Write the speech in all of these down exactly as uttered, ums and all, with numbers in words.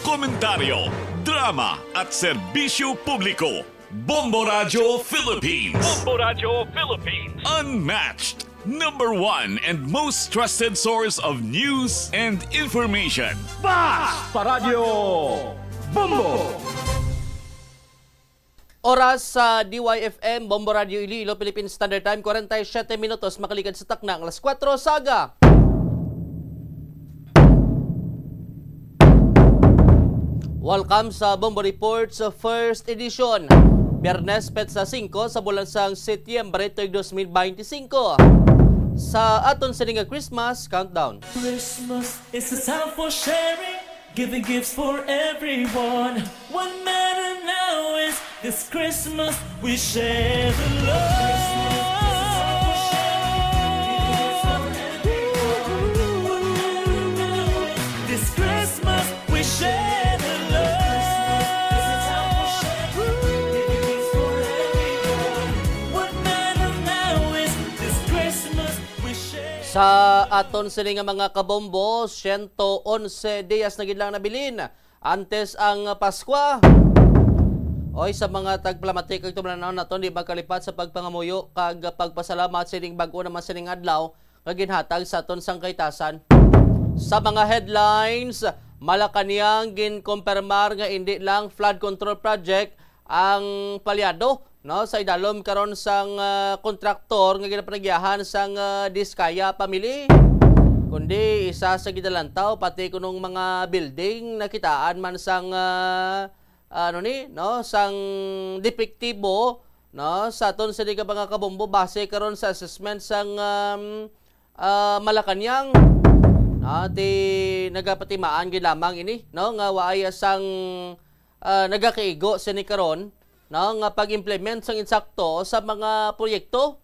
Komentaryo, drama at serbisyo publiko. Bombo Radyo Philippines. Bombo Radyo Philippines. Unmatched, number one and most trusted source of news and information. Bas Paradyo Bombo! Oras sa D Y F M, Bombo Radio Iloilo, Philippine Standard Time, kwarenta y siyete minutos, makaligad sa takna ang alas kuwatro sa aga. Welcome sa Bombo Reports First Edition. Biyernes, petsa singko sa bulan sang Setyembre, tuig dos mil beinti singko. Sa aton sini nga Christmas countdown. Christmas is a time for sharing, giving gifts for everyone. What matter now is this Christmas we share the love. This Christmas we share the love. What matter now is this Christmas we share. Sa aton sini nga mga kabombo, siyento onse dias na gid lang nabilin antes ang Paskwa. Oy, sa mga tagpalamati kag tumalanon naton, di magkalipat sa pagpangamuyo kag pagpasalamat sining bag-o naman sining adlaw nga ginhatag sa aton sang kahitasan. Sa mga headlines, Malacañang ginkumpirmar nga indi lang flood control project ang palyado, no, sa idalom karon sang, ah, kontraktor nga ginapanagyahan sang, ah, Diskaya family, kundi isa sa gidalantaw, pati kunong mga building nakitaan man sang, ah, ano ni, no, sang depektibo, no, sa aton sini nga mga kabombo base karon sa assessment sang, um, ah, Malacañang. No, ti nagapatimaan gid lamang ini, no, nga waay sang, ah, nagakaigo sini karon, no, nga pag-implement sang insakto sa mga proyekto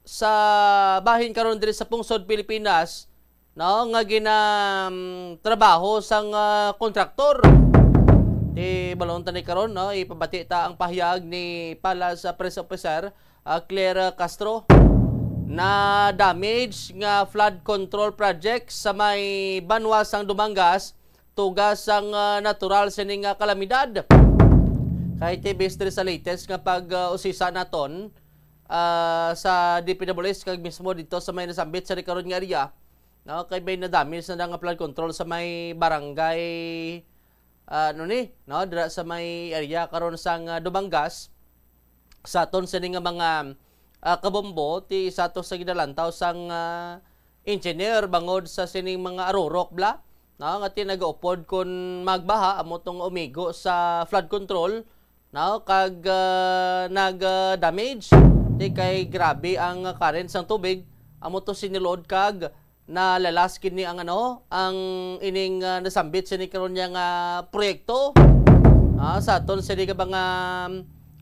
sa bahin karon diri sa pungsod Pilipinas, no, nga gina, mm, trabaho sang, ah, kontraktor. Ti balon tani karon, no, ipabati ta ang pahayag ni Palace Press Officer, ah, Claire Castro, na damage nga flood control project sa may banwa sang Dumangas, tuga sang, ah, natural sini nga kalamidad. Kay ti based diri sa latest nga pag, ah, usisa naton, ah, sa D P W S kag mismo dito sa may nasambit sa karon nga area, no, kay may nadamage na nga flood control sa may barangay, ah, ano ni, no, dira sa may area karon sang, ah, Dumangas. Sa aton sini nga mga, ah, kabombo, ti isa to sa ginalantaw sang, ah, engineer bangod sa sining mga arurok bla, no, nga ti nagaupod kon magbaha amo tong umigo sa flood control, no, kag, ah, nag, ah, damage. Ti kay grabe ang current sang tubig, amo to siniluod kag nalalas kini ang, ano, ang ining, ah, nasambit sini karon niya nga proyekto. Ah, sa aton sini nga mga,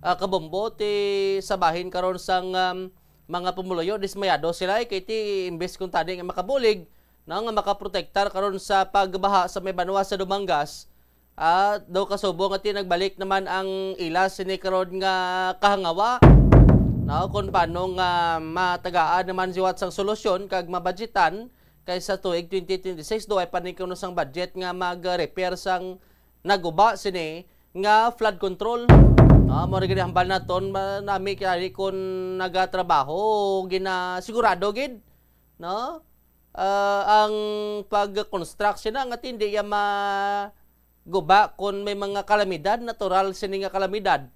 ah, kabombo, ti sa bahin karon sang, um, mga pumuluyo, dismayado sila, eh, kay ti imbes kung tani nga makabulig, no, nga makaprotektar karon sa pagbaha sa may banwa sa Dumangas, ah, daw kasubo nga ti nagbalik naman ang ila sini karon nga kahangawa, no, kung paano nga matagaan naman siwat sang solusyon kag mabudgetan kay sa tuig twenty twenty-six daw ay paningkuno sang budget nga mag-repair sang naguba sini nga flood control. No, mo rin hambal naton ma-, nami kay kung nagatrabaho gina sigurado gid, no? Ah, ang pag-construct sina nga ti hindi ya maguba kung may mga kalamidad, natural sini nga kalamidad.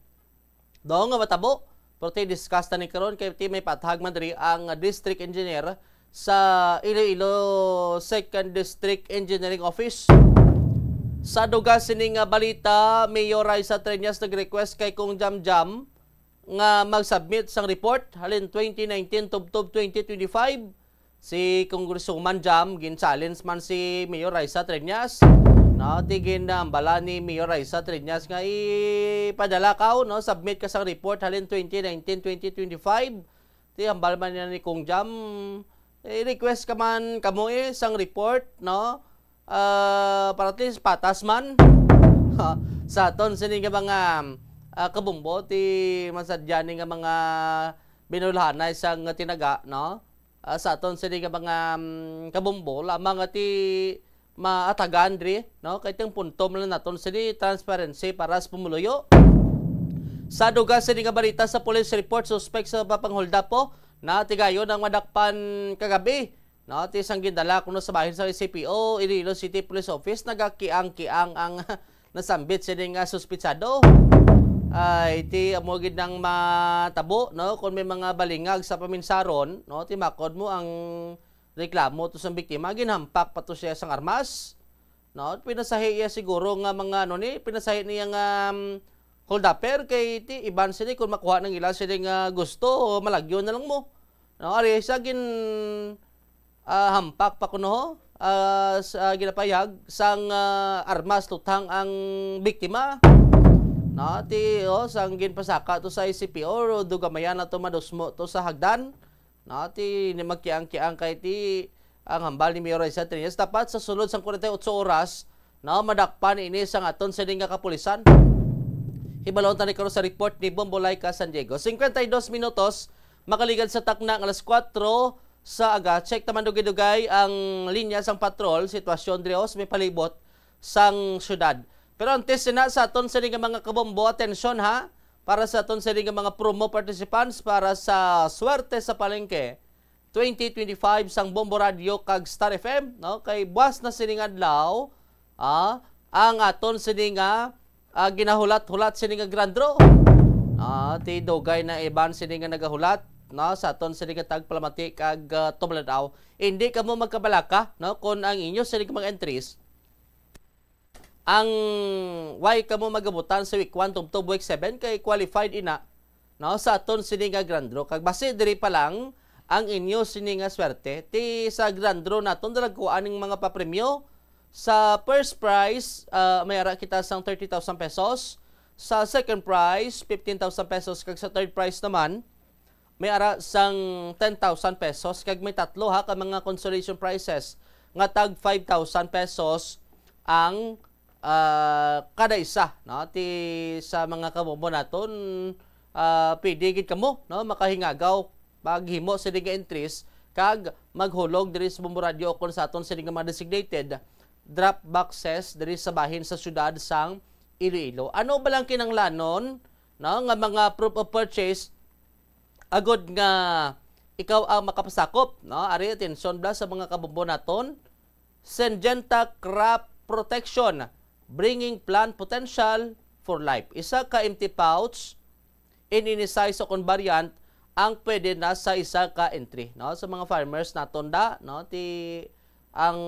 Daw nga matabo, pero ti discuss ta ni karon kay ti may paathag man diri ang district engineer sa Iloilo Second District Engineering Office. Sa duga sini nga balita, Mayor Raisa Treñas nag-request kay Kong Jam Jam nga mag-submit sang report halin twenty nineteen tubtob twenty twenty-five. Si Congresswoman Jam, gin-challenge man si Mayor Raisa Treñas. No, ti ginambala ni Mayor Raisa Treñas nga ipadala ka, no, submit ka sang report halin twenty nineteen, twenty twenty-five. Ti hambal man niya ni Kong Jam, eh, request ka man kamo, eh, sang report, no? Ah, para at least patas man. Ha, sa aton sini nga mga, ah, kabumbo, ti masadya ni nga mga binulhanay sang tinaga, no? Ah, sa aton sini nga mga, mm, kabumbo, lamang nga ti maatagan diri, no? Kay ting punto man lang naton sini, transparency para sa pumuluyo. Sa dugang sini nga balita, sa police report, suspek sa pagpangholdapo na tigayon ang madakpan kagabi, no? Ti sang gindala kuno sa bahin sa C P O, Iloilo City Police Office, nagakiang-kiang ang nasambit sini nga suspitsado. Ay, ti amo gid nang matabo, no? Kung may mga balingag sa paminsaron, no? Ti makod mo ang reklamo to sang biktima, ginhampak pa to siya sang armas, no? Pinasahi iya siguro nga mga, ano ni, pinasahi niya nga, um, hold-upper kay ti iban sini kung makuha nang ila sini nga gusto, malagyo na lang mo. No, ari sa gin, ah, hampak pa kuno, ah, sa ginapayag sang, ah, armas luthang ang biktima. No, ti, oh, sang ginpasaka to sa C P O, dugamayan na to madusmo to sa hagdan. No, ti ni magkiang-kiang kay ti ang hambal ni Mayor Raisa Trias, dapat sa sulod sang forty-eight oras, no, madakpan ini sang aton sini nga kapulisan. Hibalon ta ni karon sa report ni Bombo Laika San Diego. Cincuenta y dos minutos makaligal sa takna nga alas kuwatro sa aga. Check ta man dugay-dugay ang linya sang patrol, sitwasyon diri sa may palibot sang syudad. Pero antes na sa aton sini nga mga kabombo, atensyon ha, para sa aton sini nga mga promo participants para sa Swerte sa Palengke twenty twenty-five sang Bombo Radio kag Star F M, no? Kay buwas na sini nga adlaw, ah, ang aton sini nga, ah, ginahulat-hulat sini nga grand draw. Ah, ti dugay na iban sini nga nagahulat, no, sa aton sini nga tagpalamati kag, ah, tumulad-aw. Hindi kamo magkabalaka, no, kung ang inyo sini nga mga entries ang way kamo magabutan sa week one tubtob week seven kay qualified ina, no, sa aton sini nga grand draw. Kag basi diri pa lang ang inyo sini nga swerte. Ti sa grand draw naton dalagkuan ning mga papremyo. Sa first prize, ah, may ara kita sang thirty thousand pesos. Sa second prize, fifteen thousand pesos. Kag sa third prize naman, may ara sang ten thousand pesos, kag may tatlo ha ka mga consolation prizes nga tag five thousand pesos ang, ah, kada isa, no? Ti sa mga kabombo naton, ah, pwede gid kamo, no, makahingagaw paghimo sini nga entries kag maghulog diri sa Bombo Radio o kon sa aton sini nga mga designated drop boxes diri sa bahin sa siyudad sang Iloilo. Ano ba lang kinahanglanon, no, nga mga proof of purchase agod nga ikaw ang makapasakop, no? Ari, atensyon bala sa mga kabombo naton. Syngenta Crop Protection, bringing plant potential for life. Isa ka empty pouch in any size o kon variant ang pwede na sa isa ka entry, no? Sa mga farmers naton da, no? Ti ang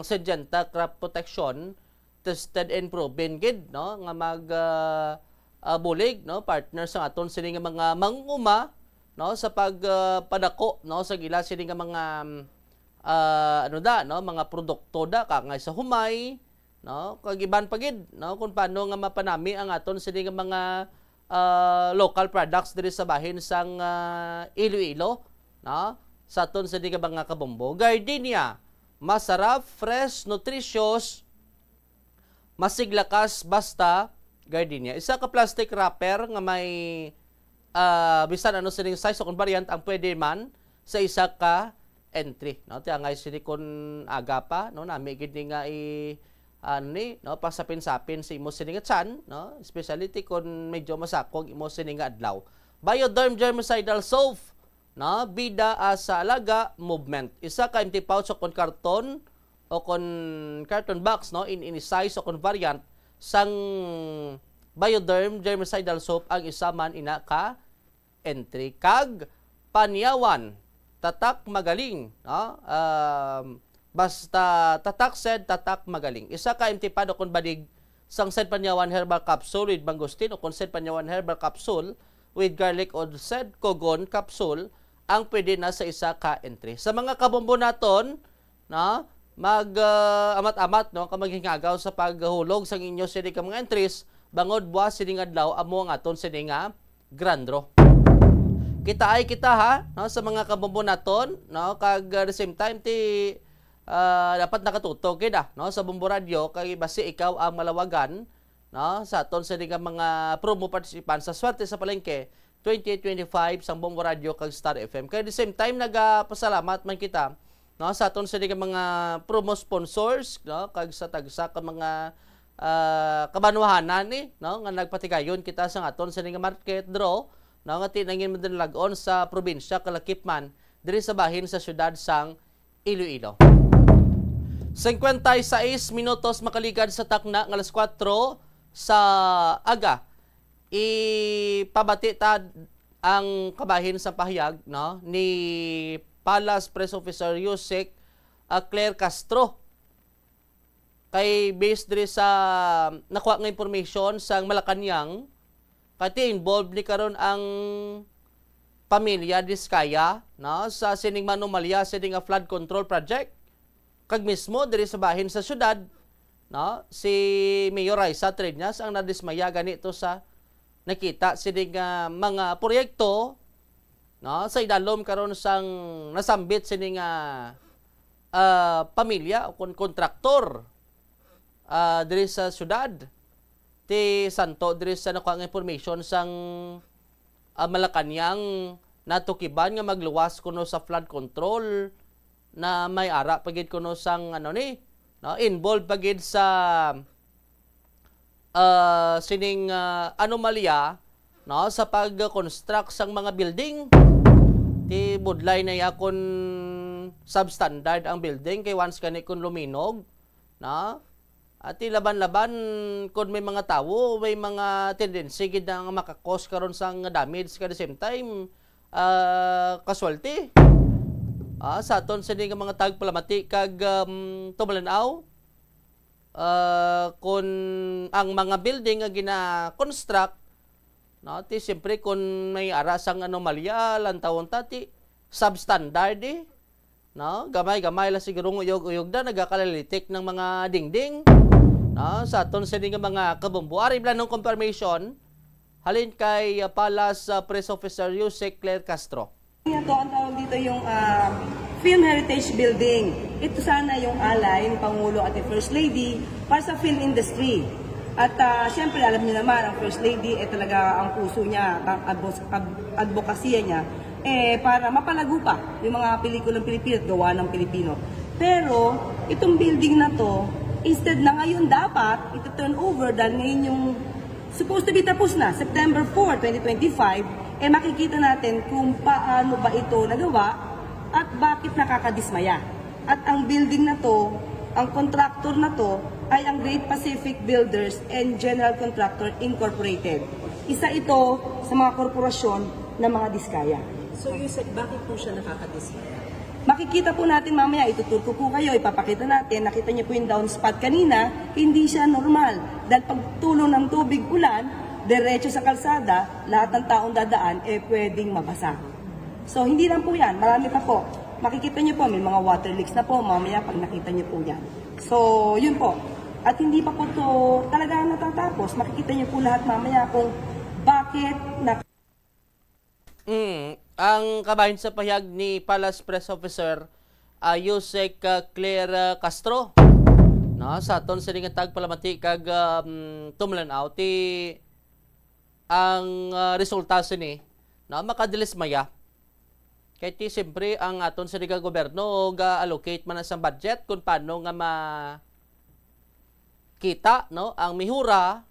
Syngenta Crop Protection, tested and proven gid, no, nga mag, ah, ah, bulig, no, partner sa aton sini nga mga manguma, no, sa pag, ah, padako, no, sa gila sini nga mga, ah, ano da, no, mga produkto da, kangay sa humay, no, kag iban pa gid, no, kung paano nga mapanami ang aton sini nga mga, ah, local products diri sa bahin sang, ah, Iloilo, no, sa aton sini nga mga kabombo. Gardenia, masarap, fresh, nutritious, masiglakas basta gardenia. Isa ka plastic wrapper nga may, ah, bisan ano sining size o kon variant ang pwede man sa isa ka entry, no? Ti angay sini kon aga pa, no? Nami gid ni nga i-, ano ni, no? Pasapin-sapin sa imo sini nga tiyan, no? Especially ti kon medyo masakog imo sini nga adlaw. Bioderm Germicidal Soap, no? Bida, ah, sa alaga, movement. Isa ka empty pouch o kon karton o kon carton box, no? In any size o kon variant sang Bioderm Germicidal Soap ang isa man ina ka entry. Kag Panyawan, tatak magaling, no? Um, basta tatak said, tatak magaling. Isa ka empty pad o kon badig sang Said Panyawan Herbal Capsule with Mangosteen o kon Said Panyawan Herbal Capsule with Garlic o Said Cogon Capsule ang pwede na sa isa ka entry. Sa mga kabombo naton, no, mag, ah, amat-amat, no, ka maghingagaw sa paghulog sang inyo sini ka mga entries, bangod buwas sining adlaw amo ang aton sini nga grand draw. Kita ay kita ha, no, sa mga kabombo naton, no, kag, ah, the same time ti, ah, dapat nakatutok gid, ah, no, sa Bombo Radio kay basi ikaw ang malawagan, no, sa aton sini nga mga promo participants sa Swerte sa Palengke twenty twenty-five sang Bombo Radio kag Star F M. Kay the same time nagapasalamat man kita no, sa aton sini nga mga promo sponsors, no, kag sa tagsa ka mga, ah, kabanwahanan ni, no, nga nagpatigayon kita sa aton sini nga market draw, no, nga ti nangin madalagon sa probinsya kalakip man diri sa bahin sa siyudad sang Iloilo. Cincuenta y seis minutos makaligad sa takna nga alas kuwatro sa aga. Ipabati ta ang kabahin sa pahayag, no, ni Palace Press Officer Yusek, ah, Claire Castro. Kay based diri sa nakuha nga impormasyon sa Malacañang, kay ti involved ni karon ang pamilya Discaya, no, sa sining manomalya sining nga flood control project. Kag mismo diri sa bahin sa syudad, no, si Mayor Raisa Treñas ang nadismaya gani to sa nakita sining, ah, mga proyekto, no, sa idalom karon sang nasambit sini nga, ah, pamilya o kon kontraktor, ah, diri sa syudad. Ti santo diri sa nakuha nga information sang, ah, Malacañang natukiban nga magluwas kuno sa flood control na may ara pa gid kuno sang ano ni, no, involved pa gid sa ah, sining, ah, anomalya, no, sa pag-construct sang mga building. Ti budlay na ya kon substandard ang building kay once gani kon luminog, no? At ti laban-laban kon may mga tawo, may mga tendency gid na nga makakos karon sang damage ka the same time, ah, casualty. Ah, sa aton sini nga mga tagpalamati kag, um, tumalanaw, ah, kun ang mga building nga gina-construct, no, ti siyempre kun may ara sang anomalya, lantawon ta ti substandard, eh, no? Gamay-gamay lang siguro, uyog-uyog na, nagakalalitik ng mga dingding, no? Sa aton sini nga mga kabumbo. Ari bala nung confirmation, halin kay, ah, Palace, ah, Press Officer Yusek Claire Castro. Ito ang tawag dito yung, ah, Film Heritage Building. Ito sana yung alay ng Pangulo at yung First Lady para sa film industry. At, ah, siyempre, alam niyo naman, ang First Lady, eh, talaga ang puso niya, ang advos-, ab-, advokasya niya, eh, para mapalago pa yung mga pelikulang Pilipino at gawa ng Pilipino. Pero, itong building na to, instead na ngayon dapat, ito turn over dahil ngayon yung supposed to be tapos na, September four, twenty twenty-five, eh, makikita natin kung paano ba ito nagawa at bakit nakakadismaya. At ang building na to, ang contractor na to, ay ang Great Pacific Builders and General Contractor Incorporated. Isa ito sa mga korporasyon ng mga Diskaya. So, Yusek, bakit po siya nakakadismaya? Makikita po natin mamaya, itutur ko po kayo, ipapakita natin, nakita niyo po yung downspout kanina, hindi siya normal. Dahil pag tulo ng tubig, ulan, diretso sa kalsada, lahat ng taong dadaan, eh, pwedeng mabasa. So, hindi lang po yan, marami pa po. Makikita niyo po, may mga water leaks na po, mamaya pag nakita niyo po yan. So, yun po. At hindi pa po to talaga natatapos. Makikita niyo po lahat mamaya kung bakit na Mm, ang kabahin sa pahayag ni Palace Press Officer, ah, Yusek, ah, Claire, ah, Castro, no, sa aton sini nga tagpalamati kag, um, tumlan-aw ti ang, ah, resulta sini, no, makadilismaya. Kay ti siyempre ang aton sini nga gobyerno ga-allocate man na sang budget kung paano nga ma-, kita, no, ang mihura.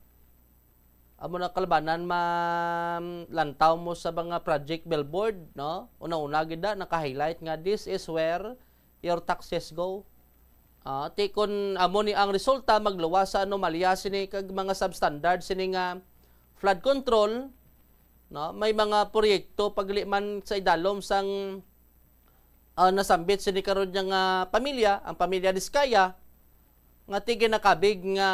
Amo na kalabanan, ma'am, lantaw mo sa mga project billboard, no? Una-una gid na, naka-highlight nga, "This is where your taxes go." Ah, ti kun amo ni ang resulta, magluwas sa anomalya sini kag mga substandard sini nga flood control, no? May mga proyekto pagli man sa idalom sang, ah, nasambit sini karon niya nga pamilya, ang pamilya Diskaya, nga ti ginakabig nga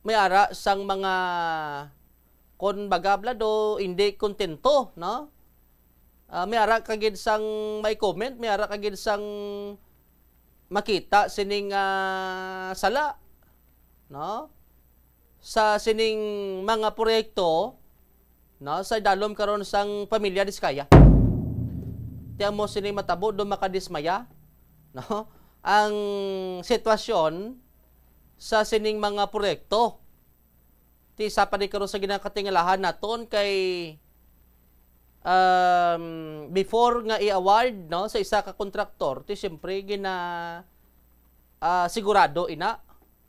may ara sang mga, kon baga, blado, hindi kontento, no? Ah, may ara ka gid sang may comment, may ara ka gid sang makita sining, ah, sala, no? Sa sining mga proyekto, no, sa idalom karon sang pamilya Diskaya. Ti amo sining matabo do makadismaya, no? Ang sitwasyon sa sining mga proyekto. Ti isa pa ni karon sa ginakatingalahan naton kay um, before nga i-award, no, sa isa ka kontraktor, ti siyempre gina-, ah, sigurado ina,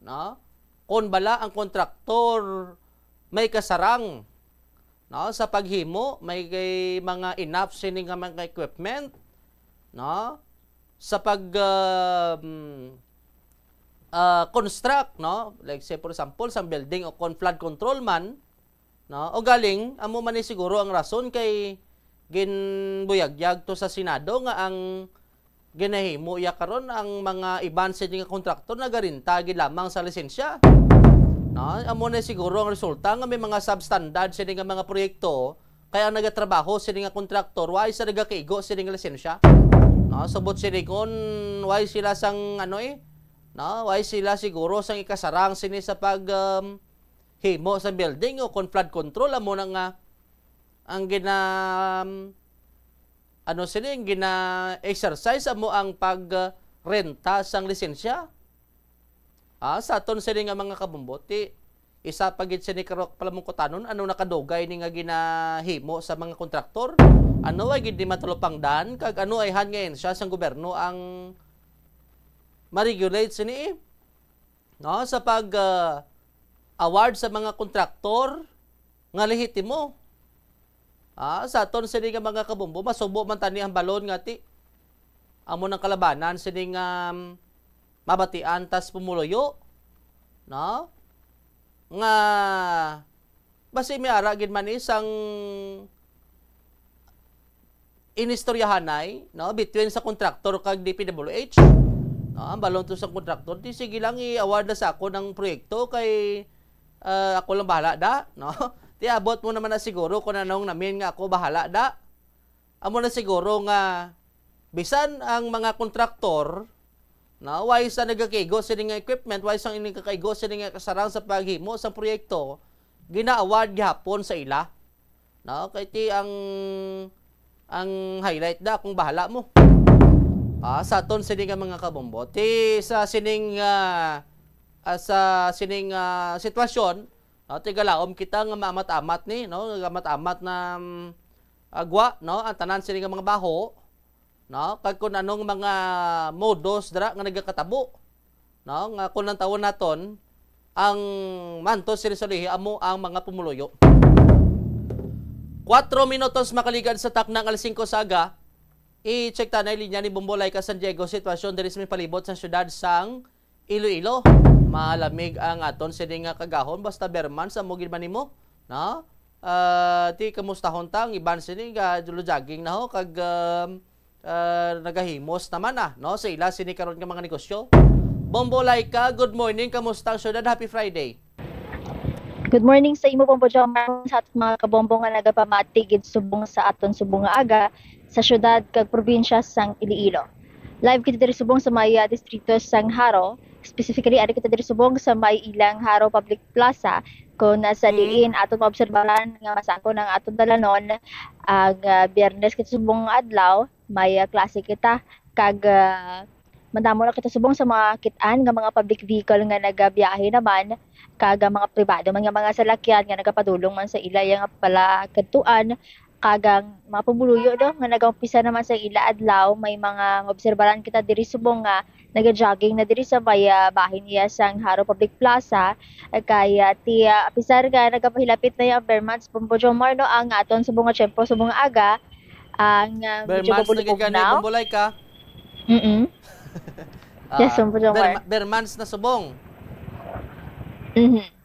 no? Kon bala ang kontraktor may kasarang, no, sa paghimo, may kay mga enough sini nga mga equipment, no, sa pag, um, ah, construct, no, like say for example, sang building o kon flood control man, no, o galing, amo man ni siguro ang rason kay ginbuyagyag to sa Senado nga ang ginahimo iya karon, ang mga iban sini nga kontraktor nagarenta gid lamang sa lisensya. No, amo na siguro ang resulta nga may mga substandard sini nga mga proyekto, kay ang nagatrabaho sini nga kontraktor, wala sa nagakaigo sini nga lisensya. No, subot sini kon wala sila sang ano eh, no, wala sila siguro sang ikasarang sini sa pag, um, himo sa building o kon flood control, amo na nga ang gina, um, ano sini, ang gina-exercise amo ang pag, uh, renta sang lisensya. Ah, sa aton sini nga mga kabombo, ti isa pa gid sini karok palamungkutanon, ano nakadugay ni nga ginahimo sa mga kontraktor? Ano ay gid ni matalupangdan, kag ano ay han nga ahensya sang gobyerno ang ma-regulate sini, eh? No, sa pag, ah, award sa mga kontraktor nga lehitimo. Ah, sa aton sini nga mga kabombo, masubo man tani ang balon nga ti amo nang kalabanan sini nga, um, mabatian tas pumuluyo, no? Nga basi may ara gid man ni sang inistoryahanay, no, between sa kontraktor kag D P W H. No, ang balon to sa kontraktor, di sige lang i-award na sa ako ng proyekto kay, ah, ako lang bahala da, no? Ti abot mo naman na siguro kung anong namin nga ako bahala da. Amo na siguro nga bisan ang mga kontraktor, no, way sa nagakaigo sini nga equipment, way sa ini kakaigo sini nga kasarang sa paghimo sa proyekto, gina-award gihapon sa ila. No, kay ti ang, ang highlight na kung bahala mo. Ah, sa aton sini nga mga kabombo, ti sa sining, ah, ah, sa sining, ah, sitwasyon, no, ti galaom kita nga maamat-amat ni, no, amat-amat na, mm, agwa, no, ang tanan sini nga mga baho, no, kag kun anong mga modus dira nga nagakatabo, no, nga kun ang tawon naton, ang manto sini sa lihi amo ang mga pumuluyo. Kuwatro minutos makaligad sa takna nga alas singko sa aga, i-check ta na linya ni Bombo Laika San Diego, sitwasyon diri sa may palibot sa siyudad sang Iloilo. Malamig ang aton sini nga kagahon, basta berman sa mo gid man nimo, no? Ah, ti kamustahon ta ang iban sini nga dulo jogging na ho kag, um, ah, nagahimos naman na, no? Sa ila sini karon nga mga negosyo. Bombo Laika, good morning. Kamusta ang syudad? Happy Friday. Good morning sa imo, Bombo Jomar, sa aton mga kabombo nga nagapamati gid subong sa aton subong nga aga sa syudad kag probinsya sang Iloilo. Live kita diri subong sa may, ah, distrito sang Jaro, specifically ari kita diri subong sa may ilang Jaro Public Plaza, kung sa Mm. diin aton maobserbaran nga masakon ang aton dalanon ang, ah, Biyernes kita subong nga adlaw, may, ah, klase kita kag, ah, madamo na kita subong sa mga kit-an nga mga public vehicle nga nagabiyahe naman kag, ah, mga pribado man nga mga salakyan nga nagapadulong man sa ila nga palakadtuan kag ang mga pumuluyo, no, nga nagaumpisa naman sa ila adlaw. May mga obserbaran kita diri subong nga naga-jogging na diri sa may, ah, bahin niya sang Jaro Public Plaza. Kay, ah, ti, ah, apisar nga nagapahilapit na ang Bermans, Bombo Jomar, no, ang aton subong nga tiyempo, subong nga aga, ang, ah, medyo Bermans na gid gani, mabulibugnaw. Bombo Laika. Mm-mm. Ah, Yes, Bombo Jomar. Berma-, Bermans na subong. Mhm.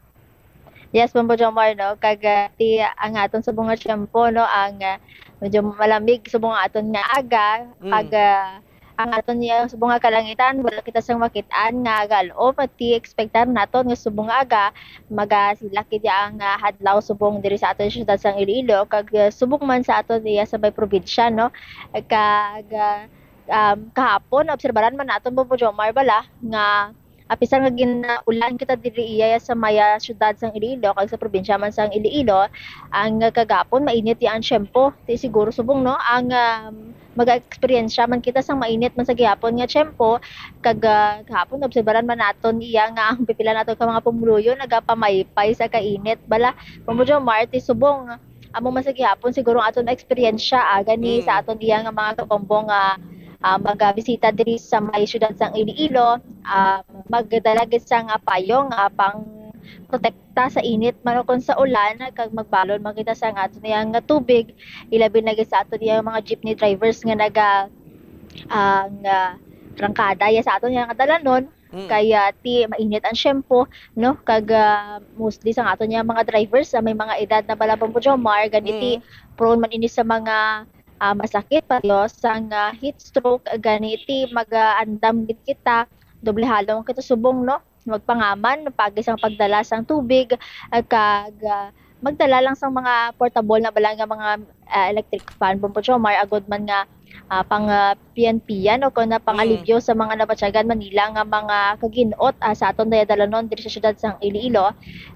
Yes, Bombo Jomar, no? Kag, ah, ti, ang aton subong nga tiyempo, no, ang, ah, medyo malamig subong ang aton nga aga, Mm. kag, ah, ang aton niya subong nga kalangitan, wala kita sang makit-an nga galom, ti expectar naton nga subong nga aga, magasilak gid ang, ah, hadlaw subong diri sa aton siyudad sang Iloilo, kag, ah, subong man sa aton iya sa may probinsya, no? Kag, ah, um, kahapon, obserbaran man naton, Bombo Jomar, bala, nga apisar nga gin-ulan kita diri iya sa may, ah, siyudad sang Iloilo kag sa probinsya man sang Iloilo, ang kagapon mainit ya ang tiyempo. Ti siguro subong, no, ang, um, mag-eksperyensya man kita sang mainit man sa gihapon nga tiyempo, kag, ah, gahapon obserbaran man naton iya nga ang pipila naton ka mga pumuluyo nagapamaypay sa kainit. Bala, Bombo Jomar, ti subong Amo man sa gihapon siguro ang aton eksperyensya, ah, gani sa Mm. aton iya nga mga kabombo nga, ah, magabisita diri sa may siyudad sang Iloilo, ah, magdala gid sang, ah, payong, ah, pang protekta sa init man o kon sa ulan, kag magbalon man kita sang aton iya nga tubig, ilabi na gid sa aton iya mga jeepney drivers nga naga, ah, nga rangkada ya sa aton iya nga dalanon. Mm. Kay, ah, ti mainit ang tiyempo, no? Kag, ah, mostly sa aton nga mga drivers, ah, may mga edad na bala, Bombo Jomar, gani ti Mm. prone man ini sa mga, ah, masakit, pareho sang, ah, heat stroke, gani ti mag-, ah, andam gid kita, doble halong kita subong, no? Magpangaman, pagi sang pagdala sang tubig, ah, kag, ah, magdala lang sang mga portable na bala nga mga, ah, electric fan, Bombo Jomar, agod man nga, ah, pang, ah, piyan-piyan o kon na Mm. pang-alibyo sa mga nabatyagan man nila nga mga kaginot, ah, sa aton dayadalanon diri sa siyudad sang Iloilo.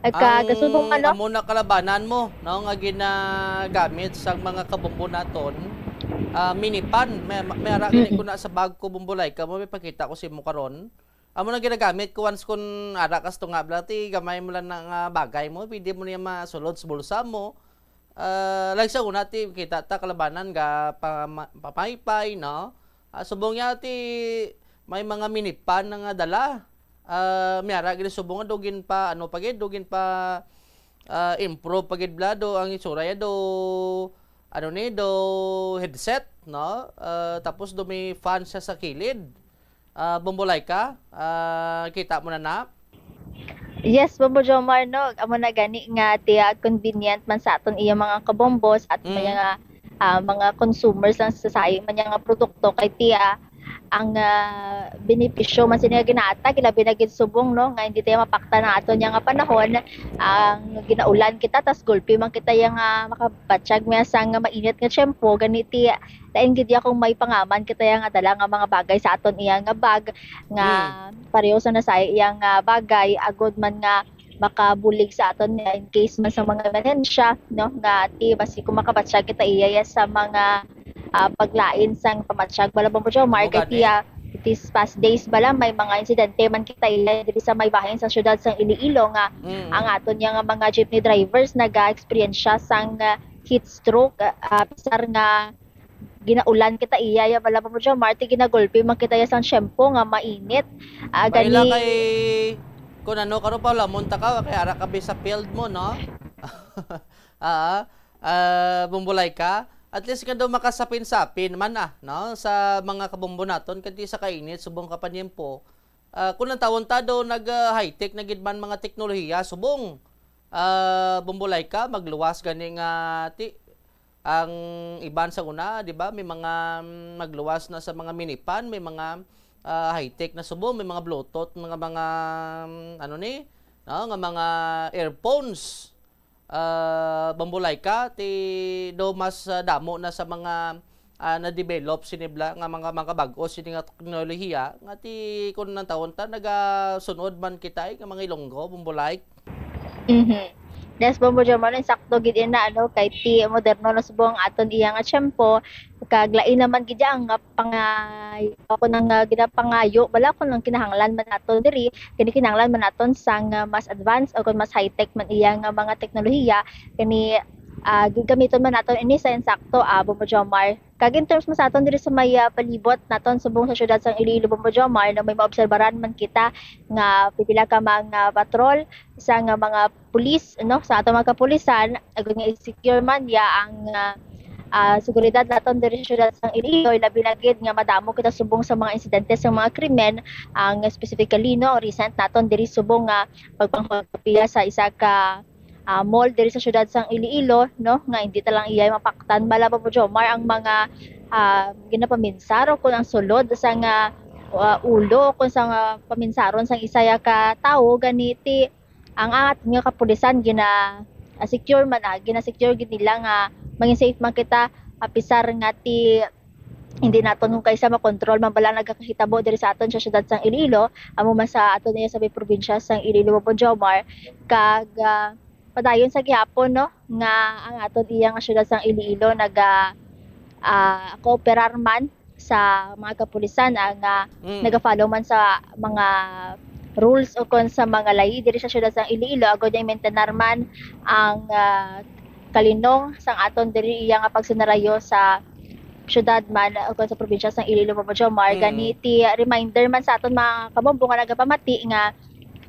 Kag Ang subong, ano? amo na kalabanan mo, no, nga ginagamit sang mga kabombo naton, ah, mini fan. May, may ara gani Mm. ko na sa bag ko, Bombo Laika, mo may pakita ko sa imo karon. Amo na ginagamit ko once kun ara kas tunga bala, ti gamay mo lang na nga bagay mo, pwede mo niya masulod sa bulsa mo. Ah, like sa una, ti kita ta kalabanan ga pa-, ma-, papaypay, no? Ah, subong niya, ti may mga mini fan na nga dala. Ah, may ara gid subong nga dugin pa, ano pa gid, dugin pa, ah, improve pa gid bala, do ang itsura ya, do, ano ni, do headset, no? Ah, tapos do may fan siya sa kilid. Ah, Bombo Laika, ah, kita mo na na? Yes, Bombo Jomar, no? Amo na gani nga tiya convenient man sa aton iya mga kabombo, sa aton Mm. mga, ah, mga consumers sang sasayi man niya nga produkto, kay tiya ang, ah, benepisyo man sini nga ginahatag, ilabi na gid subong, no, nga hindi tayo mapaktan ang aton niya nga panahon, ang ginaulan kita, tas gulpi man kita yang, ah, makabatyag niya sang mainit nga tiyempo, gani ti lain gid ya kung may pangaman kita ya nga dala nga mga bagay sa aton iya nga bag, nga Mm. pareho sa nasay iya nga bagay, agod man nga makabulig sa aton niya in case man sa mga emerhensya, no, nga ti basi kung makabatyag kita iya ya sa mga, ah, paglain sang pamatyag bala, Bombo Jomar, Amo kay gani. tiya, these past days bala may mga insidente man kita iya diri sa may bahin sa siyudad sang Iloilo nga Mm. ang aton niya nga mga jeepney drivers naga-eksperyensya sang, ah, heat stroke, ah, pisar nga ginaulan kita iya ya bala, Bombo Jomar, ti ginagulpi man kita ya sang tiyempo nga mainit. Ah, Baila gani kay, kung ano, karon pa lamon ta ka, kay ara ka bi sa field mo, no? Ah, ah, Bombo Laika. At least nga daw makasapin-sapin man, ah, no? Sa mga kabombo naton, kanti sa kainit, subong ka pa niyempo. Ah, kung ang tawon ta daw nag, ah, high-tech na gid man mga teknolohiya, subong. Ah, Bombo Laika, magluwas gani nga ti-, ang iban sa una, di ba? May mga, mm, magluwas na sa mga mini fan, may mga, ah, high-tech na subong, may mga Bluetooth, mga, mga, mm, ano ni, no, nga mga earphones. Ah, Bombo Laika, ti do mas, ah, damo na sa mga, ah, na-develop sini bala nga mga, mga bag-o sini nga teknolohiya, nga ti kun ang tawon ta, nagasunod man kita, eh, nga mga Ilonggo, Bombo Laika. Mhm. Yes, Bombo Jomar, insakto gid ina, ano, kay ti moderno na subong ang aton iya nga tiyempo, kag lain naman gid ang, ah, pangay-, ako nang, ah, ginapangayo, bala, kung ang kinahanglan man naton diri, kini kinahanglan man naton sang, ah, mas advanced o kung mas high-tech man iya nga mga teknolohiya, kini, ah, gigamiton man naton ini sa insakto, ah, Bombo Jomar. Kag in terms mo sa aton diri sa may, ah, palibot naton subong sa siyudad sang Iloilo, Bombo Jomar, na may maobserbaran man kita nga pipila ka mga patrol sa nga mga pulis, no, sa aton mga kapulisan, agud nga i-secure man ya ang, ah, ah, seguridad naton diri sa siyudad sang Iloilo, labi na gid nga madamo kita subong sa mga insidente sa mga krimen, ang specifically, no, recent naton diri subong nga pagpanghulga sa isa ka, ah, mall diri sa siyudad sang Iloilo, no, nga hindi ta lang iya mapaktan bala, Bombo Jomar, ang mga, ah, ginapaminsar o kung ang sulod sa nga, ah, ulo o kung sa nga paminsaron sang isa ya ka tawo, gani ti ang aton nga kapulisan gina, ah, secure man, ah, gina-secure gid nila nga maging safe man kita, apisar nga ti hindi naton kung kaisa makontrol man bala nagakahitabo diri sa aton sa siyudad sang Iloilo, amo man sa aton niya sa may probinsya sang Iloilo, Bombo Jomar, kag, ah, padayon sa gihapon, no, nga ang aton iya nga siyudad sang Iloilo naga, ah, kooperar man sa mga kapulisan, ah, nga Mm. naga-follow man sa mga rules o kon sa mga layi diri sa siyudad sang Iloilo, agud nga i-maintain man ang, ah, kalinong sang aton diri iya nga pagsinarayo sa syudad man o kon sa probinsya sang Iloilo, Bombo Jomar. Mm. Gani ti reminder man sa aton mga kabombo nga nagapamati nga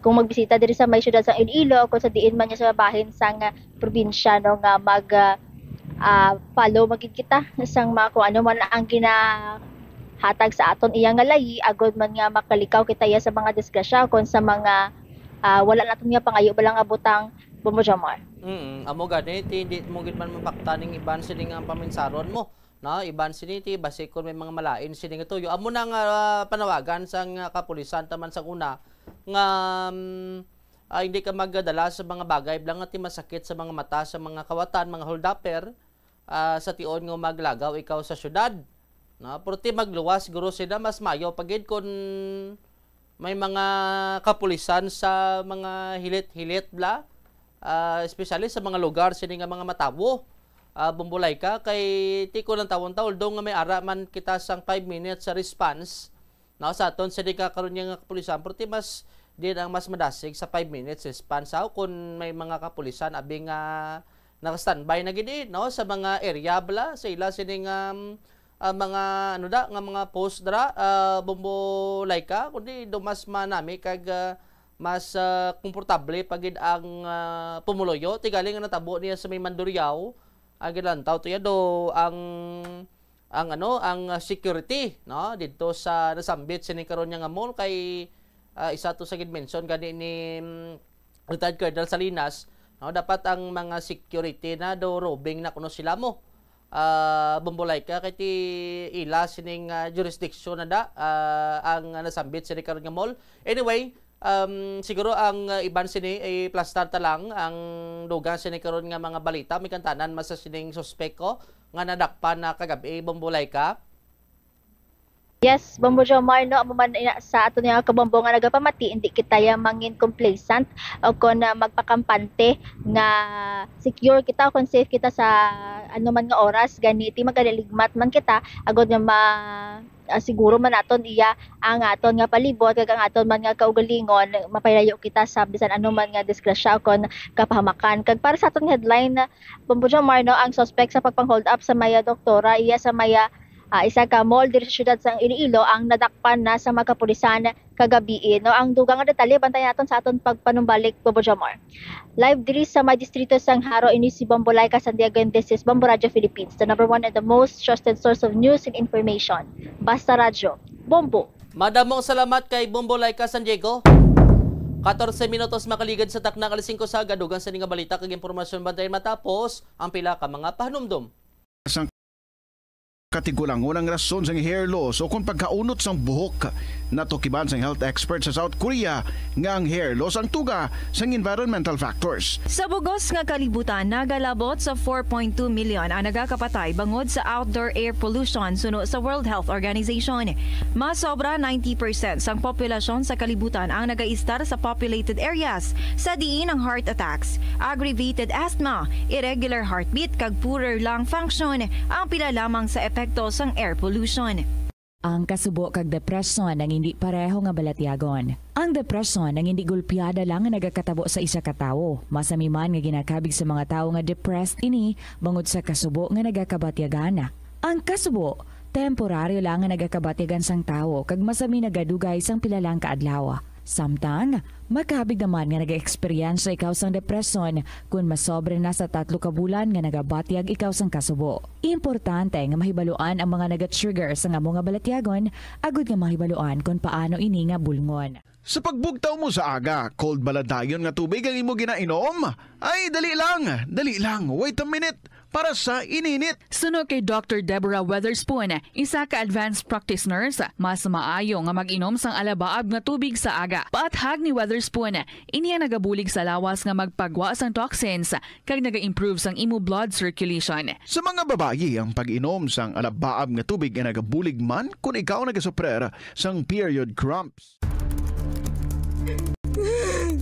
kung magbisita diri sa may syudad sang Iloilo o kung sa diin man niya sa bahin sang probinsya, no, nga mag, ah, ah, follow magid kita sang mga kung ano man ang ginahatag sa aton iya nga layi, agod man nga makalikaw kita iya sa mga disgrasya o kon sa mga, ah, wala naton nga pangayo bala nga butang, Bombo Jomar. Mm, amo gani, ti, hindi mo gid man mapakta ning iban sini nga paminsaron mo, no? Iban sini, ti, basi kon may mga malain sini nga tuyo. Amo na nga, ah, panawagan sang, ah, kapulisan taman sa una nga, mm, ah, hindi ka magdala sa mga bagay bala nga ti masakit sa mga mata sa mga kawatan, mga holdupper, ah, sa tion nga maglagaw ikaw sa syudad. No? Pero ti magluwas siguro sila, mas mayo pa gid kung may mga kapulisan sa mga hilit-hilit bala, ah, especially sa mga lugar sini nga mga matawo. Ah, Bombo Laika, kay ti ko lang tawon ta, although nga may ara man kita sang five minutes sa response, no, sa aton sini ka karon nga kapulisan, pero ti mas din ang mas madasig sa five minutes response, ha, kung may mga kapulisan abi nga naka-standby na gid, eh, no, sa mga area bala, sa ila sining, um, ah, mga, ano da, nga mga post dira, ah, Bombo Laika, kundi do mas manami kag, ah, mas, ah, komportable pa gid ang, ah, pumuluyo. Ti gali nga natabo niya sa may Mandurriao, ang gilantaw to ya do ang, ang, ano, ang, ah, security, no, didto sa nasambit sini karon nga mall kay, ah, isa to sa gid-mention gani ni, mm, Retired Colonel Salinas, no, dapat ang mga security na do roving na kuno sila mo. Ah, Bombo Laika, kay ti ila sining, ah, jurisdiction na da, ah, ang nasambit sini karon nga mall. Anyway, um, siguro ang, ah, iban sini ay plastar ta lang ang dugang sini karon nga mga balita. May kantanan masa sining suspek ko nga nadakpan na kagabi, Bombo Laika. Yes, Bombo Jomar, no, amo man ina sa ato nga kabombo nga nagapamati, hindi kita ya mangin complacent o kon, ah, magpakampante nga secure kita o kon safe kita sa ano man nga oras, gani ti magaliligmat man kita agod nga ma-, ah, siguro man naton iya ang aton nga palibot kag ang aton man nga kaugalingon, mapahilayo kita sa bisan ano man nga disgrasya o kon kapahamakan. Kag para sa aton nga headline, Bombo Jomar, no, ang suspect sa pagpang-hold up sa maya doktora, iya sa maya ah, isa ka mall diri sa siyudad sang Iloilo ang nadakpan na sa mga kapulisan kagabii, no? Ang dugang nga detalye, bantayan naton sa aton pagpanumbalik, Bombo Jomar. Live diri sa may distrito sang Jaro, ini si Bombo Laika Santiago, and this is Bombo Radio Philippines, the number one and the most trusted source of news and information. Basta Radyo, Bombo. Madamong salamat kay Bombo Laika San Diego. Katorse minutos makaligad sa takna alas singko sa aga, dugang sini nga balita kag impormasyon, bantayan matapos ang pila ka mga pahanumdom. Sang katigulangon ang rason sang hair loss o kon pagkaunot sang buhok. Natukiban sang health expert sa South Korea nga ang hair loss ang tuga sang environmental factors. Sa bugos nga kalibutan, nagalabot sa four point two million ang nagakapatay bangod sa outdoor air pollution suno sa World Health Organization. Masobra ninety percent sang populasyon sa kalibutan ang nagaistar sa populated areas, sa diin ang heart attacks, aggravated asthma, irregular heartbeat, kag poorer lung function ang pila lamang sa epekto sang air pollution. Ang kasubo kag depresyon ang hindi pareho nga balatyagon. Ang depresyon ang hindi golpeada lang nga nagakatabo sa isa ka tawo. Masami man nga ginakabig sa mga tawo nga depressed ini bangod sa kasubo nga nagakabatyagan. Ang kasubo, temporaryo lang nga nagakabatyagan sang tawo kag masami nagadugay sang pila lang ka adlaw. Samtang, makabig naman nga nag-eksperyensya ikaw sang depresyon kon masobra na sa tatlo ka bulan nga nagabatyag ikaw sang kasubo. Importante nga mahibaluan ang mga naga-trigger sang amo nga balatyagon agud nga mahibaluan kon paano ini nga bulngon. Sa pagbugtaw mo sa aga, cold bala dayon nga tubig ang imo ginainom? Ay, dali lang, dali lang, wait a minute. Para sa ininit. Suno kay Doctor Deborah Weatherspoon, isa ka advanced practice nurse, mas maayo nga mag-inom sang alabaab nga tubig sa aga. Paathag ni Weatherspoon, ini ang nagabulig sa lawas nga magpagwa sang toxins kag naga-improve sang imo blood circulation. Sa mga babayi, ang pag-inom sang alabaab nga tubig ay nagabulig man kon ikaw nagasuprer sang period cramps.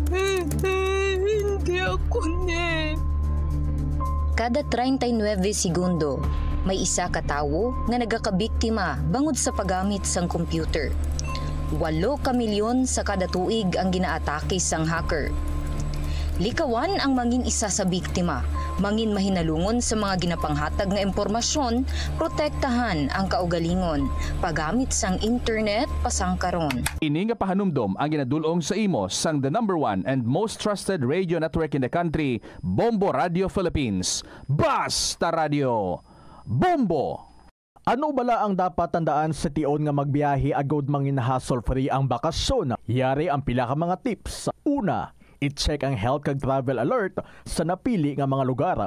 Hindi ako ni. Kada treinta y nueve segundo, may isa ka tawo nga nagakabiktima bangod sa paggamit sang computer. Walo ka milyon sa kada tuig ang ginaatake sang hacker. Likawan ang mangin isa sa biktima. Mangin mahinalungon sa mga ginapanghatag nga impormasyon, protektahan ang kaugalingon, paggamit sang internet, pasangkaron. Ini nga pahanumdom ang ginadul-ong sa imo sang the number one and most trusted radio network in the country, Bombo Radio Philippines. Basta Radio, Bombo! Ano bala ang dapat tandaan sa tion nga magbiyahe agud mangin hassle-free ang bakasyon? Yari ang pila ka mga tips. Una, i-check ang health kag travel alert sa napili nga mga lugar.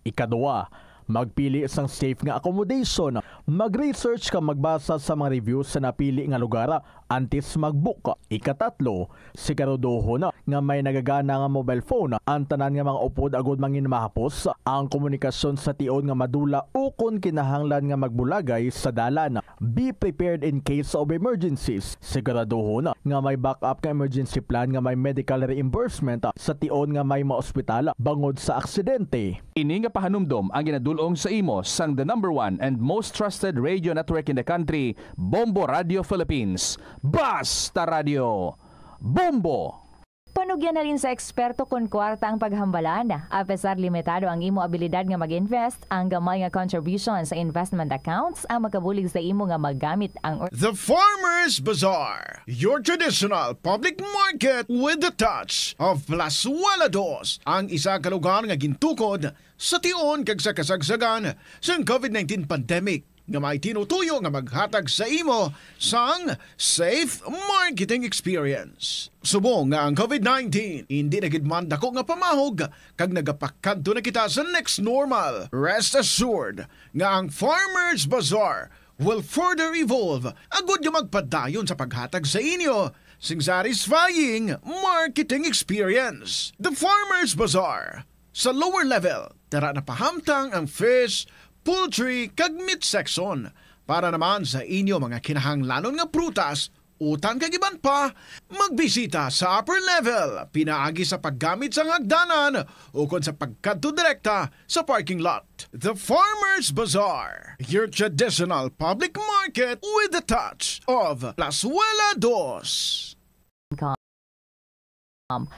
Ikaduha, magpili sang safe nga accommodation. Mag-research kag magbasa sa mga reviews sa napili nga lugar antes mag-book. Ikatatlo, siguraduhon nga may nagagana nga mobile phone ang tanan nga mga upod agud mangin mahapos ang komunikasyon sa tion nga madula ukon kinahanglan nga magbulagay sa dalan. Be prepared in case of emergencies. Siguraduhon nga may backup nga emergency plan nga may medical reimbursement sa tion nga may maospital bangod sa aksidente. Ini nga pahanumdom ang ginadul-ong sa imo sang the number one and most trusted radio network in the country, Bombo Radio Philippines. Basta Radio, Bombo! Panugyan halin sa eksperto kon kwarta ang paghambalan. Apesar limitado ang imo abilidad nga mag-invest, ang gamay nga contribution sa investment accounts ang makabulig sa imo nga magamit ang or- The Farmers Bazaar, your traditional public market with the touch of Plazuela Dos, ang isa ka lugar nga gintukod sa tion kag sa kasagsagan sang covid nineteen pandemic nga may tinutuyo nga maghatag sa imo sang safe marketing experience. Subong nga ang covid nineteen indi na gid man dako nga pamahog kag nagapakadto na kita sa next normal, rest assured nga ang Farmers Bazaar will further evolve agud nga magpadayon sa paghatag sa inyo sing satisfying marketing experience. The Farmers Bazaar, sa lower level, tara na pahamtang ang fish, poultry, kag meat section. Para naman sa inyo mga kinahanglanon nga prutas, utan kag iban pa, magbisita sa upper level pinaagi sa paggamit sang hagdanan ukon sa pagkadto direkta sa parking lot. The Farmers Bazaar, your traditional public market with the touch of Plazuela Dos.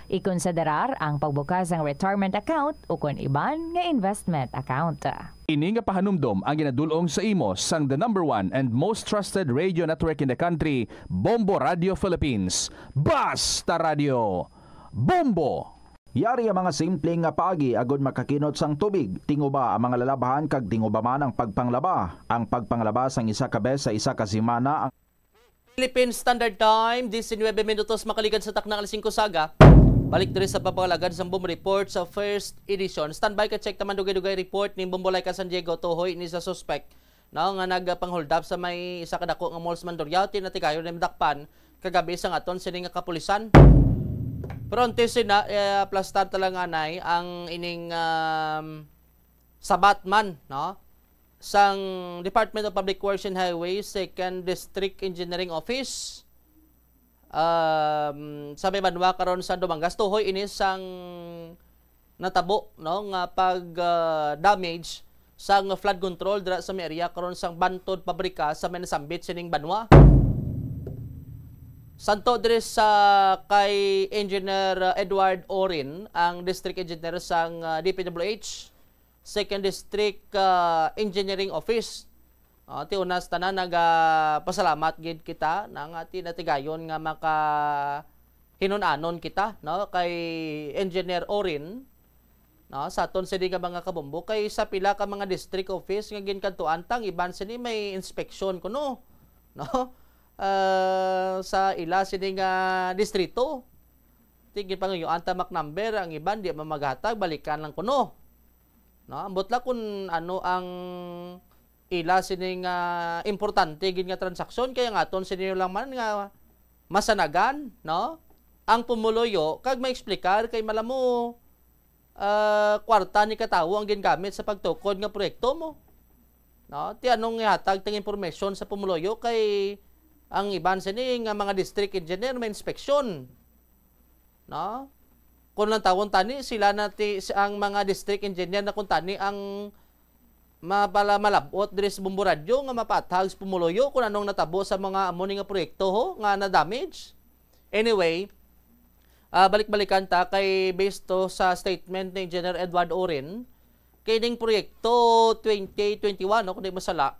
Ikonsiderar ang pagbukas sang retirement account ukon iban nga investment account. Ini nga pahanumdom ang ginadul-ong sa imo sang the number one and most trusted radio network in the country, Bombo Radio Philippines. Basta Radio, Bombo! Yari ang mga simple nga paagi agud makakinot sang tubig, tinguba ang mga lalabhan kag tinguba man ang pagpanglaba. Ang pagpanglaba sang isa ka bes sa isa ka semana ang Philippine Standard Time, diecinuebe minutos makaligad sa takna alas singko sa aga. Balik diri sa pagpangalagad sa Bombo Report sa first edition. Standby ka, check ta man dugay-dugay report ni Bombo Laika San Diego, tuhoy ni sa suspect, no, nga nagpanghold up sa may isa ka dako nga mall sa Mandurriao, tinatigayon na madakpan kagabi sang aton sini nga kapulisan. Pero antes sina, eh, aplastar ta lang anay ang ining, um, sabat man, no, sang Department of Public Works and Highways, Second District Engineering Office, um, sa may banwa karon sa Dumangas. Tuhoy ini sang natabo, no, nga pag, ah, damage sang flood control dira sa may area karon sang bantod pabrika sa may nasambit sining banwa. Santo diri sa kay Engineer, ah, Edward Orin, ang District Engineer sang, ah, D P W H, Second District, ah, Engineering Office. Ah, ti unas tanan, nagapasalamat gid kita na nga tinatigayon nga maka hinun-anon kita, no, kay Engineer Orin, no, sa aton sini nga mga kabombo, kay sa pila ka mga district office nga ginkadtuan ta, ang iban sini may inspection kuno, no, ah, sa ila sini nga distrito. Ti ginpanguyuan ta MAC number, ang iban di man maghatag, balikan lang kuno. No, ambot la kun ano ang ila sini nga importante gid nga transaksyon, kay ang aton sini lang man nga masanagan, no, ang pumuluyo kag maeksplikar kay malamo, ah, kwarta ni katawo ang gingamit sa pagtukod nga proyekto mo. No, ti anong ihatag ting impormasyon sa pumuluyo kay ang iban sini nga mga district engineer may inspeksyon. No? Kung lang tawon tani, sila na ti, si, ang mga district engineer na kung tani ang mapala-, malab-ot diri sa Bombo Radyo nga mapathag sa pumuluyo kung anong natabo sa mga amo ni nga proyekto ho nga na-damage. Anyway, Ah, balik-balikan ta kay based to sa statement ni Engineer Edward Orin, kay ning proyekto twenty twenty-one, no, kung di masala.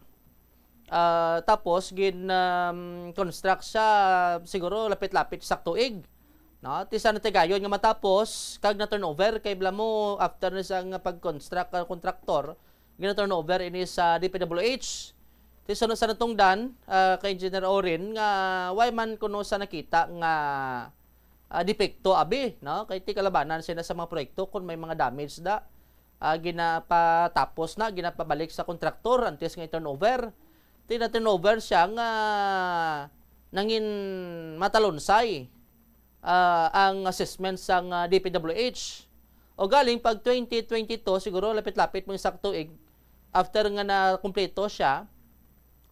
Ah, tapos gin, um, construct siya siguro lapit-lapit sa tuig, no? Ti sa natigayon nga matapos kag na turnover kay bala mo after na siya nga pag-construct ang kontraktor, gina-turnover ini sa D P W H. Ti suno sa natungdan, ah, kay Engineer Orin nga why man kuno sa nakita nga, ah, depekto abi, no? Kay ti kalabanan sila sa mga proyekto kung may mga damage da, ah, ginapatapos na, ginapabalik sa kontraktor antes nga i-turnover. Ti na-turnover siya nga nangin matalonsay, ah, ang assessment sang, ah, D P W H. O galing pag twenty twenty-two, siguro lapit-lapit mo sa tuig, after nga nakumpleto siya,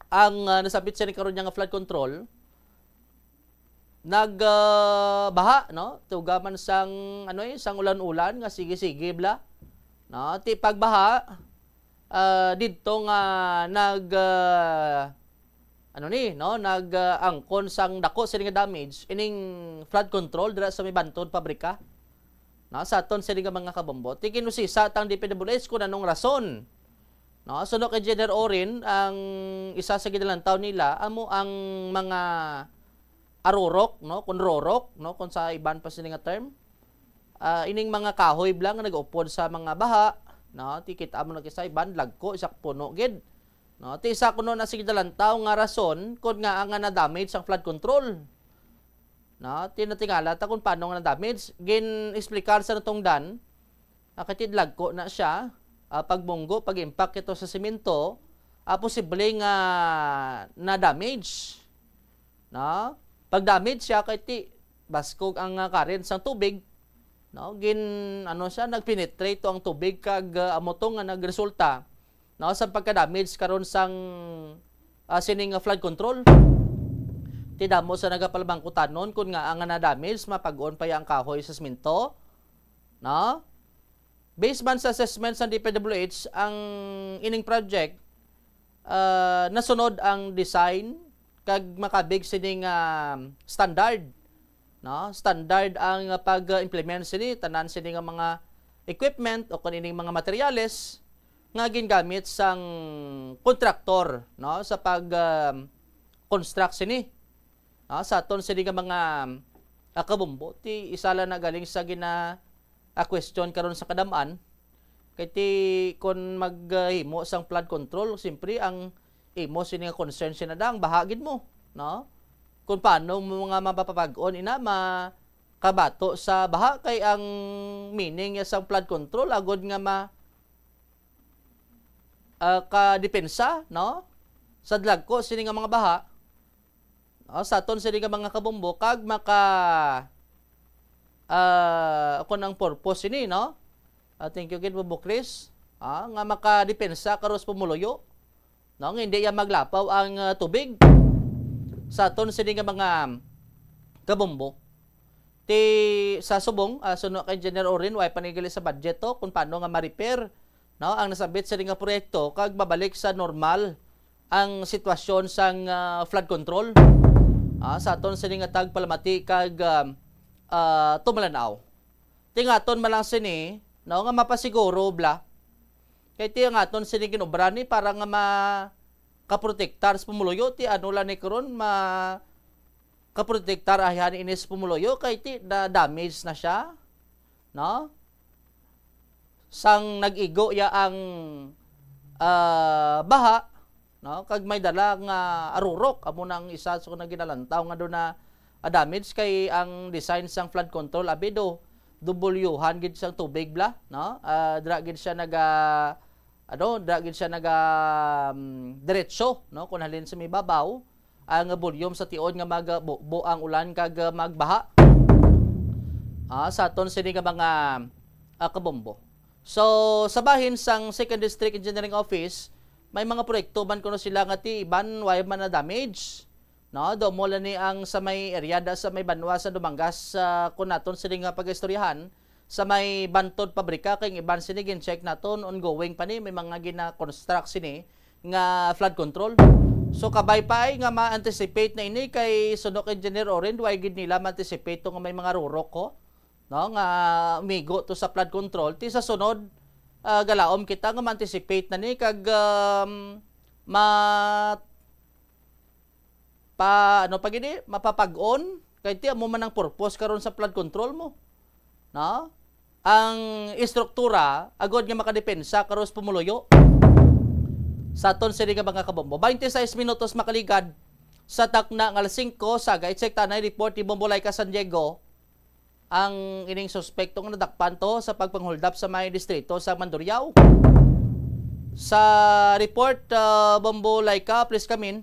ang, ah, nasabit siya ni karon niya nga flood control, nag, ah, baha, no? Tuga man sang, ano eh, sang ulan-ulan nga sige-sige bla. No? Ti pagbaha, ah, didto nga nag, ah, ano ni, no? Nag, ah, angkon sang dako sini nga damage ining flood control dira sa may bantod pabrika. No? Sa aton sini nga mga kabombo. Ti kinusisa tang D P W H kung anong rason. No? Suno kay Engineer Orin, ang isa sa ginalantaw nila amo ang mga arurok, no? Kung rorok, no? Kung sa iban pa sini nga term. Ah, ining mga kahoy bla nga nag-upod sa mga baha, no? Ti kita mo na sa iban, lagko, isa ka puno gid. No? Ti isa kuno na sa ginalantaw nga rason kung nga nga na-damage ang flood control. No? Ti natingala ta kung paano nga na-damage. Gin-explicar sa natungdan, ah, kay ti lagko na siya, ah, pagbunggo, pag-impact ito sa semento, ah, posible nga na-damage. No? Pag-damage siya kay ti baskog ang, ah, current sang tubig, no? Gin, ano siya, nag-penetrate to ang tubig kag, ah, amo to nga nagresulta, no, sa pagka-damage karon sang, ah, sini nga flood control. Ti damo sa nagapalabangkutanon kung nga ang na-damage, mapag-on pa ya ang kahoy sa semento, no? Based man sa assessment sa D P W H, ang ining project, ah, nasunod ang design kag makabig sining, ah, standard, no? Standard ang pag-implement sini, tanan sini nga mga equipment o kung ining mga materyales nga gingamit sang kontraktor, no, sa pag, ah, construct sini. No, sa aton sini nga mga, ah, kabombo, ti isa lang na galing sa gina, ah, question karon sa kadam-an. Kay ti kon maghimo sang flood control, siyempre ang imo sini nga concern sina dang baha gid mo, no? Kung paano mo nga mapapapag-on ina makabato sa baha, kay ang meaning niya sang flood control agod nga ma, ah, kadepensa, no? Sa dlagko sini nga mga baha, no? Sa aton sini nga mga kabombo kag maka, ah, kung ang purpose ini, no? Ah, thank you gid, Bobo Chris. Ah, nga makadepensa karon sa pumuluyo, no? Nga hindi ya maglapaw ang, ah, tubig sa aton sini nga mga kabombo. Ti sa subong, ah, suno kay Engineer Orin, way pa ni gali sa budget to kung paano nga ma-repair, no, ang nasabit sini nga proyekto kag mabalik sa normal ang sitwasyon sang, ah, flood control, ah, sa aton sini nga tagpalamati kag, ah, ah, tumalanaw. Ti ang aton man lang sini, no, nga mapasiguro bla. Kay ti ang aton sini ginobra ni para nga makaprotektar sa pumuluyo, ti ano lang ni karon, ma-, kaprotektar ahian ini sa pumuluyo, kay ti na-damage na siya, no? Sang nag-igo ya ang, ah, baha, no? Kag may dala nga arurok, amo na ang isa sa mga ginalantaw nga doon na, ah, damage kay ang design sang flood control, abi do, dubulyuhan gid sang tubig bla, no? Ah, dira gid siya naga, ano, dira gid siya naga, mm, diretso, no? Kung halin sa may babaw, ang volume sa tiod nga magbubo ang ulan kag, ah, magbaha, ah, sa aton sini nga mga, ah, kabombo. So, sa bahin sang Second District Engineering Office, may mga proyekto man kuno sila nga ti iban way man na damage, no? Dumo lang ni ang sa may area da sa may banwa sa Dumangas, ah, kung naton sini nga pag-istoryahan, sa may bantod pabrika, kay ang iban sini gin-check naton, ongoing pa ni, may mga gina-construct sini nga flood control. So, kabay pa ay nga ma-anticipate na ini kay suno kay Engineer Orin, way gid nila ma-anticipate to nga may mga rurok ko. no, nga umigo to sa flood control, ti sa sunod, ah, galaom kita nga ma-anticipate na ni kag, um, ma-, pa, ano pa gid, mapapag-on, kay ti amo man ang purpose karon sa flood control mo, no? Ang estruktura agod nga makadepensa karon sa pumuluyo. Sa aton sini nga mga kabombo, twenty-six minutos makaligad sa takna nga alas singko, sa ga-, i-check ta na report ni Bombo Laika San Diego. Ang ining suspekto nga nadakpan to sa pagpanghold up sa may distrito sa Mandurriao. Sa report, ah, Bombo Laika, please come in.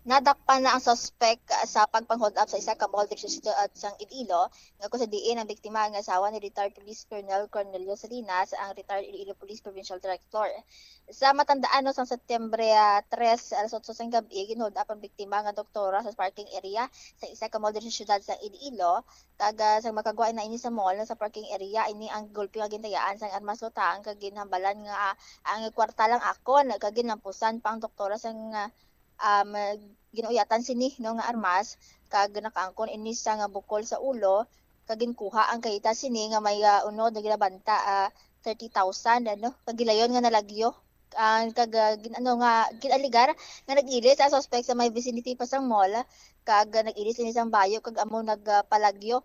Nadakpan na ang suspek sa pagpang-hold up sa isa ka mall diri sa siyudad sang Iloilo, nga kung sa diin ang biktima ang asawa ni retired Police Colonel Cornelio Salinas, ang retired Iloilo Police Provincial Director. Sa matandaan, no, sang Setyembre, ah, tres, alas otso sang gab-i, gin-hold up ang biktima nga doktora sa parking area sa isa ka mall diri sa siyudad sang Iloilo, kag, ah, sang makagwa na ini sa mall, sa parking area, ini ang gulpi nga gintayaan sang armas lutang, kag ginhambalan nga, ah, ang kwarta lang akon, kag ginlampusan pa ang doktora sang, ah, um, ginauyatan sini, no, nga armas, kag nakaangkon ini sa nga bukol sa ulo, kag ginkuha ang kahita sini nga may, ah, unod nga ginabanta, ah, thirty thousand, ano, kag gilayon nga nalagyo. Ang kag, ah, gin-, ano nga, gin-aligar nga nag-ilis ang suspect sa may vicinity pa sang mall, kag, ah, nag-ilis ini sang bayo, kag amo nagpalagyo.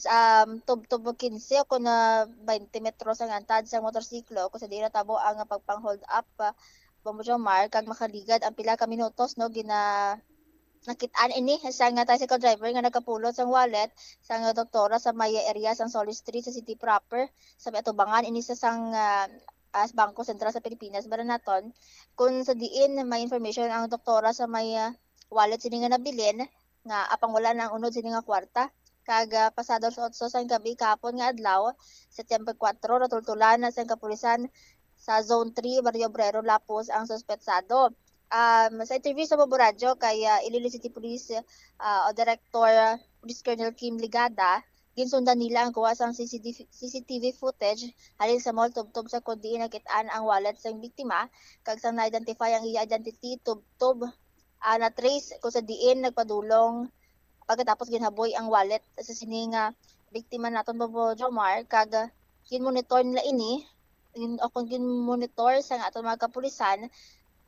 Um, tubtob quince o kon, ah, twenty metros ang antad sang motorsiklo, kung sa diin natabo ang pagpang-hold up, ah, Bombo Jomar, kag makaligad ang pila ka minutos, no, gina-, nakit-an ini sang tricycle driver nga nagkapulot sang wallet sang doktora sa may area sang Solis Street sa city proper, sa may atubangan ini sa sang, ah, ah, Bangko Sentral sa Pilipinas, Baranaton, kung sa diin may information ang doktora sa may, ah, wallet sini nga nabilin, nga apang wala na ang unod sini nga kwarta. Kag, ah, pasado alas otso sang gabi kahapon nga adlaw, Setyembre kuwatro, natultulan na sang kapulisan sa Zone three, Barrio Obrero, Lapuz ang suspetsado. Um, sa interview sa Bombo Radyo kay, ah, Iloilo City Police, ah, o Director Police Colonel Kim Ligada, ginsundan nila ang kuha sang C C T V, C C T V footage halin sa mall tubtob sa kon diin nakit-an ang wallet sang biktima, kag sang na-identify ang iya identity tubtob, ah, na-trace kung sa diin nagpadulong pagkatapos ginhaboy ang wallet sa sini nga biktima naton, Bombo Jomar, kag ginmonitor nila ini, gin-, o kung ginmonitor sang aton mga kapulisan,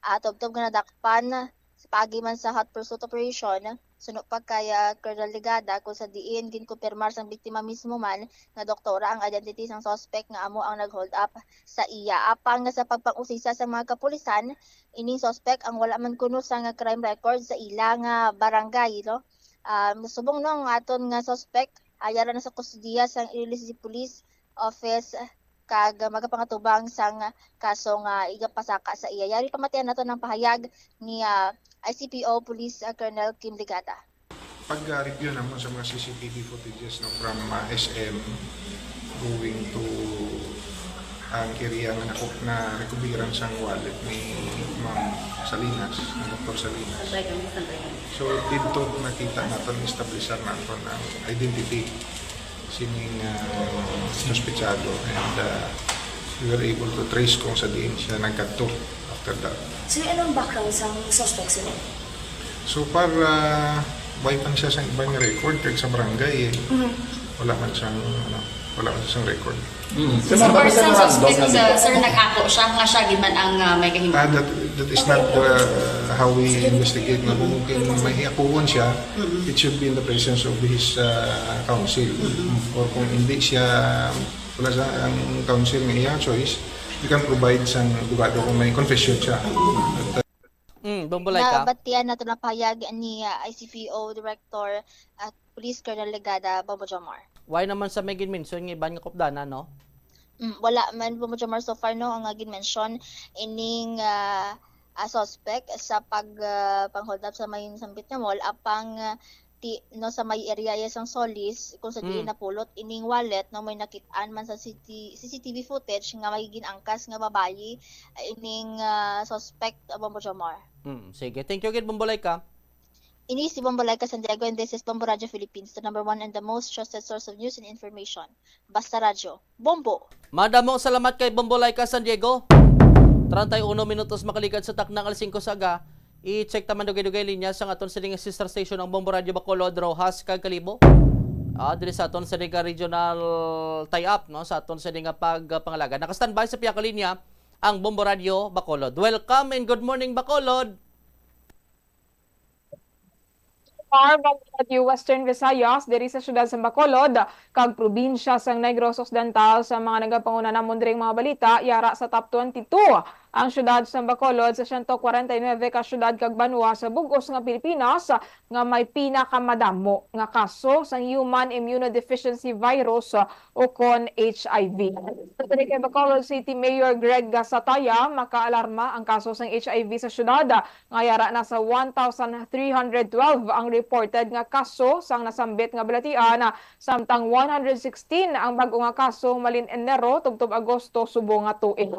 ah, tubtob nga nadakpan sa paagi man sa hot pursuit operation, suno pa kay, ah, Colonel Ligada, kung sa diin ginkumpirmar sang biktima mismo man nga doktora ang identity sang suspect nga amo ang nag-hold up sa iya. Apang sa pagpang-usisa sa mga kapulisan, ining suspect ang wala man kuno sang crime record sa ila nga barangay, no? Um, subong, no, ang aton nga suspect, ah, yara na sa kustodiya sang Iloilo City Police Office, kag magapangatubang sang kaso nga igapasaka sa iya. Yari pamatian nato ang pahayag ni, ah, I C P O Police, ah, Colonel Kim Ligada. Pag-review namon sa mga C C T V footages, no, from, ah, S M going to ang area nga nako-, na-recoveran sang wallet ni Ma'am Salinas, ni Doktor Salinas. Santay kami, santay kami. So, dito nakita naton, establisar naton ang identity sining, ah, suspetsado, and, ah, we were able to trace kung sa diin siya nagkadto after that. So, anong background sang suspect, sir? So far, ah, way man siya sa iban nga record, kag sa barangay, eh. Mhm. Wala man siyang, ano, wala man siyang record. Mm. So, first time suspect, sir, nag-ako siya nga siya gid man ang, ah, may kahimo. Ah, that, that is not, uh, how we investigate. Nga kung, kung may akuon siya, it should be in the presence of his, uh, counsel. Or kung hindi siya, wala sa ang counsel nga iya choice, we can provide sang abogado kung may confession siya. At, uh, Mm, Bombo Laika. Nabatian nato ang pahayag ni, ah, I C P O Director at Police Colonel Ligada, Bombo Jomar. Why naman sa may ginmention nga iban nga kupdanan, no? Mm, wala man, Bombo Jomar, so far, no, ang, ah, ginmention ining, ah, ah, suspect sa pag, ah, pang-hold up sa may sambit nga mall, apang, ah, ti-, no, sa may area ya sang Solis, kung sa diin Mm. napulot ining wallet, no, may nakit-an man sa C T, C C T V footage nga may gin-angkas nga babayi, ah, ining, ah, suspect, ah, Bombo Jomar. Mm, sige. Thank you gid, Bombo Laika. Ini si Bombo Laika San Diego, and this is Bombo Radio Philippines, the number one and the most trusted source of news and information. Basta Radyo. Bombo! Madamo salamat kay Bombo Laika San Diego. Treinta y uno minutos makaligad sa taknang alas singko sa aga. I-check ta man dugay-dugay linya sang aton sining sister station, ang Bombo Radio Bacolod, Roxas, kag Kalibo. Ah, diri sa aton sa nga regional tie-up, no, sa aton sa nga pagpangalagad. Naka-standby sa pihak linya ang Bombo Radio Bacolod. Welcome and good morning, Bacolod. Far Bacolod, Western Visayas, diri sa siyudad sa Bacolod, kag probinsya sang Negros Occidental. Sa mga nagapanguna namon diri nga mga balita, yara sa top twenty-two ang siyudad sa Bacolod sa siyento kwarenta y nuebe ka siyudad kag banwa sa bug-os nga Pilipinas nga may pinakamadamo nga kaso sang human immunodeficiency virus, o kon H I V. Sa diri kay Bacolod City Mayor Greg Sataya, makaalarma ang kaso sang H I V sa siyudad nga yara na sa one thousand three hundred twelve ang reported nga kaso sang nasambit nga balatian, samtang one hundred sixteen ang bag-o nga kaso malin Enero tubtob Agosto subong nga tuig.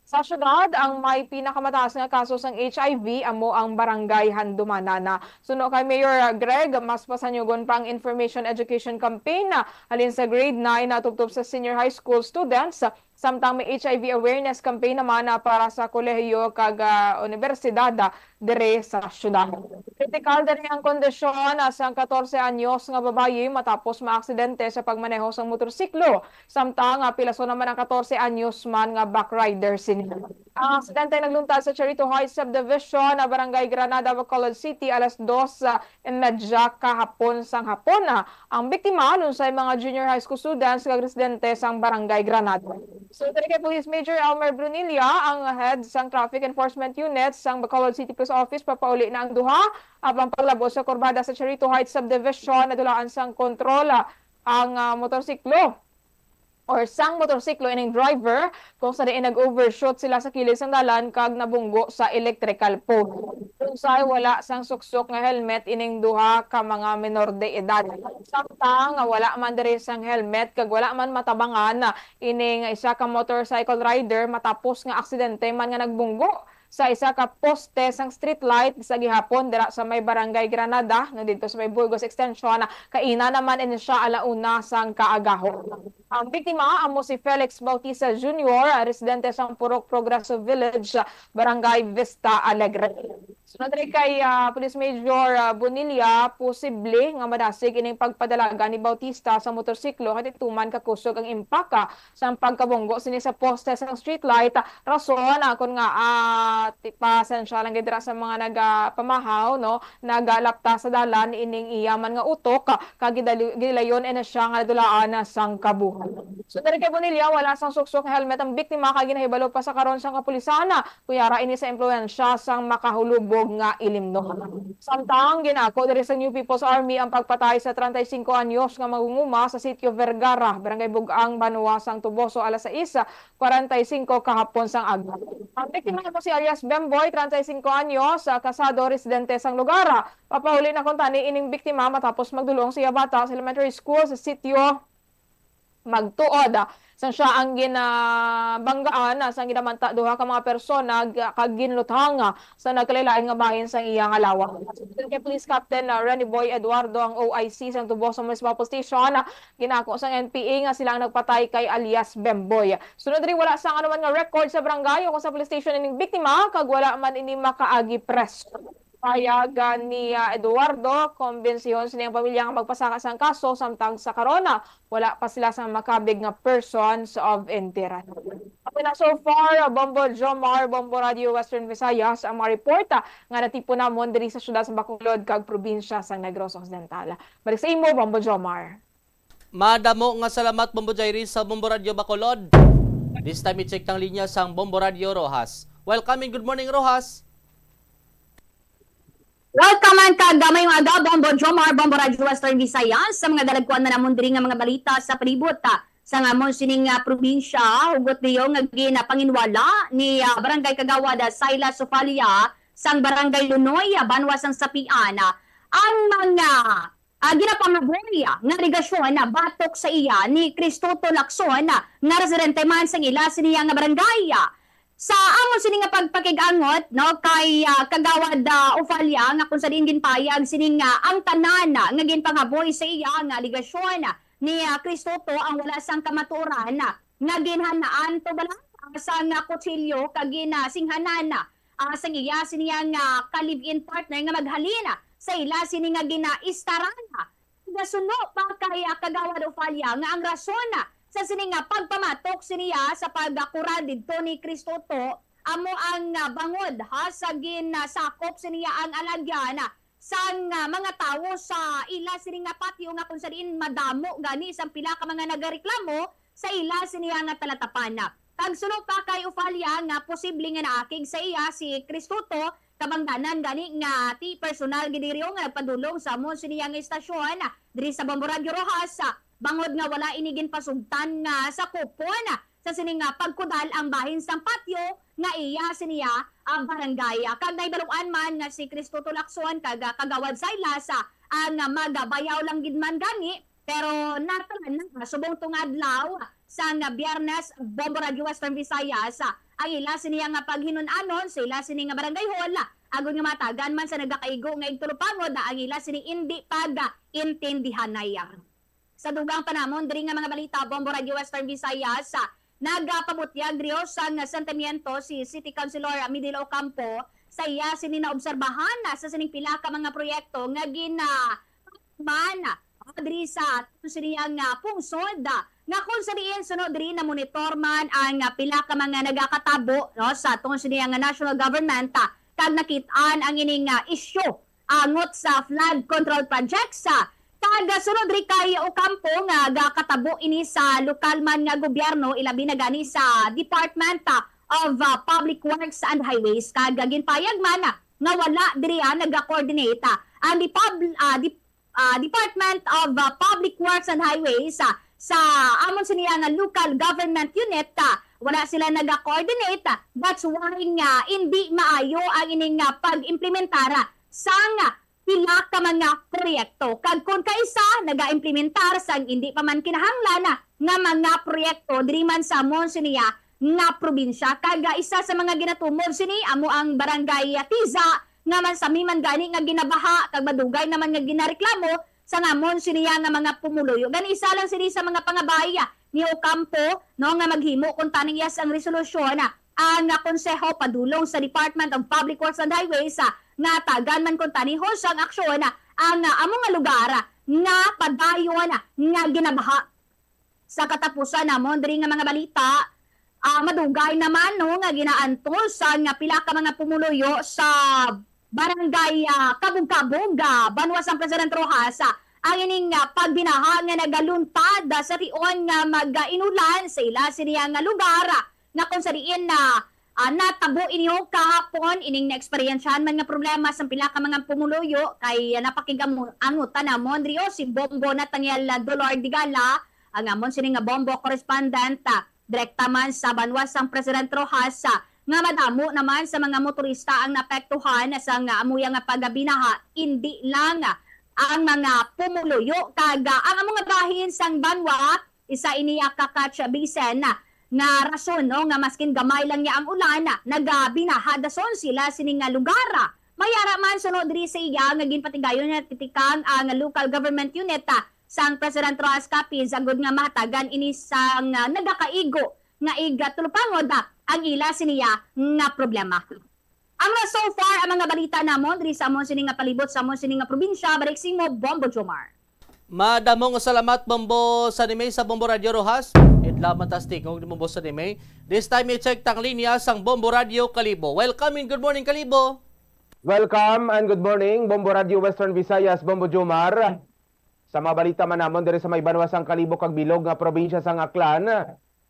Sa siyudad, ang may pinakamataas nga kaso sang H I V amo ang Barangay Handumanan. Suno kay Mayor Greg, mas pasanyugon pa ang information education campaign halin sa grade nine tubtob sa senior high school students. Samtang may H I V awareness campaign naman, ah, para sa kolehiyo kag, ah, unibersidad, ah, diri sa syudad. Kritikal diri ang kondisyon, ah, sang katorse anyos nga babayi matapos maaksidente sa pagmaneho sang motorsiklo. Samtang, ah, pilason naman ang katorse anyos man nga backrider sini. Ang aksidente nagluntad sa Charito Heights Subdivision, ah, Barangay Granada, Bacolod City, alas dos, ah, imedya kahapon sang hapon, ah. Ang biktima, anunsay mga junior high school students kag residente sang Barangay Granada. So, diri kay Police Major Elmer Brunilla, ang head sang Traffic Enforcement Unit sang Bacolod City Police Office, papauli na ang duha. Apang paglabo sa kurbada sa Charito Heights Subdivision, nadulaan sang kontrol, ah, ang, ah, motorsiklo or sang motorsiklo ining driver, kung sa diin nag-overshoot sila sa kilid sang dalan kag nabunggo sa electrical pole. Unsay wala sang suksok nga helmet ining duha ka mga menor de edad. Samtang nga wala man diri sang helmet kag wala man matabangan ining isa ka motorcycle rider matapos nga aksidente man nga nagbunggo sa isa ka poste sang street light sa gihapon dira sa may Barangay Granada, no, didto sa may Burgos Extension, kaina naman ini siya ala una sang kaagahon. Ang biktima amo si Felix Bautista Junior, residente sang Purok Progreso Village, Barangay Vista Alegre. Sunod diri kay, ah, Police Major, ah, Bonilla, posible nga madasig ining pagpadalagan ni Bautista sa motorsiklo kay tuman kakusog ang impact, ah, sang pagkabunggo sini sa poste sang street light. Rason, ah, kon nga, ah, ti-, pasensya lang gid dira sa mga nagapamahaw, no, nagalapta sa dalan ining iya man nga utok, ah, kag gidali-, gilayon na siya nga dulaan sang kabuhi. So, diri kay Bonilla, wala sang suksok nga helmet ang biktima kag ginahibalo pa sa karon sang kapulisan, ah, kung yara ini sa impluwensya sang makahulubog nga ilimnon. Samtang ginako diri sa New People's Army ang pagpatay sa treinta y cinco anyos nga mangunguma sa Sitio Vergara, Barangay Bug-ang, Banwa sang Toboso, alas sais kwarenta y cinco kahapon sang aga. Ang biktima amo si alias Bemboy, treinta y cinco anyos, ah, kasado, residente sang lugar. Papauli na kuntani ining biktima matapos magdulong sa iya bata sa elementary school sa Sitio Magtuod, ah, sang siya ang ginabanggaan, ah, sang ginamanta duha ka mga persona, ah, kag ginluthang, ah, sa nagkalain-lain nga bahin sang iya nga lawas. Kay Police Captain, ah, Rene Boy Eduardo, ang O I C sang Toboso Municipal Police Station, ah, ginako sang N P A nga sila ang nagpatay kay alias Bemboy. Sunod diri, wala sang anuman nga record sa barangay o sa police station ining biktima, kag wala man ini makaagi preso. Pahayag ni, ah, Eduardo, kumbensihon sini ang pamilya nga magpasaka sang kaso, samtang sa karon, ah, wala pa sila sa makabig nga persons of interest. Amo na so far, ah, Bombo Jomar, Bombo Radio Western Visayas, ang mga report, ah, nga natipon namon diri sa siyudad sa Bacolod kag probinsya sa Negros Occidental. Balik sa imo, Bombo Jomar. Madamo nga salamat, Bombo Jairis, sa Bombo Radio Bacolod. This time, i-check ang linya sang Bombo Radio Roxas. Welcome and good morning, Roxas. Welcome and kag maayong aga, Bombo Jomar, Bombo Radio Western Visayas, sa mga dalagkuan na namon diri nga mga balita sa palibot, ah, sa amon sining, ah, probinsya. Hugot niyo nga ginapanginwala ni, ah, Barangay Kagawad, ah, Silas Sofalia sang Barangay Lunoy, ah, Banwa sang Sapian, ah, ang mga ah, ginapangaboy nga alegasyon, ah, batok sa iya ni Cristoto Lacson, ah, nga residente man sang ila sini nga barangay. Sa amon sini nga pagpakig-angot, no, kay, ah, Kagawad, ah, Ofalia, nga kung sa diin ginpayag sini nga ang tanan, ah, nga ginpangaboy sa iya nga alegasyon, ah, ni, ah, Cristoto ang wala sang kamatuoran, ah, nga ginhanaan to bala, ah, sang, ah, kutsilyo kag ginasinghanan, ah, sang iya sini nga ka-live-in partner nga maghalin, ah, sa ila sini nga ginaistaran, ah, Nasuno pa kay, ah, Kagawad Ofalia nga ang rason, ah, sa sini nga pagpamatok siniya sa pagkural didto ni Kristoto amo ang, ah, bangod, ha, sa ginasakop siniya ang alagyan, ah, sang, ah, mga tawo sa ila sini nga patio nga kung sa diin madamo gani sang pila ka mga nagareklamo sa ila siniya nga talatapan. Kag suno pa kay Ofalia nga posible nga naakig sa iya si Kristoto, kabangdanan gani nga ti personal gid diri nga nagpadulong sa amo siniya nga istasyon diri sa Bombo Radyo Roxas, bangod nga wala ini ginpasugtan nga sakupon sa sini nga pagkudal ang bahin sang patio nga iya siniya ang barangay. Kag nahibaluan man nga si Cristo Tulakson kag, ah, Kagawad Silas, ah, ang, ah, magabayaw lang gid man gani, pero natural na nga subong tong adlaw sang, ah, Biyernes, Bombo Radyo Western Visayas, ah, ang ila siniya nga paghinun-anon sa ila sini nga barangay hall, ah, agod nga matagan man sa nagakaigo nga igtulupangod, ah, ang ila sini indi pag-intindihanay. Sa dugang pa namon diri nga mga balita, Bombo Radio Western Visayas, ah, nagapabutyag diri sang sentimiento si City Councilor Midil Ocampo sa iya sini naobserbahan na sa sining pila ka mga proyekto nga gina-, man, ah, diri sa sini nga pungsod, ah, nga kung sa diin sunod diri na monitor man ang, ah, pila ka mga nagakatabo, no, sa atong sini nga national government, ah, kag nakit-an ang ining, ah, isyu angot sa flood control projects, ah, kag sunod diri kay Ocampo nga gakatabo ini sa lokal man nga gobyerno, ilabi na gani sa Department, ah, of, ah, Public Works and Highways, kag ginpayag man, ah, nga wala diri, ah, naga-coordinate, ah, ang Depub-, ah, Dep-, ah, Department of, ah, Public Works and Highways, ah, sa amon siniya nga local government unit, ah, wala sila naga-coordinate, ah, that's why nga indi maayo ang ining, ah, pag-implementar, ah, sang pila ka mga proyekto. Kag kon kaisa nagaimplementar sang indi pa man kinahanglan nga mga proyekto diri man sa amon siniya nga probinsya. Kag, ah, isa sa mga ginatumod sini amo ang Barangay Tiza nga mansami man gani nga ginabaha kag madugay naman nga ginareklamo sa amon siniya nga mga pumuluyo. Gani isa lang sini sa mga pangabay, ah, ni Ocampo, no, nga maghimo kuntani iya sang resolusyon, ah, ang, ah, konseho padulong sa Department of Public Works and Highways, ah, nga tagan man kuntani sang aksyon, ah, ang, ah, amo nga lugar, ah, nga padayon, ah, nga ginabaha. Sa katapusan namon diri nga mga balita, ah, madugay naman, no, nga ginaantos ang pila ka mga pumuluyo sa Barangay, ah, Kabog-Kabog, ah, banwa sang President Roxas, ah, ang ining, ah, pagbinaha nga nagaluntad, ah, sa tion nga mag-inulan sa ila siniya nga lugar, ah, nga kung sa diin na, ah, natabo inyo kahapon ining naeksperyensyahan man nga problema sa pila ka mga pumuluyo kay, ah, napakig-angutan namon diri si Bombo Nathaniel Dolor Digala, ang amon sini nga Bombo correspondent, ah, direkta man sa banwa sang President Roxas, ah, nga madamo naman sa mga motorista ang naapektuhan sang, ah, amuya nga pagbinaha, indi lang, ah, ang mga pumuluyo kag, ah, ang amo nga bahin sang banwa, isa ini ka catch basin, ah, nga rason, no, nga maskin gamay lang niya ang ulan, ah, nagabinaha dason sila sini nga lugar, ah. May ara man suno diri sa iya nga ginpatigayon nga titikang ang local government unit, ah, sang President Roxas Capiz, agud nga mahatagan ini sang, ah, nagakaigo nga igatulupangod, ah, ang ila siniya nga problema. Amo na so far ang mga balita namon diri sa amon sini nga palibot, sa amon sini nga probinsya. Balik sa imo, Bombo Jomar. Madamo nga salamat, Bombo Sanime, sa Bombo Radio Roxas. Idlaw man tas tingog ni Bombo Sanime. This time, i-check tang linya sang Bombo Radio Kalibo. Welcome and good morning, Kalibo. Welcome and good morning, Bombo Radio Western Visayas, Bombo Jomar. Sa mga balita man namon diri sa may banwa sang Kalibo kag Bilog nga probinsya sang Aklan,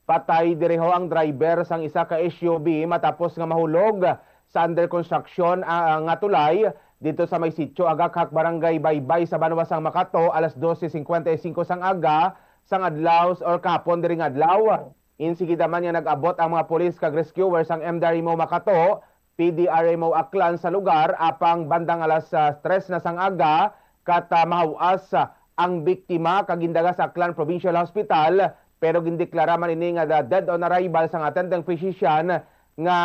patay diri ho ang driver sang isa ka S U V matapos nga mahulog sa under construction, ah, nga tulay dito sa may sitio Agakhak, Barangay Baybay sa banwa sang Makato, alas dose cincuenta y cinco sang aga sang adlaw or kahapon diri nga adlaw. Insigida man nga nag-abot ang mga pulis kag rescuer sang M D R M O Makato, P D R M O Aklan sa lugar, apang bandang alas, ah, tres na sang aga, kat, ah, mahawas, ah, ang biktima kag gindaga sa Aklan Provincial Hospital, pero gindeklara man ini nga da-, dead on arrival sang attending physician nga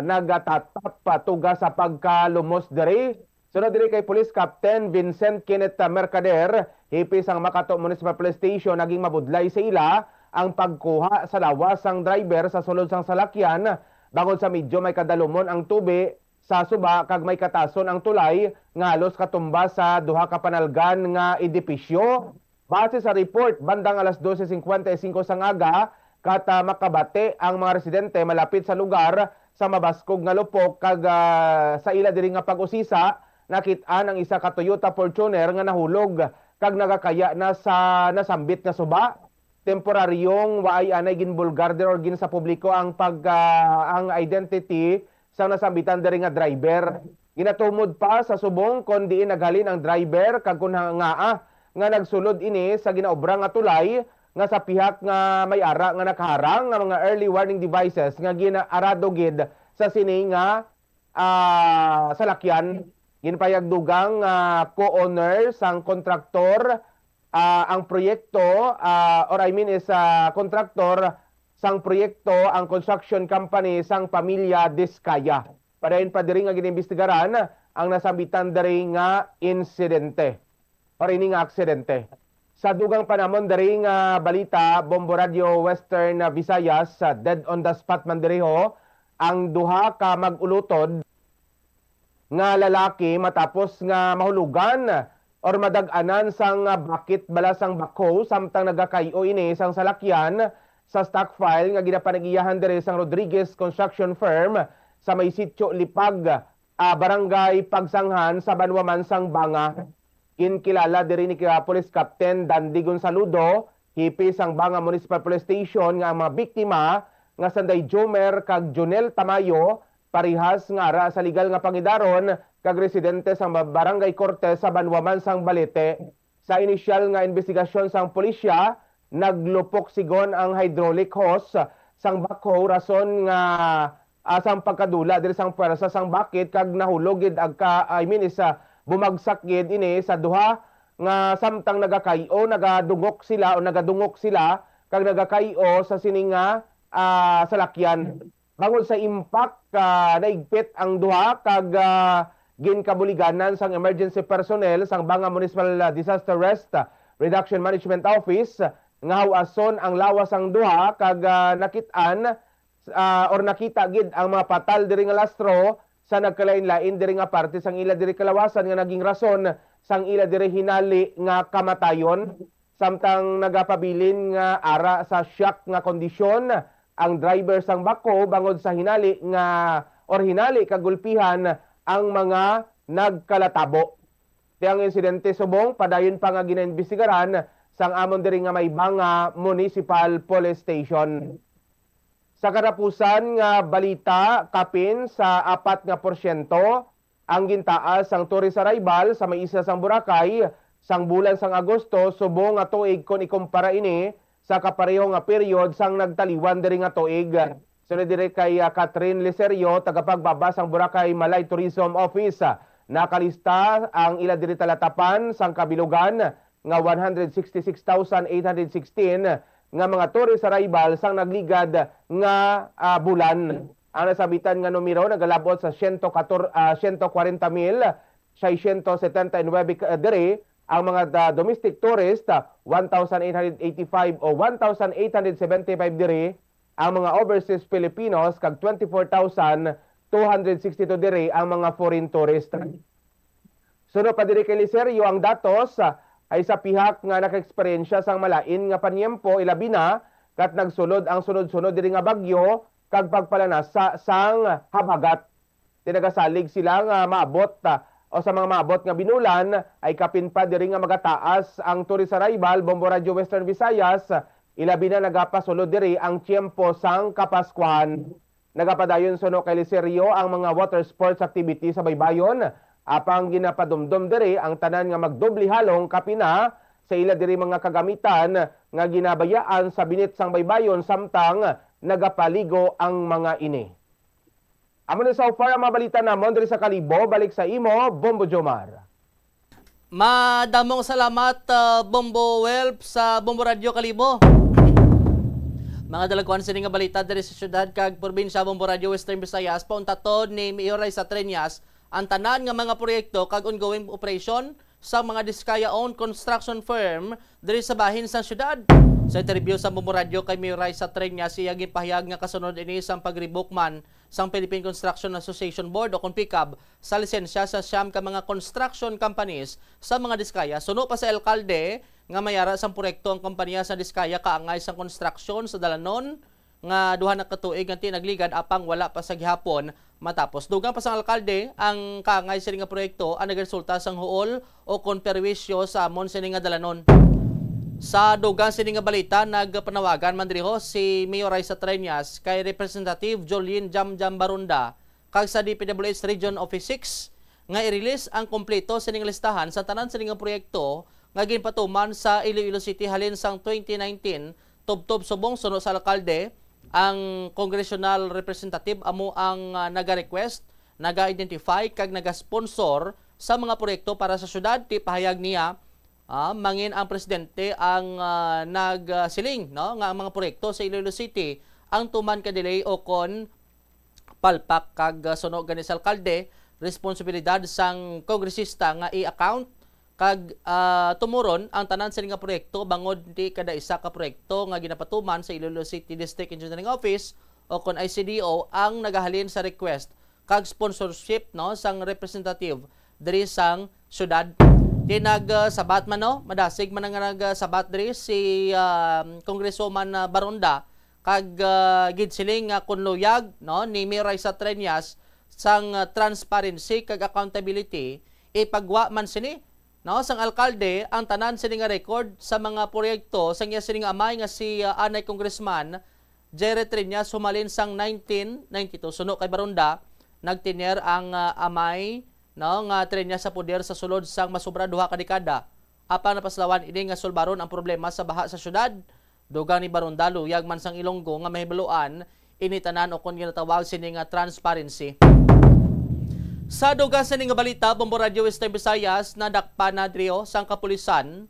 nagatatap pa tuga sa pagkalumos diri. Sunod diri kay Police Captain Vincent Kenneth Mercader, hepe sang Makato Municipal Police Station, naging mabudlay sa ila ang pagkuha sa lawas sang driver sa sulod sang salakyan, bangod sa medyo may kadalumon ang tubi sa suba kag may katason ang tulay nga halos katumba sa duha ka panalgan nga edipisyo. Base sa report, bandang alas dose cincuenta y cinco sang aga, kat, ah, makabati ang mga residente malapit sa lugar sa mabaskog nga lupok kag, ah, sa ila diri nga pag-usisa, nakit-an ang isa ka Toyota Fortuner nga nahulog kag nagakaya na sa nasambit nga suba. Temporaryong waay anay ginbulgar diri or gin sa publiko ang pag, ah, ang identity sang nasambitan diri nga driver. Ginatumod pa sa subong kon diin naghalin ang driver kag kon ha-, ngaa nga nagsulod ini sa ginaobra nga tulay nga sa pihak nga may ara nga nakaharang nga mga early warning devices nga gin-arado gid sa sini nga, ah, salakyan. Ginpayag dugang, ah, co-owner sang kontraktor, ah, ang proyekto, ah, or I mean is, ah, kontraktor sang proyekto ang construction company sang pamilya Discaya. Padayon pa diri nga giniimbestigaran ang nasambitan diri nga insidente or ini nga aksidente. Sa dugang pa namon diri nga balita, Bombo Radio Western Visayas, sa dead on the spot man diri ho ang duha ka mag-ulutod nga lalaki matapos nga mahulugan or madag-anan sang bakit bala sang backhoe samtang nagakay-o ini sang salakyan sa stockpile nga ginapanag-iyahan diri sang Rodriguez Construction Firm sa may Sitio Lipag, ah, Barangay Pagsanghan sa Banwa man sang Banga. Ginkilala diri ni ka Police Captain Dandy Gonzaludo, hipi sang Banga Municipal Police Station, nga ang mga biktima nga sanday Jomer kag Jonel Tamayo, parehas nga ara sa legal nga pangidaron kag residente sang ba-, Barangay Cortes sa Banwa man sang Balete. Sa inisyal nga imbestigasyon sang pulisya, naglupok sigon ang hydraulic hose sang backhoe, rason nga, ah, sang pagkadula diri sang pwersa sang bakit kag nahulog gid ang ka, I mean, isa bumagsak gid ini sa duha nga samtang nagakay-o, nagadungok sila o nagadungok sila kag nagakay-o sa sini nga, ah, salakyan. Bangod sa impact, ah, naigpit ang duha kag, ah, ginkabuliganan sang emergency personnel sang Banga Municipal, ah, Disaster Rest, ah, Reduction Management Office nga hawason ang lawas sang duha kag, ah, nakit-an, ah, or nakita gid ang mga patal diri nga lastro sa nagkalain-lain diri nga parte sang ila diri kalawasan nga naging rason sang ila diri hinali nga kamatayon. Samtang nagapabilin nga ara sa shock nga kondisyon ang driver sang backhoe bangod sa hinali nga or hinali kagulpihan ang mga nagkalatabo. Ti ang insidente subong padayon pa nga ginaimbestigaran sang amon diri nga may Banga Municipal Police Station. Sa katapusan nga balita, kapin sa apat nga porsyento ang gintaas sang tourist arrival sa may isla sang Boracay sang bulan sang Agosto subong nga tuig kon ikumpara ini sa kapareho nga period sang nagtaliwan diri nga tuig. Sunod diri kay, ah, Catherine Liserio, tagapagbaba sang Boracay Malay Tourism Office, ah, nakalista ang ila diri talatapan sang kabilugan nga one hundred sixty-six thousand eight hundred sixteen nga mga tourist arrival sang nagligad nga, ah, bulan. Ang nasabitan nga numero nagalabot sa siyento katorse, ah, siyento kwarenta mil seiscientos setenta y nueve ka-, diri ang mga da-, domestic tourist, ah, one thousand eight hundred eighty-five o one thousand eight hundred seventy-five diri ang mga overseas Filipinos kag twenty-four thousand two hundred sixty-two diri ang mga foreign tourist. Suno pa diri kay Liserio, ang datos, ah, ay sa pihak nga nakaeksperyensya sang malain nga panyempo, ilabi na kat nagsulod ang sunod-sunod diri nga bagyo kag pagpalanasa sang habagat. Tinagasalig sila nga maabot, ah, o sa mga maabot nga binulan ay kapin pa diri nga magataas ang tourist arrival. Bombo Radyo Western Visayas, ilabi na nagapasulod diri ang tiyempo sang Kapaskuhan. Nagapadayon suno kay Liserio ang mga water sports activity sa baybayon, apang ginapadumdom diri ang tanan nga magdoble halong kapin na sa ila diri mga kagamitan nga ginabayaan sa binit sang baybayon samtang nagapaligo ang mga ini. Amo ni so far ang mga balita namon diri sa Kalibo. Balik sa imo, Bombo Jomar. Madamong salamat, ah, Bombo Welp sa Bombo Radyo Kalibo. Mga dalagkuan sini nga balita diri sa siyudad kag probinsya, Bombo Radyo Western Visayas, pauntaton ni Mayor Raisa Treñas ang tanan nga mga proyekto kag ongoing operation sa mga Diskaya-owned construction firm diri sa bahin sang siyudad. Sa interview sa Bombo Radyo kay Mayor Raisa Treñas, iya ginpahayag nga kasunod ini sang pag-revoke man sang Philippine Construction Association Board o kon PCAB sa lisensya sa siyam ka mga construction companies sa mga Diskaya. Suno pa sa alkalde nga may ara sang proyekto ang kompanya sa Diskaya kaangay sang konstruksyon sa dalanon nga duha na ka tuig nga ti nagligad apang wala pa sa gihapon matapos. Dugang pa sang alkalde, ang kaangay sini nga proyekto ang nagresulta sang huol o kon perwisyo sa amon sini nga dalanon. Sa dugang sini nga balita, nagpanawagan man diriho si Mayor Raisa Treñas kay Representative Jolene Jamjam Baronda kag sa D P W H Region Office six nga i-release ang kompleto sining listahan sa tanan sining nga proyekto nga ginpatuman sa Iloilo City halin sang twenty nineteen tubtob subong suno sa alkalde. Ang congressional representative amo ang, ah, naga-request, naga-identify kag naga-sponsor sa mga proyekto para sa syudad. Ti pahayag niya, ah, mangin ang presidente ang, ah, nagsiling, no, nga ang mga proyekto sa Iloilo City ang tuman ka delay o kon palpak kag, ah, suno gani sa alkalde, responsibilidad sang kongresista nga i-account kag, ah, tumuron ang tanan sini nga proyekto bangod di kada isa ka proyekto nga ginapatuman sa Iloilo City District Engineering Office o kon I C D O ang nagahalin sa request kag sponsorship, no, sang representative diri sang syudad. Di nag, ah, sabat man, no, madasig man nga nagsabat diri si, ah, Congresswoman, ah, Baronda kag, ah, ginsiling nga kon luyag, no, ni Mayor Raisa Treñas sang, ah, transparency kag accountability, ipagwa man sini, no, sang alkalde ang tanan sini nga record sa mga proyekto sang iya sini nga amay nga si, ah, anay Congressman Jerry Treñas humalin sang nineteen ninety-two. Suno kay Baronda, nagtener ang, ah, amay, no, nga Treñas sa poder sa sulod sang masobra duha ka dekada. Apang napaslawan ini nga sulbaron ang problema sa baha sa syudad. Dugang ni Baronda, luyag man sang Ilonggo nga mahibaluan ini tanan o kon ginatawag sini nga transparency. Sa dugang sini nga balita, Bombo Radyo Western Visayas, nadakpan na diri sang kapulisan,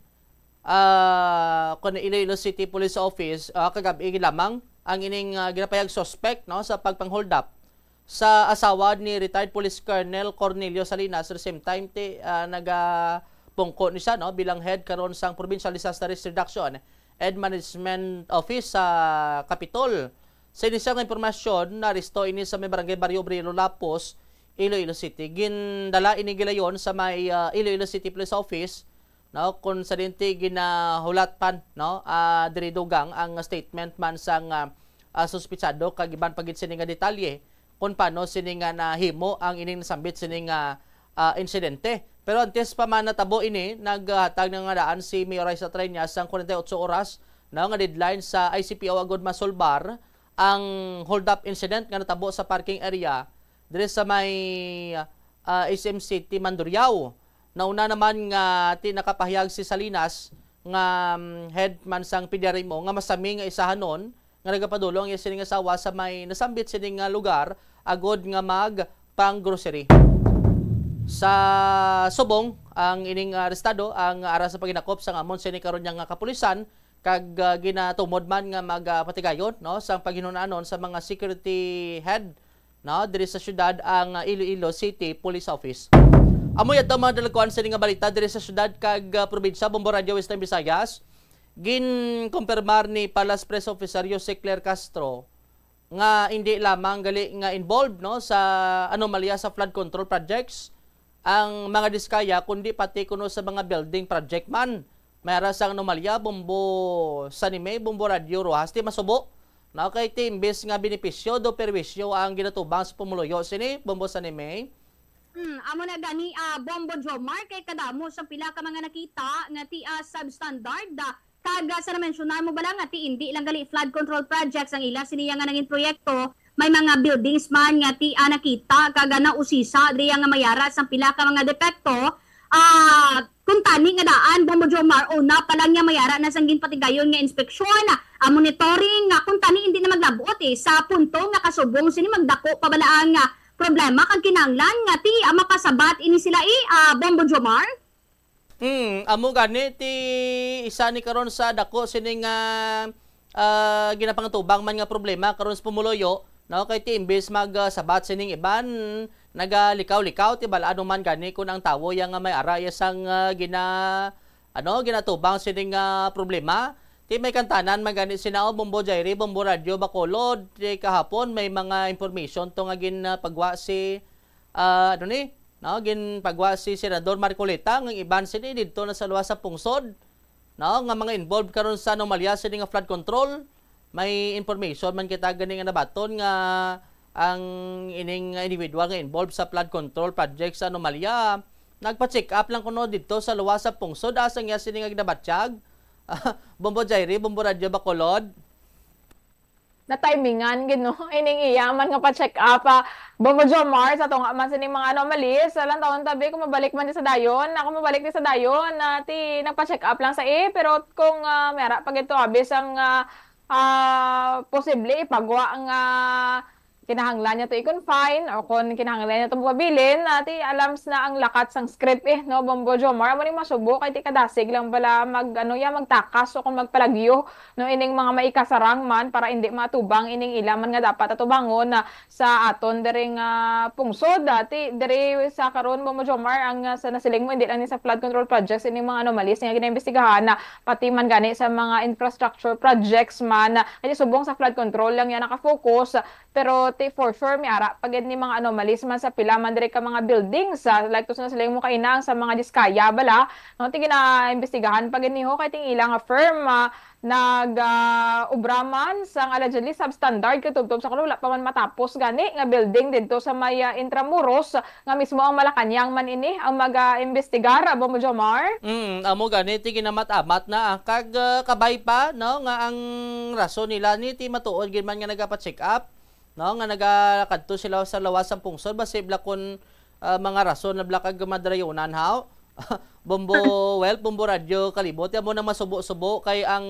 ah, kon Iloilo City Police Office, ah, kagab-i lamang ang ining, ah, ginapahayag suspect, no, sa pagpang-hold up sa asawa ni retired Police Colonel Cornelio Salinas. At the same time, ti, ah, nagapungko ni siya, no, bilang head karon sang Provincial Disaster Risk Reduction and Management Office sa Capitol. Sa inisial nga impormasyon, naaresto ini sa may barangay Barrio Obrero, Lapos, Iloilo City. Gindala ini gilayon sa may, ah, Iloilo City Police Office, no, kung sa dinti ginahulat pan, no, ah, diri dugang ang statement man sang, ah, ah, suspitsado kag iban pa gid sini nga detalye kung paano sini nga nahimo ang ining nasambit sini nga, ah, insidente. Pero antes pa man natabo ini, naghatag na nga daan si Mayor Raisa Treñas sang forty-eight oras, no, nga deadline sa I C P O agud masulbar ang hold-up incident nga natabo sa parking area diri sa may, ah, S M City Mandurriao. Nauna naman nga ti nakapahayag si Salinas nga, mm, head man sang P D R M O nga masami nga isahanon nga nagapadulong iya sining asawa sa may nasambit sining nga lugar agud nga mag pang grocery. Sa subong, ang ining arestado ang ara sa paghinakop sang amon sini karon nga kapulisan kag, ah, ginatumod man nga magapatigayon, no, sang paghinunanon sa mga security head, no, diri sa syudad ang, ah, Iloilo City Police Office. Amo yadto, mga dalagkuan, sini nga balita diri sa syudad kag, ah, probinsya. Bombo Radyo Western Visayas, ginkumpirmar ni Palace Press Officer Jose Claire Castro nga indi lamang gali nga involved, no, sa anomalya sa flood control projects ang mga Diskaya, kundi pati kuno sa mga building project man. May ara sang anomalya, Bombo Sanime, Bombo Radyo Roxas, ti masubo, no? Kay ti imbes nga benepisyo, do perwisyo ang ginatubang sa pumuluyo sini, Bombo Sanime. Hmm, amo na gani, ah, Bombo Jomar, kay kadamo sa pila ka mga nakita nga ti, ah, substandard, ah, kag, ah, sa na-mensionar mo bala nga ti indi lang gali flood control projects ang ila siniya nga nangin proyekto, may mga buildings man nga ti, ah, nakita kag, ah, nausisa diri nga may ara sang pila ka mga depekto. Ah, kung tani nga daan, Bombo Jomar, una pa lang niya may ara na sang ginpatigayon nga inspeksyon, ah, monitoring, nga kung tani hindi na maglabot, eh, sa punto nga kasubong sini magdako pa bala ang, ah, problema kag kinahanglan nga ti, ah, mapasabat ini sila, eh, ah, Bombo Jomar? Hmm, amo gani ti isa ni karon sa dako sini nga, ah, ginapangatubang man nga problema karon sa pumuluyo, no? Kay ti imbes mag, ah, sabat sining iban, nagalikaw-likaw ti bal-an man gani kun ang tawo ya nga may ara ya sang, ah, gina-, ano, ginatubang sining, ah, problema. Ti may kantanan man gani sina, o, Bombo Jairi, Bombo Radyo Bacolod. Ti kahapon may mga information to nga gin, ah, pagwa si, ah, ano ni? No, ginpagwa si Senador Marcoleta nga iban sini didto na sa luwas sa pungsod, no, nga mga involved karon sa anomalya sini nga flood control. May information man kita gani nga nabaton nga ang ining individual nga involved sa flood control project sa anomalya nagpa-check up lang kuno didto sa luwas sa pungsod. Asa niya sini nga ginabatyag? Bombo Jairi, Bombo Radyo Bacolod. Na-timingan gid, no? Ining iya man nga pa-check up, ah, Bombo Jomar, sa tunga man sining mga anomalies, sa lang taon tabi kung mabalik man di sa dayon, ako mabalik di sa dayon, ah, ti nagpa-check up lang sa, eh, pero kung, ah, may ara pa gid to, abis ang, ah, ah, posible ipagwa nga kinahanglan niya to i-confine o kung kinahanglan niya to magpabilin, ah, ti alams na ang lakat sang script, eh, no, Bombo Jomar, amo ning masubo kay ti kadasig lang bala mag, ano, ya, magtakas o kung magpalagyo, no, ining mga maikasarang man para indi matubang ining ila man nga dapat atubangon, ah, sa aton diri nga pungsod. Ah, ti diri sa karon, Bombo Jomar, ang, ah, sa nasiling mo, hindi lang ni sa flood control projects ining mga anomalies nga ginaimbestigahan, ah, pati man gani sa mga infrastructure projects man, ah, kay subong sa flood control lang yan nakafocus, pero ti for sure may ara pa gid ni mga anomalies man sa pila man diri ka mga buildings, ah, like to sa nasiling mo kaina ang sa mga Diskaya bala, no, ti ginaimbestigahan pa gid niho kay ting ila nga firm, ah, nag, ah, obra man sang allegedly substandard kay tubtob sa kuno wala pa man matapos gani nga building didto sa may, ah, Intramuros nga mismo ang Malacañang man ini ang mag, ah, imbestigar, Bombo Jomar. Mm, amo gani ti ginamat-amat na, ah, kag, ah, kabay pa, no, nga ang rason nila ni ti matuod gid man nga nagapa-check up, no, nga nagakadto sila sa lawas sang pungsod, basi bala kun, ah, mga rason na bala kag madrayonan, haw? Bombo, well, Bombo Radyo Kalibo, ti amo nang masubo-subo kay ang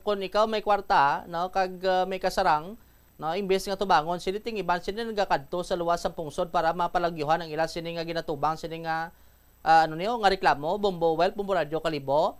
kun ikaw may kwarta, no, kag, ah, may kasarang, no, imbes nga tubangon sini, ting iban sini nagakadto sa luwas sang pungsod para mapalagyuhan ang ila sini nga ginatubang sini nga, ah, ano niyo, nga reklamo, Bombo, well, Bombo Radyo Kalibo.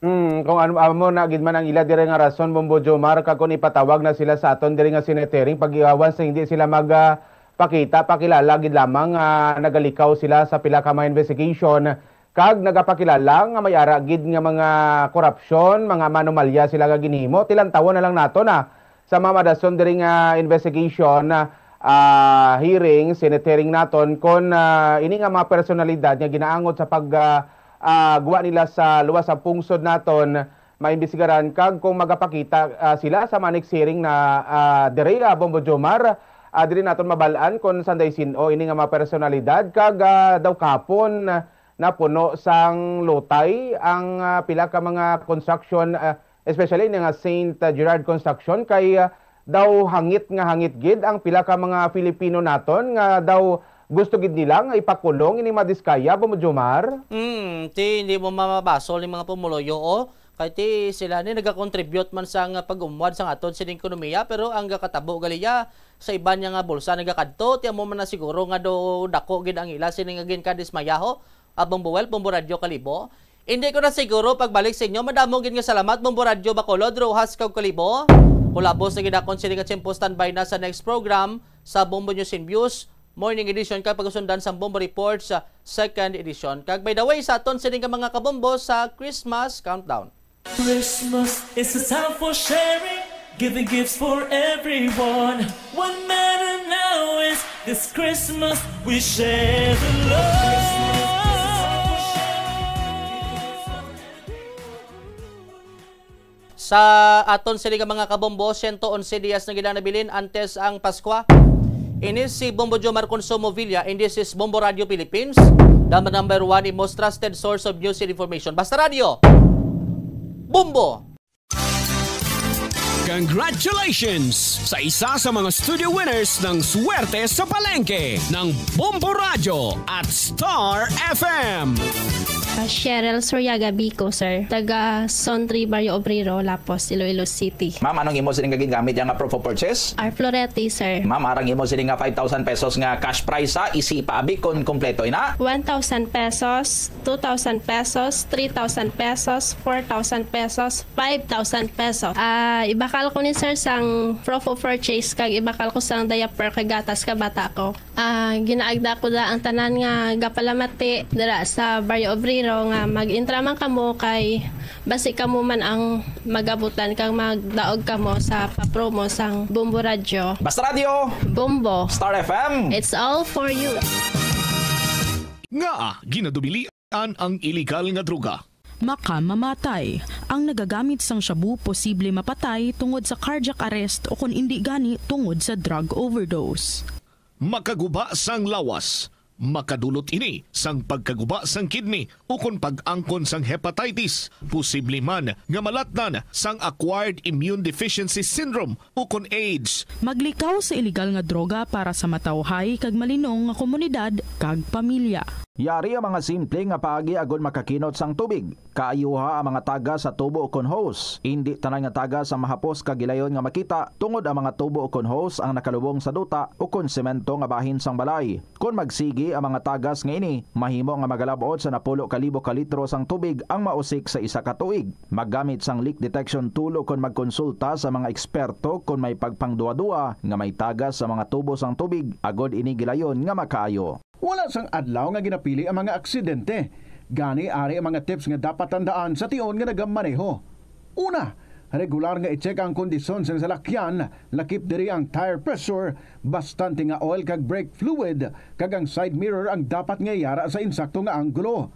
Hmm, kung ano amo na gid man ang ila diri nga rason, Bombo Jomar, kag kung ipatawag na sila sa aton diri nga sinetering, pag-iwawan sa hindi sila mag, ah, pakita, pakilala gid lamang nga nagalikaw sila sa pila ka mga investigation, kag nagapakilala nga may ara gid nga mga korupsyon, mga manumalya sila nga ginhimo. Tilantawon na lang nato na sa mga madason diri nga investigation, ah, hearing, senate hearing naton kon, ah, ini nga mga personalidad nga ginaangot sa pag, ah, ah, guwa nila sa luwas sa pungsod naton maimbestigaran kag kung magapakita, ah, sila sa mga next hearing na, ah, diri, ah, Bombo Jomar, ah, diri naton mabal-an kon sanday sin-o ini nga mga personalidad kag, ah, daw kahapon, ah, napuno sang lutay ang, ah, pila ka mga construction, ah, especially ini nga Saint Gerard Construction kay, ah, daw hangit nga hangit gid ang pila ka mga Filipino naton nga daw gusto gid nila nga ipakulong ini mga Diskaya, Bombo Jomar. Hmm, ti hindi mo mamabasol ni mga pumuluyo, o. Kay ti sila ni nagakontribute man sa nga pag-umwad sa aton sining ekonomiya, pero ang gakatabo gali ya sa iban niya nga bulsa nagakadto, ti amo man na siguro nga do dako gid ang ila sini nga ginkadismayaho. Abang Buwel, Bombo Radyo Kalibo. Hindi ko na siguro pagbalik sa inyo. Madamo gid nga salamat, Bombo Radyo Bacolod, Rojas, kag Kalibo. Kulabos na gid akon sini nga tiyempo, standby na sa next program sa Bombo News and Views Morning Edition kag pagasundan sa Bombo Report sa Second Edition. Kag by the way, sa aton sini nga mga kabombo sa Christmas Countdown. Christmas is a time for sharing, giving gifts for everyone. What matter now is this Christmas we share the love. Sa aton sini nga mga kabombo, siyento onse dias na gid ang nabilin antes ang Paskwa. Ini si Bombo Jomar Consumo Villa, and this is Bombo Radio Philippines, the number one and most trusted source of news and information. Basta Radio, Bombo! Congratulations sa isa sa mga studio winners ng Swerte sa Palengke ng Bombo Radyo at Star F M. Ah, Cheryl Soriaga Bico, sir. Taga Zone three, Barrio Obrero, Lapos, Iloilo City. Ma'am, anong imo sining nga gingamit nga proof of purchase? Arfloretti, sir. Ma'am, arang imo sining nga five thousand pesos nga cash prize, ha? Isi paabi kon kompleto ina. One thousand pesos, two thousand pesos, three thousand pesos, four thousand pesos, five thousand pesos. Ah, ibakal ko ni sir sang proof of purchase kag ibakal ko sang diaper kag gatas ka bata ko. Ah, ginaagda ko da ang tanan nga gapalamati dira sa Barrio Obrero. Pero nga, mag-intra man kamo kay basi kamo man ang magabutan kag magdaog kamo sa papromo sang Bombo Radyo. Basta Radyo, Bombo. Star F M. It's all for you. Ngaa ginadubilian ang iligal nga droga? Makamamatay. Ang nagagamit sang shabu posible mapatay tungod sa cardiac arrest o kon indi gani tungod sa drug overdose. Makaguba sang lawas. Makadulot ini sang pagkaguba sang kidney ukon pag-angkon sang hepatitis, posible man nga malatnan sang acquired immune deficiency syndrome ukon AIDS. Maglikaw sa iligal nga droga para sa matawhay kag malinong nga komunidad kag pamilya. Yari ang mga simple nga paagi agod makakinot sang tubig. Kaayuha ang mga tagas sa tubo ukon hose. Indi tanan nga tagas ang mahapos kag gilayon nga makita, tungod ang mga tubo ukon hose ang nakalubong sa duta ukon semento nga bahin sang balay. Kon magsigi ang mga tagas nga ini, mahimo nga magalab-ot sa napulo ka libo ka litro sang tubig ang mausik sa isa ka tuig. Maggamit sang leak detection tool ukon magkonsulta sa mga eksperto kon may pagpangduwa-duwa nga may tagas sa mga tubo sang tubig, agod ini gilayon nga makaayo. Wala sang adlaw nga ginapili ang mga aksidente. Gani, ari ang mga tips nga dapat tandaan sa tion nga nagamaneho. Una, regular nga i-check ang kondisyon sang salakyan, lakip diri ang tire pressure, bastante nga oil kag brake fluid, kag ang side mirror ang dapat nga yara sa insakto nga anggulo.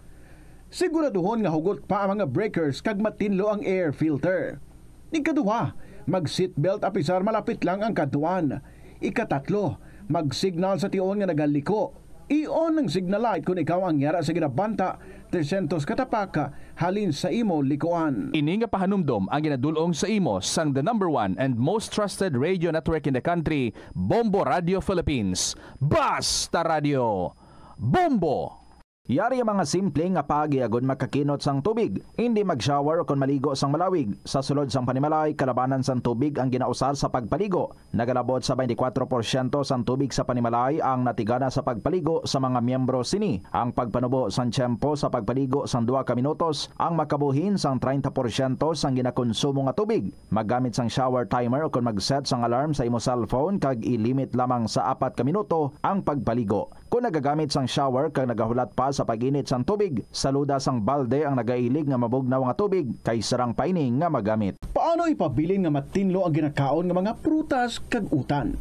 Siguraduhon nga hugot pa ang mga breakers kag matinlo ang air filter. Ikaduha, mag-seatbelt apisar malapit lang ang kadtuan. Ikatatlo, mag-signal sa tion nga nagaliko. I-on ang signal light kon ikaw ang yara sa ginabanta tresyentos ka tapak halin sa imo likuan. Ini nga pahanumdom ang ginadul-ong sa imo sang the number one and most trusted radio network in the country, Bombo Radio Philippines. Basta Radio, Bombo! Yari ang mga simple nga paagi agod makakinot sang tubig. Indi mag-shower ukon maligo sang malawig. Sa sulod sang panimalay, kalabanan sang tubig ang ginausar sa pagpaligo. Nagalabot sa twenty-four porsyento sang tubig sa panimalay ang natigana sa pagpaligo sa mga miyembro sini. Ang pagpanubo sang tiyempo sa pagpaligo sang duha ka minutos ang makabuhin sang treinta porsyento sang ginakonsumo nga tubig. Maggamit sang shower timer ukon mag-set sang alarm sa imo cellphone kag i-limit lamang sa apat ka minuto ang pagpaligo. Kon nagagamit sang shower kag nagahulat pa sa pag-init sang tubig, saluda sang balde ang nagailig nga mabugnaw nga tubig kay sarang pa ini nga magamit. Paano ipabilin nga matinlo ang ginakaon nga mga prutas kag utan?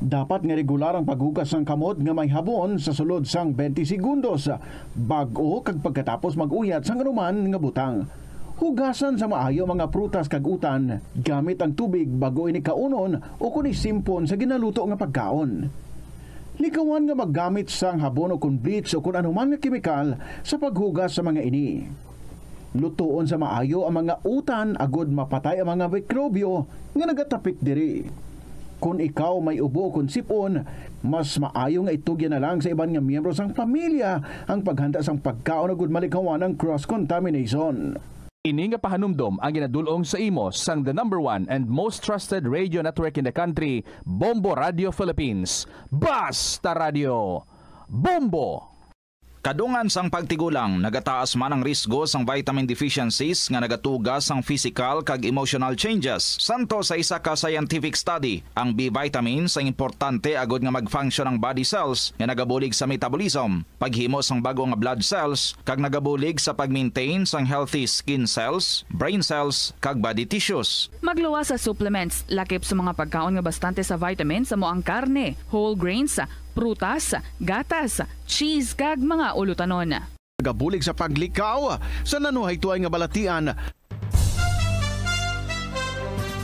Dapat nga regular ang paghugas sang kamot nga may habon sa sulod sang twenty segundos, bag-o kag pagkatapos mag-uyat sang anuman nga butang. Hugasan sa maayo ang mga prutas kag utan gamit ang tubig bag-o ini kaunon ukon isimpon sa ginaluto nga pagkaon. Likawan nga maggamit sang habon ukon bleach ukon anuman nga kemikal sa paghugas sa mga ini. Lutoon sa maayo ang mga utan agod mapatay ang mga mikrobyo nga nagatapik diri. Kon ikaw may ubo ukon sip-on, mas maayo nga itugyan na lang sa iban nga miyembro sang pamilya ang paghanda sang pagkaon agud malikawan ang cross contamination. Ini nga pahanumdom ang ginadul-ong sa imo sang the number one and most trusted radio network in the country, Bombo Radio Philippines. Basta Radio, Bombo! Kadungan sang pagtigulang, nagataas man ang risgo sang vitamin deficiencies nga nagatuga sang physical kag emotional changes. Santo sa isa ka scientific study, ang B vitamins ang importante agud nga mag-function ang body cells nga nagabulig sa metabolism, paghimo sang bag-o nga blood cells, kag nagabulig sa pag-maintain sang healthy skin cells, brain cells, kag body tissues. Magluwas sa supplements, lakip sa mga pagkaon nga bastante sa vitamins, amo ang karne, whole grains, prutas, gatas, cheese, kag mga ulutanon. Nagabulig sa paglikaw sa nanuhaytoy nga balatian.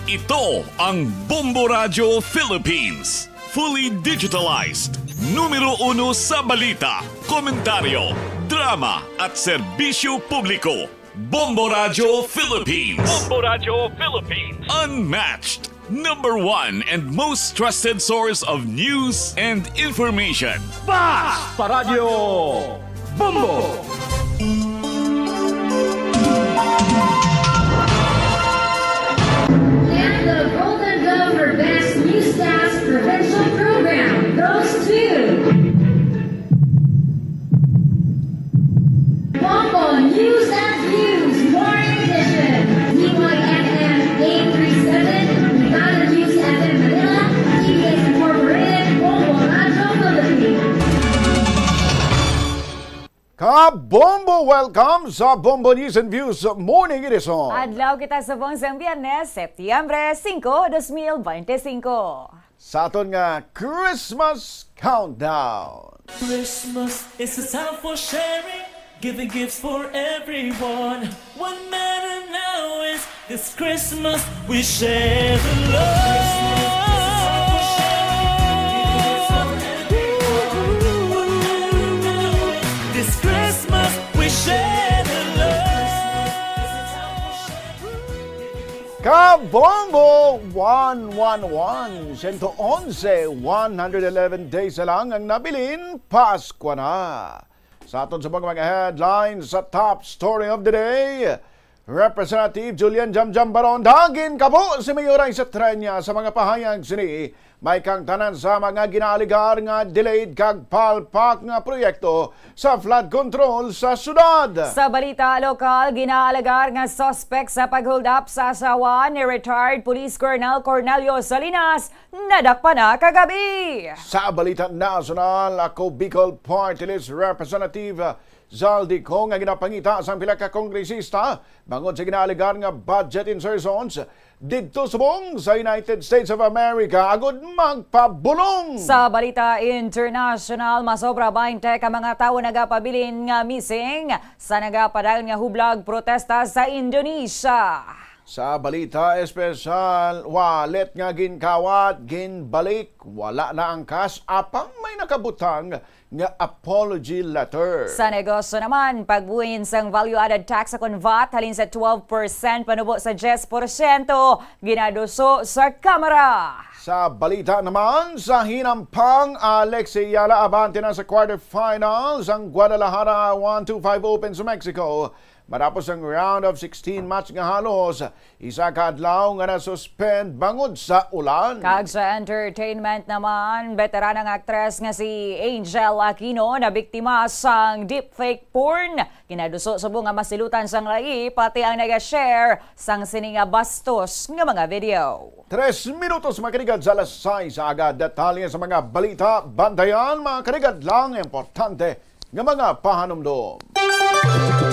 Ito ang Bombo Radyo Philippines. Fully digitalized. Numero uno sa balita, komentaryo, drama, at serbisyo publiko. Bombo Radyo Philippines. Bombo Radyo Philippines. Unmatched. Number one and most trusted source of news and information. Basta Radyo Bombo! And the Golden Glove for Best Newscast Provincial Program goes to Bombo News and Views Morning Edition, D Y F M eight three seven, Brigada News F M Manila, T V S Incorporated, Bombo Radyo Philippines. Kabombo! Welcome sa Bombo News and Views Morning Edition. Adlaw kita subong sang Biyernes, Setyembre singko, dos mil bente singko. Sa aton nga Christmas Countdown. Christmas is a time for sharing, giving gifts for everyone. What matter now is this Christmas we share the love. This Christmas we share the love. Kabombo! One one one, sento onse, one hundred eleven days na lang ang nabilin, Pasko na. Sa aton sa mga, mga headlines sa top story of the day, Representative Julian Jamjam Baronda ginkabo si Mayor Raisa Treña sa mga pahayag sini may kang tanan sa mga ginaaligar nga delayed kag palpak nga proyekto sa flood control sa syudad. Sa balita lokal, ginaalegar nga suspect sa pag-hold up sa asawa ni retired Police Colonel Cornelio Salinas nadakpan na kagabi. Sa balita nasyonal, Ako Bicol Party List Representative Zaldy Co nga ginapangita sang pila ka kongresista bangod sa ginaalegar nga budget insertions didto subong sa United States of America agud magpabulong. Sa balita internasyonal, masobra baynte ka mga tawo nagapabilin nga missing sa nagapadayon nga hublag protesta sa Indonesia. Sa balita espesyal, wallet nga ginkawat, ginbalik, wala na ang cash, apang may nakabutang nga apology letter. Sa negosyo naman, pagbuhin sang value-added tax o kon vat halin sa twelve percent panubo sa diyes porsyento, ginaduso sa Kamara. Sa balita naman, sa hinampang, Alexei Yala abante na sa quarterfinals ang Guadalajara one two five Open sa Mexico. Matapos ang round of sixteen match nga halos isa ka adlaw nga na-suspend bangod sa ulan. Kag sa entertainment naman, beterana nga aktres nga si Angel Aquino nabiktima sang deepfake porn. Ginaduso subong nga masilutan sang lahi pati ang naga-share sang sini nga bastos nga mga video. Tres minutos makarigad sa alas sais sa aga. Detalye sa mga balita, bantayan, mga karigad lang importante nga mga pahanumdom.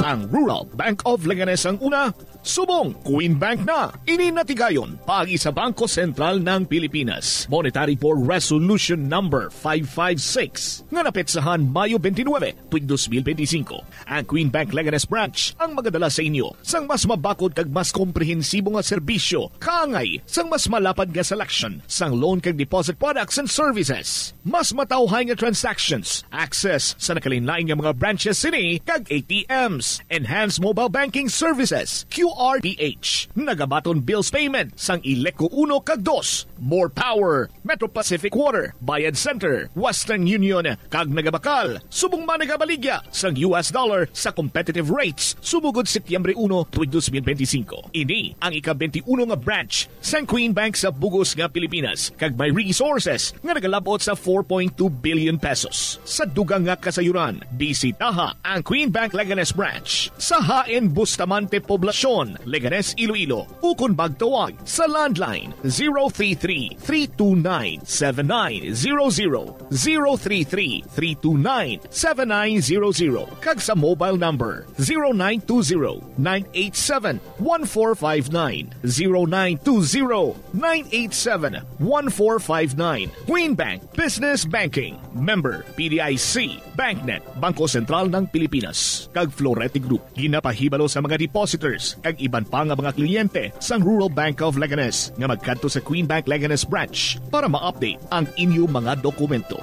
Ang Rural Bank of Leganes ang una, subong Queen Bank na. Ini natigayon paagi sa Bangko Sentral ng Pilipinas. Monetary Board Resolution Number five five six nga napetsahan Mayo twenty-nine, tuig dos mil benti singko. Ang Queen Bank Leganes Branch ang magadala sa inyo sang mas mabakod kag mas komprehensibo nga serbisyo, kaangay sang mas malapad nga selection sang loan kag deposit products and services. Mas matawhay nga transactions, access sa nagkalainlain nga mga branches sini kag A T Ms, enhanced mobile banking services, Q R P H, nagabaton bills payment sang Ileco uno kag dos, more power, Metro Pacific Water, Bayad Center, Western Union, kag nagabakal subong man nagabaligya sang U S dollar sa competitive rates sumugod Setyembre uno, tuig dos mil benti singko. Ini ang ika-twenty-uno nga branch sang Queen Bank sa bug-os nga Pilipinas, kag may resources nga nagalab-ot sa four point two billion pesos. Sa dugang nga kasayuran, bisitaha ang Queen Bank Leganes Branch sa Hain Bustamante Poblacion, Leganes, Iloilo, ukon magtawag sa landline zero three three, three two nine, seven nine zero zero, zero three three, three two nine, seven nine zero zero, kag sa mobile number zero nine two zero, nine eight seven, one four five nine, zero nine two zero, nine eight seven, one four five nine. Queen Bank Business Banking. Member P D I C. BancNet, Bangko Sentral ng Pilipinas, kag Florete Group. Ginapahibalo sa mga depositors kag iban pa nga mga kliyente sang Rural Bank of Leganes nga magkadto sa Queen Bank Leganes Branch para ma-update ang inyo mga dokumento.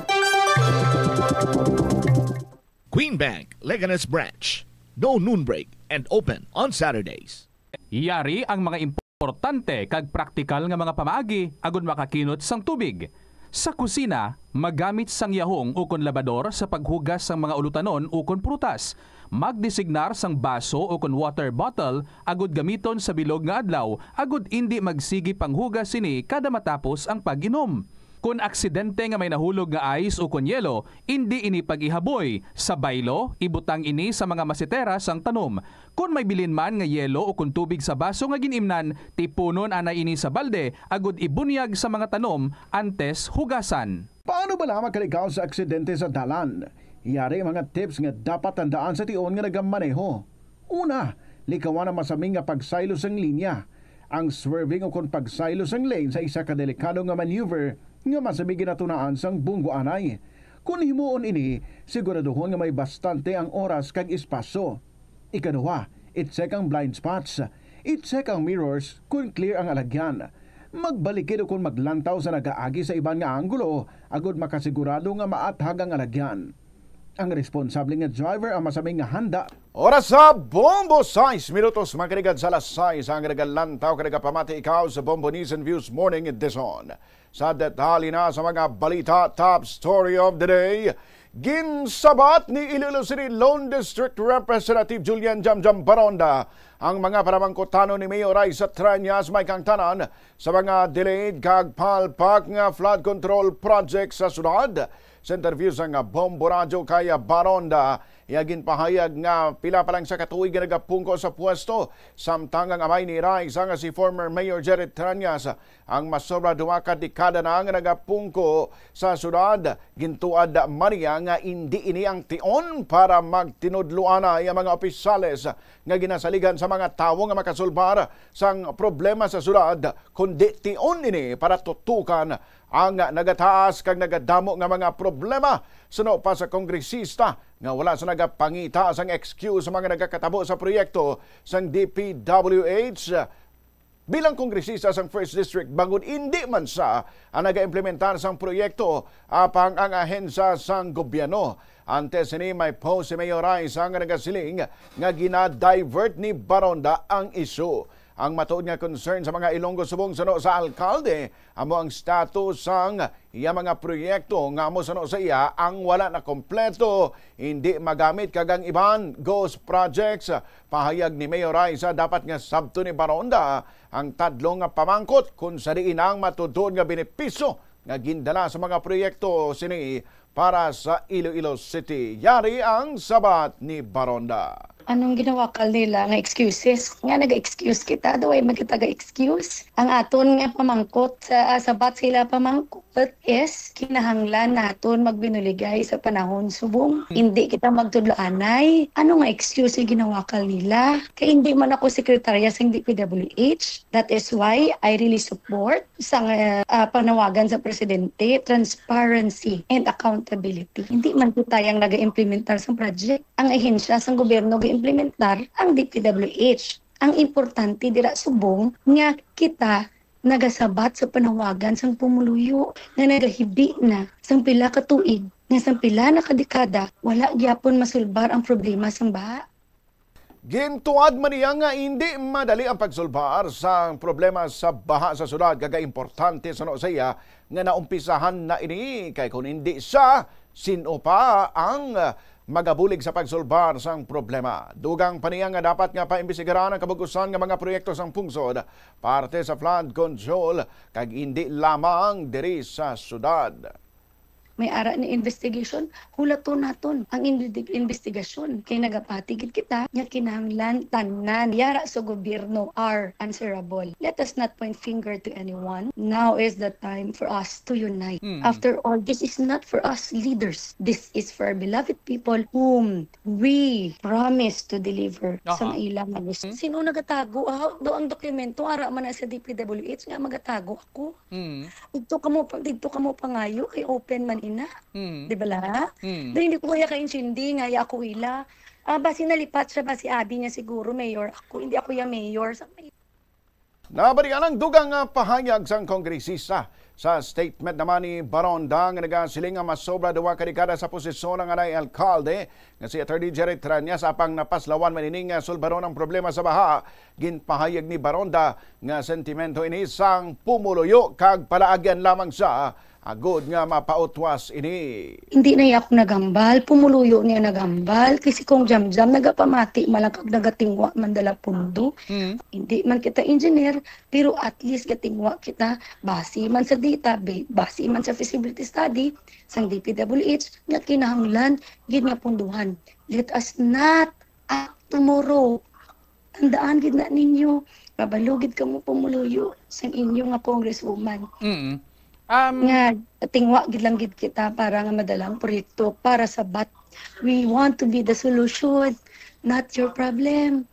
Queen Bank, Leganes Branch. No noon break and open on Saturdays. Yari ang mga importante kag praktikal nga mga pamaagi agud makakinot sang tubig. Sa kusina, magamit sang yahong ukon labador sa paghugas sang mga ulutanon ukon prutas. Magdesignar sang baso ukon water bottle agud gamiton sa bilog nga adlaw agud indi magsigi panghugas sini kada matapos ang pag-inom. Kon aksidente nga may nahulog nga ice ukon yelo, indi ini pag-ihaboy. Sa baylo, ibutang ini sa mga masetera sang tanom. Kon may bilin man nga yelo ukon tubig sa baso nga gin-imnan, tipunon anay ini sa balde agud ibunyag sa mga tanom antes hugasan. Paano bala makaligaw sa aksidente sa dalan? Yari mga tips nga dapat tandaan sa tion nga nagamaneho. Una, likawan ang masami nga pagsaylo sang linya. Ang swerving ukon pagsaylo sang lane sa isa ka delikado nga maneuver nga masami ginatunaan sang bunggoanay. Kon himuon ini, siguraduhon nga may bastante ang oras kag espasyo. Ikaduha, i-check ang blind spots. I-check ang mirrors kon clear ang alagyan. Magbalikid ukon maglantaw sa nagaagi sa iban nga anggulo agod makasigurado nga maathag ang alagyan. Ang responsable nga driver ang masami nga handa. Oras sa Bombo, sais minutos, mga kaligad, sa alas sais ang nagalantaw kag nagapamati ikaw sa Bombo News and Views Morning Edition. Sa detalye na sa mga balita, top story of the day, ginsabat ni Iloilo City Lone District Representative Julian Jamjam Baronda ang mga panamangkutanon ni Mayor Raisa Treñas, may kangtanan sa mga delayed kag palpak nga flood control project sa syudad. Sa interview sang Bombo Radyo kay Baronda, iya ginpahayag nga pila pa lang sa katuig nga nagapungko sa pwesto, samtang ang amay ni Raisa nga si former Mayor Jerry Treñas ang masobra duha ka dekada na nga nagapungko sa syudad. Gintuad man niya nga indi ini ang tion para magtinudloanay ang mga opisyales nga ginasaligan sa mga tawo nga makasulbar sang problema sa syudad, kundi tion ini para tutukan ang nagataas kag nagadamo nga mga problema. Suno pa sa kongresista nga wala sa nagapangita sang excuse sa mga nagakatabo sa proyekto sang D P W H, bilang kongresista sang First District, bangod indi man sia ang nagaimplementar sang proyekto, apang ang ahensya sang gobyerno. Antes sini, may post si Mayor Raisa nga nagasiling nga gina-divert ni Baronda ang isyu. Ang matuod nga concern sa mga Ilonggo subong suno sa alkalde amo ang status sang iya mga proyekto nga amo suno sa iya ang wala na kompleto, hindi magamit, kag ang iban ghost projects. Pahayag ni Mayor Raisa, dapat nga sabton ni Baronda ang tadlong nga pamangkot kon sa diin ang matuod nga benepisyo nga gindala sa mga proyekto sini para sa Iloilo City. Yari ang sabat ni Baronda. Anong ginawakal nila nga excuses? Nga naga-excuse kita, duway man kita ga-excuse. Ang aton nga pamangkot, sa, ah, sabat sila pamangkot is kinahanglan naton magbinuligay sa panahon subong. Hindi kita magtudloanay. Ano nga excuse ang ginawakal nila? Kay hindi man ako sekretarya sang D P W H. That is why I really support sa, ah, panawagan sa presidente, transparency and accountability. Hindi man kita yang naga-implementar sang project. Ang ahensya sang gobyerno ga-implementar ang D P W H. Ang importante dira subong nga kita nagasabat sa panawagan sang pumuluyo nga nagahibi na sang pila ka tuig, nga sang pila na ka dekada wala gyapon masulbar ang problema sang baha. Gintuad man niya nga indi madali ang pagsulbar sang problema sa baha sa syudad, kag importante suno sa iya nga naumpisahan na ini, kay kon indi siya, sin-o pa ang magabulig sa pagsulbar sang problema? Dugang pa niya nga dapat nga paimbestigaran ang kabug-usan nga mga proyekto sang pungsod parte sa flood control, kag indi lamang diri sa syudad. May ara ni investigation, hulaton naton ang inve-, investigation. Kay nagapati gid kita nga kinahanglan tanan yara sa gobyerno are answerable. Let us not point finger to anyone. Now is the time for us to unite. Mm. After all, this is not for us leaders. This is for our beloved people whom we promise to deliver sa, aha, ilang mga gusto. Hmm? Sino nagatago? Ah, do ang dokumento, ara man na sa D P W H nga magatago ako. Mm. Dito kamo pa, dito kamo pangayo kay open man ina. Mm. Di ba la? Mm. Dahil hindi ko kaya kaintindi nga ya ako ila. Ah, basi nalipat siya, basi abi niya siguro, mayor ako. Hindi ako ya mayor. Sa Nabalian ang dugang nga pahayag sang kongresista. Sa statement naman ni Baronda nga nagasiling nga masobra duha ka dekada sa posisyon ang anay alkalde nga si Attorney Jerry Treñas, apang napaslawan man ini nga sulbaron ang problema sa baha. Ginpahayag ni Baronda nga sentimento ini sang pumuluyo kag palaagyan lamang siya agod nga mapautwas ini. Hindi na ako nagambal, pumuluyo niya nagambal, kasi kung jamjam nagapamati man lang kag nagatingwa man dala pundo. Hmm. Hindi man kita engineer, pero at least gatingwa kita, base man sa data, ba-, base man sa feasibility study sang D P W H, nga kinahanglan gid nga punduhan. Let us not act tomorrow. Tandaan gid na ninyo, mabalo gid kamo pumuluyo sang inyo nga congresswoman. Mm. Um, nga tingwa gid lang gid kita para nga madala ang proyekto para sa bat. We want to be the solution, not your problem.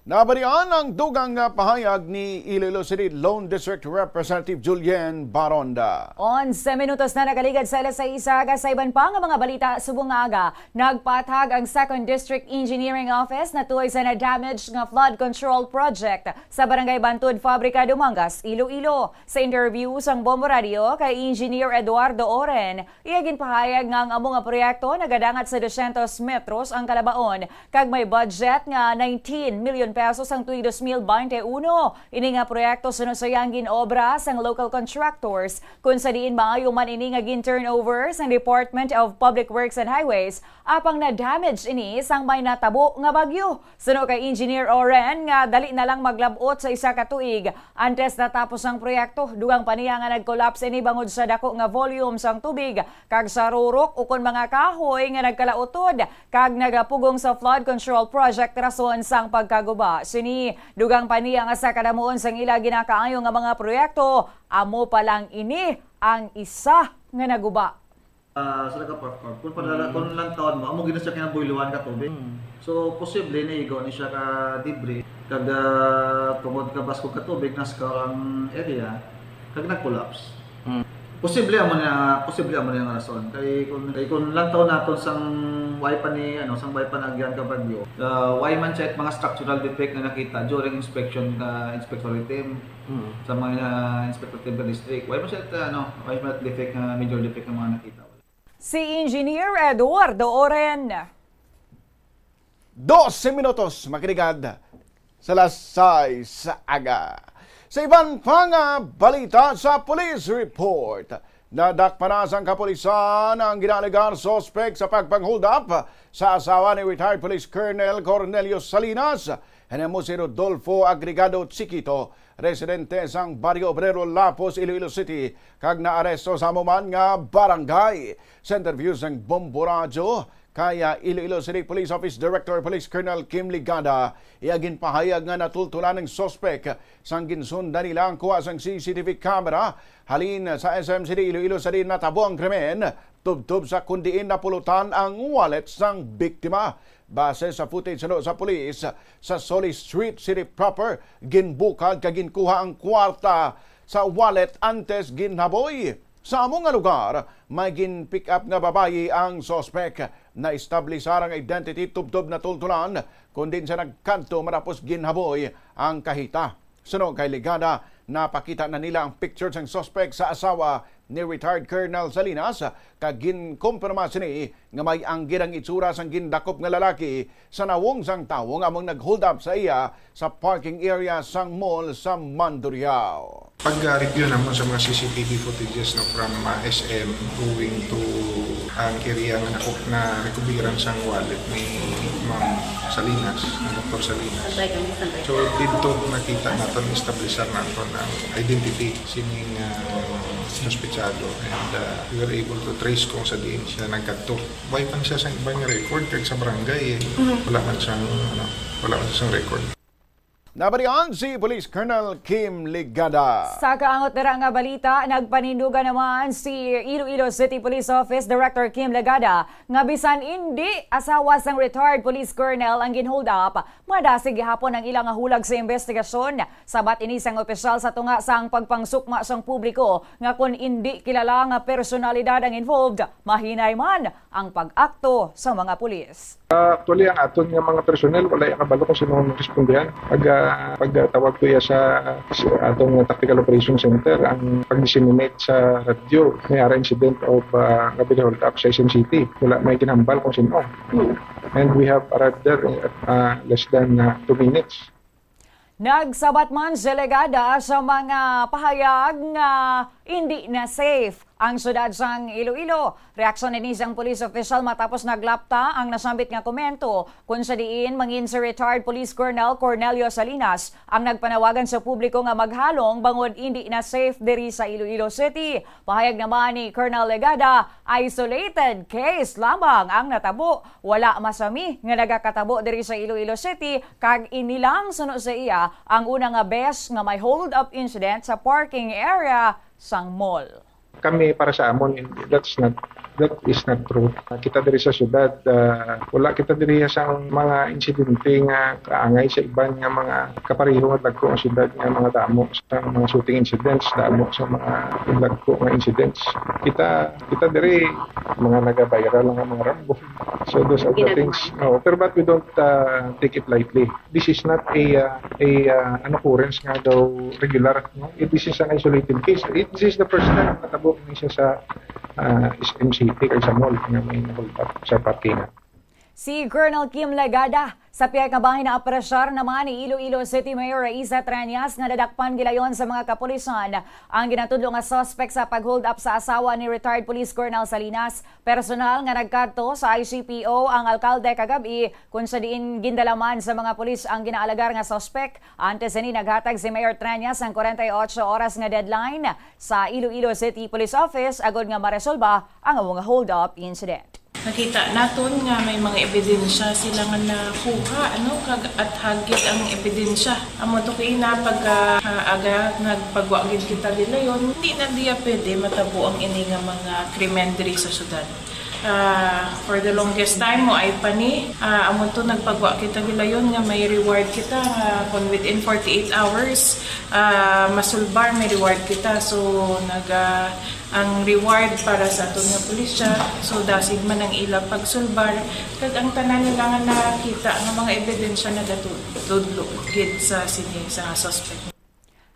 Nabalian ang dugang nga pahayag ni Iloilo City Lone District Representative Julian Baronda. Onse minutos na nakaligad sa alas sais aga. Sa iban pa nga mga balita subong nga aga, nagpaathag ang Second District Engineering Office natuoy sa na-damage nga flood control project sa Barangay Bantod, Fabrica, Dumangas, Iloilo. Sa interview sang Bombo Radio kay Engineer Eduardo Oren, iya ginpahayag nga ang amo nga proyekto nagadangat sa dosyentos metros ang kalabaon kag may budget nga nineteen million pesos ang tuig dos mil baynte uno. Ini nga proyekto suno sa iyang gin-obra sang local contractors, kun sa diin maayo man ini nga gin-turnover sang Department of Public Works and Highways, apang na-damage ini sang may natabo nga bagyo. Suno kay Engineer Oren nga dali na lang maglab-ot sa isa ka tuig antes natapos ang proyekto, dugang pa niya nga nag-collapse ini bangod sa dako nga volume sang tubig kag sa rurok ukon mga kahoy nga nagkalautod kag nagapugong sa flood control project rason sang pagkaguba sini. Dugang pa niya nga sa kadamuon sang ila ginakaayo nga mga proyekto, amo pa lang ini ang isa nga naguba. Ah, sa nagka-perform. Kung padala, Mm. kung lang taon mo, amo gina siya kinabuyluhan ka tubig. Mm. So, posible naigo ni siya ka debris, kag, ah, tungod ka baskog ka tubig, nas ka ang area, kag nag-collapse. Mm. Posible amo na, posible amo na yung rason. Kay kung, kay kung lang taon naton sang way pa ni, ano, sang way pa nagyan ka bagyo, ah, way man siya mga structural defect nga nakita during inspection ka inspector team, Mm. sa mga, ah, inspector team ka district. Way man siya, ano, way man defect nga, major defect nga mga nakita. Si Engineer Eduardo Oren. Dose minutos, makiligad sa alas sais sa aga. Sa iban pa nga balita sa police report, nadakpan na sang kapulisan ang ginaalegar suspek sa pagpang-hold up sa asawa ni retired Police Colonel Cornelio Salinas. Amo si Rodolfo Agregado Chiquito, residente sang Barrio Obrero, Lapuz, Iloilo City, kag naaresto sa amo man nga barangay. Sa interview sang Bombo Radyo kay, ah, Iloilo City Police Office Director Police Colonel Kim Ligada, iya ginpahayag nga natultulan ang suspek sang ginsundan nila ang kuha sang C C T V camera halin sa S M City Iloilo sa diin natabo ang krimen, tubtob sa kon diin napulutan ang wallet sang biktima. Base sa footage suno sa pulis, sa Solis Street City proper, ginbukad kag ginkuha ang kwarta sa wallet antes ginhaboy. Sa amo nga lugar, may gin-pick up nga babayi ang suspek. Na-establisar ang identity tubtob natultulan, kon diin siya nagkadto matapos ginhaboy ang kahita. Suno kay Ligada, napakita na nila ang picture sang suspek sa asawa ni retired Colonel Salinas, kag ginkumpirma sini nga may anggid ang itsura sang gindakop nga lalaki sa nawong sang tawo nga among nag-hold up sa iya sa parking area sang mall sa Mandurriao. Pag-review namon sa mga C C T V footages, no, from, ah, S M going to ang area nga nako-, na-recoveran sang wallet ni Ma'am Salinas, ni Doktor Salinas. Sandali kami, sandali. So, didto nakita naton, establisar naton ang identity sining, ah, suspetsado, and, ah, we were able to trace kung sa diin siya nagkadto. Way pa siya sa ibang record, kag sa barangay, eh. Mhm. Wala man siyang, ano, wala man siyang record. Nabalian si Police Colonel Kim Ligada. Sa kaangot dira nga balita, nagpanindugan naman si Iloilo City Police Office Director Kim Ligada nga bisan indi asawa sang retired police colonel ang gin-hold up, madasig gihapon ang ila nga hulag sa imbestigasyon. Sabat ini sang opisyal sa tunga sang pagpangsukma sang publiko nga kon indi kilala nga personalidad ang involved, mahinay man ang pag-akto sa mga pulis. Ah, actually, ang aton nga mga personnel, wala yung kabalo kung sino ang respondihan. Pag, ah, pagtawag ko iya sa, sa atong Tactical Operations Center, ang pag-disseminate sa radyo, may ara incident of, ah, nga hold up sa S M City. Wala may ginhambal kung sino. Hmm. And we have arrived there, ah, less than, ah, two minutes. Nagsabat man si Ligada sa mga pahayag nga indi na safe ang syudad sang Iloilo. Reaksyon ini sang police official matapos naglapta ang nasambit nga komento, kung sa diin mangin si retired Police Colonel Cornelio Salinas ang nagpanawagan sa publiko nga maghalong bangod indi na safe diri sa Iloilo City. Pahayag naman ni Colonel Ligada, isolated case lamang ang natabo. Wala masami nga nagakatabo diri sa Iloilo City, kag ini lang suno sa iya ang una nga bes nga may hold-up incident sa parking area sang mall. Kami, para sa amon, that's not, that is not true. Kita diri sa syudad, ah, wala kita diri sa mga insidente nga kaangay sa iban nga mga kapareho nga dagko nga syudad nga mga damo sa mga shooting incidents, damo sa mga dagko nga incidents. Kita, kita diri mga nagaviral lang nga mga Rambo. So those are the things. No, pero but we don't, ah, take it lightly. This is not a, ah, a, ah, an occurrence nga daw regular, no? It, this is an isolated case. It, this is the first time natabo ni siya sa, ah, S M City kag sa mall nga may nahulbat sa parkingan. Si Colonel Kim Legada. Sa pihak nga bahin, naapresyar naman ni Iloilo City Mayor Raisa Treñas nga nadakpan gilayon sa mga kapulisan ang ginatudlo nga suspect sa pag-hold up sa asawa ni retired Police Colonel Salinas. Personal nga nagkadto sa I C P O ang alkalde kagab-i, kung sa diin gindala man sa mga pulis ang ginaalagar nga suspek. Antes sini, naghatag si Mayor Treñas sang forty-eight oras nga deadline sa Iloilo City Police Office agod nga maresolba ang amo nga hold-up incident. Nakita naton nga may mga ebidensya sila nga nakuha, ano, kag at hagit ang ebidensya. Amo to kay na pagka, ah, aga nagpagwa gid kita gilayon, hindi na diya pwede matabo ang ini nga mga krimen diri sa syudad. Ah, for the longest time, mo ay pa ni, ah, amo to nagpagwa kita gilayon nga may reward kita, ah, kung within forty-eight hours, ah, masulbar, may reward kita. So, nag, ah, ang reward para sa aton nga pulisya, so dasig man ang ila pagsulbar, kag ang tanan nila nga nakita nga mga ebidensya nagatudlo gid sa sini sa suspect.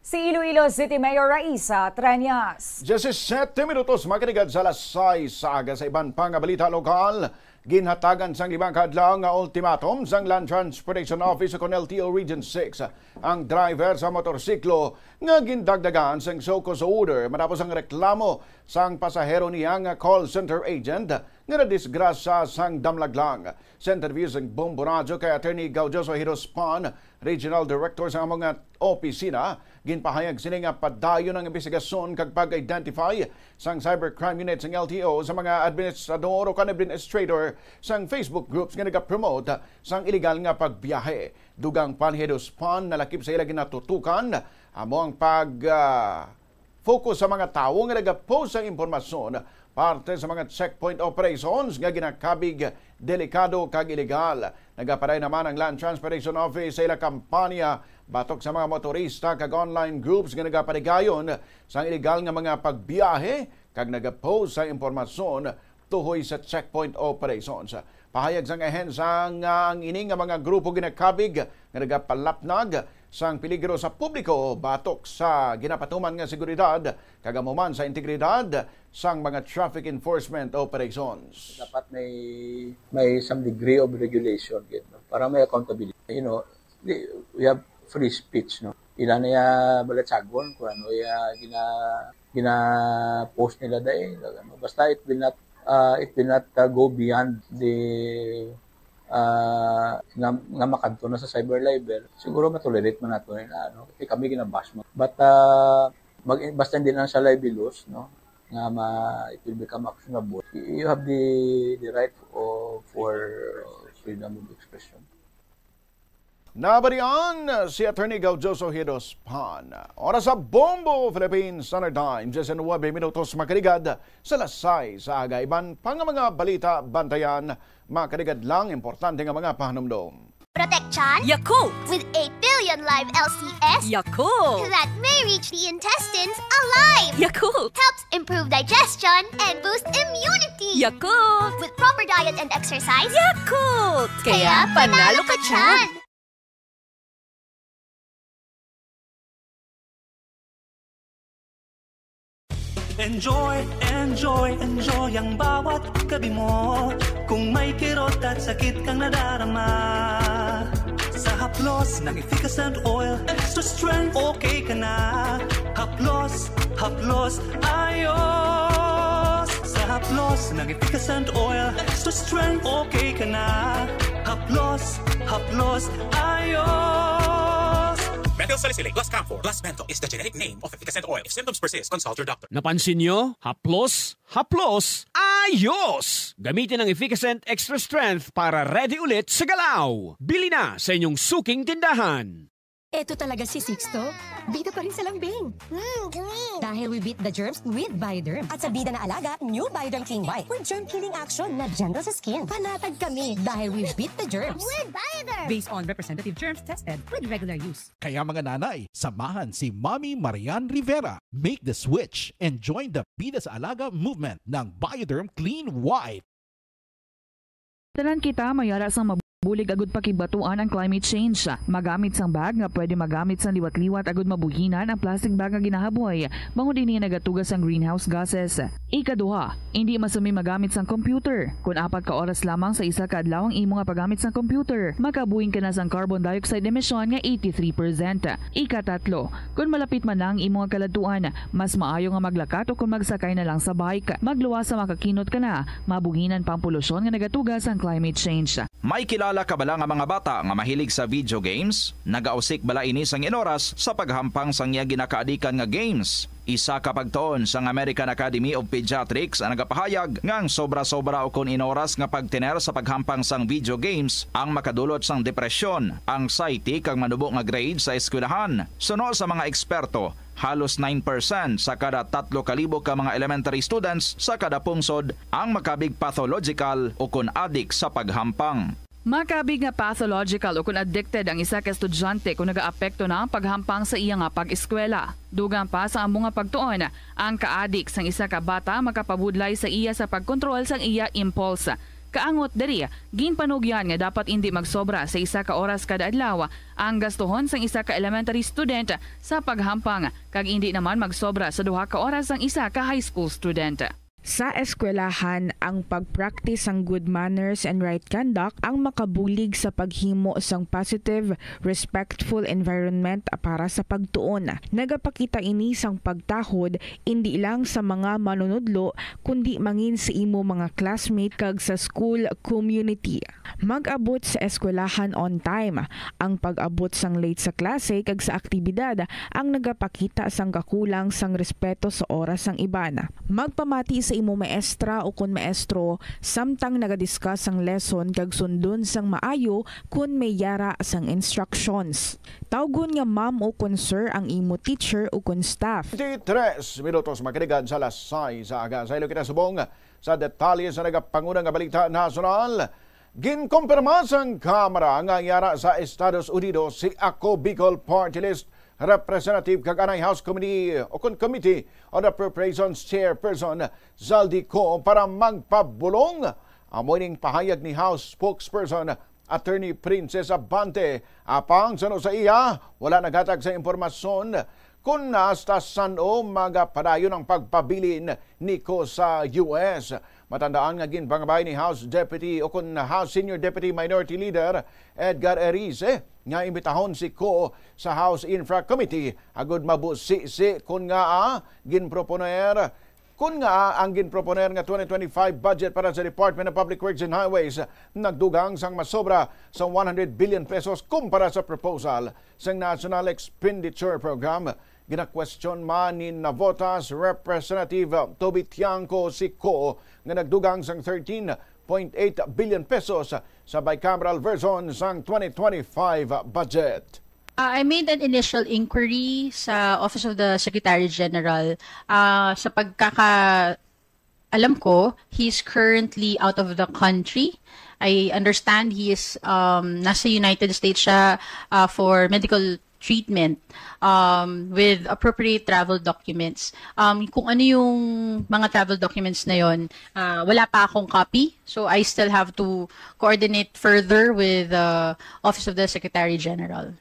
Si Iloilo City Mayor Raisa Treñas. Diyesisete minutos makaligad sa alas sais sa aga. Sa iban pa nga balita lokal, ginhatagan sang lima ka adlaw nga ultimatum sang Land Transportation Office ukon L T O Region six ang driver sa motorsiklo nga gindagdagan sang show cause order matapos ang reklamo sang pasahero niya nga call center agent nga nadisgrasya sang damlag lang. Sa interview sang Bombo Radyo kay Attorney Gaudioso Hirospan, Regional Director sa amo nga opisina, ginpahayag sini nga padayon ang imbestigasyon kag pag-identify sang Cybercrime Unit sang L T O sa mga administrador o kan administrator sang Facebook groups nga nagapromote sang iligal nga pagbiyahe. Dugang pa ni Hirospan, nalakip sa ila ginatutukan amo ang pag, ah, focus sa mga tawo nga nagapost sang impormasyon parte sa mga checkpoint operations nga ginakabig delikado kag iligal. Nagapadayon naman ang Land Transportation Office sa ila kampanya batok sa mga motorista kag online groups nga nagapadigayon sang iligal nga mga pagbiyahe kag nagapost sa impormasyon tuhoy sa checkpoint operations. Pahayag sang ahensya nga ang ini nga mga grupo ginakabig nga nagapalapnag sang peligro sa publiko batok sa ginapatuman nga seguridad kag amo man sa integridad sang mga traffic enforcement operations. Dapat may, may some degree of regulation gid, no? Para may accountability. You know, di, we have free speech, no? Ila na ya balatsagon kung ano ya gina, gina-post nila dai, ano. Basta it will not, ah, it will not, ah, go beyond the, ah, nga, nga makadto na sa cyber libel. Siguro matolerate man nato nila, ano. Kay kami ginabash mo. But, ah, mag, basta hindi lang sa libelous, no, nga ma, it will become actionable. You have the, the right of, for freedom of expression. Nabalian si Attorney Gaudioso Hidos Pan. Oras sa Bombo Philippine Standard Time, diyes nuwebe minutos makaligad sa alas sais sa aga. Iban pa nga mga balita, bantayan, makaligad lang importante nga mga pahanumdom. Protection Yakult. With eight billion live L C S Yakult. That may reach the intestines alive. Yakult. Helps improve digestion and boost immunity. Yakult. With proper diet and exercise. Yakult. Kaya panalo ka dyan. Enjoy, enjoy, enjoy ang bawat kabi mo. Kung may kirot at sakit kang nadarama, sa haplos ng Efficascent Oil, extra strength, okay ka na. Haplos, haplos, ayos. Sa haplos ng Efficascent Oil, extra strength, okay ka na. Haplos, haplos, ayos. Methyl salicylate plus camphor plus menthol is the generic name of Efficascent Oil. If symptoms persist, consult your doctor. Napansin nyo? Haplos, haplos, ayos! Gamitin ang Efficascent Extra Strength para ready ulit sa galaw. Bili na sa inyong suking tindahan. Eto talaga si Sixto. Bida pa rin sa lambing. Mm, clean. Dahil we beat the germs with Bioderm. At sa bida na alaga, new Bioderm Clean Wipe. With germ-killing action na gentle sa skin. Panatag kami dahil we beat the germs. With Bioderm. Based on representative germs tested with regular use. Kaya mga nanay, samahan si Mommy Marian Rivera. Make the switch and join the Bida sa Alaga movement ng Bioderm Clean Wipe. Tanan kita mayara sang mabulig agud pakigbatuan ang climate change. Magamit sang bag nga pwede magamit sang liwat-liwat agud mabuhinan ang plastic bag nga ginahaboy, bangod ini nagatuga sang greenhouse gases. Ikaduha, indi masumi magamit sang computer. Kon apat ka oras lamang sa isa ka adlaw ang imo nga paggamit sang computer, makabuhin ka na sang carbon dioxide emission nga eighty-three percent. Ikatatlo, kon malapit man na ang imo nga kaladtuan, mas maayo nga maglakat o kon magsakay na lang sa bike. Magluwas sa makakinot ka na, mabuhinan pa ang polusyon nga nagatuga sang climate change. May kilala ka bala nga mga bata nga mahilig sa video games? Nagausik bala ini sang inoras sa paghampang sang iya ginakaadikan nga games? Isa ka pagtuon sang American Academy of Pediatrics ang nagapahayag nga ang sobra-sobra ukon inoras nga pagtener sa paghampang sang video games ang makadulot sang depresyon, anxiety, kag manubo nga grade sa eskwelahan. Suno sa mga eksperto, halos nine percent sa kada tatlo ka libo ka mga elementary students sa kada pungsod ang makabig pathological ukon adik sa paghampang. Makabig nga pathological ukon addicted ang isa ka estudyante kon nagaapekto na ang paghampang sa iya nga pag-eskwela. Dugang pa sa amo nga pagtuon, ang kaadik sang isa ka bata makapabudlay sa iya sa pagkontrol sang iya impulse. Kaangot diri, ginpanugyan nga dapat indi magsobra sa isa ka oras kada adlaw ang gastuhon sang isa ka elementary student sa paghampang, kag indi naman magsobra sa duha ka oras ang isa ka high school student. Sa eskwelahan, ang pag-practice sang good manners and right conduct ang makabulig sa paghimo sang positive, respectful environment para sa pagtuon. Nagapakita ini sang pagtahod indi lang sa mga manunudlo, kundi mangin sa imo mga classmate kag sa school community. Mag-abot sa eskwelahan on time. Ang pag-abot sang late sa klase kag sa aktibidad ang nagapakita sang kakulang sang respeto sa oras sang iban. Magpamati sa imo maestra ukon maestro samtang naga-discuss sang lesson kag sundon sang maayo kon may yara sang instructions. Tawgon nga ma'am ukon sir ang imo teacher ukon staff. Tres minutos makaligan sa alas sais sa aga. Sa ilo kita subong sa detalye sa nagapanguna nga balita nasyonal. Ginkumpirma sang Kamara nga yara sa Estados Unidos si Ako Bicol Party List Representative kag anay House Committee o kon Committee on Appropriations Chairperson Zaldy Co para magpabulong. Amo ning pahayag ni House Spokesperson Attorney Princess Abante. Apang suno sa iya, wala naghatag sa impormasyon kon hasta san-o magapadayon ang pagpabilin ni Co sa U S. Matandaan nga ginpangabay ni House Deputy o kon House Senior Deputy Minority Leader Edgar Erice nga imbitahon si Co sa House Infra Committee agud mabusisi kon ngaa ginproponer kon ngaa ang ginproponer nga twenty twenty-five budget para sa Department of Public Works and Highways nagdugang sang masobra sa one hundred billion pesos kumpara sa proposal sang National Expenditure Program. Ginakwestiyon man ni Navotas Representative Toby Tiangco si Co nga nagdugang sang thirteen point eight billion pesos sa bicameral version sang twenty twenty-five budget. Uh, I made an initial inquiry sa Office of the Secretary General. Uh, sa pagkaka alam ko, he's currently out of the country. I understand he is um, nasa United States siya uh, for medical treatment um, with appropriate travel documents. Um, kung ano yung mga travel documents na yon, uh, wala pa akong copy. So I still have to coordinate further with the Office of the Secretary General.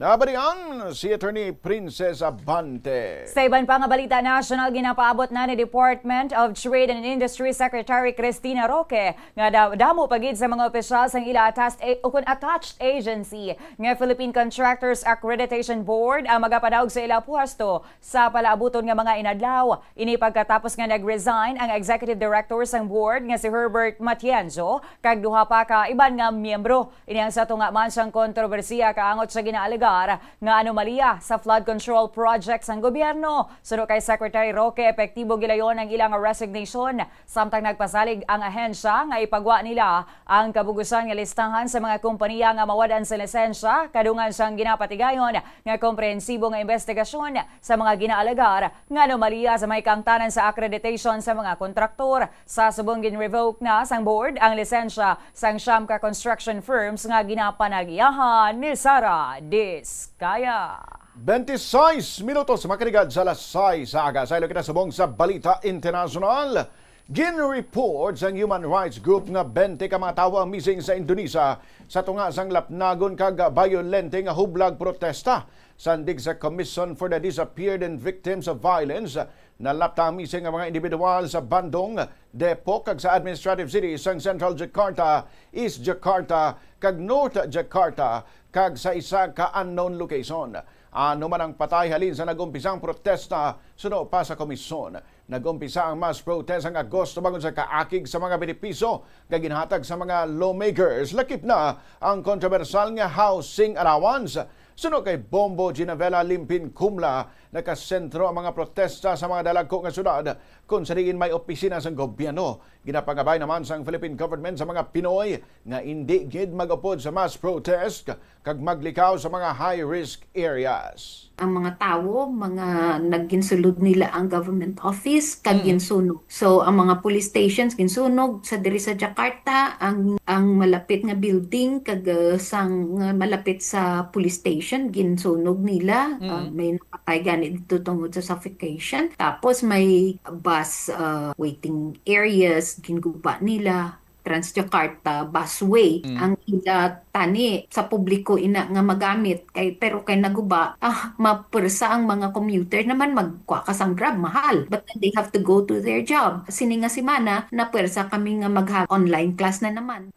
Nabalian si Attorney Princess Abante. Sa iban pa nga balita nasyonal, ginapaabot na ni Department of Trade and Industry Secretary Christina Roque nga da- damo pa gid sa mga opisyal sang ila attached a- ukon attached agency nga Philippine Contractors Accreditation Board ang magapadaog sa ila puesto sa palaabuton nga mga inadlaw. Ini pagkatapos nga nag-resign ang executive director sang board nga si Herbert Matienzo kag duha pa ka iban nga miyembro. Ini ang sa tunga man sang kontrobersiya kaangot sa ginaalega nga anomalya sa flood control project sang gobyerno. Suno kay Secretary Roque, epektibo gilayon ang ilang resignation, samtang nagpasalig ang ahensya nga ipagwa nila ang kabugusan nga listahan sa mga kompanya nga mawad-an sa lisensya, kadungan sang ginapatigayon nga komprehensibo nga investigasyon sa mga ginaalegar nga anomalya sa may kaangtanan sa accreditation sa mga kontraktor. Sa subong, gin-revoke na sang board ang lisensya sang siyam ka construction firms nga ginapanag-iyahan ni Sara Discaya. Twenty-six minutos makarigad sa alas sais sa aga. Sa ilo kita subong sa balita internasyonal, gin-report sang human rights group nga twenty ka mga tawo ang missing sa Indonesia sa tunga sang lapnagon kag bayolente nga hublag protesta. Sandig sa Commission for the Disappeared and Victims of Violence, nalapta ang missing nga mga individual sa Bandung, Depok, kag sa administrative city sang Central Jakarta, East Jakarta, kag North Jakarta, kag sa isa ka unknown location. Ano man ang patay halin sa nag-umpisa ang protesta, suno pa sa komisyon. Nag-umpisa ang mass protest ang Agosto bangod sa kaakig sa mga benepisyo nga ginhatag sa mga lawmakers, lakip na ang kontrobersyal nga housing allowance. Suno kay Bombo Ginavela Limpin Kumla, nakasentro ang mga protesta sa mga dalagko nga syudad, kung sa diin may opisina sang gobyerno. Ginapangabay naman sang Philippine government sa mga Pinoy nga indi gid mag-upod sa mass protest kag maglikaw sa mga high-risk areas. Ang mga tawo, mga nagginsulod nila ang government office, kag Mm. ginsunog. So, ang mga police stations ginsunog sa diri sa Jakarta, ang, ang malapit nga building kag, uh, sang, nga malapit sa police station ginsunog nila. Mm. Uh, may napatay gani dito tungod sa suffocation. Tapos may bus, uh, waiting areas ginguba nila. Transjakarta busway Mm. ang ila tani sa publiko ina nga magamit, kay, pero kay naguba, ah, mapwersa ang mga commuter naman, magkuha ka sang Grab, mahal. But then they have to go to their job. Sini nga semana, napwersa kami nga mag-have online class na naman.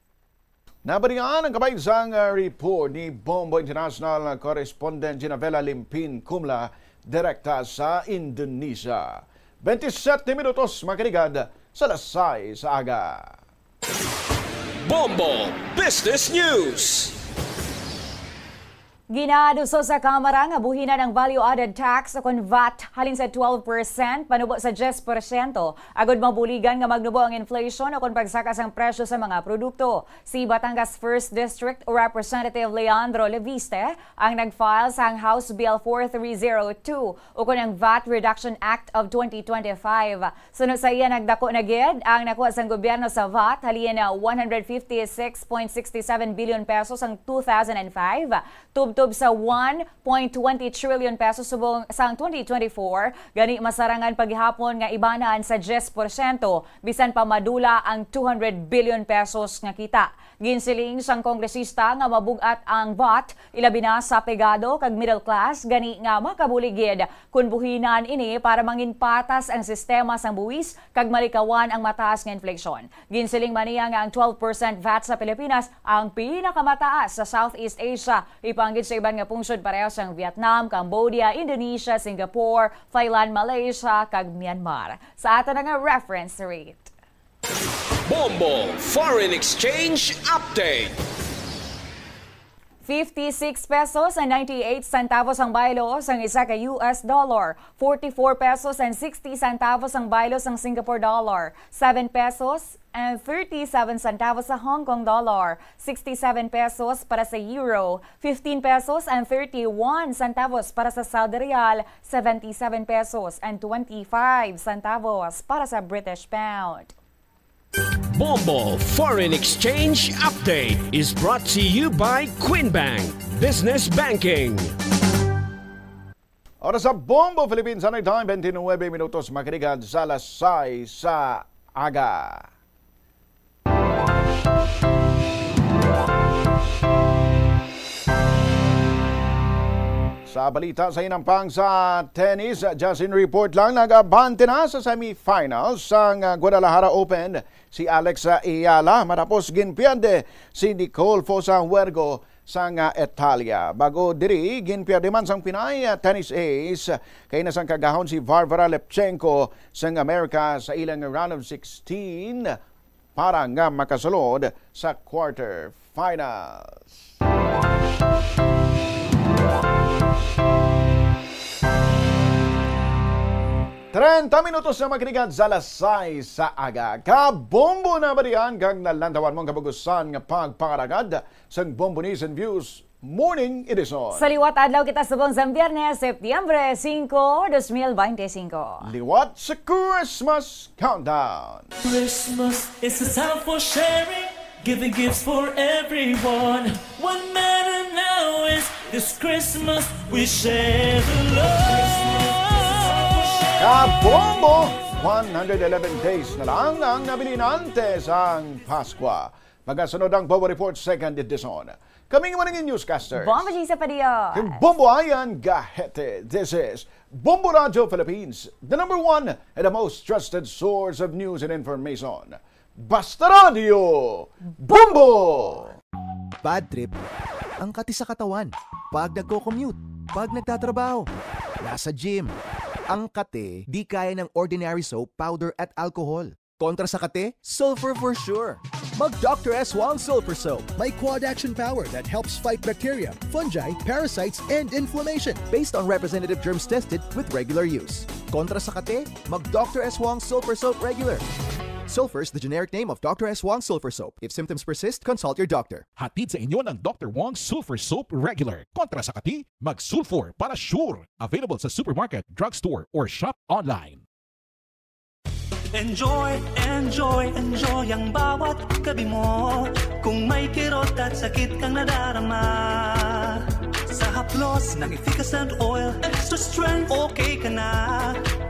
Nabalian ang kabay sang, uh, report ni Bombo International Correspondent Ginavela Limpin Kumla, direkta sa Indonesia. Twenty-seven minutos makarigad sa alas sais sa aga. Bombo Business News. Ginaaduso sa Kamara nga buhinan ang value-added tax o kon vat halin sa twelve percent panubo sa diyes porsyento agud mabuligan nga magnubo ang inflation o kon pagsaka sang presyo sa mga produkto. Si Batangas First District Representative Leandro Leviste ang nag-file sang House Bill four three zero two o kon ang vat Reduction Act of twenty twenty-five. Suno sa iya, nagdako na gid ang nakuha sang gobyerno sa vat, halin na one hundred fifty-six point six seven billion pesos sang two thousand and five, tubtob sa one point twenty trillion pesos subong sang twenty twenty-four. Gani, masarangan pa gihapon nga ibanan sa diyes porsyento, bisan pa madula ang two hundred billion pesos nga kita. Ginsiling sang kongresista nga mabug-at ang vat, ilabi na sa pigado kag middle class, gani nga makabulig gid kon buhinan ini para mangin patas ang sistema sang buwis kag malikawan ang mataas nga inflasyon. Ginsiling man niya nga ang twelve percent vat sa Pilipinas ang pinakamataas sa Southeast Asia, ipanggid sa iban nga pungsod pareho sang Vietnam, Cambodia, Indonesia, Singapore, Thailand, Malaysia, kag Myanmar. Sa ato na nga reference rate. Bombo Foreign Exchange Update. Fifty-six pesos and ninety-eight centavos ang baylo sang isa ka U S dollar, forty-four pesos and sixty centavos ang baylo sang Singapore dollar, seven pesos and thirty-seven centavos sa Hong Kong dollar, sixty-seven pesos para sa euro, fifteen pesos and thirty-one centavos para sa Saudi riyal, seventy-seven pesos and twenty-five centavos para sa British pound. Bombo Foreign Exchange Update is brought to you by Queen Bank Business Banking. Oras sa Bombo Philippines Standard Time, twenty-nine minutos makarigad sa alas sais sa aga. Sa balita sa hinampang sa tennis, just in report lang, nag-abante na sa semifinals sang, ah, Guadalajara Open si Alex, ah, Eala, matapos ginpierde si Nicole Fosa Huergo sang, ah, Italia. Bago diri, ginpierde man sang Pinay, ah, tennis ace, kay nasangkagahon si Varvara Lepchenko sang Amerika sa ilang round of sixteen para nga makasulod sa quarterfinals. Treinta minutos na makalipas sa alas sais sa aga. Kabombo na ba diyan kag nalantawan mo ang kabagusan nga pagpangaragad sang Bombo News and Views Morning Edition? Sa liwat adlaw kita subong sa Biyernes, Setyembre singko, dos mil bente singko. Liwat sa Christmas Countdown. Christmas is a time for sharing, giving gifts for everyone. What matter now is this Christmas we share the love. Kabombo! One hundred eleven days na lang ang nabilin antes ang Paskwa. Magasunod ang Bombo Report Second Edition. Kami ang mga naging newscasters. Bombo Gisa Padilla. Kag Bombo Ayan Gahete. This is Bombo Radio Philippines, the number one and the most trusted source of news and information. Basta Radio, Bombo! Bad trip ang kati sa katawan. Pag nagko-commute, pag nagtatrabaho, nasa gym. Ang kati di kaya ng ordinary soap, powder at alcohol. Kontra sa kati, sulfur for sure. Mag Doctor S Wong Sulfur Soap. May quad action power that helps fight bacteria, fungi, parasites, and inflammation. Based on representative germs tested with regular use. Kontra sa kati, mag Doctor S Wong Sulfur Soap regular. Sulfur is the generic name of Doctor S Wong Sulfur Soap. If symptoms persist, consult your doctor. Hatid sa inyo ng Doctor Wong Sulfur Soap Regular. Kontra sa kati, mag-sulfur para sure. Available sa supermarket, drugstore, or shop online. Enjoy, enjoy, enjoy ang bawat gabi mo. Kung may kirot at sakit kang nadarama, sa haplos ng Efficascent Oil, extra strength, okay ka na.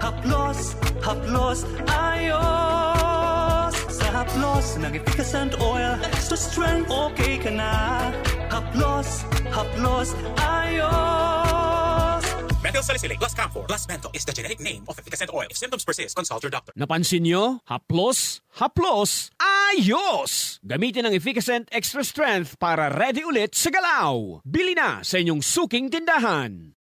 Haplos, haplos, ayos. Sa haplos ng Efficascent Oil, extra strength, okay ka na. Haplos, haplos, ayos. Methyl salicylate plus camphor plus menthol is the generic name of Efficascent Oil. If symptoms persist, consult your doctor. Napansin nyo? Haplos, haplos, ayos! Gamitin ang Efficascent Extra Strength para ready ulit sa galaw. Bili na sa inyong suking tindahan.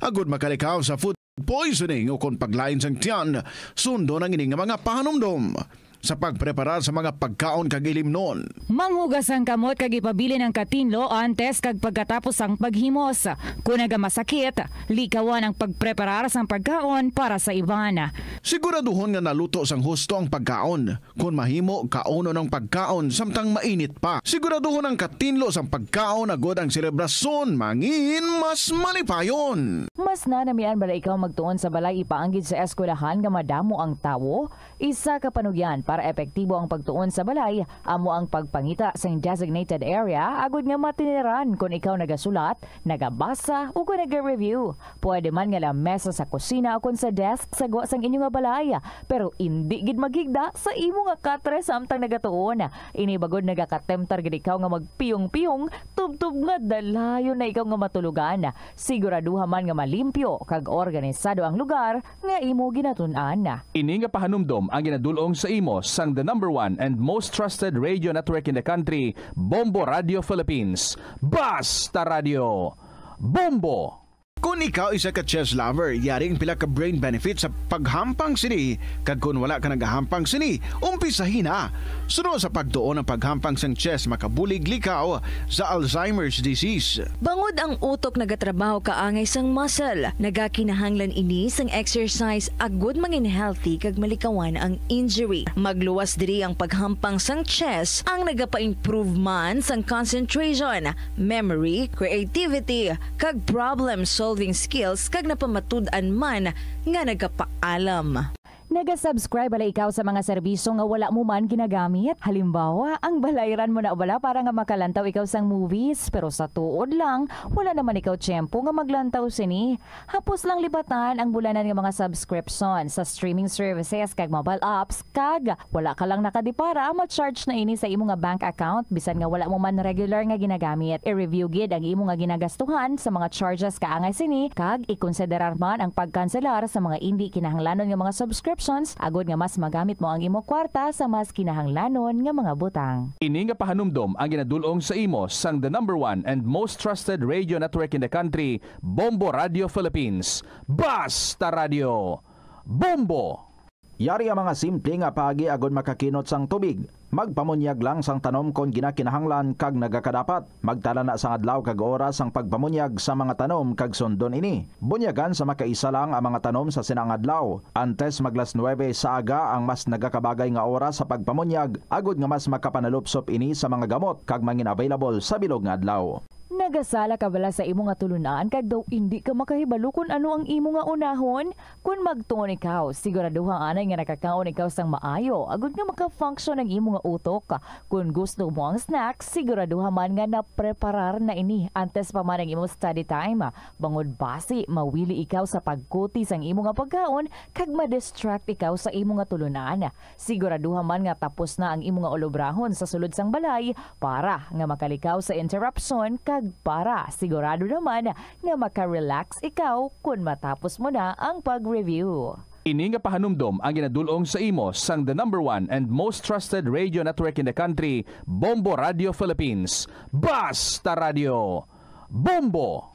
Agud makalikaw sa food poisoning o kon paglain sang tiyan, sundon ang ini nga mga pahanumdom sa pagpreparar sa mga pagkaon kag ilimnon. Manghugas ang kamot kag ipabilin ang katinlo antes kag pagkatapos sang paghimos. Kon nagamasakit, likawan ang pagpreparar sang pagkaon para sa iban. Siguraduhon nga naluto sang husto ang pagkaon. Kon mahimo, kaunon ang pagkaon samtang mainit pa. Siguraduhon ang katinlo sang pagkaon agud ang selebrasyon mangin mas malipayon. Mas nanamian bala ikaw magtuon sa balay ipaanggid sa eskwelahan nga madamo ang tawo? Isa ka panugyan para epektibo ang pagtuon sa balay amo ang pagpangita sang designated area agud nga matiniran kon ikaw nagasulat, nagabasa, o kon naga-review. Pwede man nga lamesa sa kusina o kon sa desk sa gwa sang inyo nga balay, pero indi gid maghigda sa imo nga katre samtang nagatuon. Ini bangod nagakatemptar gid ikaw nga magpiyong-piyong, tubtob nga dalayon na ikaw nga matulogan. Siguraduha man nga malimpyo kag organisado ang lugar nga imo ginatun-an. Ini nga pahanumdom ang ginadul-ong sa imo sang the number one and most trusted radio network in the country, Bombo Radio Philippines. Basta Radio, Bombo! Kon ikaw isa ka chess lover, yari ang pila ka brain benefits sa paghampang sini, kag kon wala ka nagahampang sini, umpisahi na. Suno sa pagtuon ang paghampang sang chess makabulig likaw sa Alzheimer's disease. Bangod ang utok nagatrabaho kaangay sang muscle, nagakinahanglan ini sang exercise agud mangin healthy kag malikawan ang injury. Magluwas diri ang paghampang sang chess, ang nagapa-improve man sang concentration, memory, creativity, kag problem-solving skills, kag napamatud-an man nga nagapaalam. Naga-subscribe bala ikaw sa mga serbisyo nga wala mo man ginagamit? Halimbawa, ang balayran mo na bala para nga makalantaw ikaw sang movies, pero sa tuod lang, wala naman ikaw tiyempo nga maglantaw sini. Hapos lang libatan ang bulanan nga mga subscription sa streaming services kag mobile apps, kag wala ka lang nakadipara, ma-charge na ini sa imo nga bank account bisan nga wala mo man regular nga ginagamit. I-review gid ang imo nga ginagastuhan sa mga charges kaangay sini, kag ikonsiderar man ang pagkanselar sa mga indi kinahanglanon nga mga subscriptions agud nga mas magamit mo ang imo kwarta sa mas kinahanglanon nga mga butang. Ini nga pahanumdom ang ginadul-ong sa imo sang the number one and most trusted radio network in the country, Bombo Radio Philippines. Basta Radio, Bombo! Yari ang mga simple nga paagi agud makakinot sang tubig. Magpamunyag lang sang tanom kon ginakinahanglan kag nagakadapat. Magtala na sang adlaw kag oras sang pagpamunyag sa mga tanom kag sundon ini. Bunyagan sa makaisa lang ang mga tanom sa sina nga adlaw. Antes maglas nuwebe sa aga ang mas nagakabagay nga oras sa pagpamunyag, agod nga mas makapanalupsop ini sa mga gamot kag mangin-available sa bilog nga adlaw. Nagasala ka bala sa imo nga tulunan kag daw indi ka makahibalo kon ano ang imo nga unahon? Kon magtuon ikaw, siguraduha anay nga nakakaon ikaw sang maayo agod nga maka-function ang imo nga utok. Kon gusto mo ang snack, siguraduha man nga napreparar na ini antes pa man ang imo study time, bangod basi mawili ikaw sa pagkuti sang imo nga pagkaon kag ma-distract ikaw sa imo nga tulunan. Siguraduha man nga tapos na ang imo nga ulobrahon sa sulod sang balay para nga makalikaw sa interruption kag para sigurado naman nga maka-relax ikaw kon matapos mo na ang pag-review. Ini nga pahanumdom ang ginadul-ong sa imo sang the number one and most trusted radio network in the country, Bombo Radio Philippines. Basta Radio, Bombo!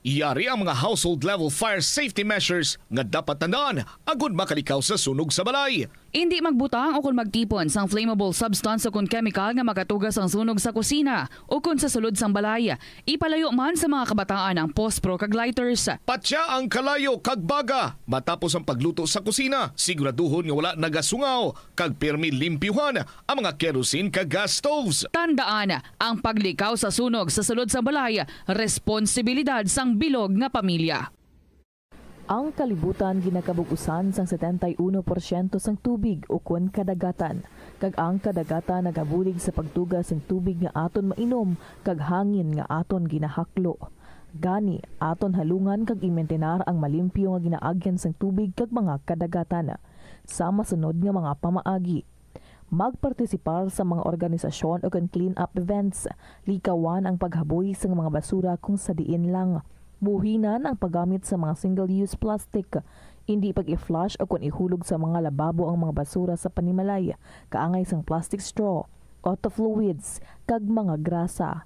Yari ang mga household level fire safety measures nga dapat tandaan agud makalikaw sa sunog sa balay. Indi magbutang ukon magtipon sang flammable substance ukon chemical nga makatuga sang sunog sa kusina ukon sa sulod sang balay. Ipalayo man sa mga kabataan ang pospro kag lighters. Patya ang kalayo kag baga matapos ang pagluto sa kusina. Siguraduhon nga wala nagasungaw kag pirmi limpyuhan ang mga kerosene kag gas stoves. Tandaan, ang paglikaw sa sunog sa sulod sang balay responsibilidad sang bilog nga pamilya. Ang kalibutan ginakabug-usan sang setenta y uno porsyento sang tubig ukon kadagatan, kag ang kadagatan nagabulig sa pagtuga sing tubig nga aton mainom kag hangin nga aton ginahaklo. Gani, aton halungan kag imintinar ang malimpyo nga ginaagyan sang tubig kag mga kadagatan. Sa masunod nga mga pamaagi, magpartisipar sa mga organisasyon ukon clean-up events. Likawan ang paghaboy sang mga basura kon sa diin lang. Buhinan ang paggamit sa mga single-use plastic. Indi pag-i-flush ukon ihulog sa mga lababo ang mga basura sa panimalay, kaangay sang plastic straw, auto fluids, kag mga grasa.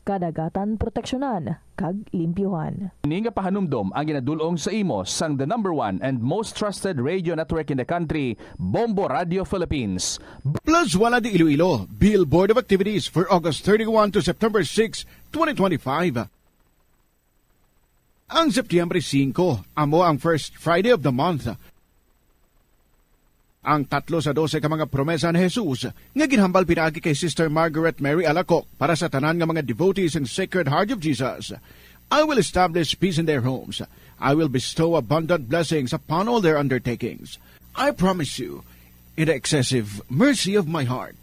Kadagatan proteksyonan kag limpyuhan. Ini nga pahanumdom ang ginadul-ong sa imo sang the number one and most trusted radio network in the country, Bombo Radio Philippines. Plazuela de Iloilo, Bill Board of Activities for August thirty-one to September six, twenty twenty-five. Ang Setyembre singko amo ang first Friday of the month. Ang tatlo sa dose ka mga promesa ni Jesus nga ginhambal pinaagi kay Sister Margaret Mary Alacoc para sa tanan nga mga devotees sang Sacred Heart of Jesus. I will establish peace in their homes. I will bestow abundant blessings upon all their undertakings. I promise you, in the excessive mercy of my heart,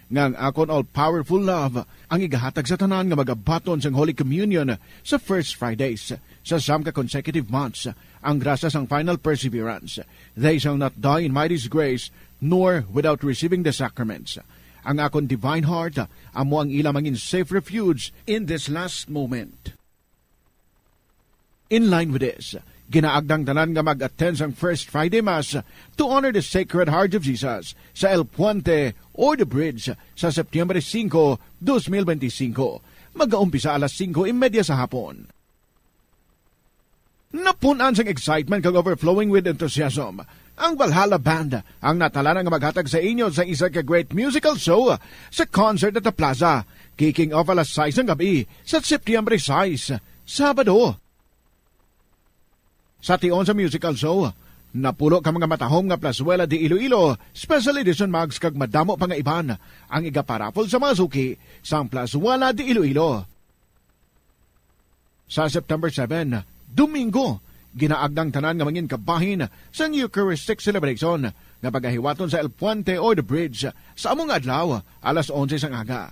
nga ang akon all-powerful love ang igahatag sa tanan nga magabaton sang Holy Communion sa first Fridays sa siyam ka consecutive months, ang grasya sang final perseverance. They shall not die in my disgrace, nor without receiving the sacraments. Ang akon divine heart amo ang ila mangin safe refuge in this last moment. In line with this, ginaagda ang tanan nga mag-attend sang First Friday Mass to honor the Sacred Heart of Jesus sa El Puente or the Bridge sa Septyembre singko, dos mil benti singko. Mag-aumpisa alas singko y media sa hapon. Napun-an sang excitement kag overflowing with enthusiasm, ang Valhalla Band ang natalana nga maghatag sa inyo sa isa ka great musical show sa concert at the plaza, kicking off alas sais sang gab-i sa Septyembre sais, Sabado. Sa tion sa musical show, napulo ka mga matahom nga plazuela de Iloilo, special edition mugs kag madamo pa nga iban ang igaparaffle sa mga suki sang Plazuela de Iloilo. Sa September seven, Domingo, ginaagda ang tanan nga mangin kabahin sang Eucharistic celebration nga pagahiwaton sa El Puente or the Bridge sa amo nga adlaw, alas onse sang aga.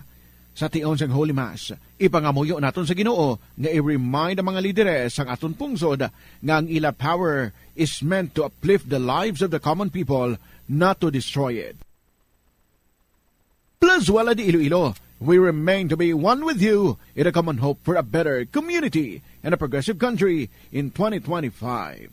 Sa tion sang Holy Mass, ipangamuyo naton sa Ginoo nga i-remind ang mga lideres sang aton pungsod nga ang ila power is meant to uplift the lives of the common people, not to destroy it. Plazuela de Iloilo, we remain to be one with you in a common hope for a better community and a progressive country in twenty twenty-five.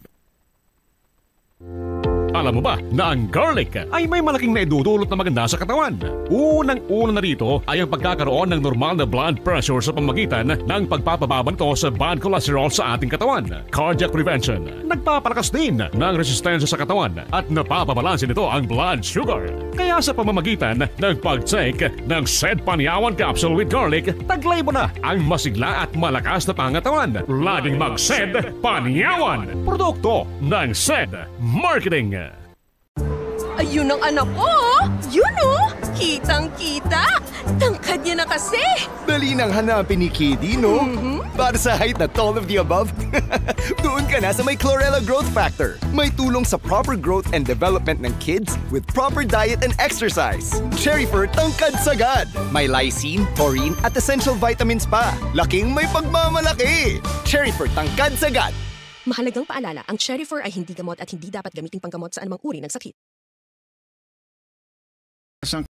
Alam mo ba na ang garlic ay may malaking naidudulot na maganda sa katawan? Unang-una na rito ay ang pagkakaroon ng normal na blood pressure sa pamagitan ng pagpapababa nito sa bad cholesterol sa ating katawan. Cardiac prevention. Nagpapalakas din ng resistensya sa katawan at napapabalanse nito ang blood sugar. Kaya sa pamamagitan ng pag-take ng Sed Panyawan Capsule with Garlic, taglay mo na ang masigla at malakas na pangatawan. Laging mag-Sed Panyawan. Produkto ng Sed Marketing. Ayun ang anak ko, oh! Yun, oh! Kitang-kita! Tangkad niya na kasi! Dali nang hanapin ni Kitty, no? Mhm. Para sa height at all of the above, doon ka na sa may Chlorella Growth Factor. May tulong sa proper growth and development ng kids with proper diet and exercise. Cherry Fur Tangkad Sagad. May lysine, taurine, at essential vitamins pa. Laking may pagmamalaki. Cherry Fur Tangkad Sagad. Mahalagang paalala, ang Cherry Fur ay hindi gamot at hindi dapat gamiting panggamot sa anumang uri ng sakit. Sang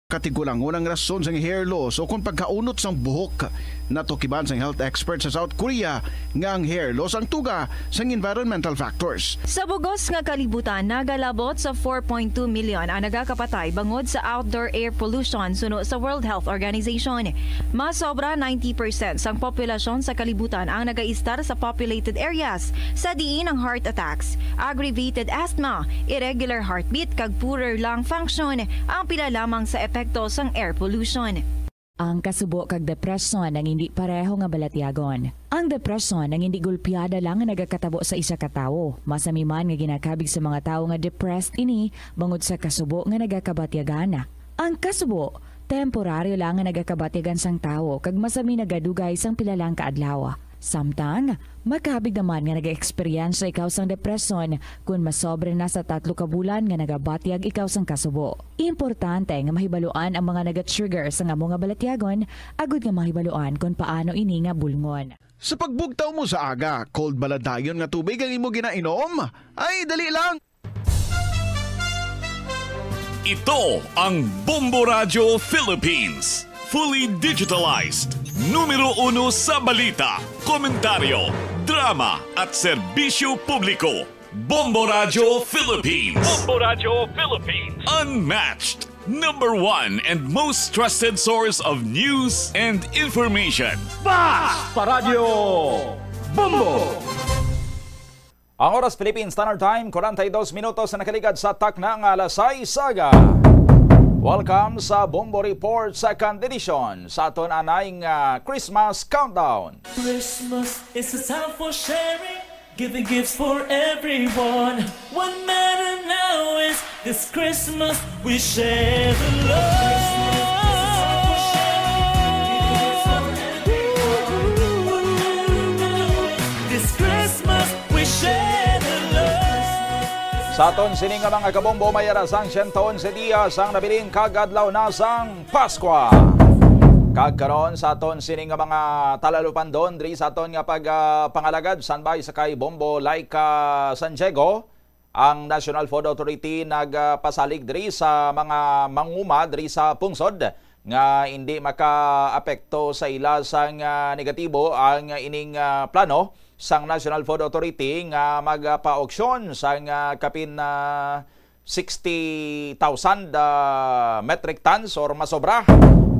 katigulangon ang rason sang hair loss o kung pagkaunot sang buhok. Natukiban sang health expert sa South Korea nga ang hair loss ang tuga sang environmental factors. Sa bugos nga kalibutan, nagalabot sa four point two million ang nagakapatay bangod sa outdoor air pollution, suno sa World Health Organization. Mas sobra ninety percent sang populasyon sa kalibutan ang nagaistar sa populated areas, sa diin ang heart attacks, aggravated asthma, irregular heartbeat, kag poorer lung function ang pila lamang sa epekto sang air pollution. Ang kasubo kag depresyon ang indi pareho nga balatyagon. Ang depresyon ang indi gulpiada lang nga nagakatabo sa isa ka tawo. Masami man nga ginakabig sa mga tawo nga depressed ini bangod sa kasubo nga nagakabatyagan. Ang kasubo, temporaryo lang nga nagakabatyagan sang tawo kag masami nagadugay sang pila lang ka adlaw. Samtang, makabig naman nga nag-eksperyensya ikaw sang depresyon kon masobra na sa tatlo ka bulan nga nagabatyag ikaw sang kasubo. Importante nga mahibaluan ang mga naga-trigger sang amo nga balatyagon agud nga mahibaluan kon paano ini nga bulngon. Sa pagbugtaw mo sa aga, cold bala dayon nga tubig ang imo ginainom? Ay, dali lang! Ito ang Bombo Radyo Philippines. Fully digitalized. Numero uno sa balita, komentaryo, drama, at serbisyo publiko. Bombo Radyo Philippines. Bombo Radyo Philippines. Unmatched, number one, and most trusted source of news and information. Bas Paradyo Bombo! Ang oras, Philippine Standard Time, forty-two minutos na nakaligad sa takna nga alas sais sa aga. Welcome sa Bombo Report Second Edition, sa aton anay nga Christmas Countdown. Christmas is a time for sharing, giving gifts for everyone. What matter now is this Christmas we share the love. This Christmas we share the love. Sa aton sini nga mga kabombo, may ara sang siyento onse dias ang nabilin kag adlaw na sang Pascua. Kag karon sa aton sini nga mga talalupandon diri sa aton nga pag, ah, pangalagad, standby sa kay Bombo Laika San Diego, ang National Food Authority nagpasalig diri sa mga manguma diri sa pungsod nga indi makaapekto sa ila sang, ah, negatibo ang ining, ah, plano sang National Food Authority nga magpa-auction sang, ah, kapin, ah, sixty thousand, ah, metric tons or masobra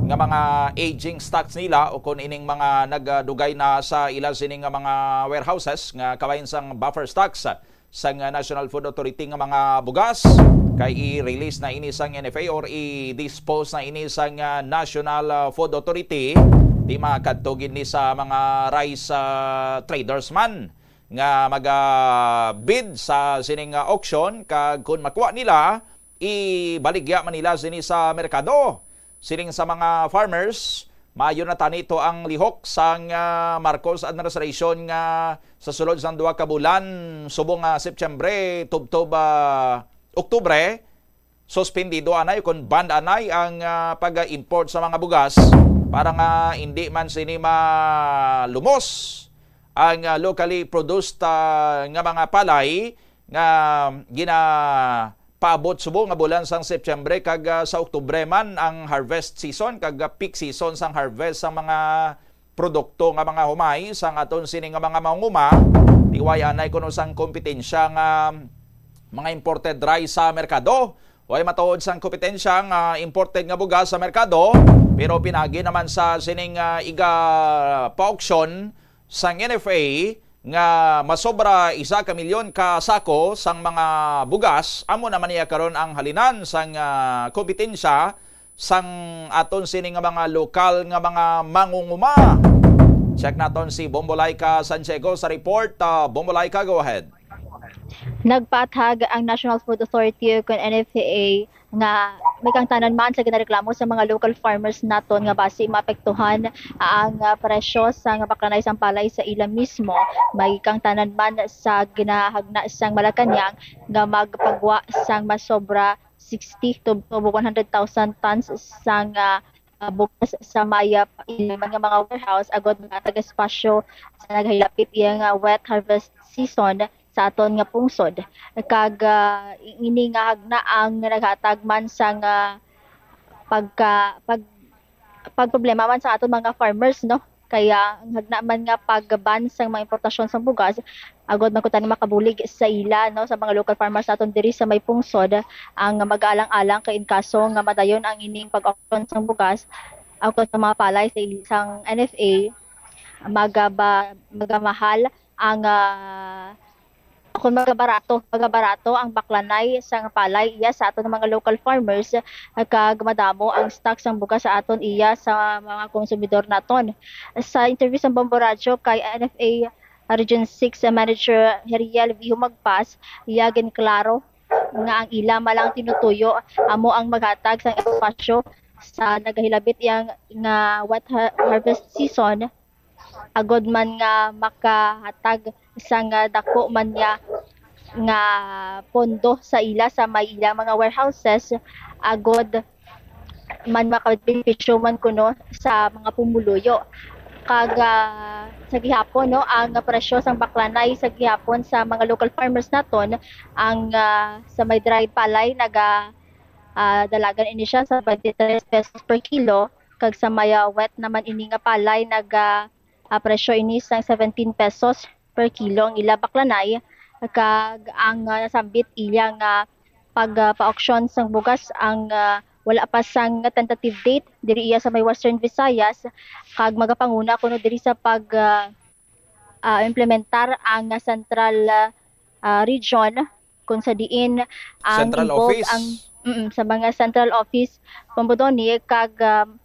nga mga aging stocks nila o kon ining mga nagdugay na sa ila sini nga mga warehouses nga kabahin sang buffer stocks sang, ah, National Food Authority nga mga bugas, kay i-release na ini sang N F A or i-dispose na ini sang, ah, National, ah, Food Authority. Di makadto gid ni sa mga rice, ah, traders man nga maga-bid sa sining, ah, auction, kag kon makuha nila, ibaligya man nila sini sa merkado. Siling sa mga farmers, maayo na tani to ang lihok sang, ah, Marcos administration nga sa sulod sang duha ka bulan, subong nga Setyembre tubtob, ah, Oktubre, suspendido anay kon ban anay ang, ah, pag-import sa mga bugas para nga indi man sini malumos ang, ah, locally produced, ah, nga mga palay nga ginapaabot subong nga bulan sang Setyembre kag, ah, sa Oktubre man ang harvest season kag, ah, peak season sang harvest sang mga produkto nga mga humay sang aton sini nga mga manguma. Tiway anay kuno sang kompetensya nga mga imported rice sa merkado. Way matuod sang kompetensya nga imported nga bugas sa merkado, pero pinagi naman sa sining, ah, iga pa-auction sang N F A nga masobra isa ka milyon ka sako sang mga bugas, amo naman niya karon ang halinan sang, ah, kompetensya sang aton sini nga mga lokal nga mga mangunguma. Check naton si Bombo Laika Santiago sa report. Ah, Bombo Laika, go ahead. Nagpaathag ang National Food Authority o kon N F A nga may kangtanan man sa ginareklamo sa mga local farmers naton nga basi maapektuhan ang, ah, presyo sa nga baklanay sang palay sa ila mismo. May kangtanan man sa ginahagna sang Malacañang nga magpagwa sang masobra sixty to, to one hundred thousand tons sang, ah, ah, bugas sa may, ah, ila man nga mga warehouse agod maghatag espasyo sa nagahilapit iya nga wet harvest season sa aton nga pungsod. Kag, ah, ini nga hagna ang naghatag man sang, ah, pagka pag pagproblema man sa aton mga farmers, no? Kaya ang hagna man nga pag-ban sang mga importasyon sang bugas, agod man kuntani makabulig sa ila, no, sa mga local farmers naton diri sa may pungsod, ang mag-alang-alang kay in kaso nga madayon ang ining pag-auction sang bugas, agod sa mga palay sa il- sang N F A, magaba, magamahal ang, ah, kung magabarato, magabarato ang baklanay sang palay iya sa aton mga local farmers, kag madamo ang stock sang bugas sa aton iya sa mga konsumidor naton. Sa interview sa Bombo Radyo kay N F A Region six Manager Heriel V. Humagpas, iya ginklaro nga ang ila malang tinutuyo amo ang maghatag sang espasyo sa nagahilabit iya nga wet har- harvest season, agod man nga makahatag sang dako man niya nga pondo sa ila sa may ila mga warehouses, agod man makabenepisyo man kuno sa mga pumuluyo. Kag, ah, sa gihapon, no, ang presyo sang baklanay sa gihapon sa mga local farmers naton, ang, ah, sa may dried palay naga, ah, dalagan ini siya sa twenty-three pesos per kilo, kag sa may, ah, wet naman ini nga palay naga, ah, presyo ini sang seventeen pesos per kilo ang ila baklanay, kag ang, ah, nasambit iya nga pag, ah, pa-auction sang bugas ang, ah, wala pa sang tentative date diri iya sa may Western Visayas, kag magapanguna kuno diri sa pag, ah, ah, implementar ang, ah, central, ah, region, kung sa diin ang Central involved office. Ang, mm, sa mga central office Pombodoni, kag, um,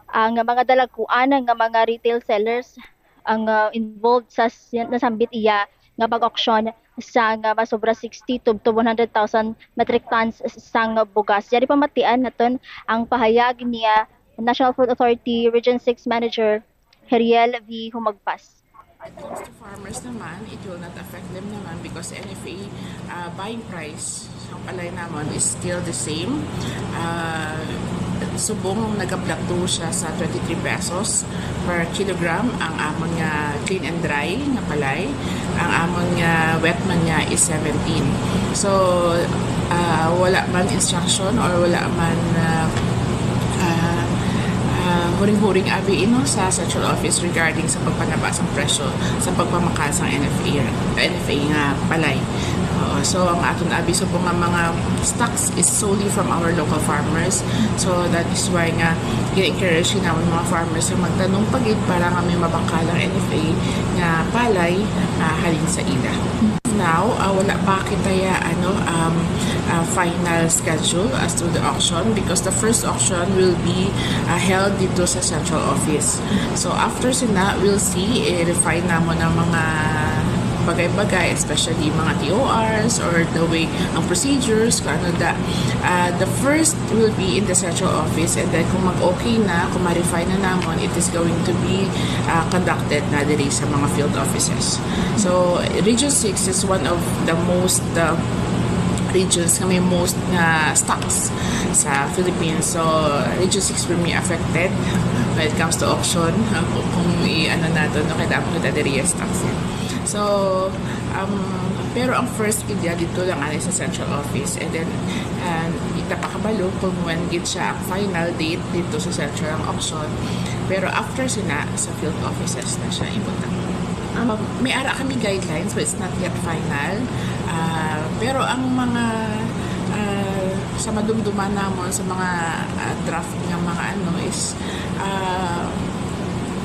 ang mga dalagkuan nga mga retail sellers ang, ah, involved sa s- nasambit iya nga pag-auction sa nga masobra sixty to, to one hundred thousand metric tons sang bugas. Yari pamatian naton ang pahayag niya National Food Authority Region six Manager Heriel V. Humagpas. When it comes to farmers naman, it will not affect them naman because N F A, uh, buying price sa palay namon is still the same. Uh, subong nagaplato siya sa twenty-three pesos per kilogram ang amon nga clean and dry nga palay. Ang amon nga wet man niya is seventeen. So, uh, wala man instruction or wala man, uh, uh, uh, huring-huring abi ino sa central office regarding sa pagpanaba sang presyo sa pagpamakal sang N F A, N F A nga palay. Oo, so ang aton abi subong nga mga stocks is solely from our local farmers. So that is why nga gina-encourage namon mga farmers nga magtanom pa gid para nga may mabakal ang N F A nga palay, ah, halin sa ila. Now, ah, wala pa kita ya, ano, um, ah, final schedule as to the auction because the first auction will be, ah, held dito sa central office. So after sina, we'll see, i-refine namon ang mga bagay-bagay, especially mga T O Rs or the way, ang procedures, kung ano da. Ah, the first will be in the central office, and then kung mag-okay na, kung ma-refine na namon, it is going to be, ah, conducted na diri sa mga field offices. So Region six is one of the most, uh, regions nga may most nga stocks sa Philippines. So Region six will be affected when it comes to auction. Ah, kung, kung i-ano nato, no, kay damo kita diri stocks. So, um, pero ang first gid ya dito lang ani sa central office, and then, uh, ita pa kabalo kung when gid siya ang final date dito sa central ang auction. Pero after sina, sa field offices na siya ibutang. Um, may ara kami guidelines, but it's not yet final. Ah, pero ang mga, ah, sa madumduman namon sa mga, ah, draft nga mga ano is, ah,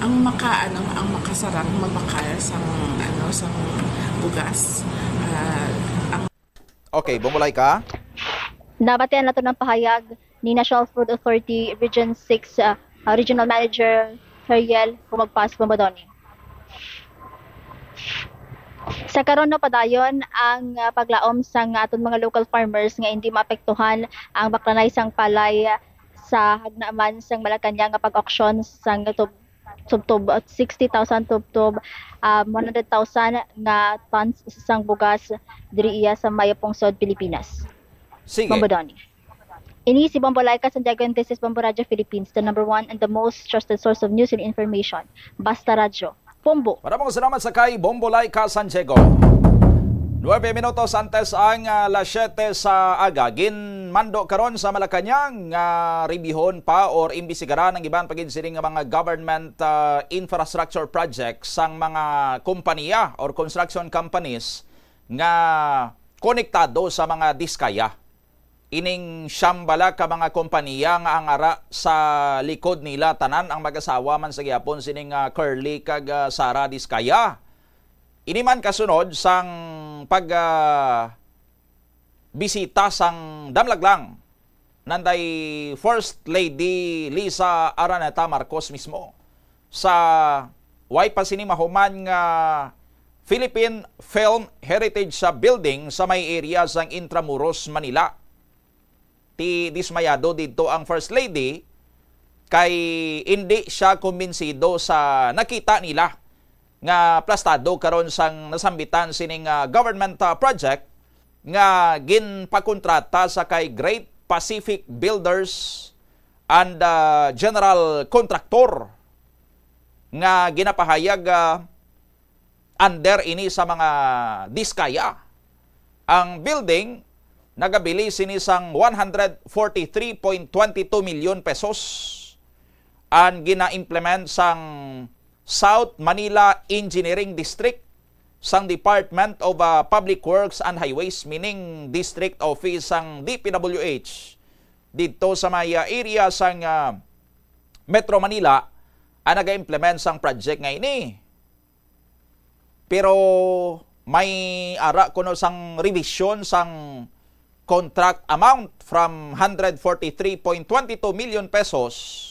ang maka-, ano, ang makasarang, magbakal sang, ano, sang bugas, ah, ang Okay, Bombolay ka? Nabatian nato ng pahayag ni National Food Authority Region six, ah, ah, Regional Manager Heriel Humagpas Bombodoni. Sa karon, no, padayon ang, ah, paglaom sang aton mga local farmers nga hindi maapektuhan ang baklanay sang palay sa hagnaan sang Malacañang nga pag-auction sang tub-, tubtob, ah, sixty thousand tubtob, ah, one hundred thousand nga tons sang bugas diri iya sa Maya Pungsod, Pilipinas. Sige. Bombodoni. Ini si Bombo Laika Santiago, and this is Bombo Radio Philippines, the number one and the most trusted source of news and information. Basta Radyo. Bombo. Maramong salamat sa kay Bombo Laika Santiago. Nuebe minutos antes ang, ah, las siete sa aga. Ginmando karon sa Malacañang nga ribihon pa or imbisigaran ang iban pa gid sini nga mga government, ah, infrastructure projects sang mga kompanya or construction companies nga konektado sa mga diskaya. Ining siyam bala ka mga kompaniya nga ang ara sa likod nila, tanan ang mag-asawa man sa gihapon sining, ah, Curly kag, ah, Sara Diskaya. Ini man kasunod sang pag, ah, bisita sang damlaglang nanday First Lady Liza Araneta Marcos mismo sa way pa sini mahuman nga Philippine Film Heritage sa building sa may area sang Intramuros, Manila. Ti dismayado didto ang First Lady kay indi siya kumbinsido sa nakita nila nga plastado karon sang nasambitan sining, ah, government, ah, project nga ginpakontrata sa kay Great Pacific Builders and, ah, General Contractor nga ginapahayag, ah, under ini sa mga diskaya. Ang building nagabili sini sang one hundred forty-three point twenty-two million pesos, and gina-implement sang South Manila Engineering District sang Department of, ah, Public Works and Highways, meaning district office sang D P W H didto sa may, ah, area sang, ah, Metro Manila ang naga-implement sang project nga ini. Pero may ara kuno sang revision sang contract amount from hundred forty-three point twenty-two million pesos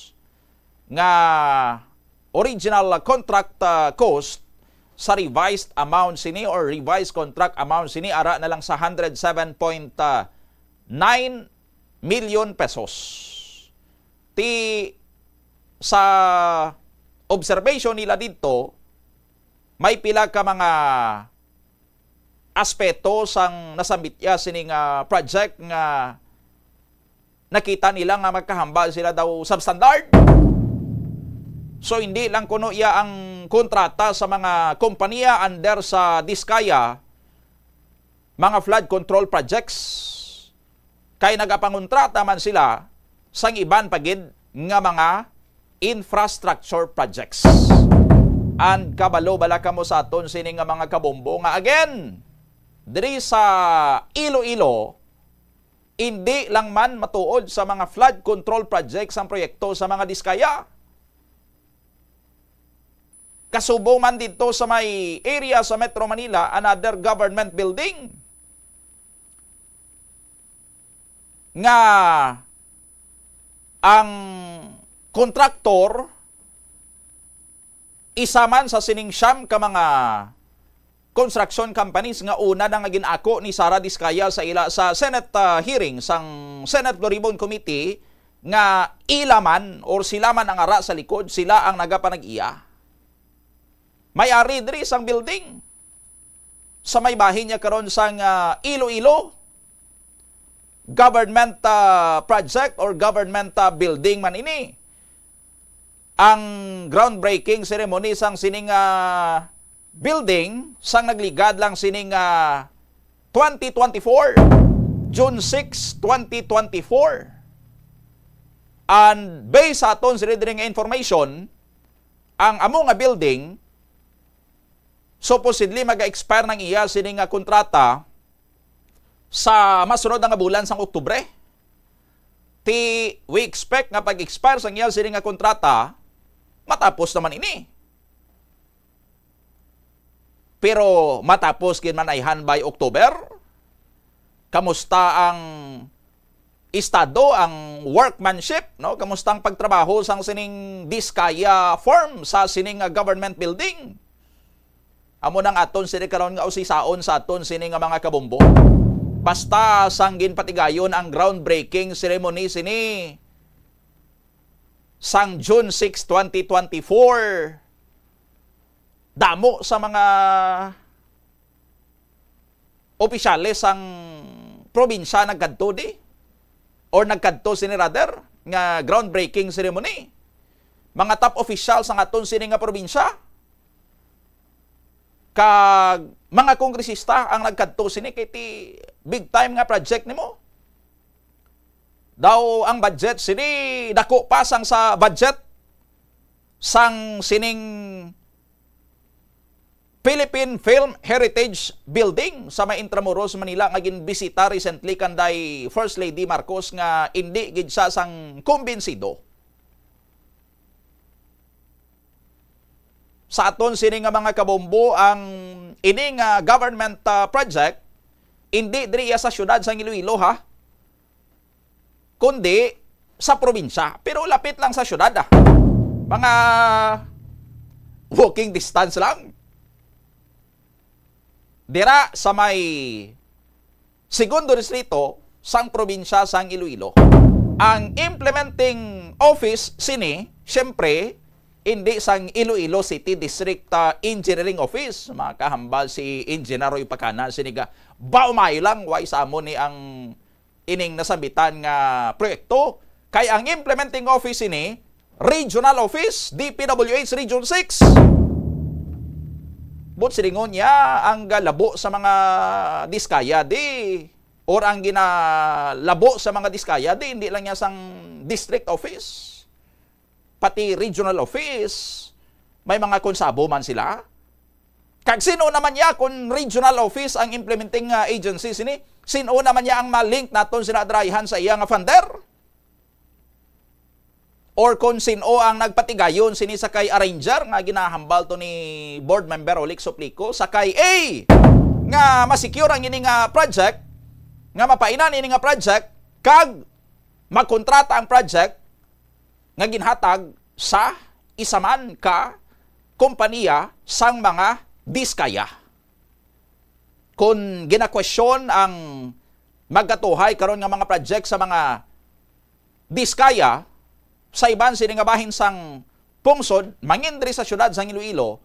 nga original contract, ah, cost sa revised amount sini or revised contract amount sini, ara na lang sa hundred seven point nine million pesos. Ti sa observation nila didto, may pila ka mga aspeto sang nasambit iya sini nga project nga nakita nila nga magkahambal sila daw substandard. So, hindi lang kuno iya ang kontrata sa mga kompanya under sa Diskaya, mga flood control projects, kay nagapangontrata man sila sang iban pa gid nga mga infrastructure projects. And kabalo bala kamo sa aton sini nga mga kabombo nga again, diri sa Iloilo, indi lang man matuod sa mga flood control projects ang proyekto sa mga Diskaya. Kasubong man didto sa may area sa Metro Manila, another government building nga ang kontraktor isa man sa sining siyam ka mga construction companies nga una na nga gin-ako ni Sara Diskaya sa ila sa Senate, ah, hearing sang Senate Floor Ribbon Committee nga ila man or sila man ang ara sa likod, sila ang nagapanag-iya. May ari diri sang building sa may bahin niya karon sang, ah, Iloilo. Government, ah, project or government, ah, building man ini. Ang groundbreaking ceremony sang sining, ah, building sang nagligad lang sining, ah, twenty twenty-four, June six, twenty twenty-four. And based sa aton sini diri nga information, ang amo nga building supposedly maga-expire nang iya sini nga kontrata sa masunod na nga bulan sang Oktubre. Ti, we expect nga pag-expire sang iya sini nga kontrata, matapos naman ini. Pero matapos gid man ayhan by October, kamusta ang estado, ang workmanship, no? Kamusta ang pagtrabaho sang sining Diskaya firm sa sining, ah, government building? Amo nang aton sini karon nga usisaon sa aton sini nga mga kabombo. Basta sang ginpatigayon ang groundbreaking ceremony sini sang June six, twenty twenty-four, damo sa mga opisyales sang probinsya nagkadto di, or nagkadto sini rather, nga groundbreaking ceremony. Mga top officials sang aton sini nga probinsya, kag mga kongresista ang nagkadto sini, kay ti big time nga project nimo. Daw ang budget sini dako pa sang sa budget sang sining Philippine Film Heritage Building sa may Intramuros, Manila, nga ginbisita recently kanday First Lady Marcos, nga indi gid siya sang kumbinsido. Sa aton sini nga mga kabombo, ang ini nga government, ah, project, indi diri iya sa siyudad sang Iloilo, ha, kundi sa probinsya. Pero lapit lang sa siyudad, ah. Mga walking distance lang. Dira sa may Segundo Distrito sang probinsya sang Iloilo. Ang implementing office sini, siyempre, hindi sang Iloilo City District, ah, Engineering Office. Makahambal si Engineer Roy Pacana, sini ga, "Baw, maayo lang, way sa amo ni ang ining nasambitan nga proyekto, kay ang implementing office ini, regional office, D P W H Region six." But silingon niya, ang galabo sa mga Diskaya di, or ang ginalabo sa mga Diskaya di, hindi lang niya sang district office, pati regional office, may mga konsabo man sila. Kag sin-o naman niya kung regional office ang implementing, ah, agency sini? Sin-o naman niya ang ma-link naton sila dira ayhan sa iya nga funder? Or kung sin-o ang nagpatigayon sini sa kay arranger nga ginahambal to ni Board Member Olic Suplico, sa kay A nga ma-secure ang ini nga project, nga mapainan ini nga project, kag makontrata ang project nga ginhatag sa isa man ka kompanya sang mga Diskaya. Kon ginakwestiyon ang magkatuhay karon nga mga project sa mga Diskaya sa iban sini nga bahin sang pungsod, mangin diri sa siyudad sang Iloilo,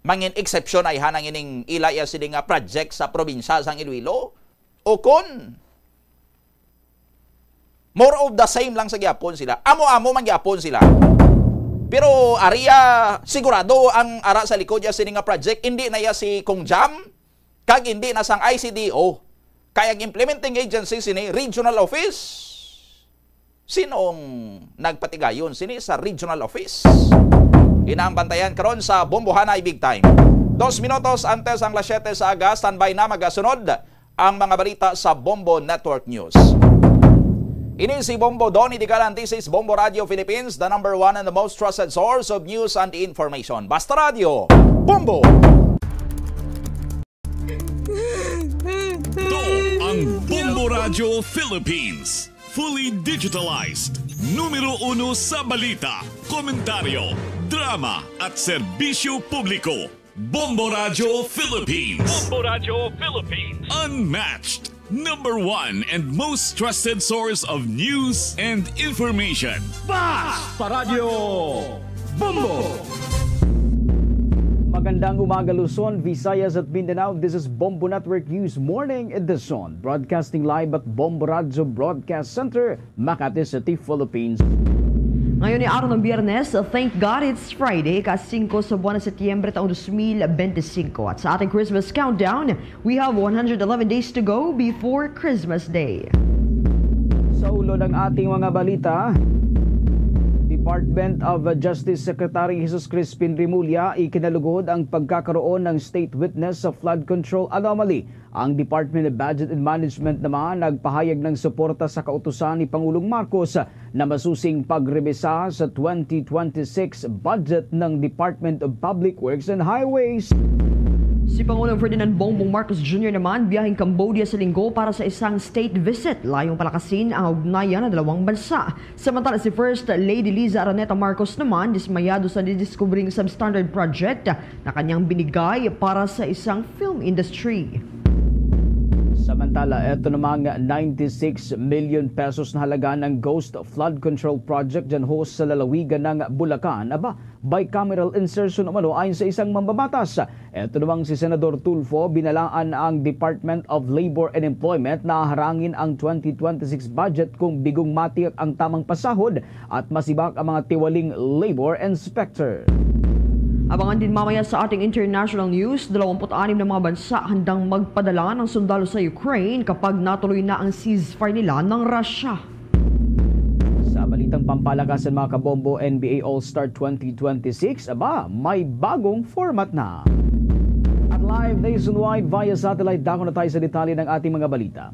mangin eksepsyon ayhan ang ining ila iya sini nga project sa probinsya sang Iloilo, o kon more of the same lang sa gyapon sila. Amo-amo man gyapon sila. Pero ari ya, sigurado ang ara sa likod ya sini nga project, hindi na ya si Kong Jam, kag hindi na sang I C D O. Kay ang implementing agency sini, regional office. Sin-o ang nagpatigayon sini sa regional office? Ina ang bantayan karon sa Bombohana Big Time. Dos minutos antes ang las siyete sa aga, standby na, magasunod ang mga balita sa Bombo Network News. Ini si Bombo Donny Digalan. This is Bombo Radio Philippines, the number one and the most trusted source of news and information. Basta Radio, Bombo! Ito ang Bombo Radio Philippines. Fully digitalized. Numero uno sa balita, komentaryo, drama, at serbisyo publiko. Bombo Radyo Philippines. Bombo Radyo Philippines. Unmatched, number one, and most trusted source of news and information. Basta Radyo Bombo! Magandang umaga, Luzon, Visayas, at Mindanao. This is Bombo Network News Morning Edition, broadcasting live at Bombo Radyo Broadcast Center, Makati City, Philippines. Ngayon ay araw ng Biyernes. Thank God it's Friday, ika-singko sa buwan ng Setyembre, taong dos mil bente singko. At sa ating Christmas countdown, we have one hundred eleven days to go before Christmas Day. Sa ulo ng ating mga balita, Department of Justice Secretary Jesus Crispin Remulla ikinalugod ang pagkakaroon ng state witness sa flood control anomaly. Ang Department of Budget and Management naman nagpahayag ng suporta sa kautusan ni Pangulong Marcos na masusing pagrebisa sa twenty twenty-six budget ng Department of Public Works and Highways. Si Pangulong Ferdinand Bongbong Marcos Junior naman biyaheng Cambodia sa Linggo para sa isang state visit. Layong palakasin ang ugnayan ng dalawang bansa. Samantala, si First Lady Liza Araneta Marcos naman dismayado sa nadidiskubring substandard project na kanyang binigay para sa isang film industry. Samantala, eto namang ninety-six million pesos na halaga ng Ghost Flood Control Project dyan ho sa lalawigan ng Bulacan. Aba, bicameral insertion umano ayon sa isang mambabatas. Eto namang si Senador Tulfo, binalaan ang Department of Labor and Employment na harangin ang twenty twenty-six budget kung bigong matiyak ang tamang pasahod at masibak ang mga tiwaling labor inspector. Abangan din mamaya sa ating international news, dalawampu't anim na mga bansa handang magpadala ng sundalo sa Ukraine kapag natuloy na ang ceasefire nila ng Russia. Sa balitang pampalakasan, mga kabombo, N B A All-Star twenty twenty-six, aba, may bagong format na. At live nationwide via satellite, dako na tayo sa detalye ng ating mga balita.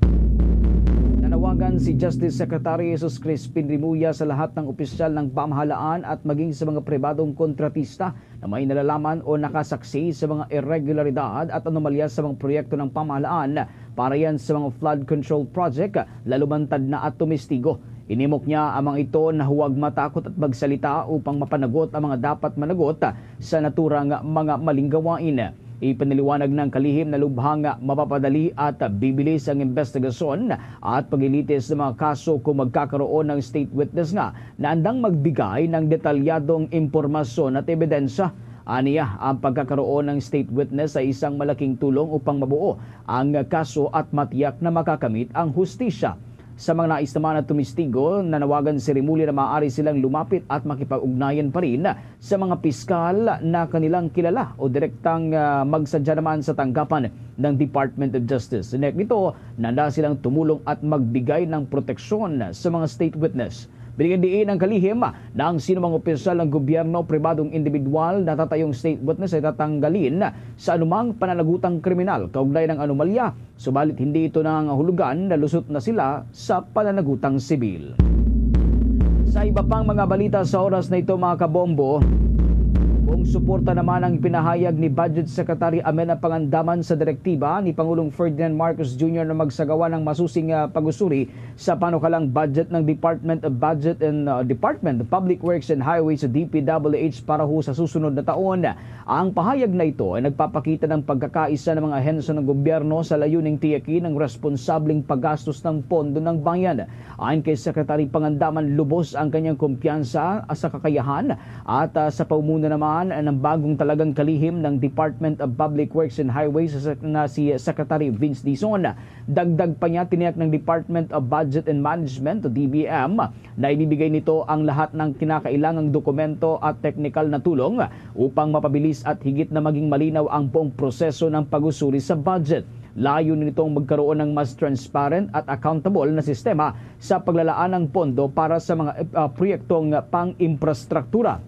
Nanawagan si Justice Secretary Jesus Crispin Remulla sa lahat ng opisyal ng pamahalaan at maging sa mga pribadong kontratista na may nalalaman o nakasaksi sa mga irregularidad at anomalya sa mga proyekto ng pamahalaan para yan sa mga flood control project, lalumantad na at tumistigo. Inimok niya ang mga ito na huwag matakot at magsalita upang mapanagot ang mga dapat managot sa naturang mga maling gawain. Ipinaliwanag ng kalihim na lubhang mapapadali at bibilis ang investigasyon at paglilitis sa mga kaso kung magkakaroon ng state witness nga na andang magbigay ng detalyadong impormasyon at ebidensya. Aniya, ang pagkakaroon ng state witness ay isang malaking tulong upang mabuo ang kaso at matiyak na makakamit ang hustisya. Sa mga nais naman na tumistigo, nanawagan si Remulla na maaari silang lumapit at makipag-ugnayan pa rin sa mga piskal na kanilang kilala o direktang, ah, magsadya naman sa tanggapan ng Department of Justice. Sinek nito, nanda silang tumulong at magbigay ng proteksyon sa mga state witness. Binigyan diin ang kalihim na ang sinumang opisyal ng gobyerno, pribadong individual, natatayong state witness ay tatanggalin sa anumang pananagutang kriminal kaugnay ng anomalya, subalit hindi ito nangangahulugan na lusot na sila sa pananagutang sibil. Sa iba pang mga balita sa oras na ito, mga kabombo, buong suporta naman ang ipinahayag ni Budget Secretary Amenah Pangandaman sa direktiba ni Pangulong Ferdinand Marcos Junior na magsagawa ng masusing, ah, pag-usuri sa panukalang budget ng Department of Budget and, uh, Department of Public Works and Highways o D P W H para ho sa susunod na taon. Ang pahayag na ito ay nagpapakita ng pagkakaisa ng mga ahensya ng gobyerno sa layuning tiyakin ang responsableng paggastos ng pondo ng bayan. Ayon kay Secretary Pangandaman, lubos ang kanyang kumpiyansa sa kakayahan at, ah, sa pamumuno naman ng bagong talagang kalihim ng Department of Public Works and Highways na si Secretary Vince Dizon. Dagdag pa niya, tiniyak ng Department of Budget and Management o D B M na ibibigay nito ang lahat ng kinakailangang dokumento at teknikal na tulong upang mapabilis at higit na maging malinaw ang buong proseso ng pag-usuri sa budget. Layunin nitong magkaroon ng mas transparent at accountable na sistema sa paglalaan ng pondo para sa mga, ah, proyektong pang-imprastruktura.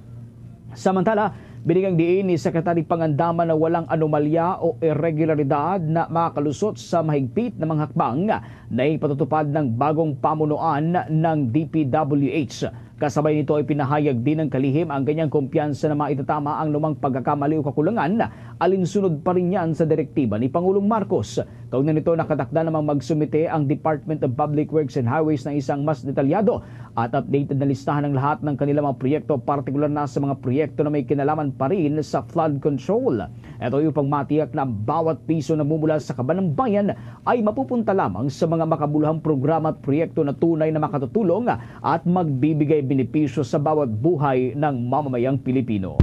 Samantala, binigyang diin ni Secretary Pangandaman na walang anomalya o irregularidad na makakalusot sa mahigpit na mga hakbang na ipatutupad ng bagong pamunuan ng D P W H. Kasabay nito ay pinahayag din ng kalihim ang kanyang kumpiyansa na maitatama ang lumang pagkakamali o kakulangan alinsunod pa rin yan sa direktiba ni Pangulong Marcos. Kaugnay nito, nakatakda namang magsumite ang Department of Public Works and Highways ng isang mas detalyado at updated na listahan ng lahat ng kanilang mga proyekto, partikular na sa mga proyekto na may kinalaman pa rin sa flood control. Ito ay upang matiyak na ang bawat piso na mumula sa kaban ng bayan ay mapupunta lamang sa mga makabuluhang programa at proyekto na tunay na makatutulong at magbibigay benepisyo sa bawat buhay ng mamamayang Pilipino.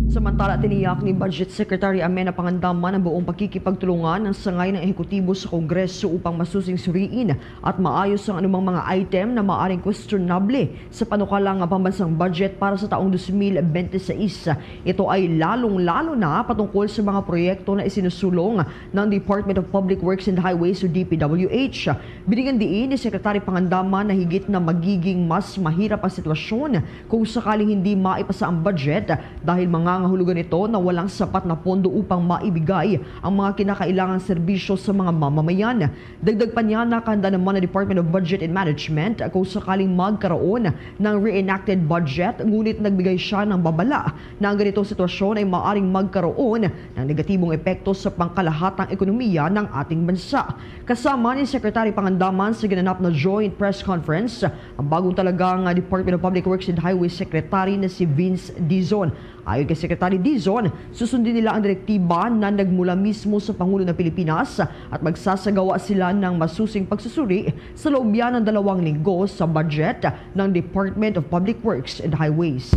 Samantala, tiniyak ni Budget Secretary Amenah Pangandaman ang buong pakikipagtulungan ng sangay ng ehekutibo sa Kongreso upang masusing suriin at maayos ang anumang mga item na maaring questionable sa panukalang pambansang budget para sa taong twenty twenty-six. Ito ay lalong-lalo na patungkol sa mga proyekto na isinusulong ng Department of Public Works and Highways o D P W H. Binigyan diin ni Secretary Pangandaman na higit na magiging mas mahirap ang sitwasyon kung sakaling hindi maipasa ang budget dahil mangangahulugan ito na walang sapat na pondo upang maibigay ang mga kinakailangang serbisyo sa mga mamamayan. Dagdag pa niya, nakahanda naman ang Department of Budget and Management kung sakaling magkaroon ng reenacted budget, ngunit nagbigay siya ng babala na ang ganitong sitwasyon ay maaring magkaroon ng negatibong epekto sa pangkalahatang ekonomiya ng ating bansa. Kasama ni Secretary Pangandaman sa ginanap na joint press conference ang bagong talagang Department of Public Works and Highway Secretary na si Vince Dizon. Ayon kay Secretary Dizon, susundin nila ang direktiba na nagmula mismo sa Pangulo ng Pilipinas at magsasagawa sila ng masusing pagsusuri sa loob yan ng dalawang linggo sa budget ng Department of Public Works and Highways.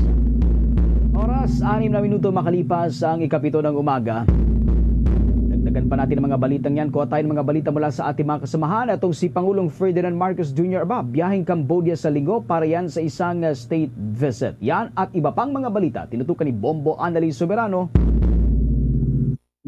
Oras, anim na minuto makalipas ang ikapito ng umaga. Dagdagan pa natin ang mga balitang yan. Kuha tayo ng mga balita mula sa ating mga kasamahan. Itong si Pangulong Ferdinand Marcos Junior ba, biyaheng Cambodia sa linggo para yan sa isang uh, state visit. Yan at iba pang mga balita tinutukan ni Bombo Annalyn Soberano.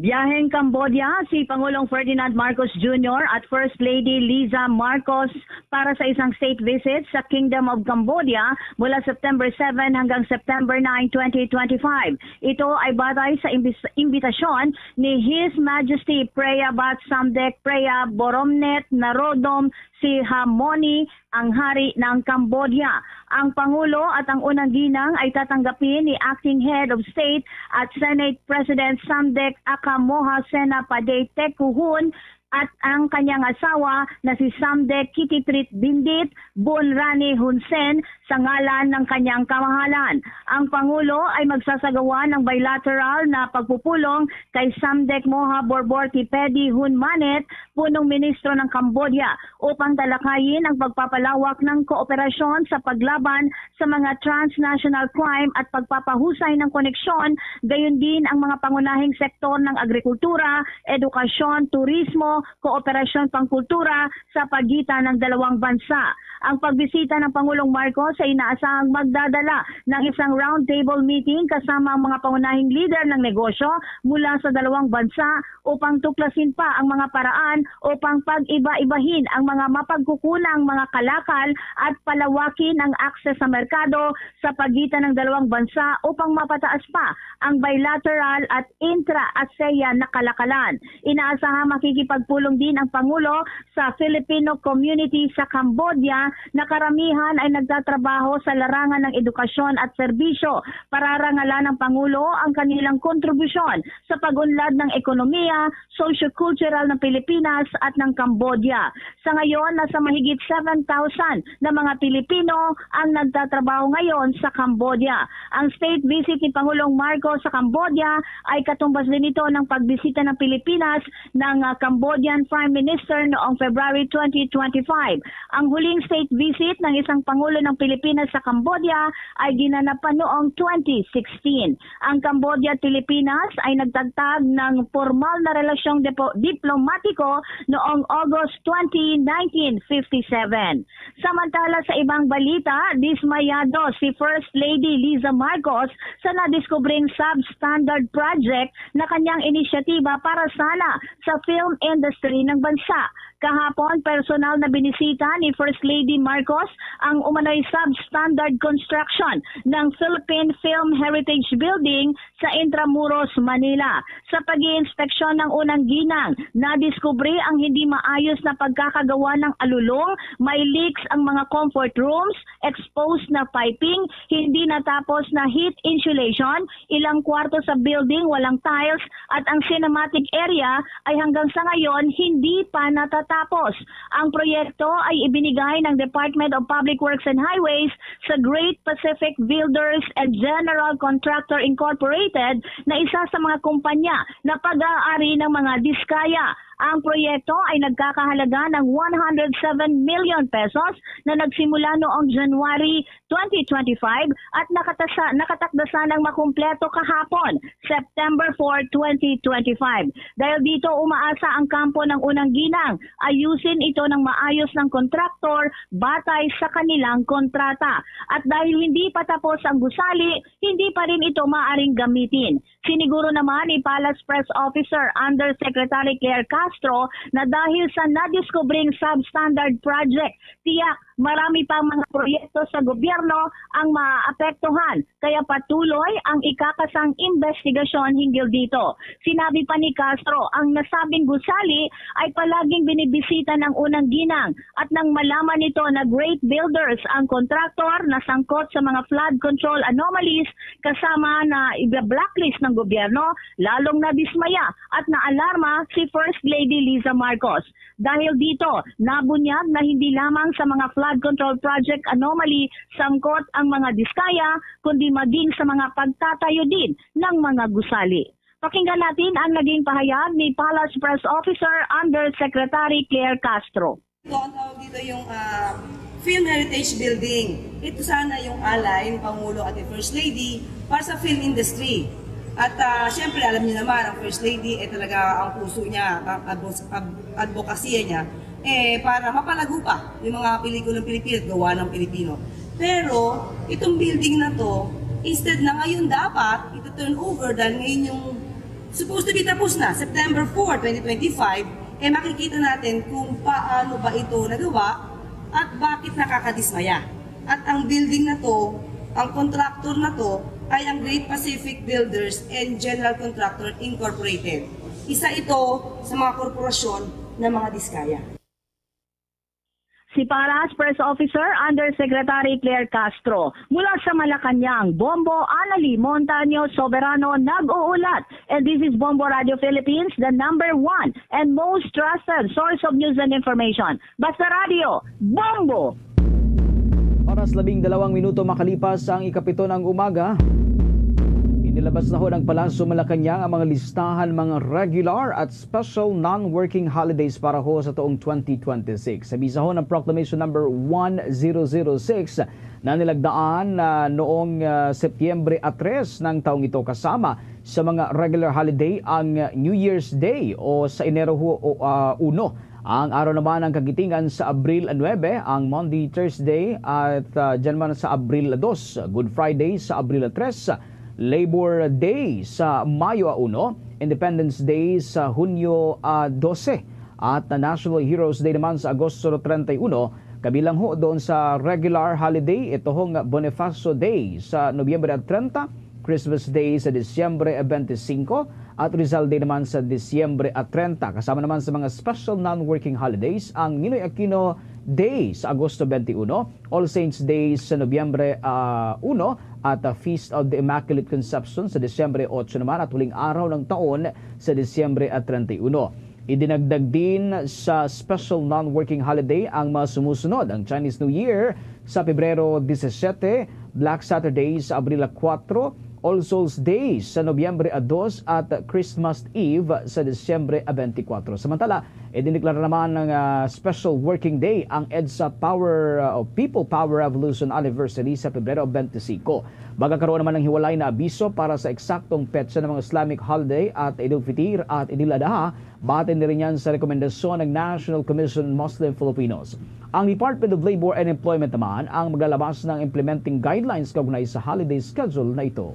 Biyaheng Cambodia si Pangulong Ferdinand Marcos Junior at First Lady Liza Marcos para sa isang state visit sa Kingdom of Cambodia mula September seven hanggang September nine, twenty twenty-five. Ito ay batay sa imbis- imbitasyon ni His Majesty Preah Bat Samdech Preah Boromnet Narodom Sihamoni, ang hari ng Cambodia. Ang Pangulo at ang unang ginang ay tatanggapin ni Acting Head of State at Senate President Samdech Aka Moha Sena Padet Teku Hun at ang kanyang asawa na si Samdech Kitiprit Bindit Bun Rani Hun Sen sa ngalan ng kanyang kamahalan. Ang Pangulo ay magsasagawa ng bilateral na pagpupulong kay Samdech Moha Borbor Tipedi Hun Manet, punong ministro ng Cambodia, upang talakayin ang pagpapalawak ng kooperasyon sa paglaban sa mga transnational crime at pagpapahusay ng koneksyon, gayon din ang mga pangunahing sektor ng agrikultura, edukasyon, turismo, kooperasyon pangkultura sa pagitan ng dalawang bansa. Ang pagbisita ng Pangulong Marcos ay inaasahang magdadala ng isang roundtable meeting kasama ang mga pangunahing lider ng negosyo mula sa dalawang bansa upang tuklasin pa ang mga paraan upang pag-iba-ibahin ang mga mapagkukunang mga kalakal at palawakin ang akses sa merkado sa pagitan ng dalawang bansa upang mapataas pa ang bilateral at intra-ASEAN na kalakalan. Inaasahan makikipagpulong din ang Pangulo sa Filipino community sa Cambodia na karamihan ay nagtatrabaho sa larangan ng edukasyon at serbisyo. Pararangalan ng Pangulo ang kanilang kontribusyon sa pag-unlad ng ekonomiya, socio-cultural ng Pilipinas at ng Cambodia. Sa ngayon, nasa mahigit seven thousand na mga Pilipino ang nagtatrabaho ngayon sa Cambodia. Ang state visit ni Pangulong Marcos sa Cambodia ay katumbas din ito ng pagbisita ng Pilipinas ng ah, Cambodian Prime Minister noong February twenty twenty-five. Ang huling state visit ng isang pangulo ng Pilipinas sa Cambodia ay ginanap pa noong twenty sixteen. Ang Cambodia at Pilipinas ay nagtagtag ng pormal na relasyong depo- diplomatiko noong August twenty, nineteen fifty-seven. Samantala, sa ibang balita, dismayado si First Lady Liza Marcos sa nadiskubring substandard project na kanyang inisyatiba para sana sa film industry ng bansa. Kahapon, personal na binisita ni First Lady Marcos ang umano'y substandard construction ng Philippine Film Heritage Building sa Intramuros, Manila. Sa pag-iinspeksyon ng unang ginang, nadiskubre ang hindi maayos na pagkakagawa ng alulong, may leaks ang mga comfort rooms, exposed na piping, hindi natapos na heat insulation, ilang kwarto sa building walang tiles, at ang cinematic area ay hanggang sa ngayon hindi pa natatapos. Ang proyekto ay ibinigay ng Department of Public Works and Highways sa Great Pacific Builders and General Contractor Incorporated na isa sa mga kumpanya na pag-aari ng mga diskaya. Ang proyekto ay nagkakahalaga ng one hundred seven million pesos na nagsimula noong January twenty twenty-five at nakatasa, nakatakda sanang makumpleto kahapon, September four, twenty twenty-five. Dahil dito, umaasa ang kampo ng Unang Ginang, ayusin ito ng maayos ng kontraktor batay sa kanilang kontrata. At dahil hindi pa tapos ang gusali, hindi pa rin ito maaring gamitin. Siniguro naman ni Palace Press Officer Undersecretary Claire Castro na dahil sa nadiskubring substandard project, tiyak marami pang mga proyekto sa gobyerno ang maapektuhan, kaya patuloy ang ikakasang investigasyon hinggil dito. Sinabi pa ni Castro, ang nasabing gusali ay palaging binibisita ng Unang Ginang at nang malaman nito na Great Builders ang kontraktor na sangkot sa mga flood control anomalies kasama na iba-blacklist ng gobyerno, lalong nadismaya at naalarma si First Lady Liza Marcos. Dahil dito, nabunyag na hindi lamang sa mga flood control project anomaly sangkot ang mga Diskaya, kundi maging sa mga pagtatayo din ng mga gusali. Pakinggan natin ang naging pahayag ni Palace Press Officer Undersecretary Claire Castro. Ito ang tawag dito yung, ah, Film Heritage Building. Ito sana yung alay ni Pangulo at ni First Lady para sa film industry. At, ah, syempre, alam niyo naman, ang First Lady ay talaga ang puso niya, ang advos-, ab-, advokasya niya, eh, para mapalago pa yung mga pelikulang Pilipino at gawa ng Pilipino. Pero itong building na to, instead na ngayon dapat ito turn over dahil ngayon yung supposed to be tapos na, September four, twenty twenty-five, eh makikita natin kung paano ba ito nagawa at bakit nakakadismaya. At ang building na to, ang contractor na to ay ang Great Pacific Builders and General Contractor Incorporated. Isa ito sa mga korporasyon ng mga Diskaya. Si Palace Press Officer Undersecretary Claire Castro. Mula sa Malacañang, Bombo, Annalie Montaño Soberano nag-uulat. And this is Bombo Radio Philippines, the number one and most trusted source of news and information. Basta Radio, Bombo! Oras, labing dalawang minuto makalipas ang ikapito ng umaga. Inilabas na ho ng Palasyo Malacañang ang mga listahan, mga regular at special non-working holidays para ho sa taong twenty twenty-six. Sa bisa ho ng Proclamation Number one zero zero six na nilagdaan, ah, noong, ah, Setyembre a tres ng taong ito, kasama sa mga regular holiday ang New Year's Day o sa Enero ho, o, ah, uno. Ang araw naman ang kagitingan sa Abril nuebe, ang Maundy Thursday, at, ah, dyan man sa Abril dos, Good Friday sa Abril tres, Labor Day sa Mayo a uno, Independence Day sa Hunyo, ah, dose, at National Heroes Day naman sa Agosto treinta y uno, kabilang ho doon sa regular holiday, ito hong Bonifacio Day sa Nobyembre treinta, Christmas Day sa Disyembre twenty-five, at Rizal Day naman sa Disyembre treinta. Kasama naman sa mga special non-working holidays ang Ninoy Aquino Day sa Agosto twenty-one, All Saints Day sa Nobyembre, ah, uno, at, ah, Feast of the Immaculate Conception sa Disyembre otso naman, at huling araw ng taon sa Disyembre, ah, treinta y uno. Idinagdag din sa special non-working holiday ang mga sumusunod: ang Chinese New Year sa Pebrero disisiete, Black Saturday sa Abril kuwatro, All Souls Day sa Nobyembre dos, at Christmas Eve sa Disyembre twenty-four. Samantala, idineklara naman ng, ah, special working day ang EDSA Power, ah, o People Power Revolution Anniversary sa Pebrero twenty-five. Magkakaroon naman ng hiwalay na abiso para sa eksaktong petsa ng mga Islamic holiday at Eid al-Fitr at Eid al-Adha. Batay na rin yan sa rekomendasyon ng National Commission on Muslim Filipinos. Ang Department of Labor and Employment naman ang maglalabas ng implementing guidelines kaugnay sa holiday schedule na ito.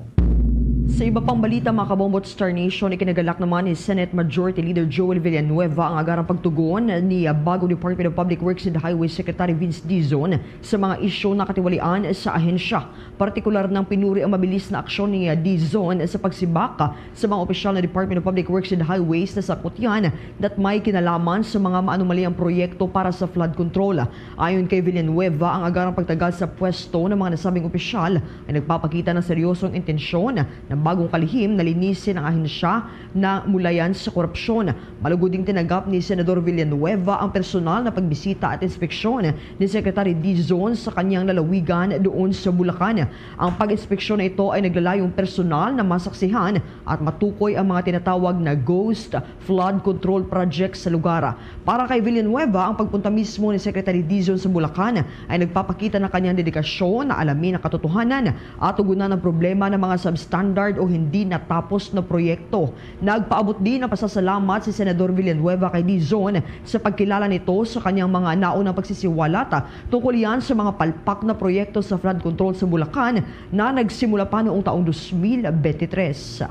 Sa iba pang balita, mga kabombo at Star Nation, ikinagalak naman ni Senate Majority Leader Joel Villanueva ang agarang pagtugon ni, ah, bagong Department of Public Works and Highways Secretary Vince Dizon sa mga isyu na katiwalian sa ahensya. Partikular nang pinuri ang mabilis na aksyon ni, ah, Dizon sa pagsibak, ah, sa mga opisyal ng Department of Public Works and Highways na sakot yan, dat may kinalaman sa mga maanumalihang proyekto para sa flood control. Ayon kay Villanueva, ang agarang pagtagal sa pwesto ng mga nasabing opisyal ay nagpapakita ng seryosong intensyon na Bagong kalihim, nalinisin ang ahensya na mulayan sa korupsyon. Malugod ding tinanggap ni Senador Villanueva ang personal na pagbisita at inspeksyon ni Secretary Dizon sa kanyang lalawigan doon sa Bulacan. Ang pag-inspeksyon na ito ay naglalayong personal na masaksihan at matukoy ang mga tinatawag na ghost flood control project sa lugar. Para kay Villanueva, ang pagpunta mismo ni Secretary Dizon sa Bulacan ay nagpapakita ng kanyang dedikasyon na alamin ang katotohanan at tugunan ang problema ng mga substandard o hindi natapos na proyekto. Nagpaabot din ng pasasalamat si Senador Villanueva kay Dizon sa pagkilala nito sa kanyang mga naunang pagsisiwalat tungkol yan sa mga palpak na proyekto sa flood control sa Bulacan na nagsimula pa noong taong dos mil bente tres.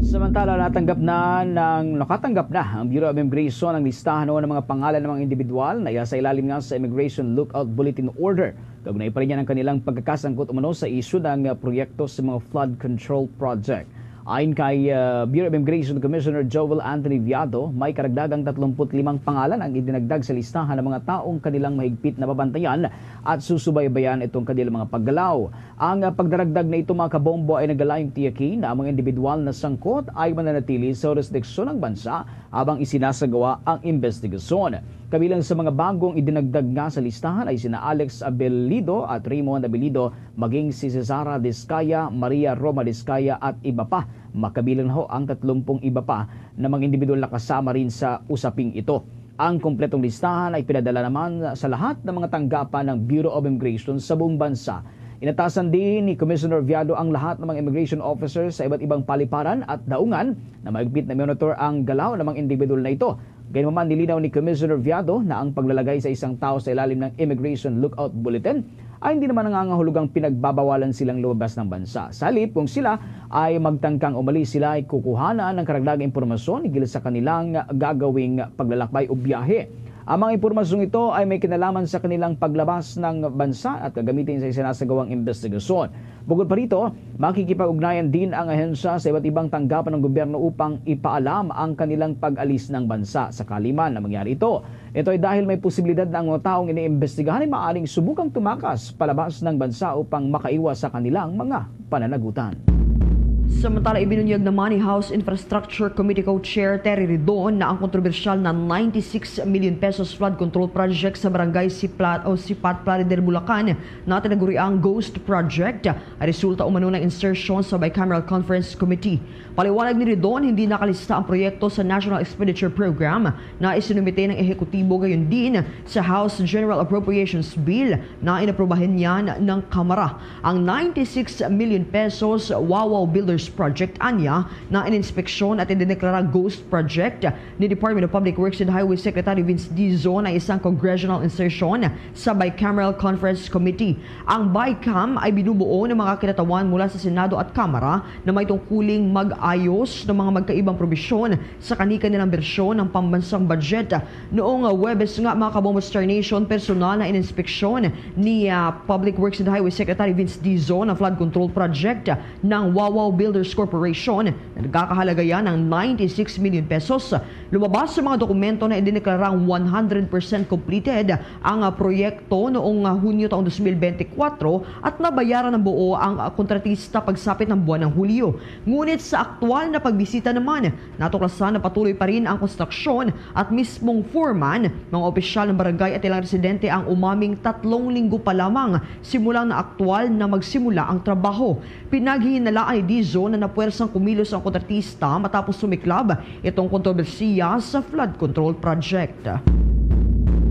Samantala, natanggap na ng, nakatanggap na ang Bureau of Immigration ang listahan ng mga pangalan ng mga individual na iya sa ilalim nga sa Immigration Lookout Bulletin Order. Kaugnay pa rin niya ng kanilang pagkakasangkot umano sa isyu ng, ah, proyekto sa mga flood control project. Ayon kay, ah, Bureau of Immigration Commissioner Joel Anthony Viado, may karagdagang tatlumpu't limang pangalan ang idinagdag sa listahan ng mga taong kanilang mahigpit na babantayan at susubaybayan itong kanilang mga paggalaw. Ang, ah, pagdaragdag na ito, mga kabombo, ay nagalayong tiyakin na ang mga individual na sangkot ay mananatili sa jurisdiksyon ng bansa habang isinasagawa ang investigasyon. Kabilang sa mga bagong idinagdag nga sa listahan ay sina Alex Abelido at Raymond Abelido, maging si Cesara Discaya, Maria Roma Discaya at iba pa. Makabilang na ho ang tatlumpung iba pa na mga individual na kasama rin sa usaping ito. Ang kompletong listahan ay pinadala naman sa lahat ng mga tanggapan ng Bureau of Immigration sa buong bansa. Inatasan din ni Commissioner Viado ang lahat ng mga immigration officers sa iba't ibang paliparan at daungan na mahigpit na monitor ang galaw ng mga individual na ito. Gayunman, nilinaw ni Commissioner Viado na ang paglalagay sa isang tao sa ilalim ng Immigration Lookout Bulletin ay hindi naman nangangahulugang pinagbabawalan silang lumabas ng bansa. Sa halip, kung sila ay magtangkang umalis, sila ay kukuhanan ng karagdagang impormasyon hinggil sa kanilang gagawing paglalakbay o biyahe. Ang mga impormasyong ito ay may kinalaman sa kanilang paglabas ng bansa at gagamitin sa isinasagawang investigasyon. Bukod pa rito, makikipag-ugnayan din ang ahensya sa iba't ibang tanggapan ng gobyerno upang ipaalam ang kanilang pag-alis ng bansa sakali man na mangyari ito. Ito ay dahil may posibilidad na ang mga taong iniimbestigahan ay maaaring subukang tumakas palabas ng bansa upang makaiwas sa kanilang mga pananagutan. Samantala, ibinunyag naman ni House Infrastructure Committee Co-Chair Terry Ridon na ang kontrobersyal na ninety-six million pesos flood control project sa barangay Siplat o Sipat, Plaridel, Bulacan, na tinaguriang ghost project, ay resulta umano ng insertion sa Bicameral Conference Committee. Paliwanag ni Ridon, hindi nakalista ang proyekto sa National Expenditure Program na isinumite ng ehekutibo, gayon din sa House General Appropriations Bill na inaprubahan niyan ng Kamara. Ang ninety-six million pesos Wawaw Builders Project anya na ininspeksyon at idineklara ghost project ni Department of Public Works and Highway Secretary Vince Dizon ay isang congressional insertion sa Bicameral Conference Committee. Ang BICAM ay binubuo ng mga kinatawan mula sa Senado at Kamara na may tungkuling mag-ayos ng mga magkaibang probisyon sa kani-kanilang bersyon ng pambansang budget. Noong Huwebes nga, mga kabombo, Star Nation, personal na ininspeksyon ni, ah, Public Works and Highway Secretary Vince Dizon ang flood control project ng Wawaw Builders Corporation na nagkakahalaga yan ng ninety-six million pesos. Lumabas sa mga dokumento na idineklarang one hundred percent completed ang, ah, proyekto noong, ah, Hunyo taong dos mil bente kwatro at nabayaran ng buo ang, ah, kontratista pagsapit ng buwan ng Hulyo. Ngunit sa aktual na pagbisita naman, natuklasan na patuloy pa rin ang konstruksyon at mismong foreman, mga opisyal ng barangay at ilang residente ang umaming tatlong linggo pa lamang simulang na aktual na magsimula ang trabaho. Pinaghihinalaan ni Dizon na napuwersang kumilos ang kontratista matapos sumiklab itong kontrobersiya sa flood control project.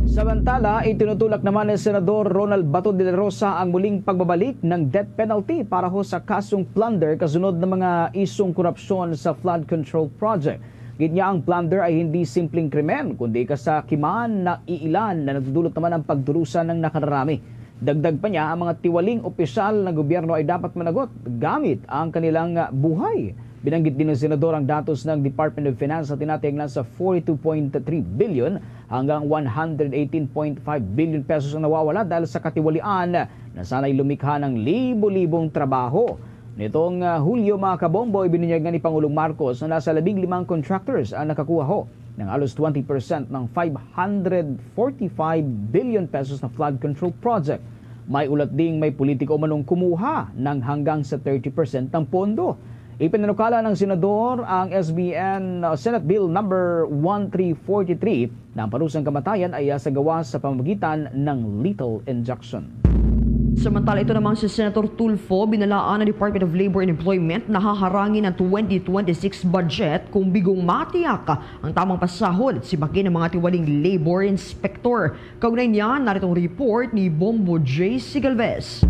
Samantala, itinutulak naman ni Senador Ronald Bato de la Rosa ang muling pagbabalik ng death penalty para ho sa kasong plunder kasunod ng mga isyung korupsyon sa flood control project. Gid niya, ang plunder ay hindi simpleng krimen, kundi kasakiman na iilan na nagdudulot naman ng pagdurusa ng nakararami. Dagdag pa niya, ang mga tiwaling opisyal ng gobyerno ay dapat managot gamit ang kanilang buhay. Binanggit din ng Senador ang datos ng Department of Finance na tinatingnan sa forty-two point three billion hanggang one hundred eighteen point five billion pesos ang nawawala dahil sa katiwalian na sana'y lumikha ng libo-libong trabaho. Nitong, ah, Hulyo, mga kabombo, ibinunyag nga ni Pangulong Marcos na nasa labing limang contractors ang nakakuha ho ng halos twenty percent ng five hundred forty-five billion pesos na flood control project. May ulat ding may politiko umanong kumuha ng hanggang sa thirty percent ng pondo. Ipinanukala ng senador ang S B N, uh, Senate Bill number one three forty-three na ang parusang kamatayan ay, ah, sa gawas sa pamamagitan ng lethal injection. Samantala, ito namang si Senator Tulfo, binalaan ng Department of Labor and Employment na haharangin ang twenty twenty-six budget kung bigong matiyak ang tamang pasahod si bakin ng mga tiwaling labor inspector. Kaugnay niya, narito ang report ni Bombo J C Galvez.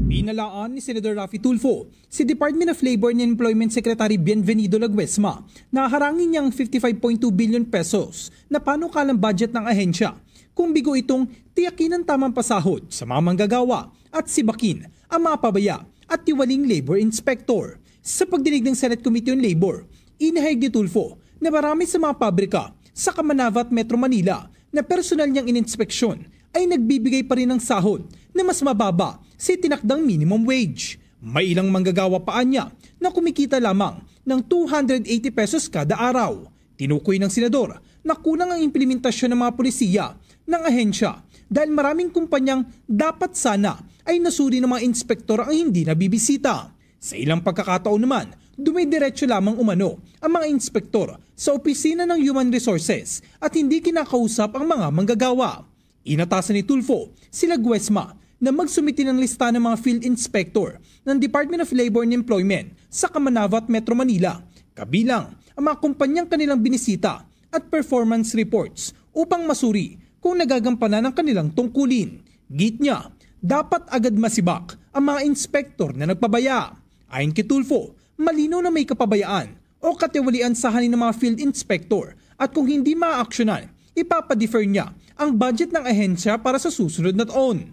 Binalaan ni Senador Raffy Tulfo si Department of Labor and Employment Secretary Bienvenido Laguesma na harangin niya ang fifty-five point two billion pesos na panukalang budget ng ahensya kung bigo itong tiyakin ang tamang pasahod sa mga manggagawa at sibakin ang mga pabaya at tiwaling labor inspector. Sa pagdinig ng Senate Committee on Labor, inahayag ni Tulfo na marami sa mga pabrika sa Kamanava at Metro Manila na personal niyang ininspeksyon ay nagbibigay pa rin ng sahod na mas mababa sa itinakdang minimum wage. May ilang manggagawa pa anya na kumikita lamang ng two hundred eighty pesos kada araw. Tinukoy ng senador na kulang ang implementasyon ng mga polisiya ng ahensya dahil maraming kumpanyang dapat sana ay nasuri ng mga inspektor ang hindi nabibisita. Sa ilang pagkakataon naman, dumidiretso lamang umano ang mga inspektor sa opisina ng Human Resources at hindi kinakausap ang mga manggagawa. Inatasan ni Tulfo si Laguesma na magsumite ng lista ng mga field inspector ng Department of Labor and Employment sa Kamanava at Metro Manila, kabilang ang mga kumpanyang kanilang binisita at performance reports upang masuri kung nagagampanan ang kanilang tungkulin. Git niya, dapat agad masibak ang mga inspektor na nagpabaya. Ayon kay Tulfo, malinaw na may kapabayaan o katiwalian sa halin ng mga field inspector at kung hindi maaaksyonan, ipapadefer niya ang budget ng ahensya para sa susunod na taon.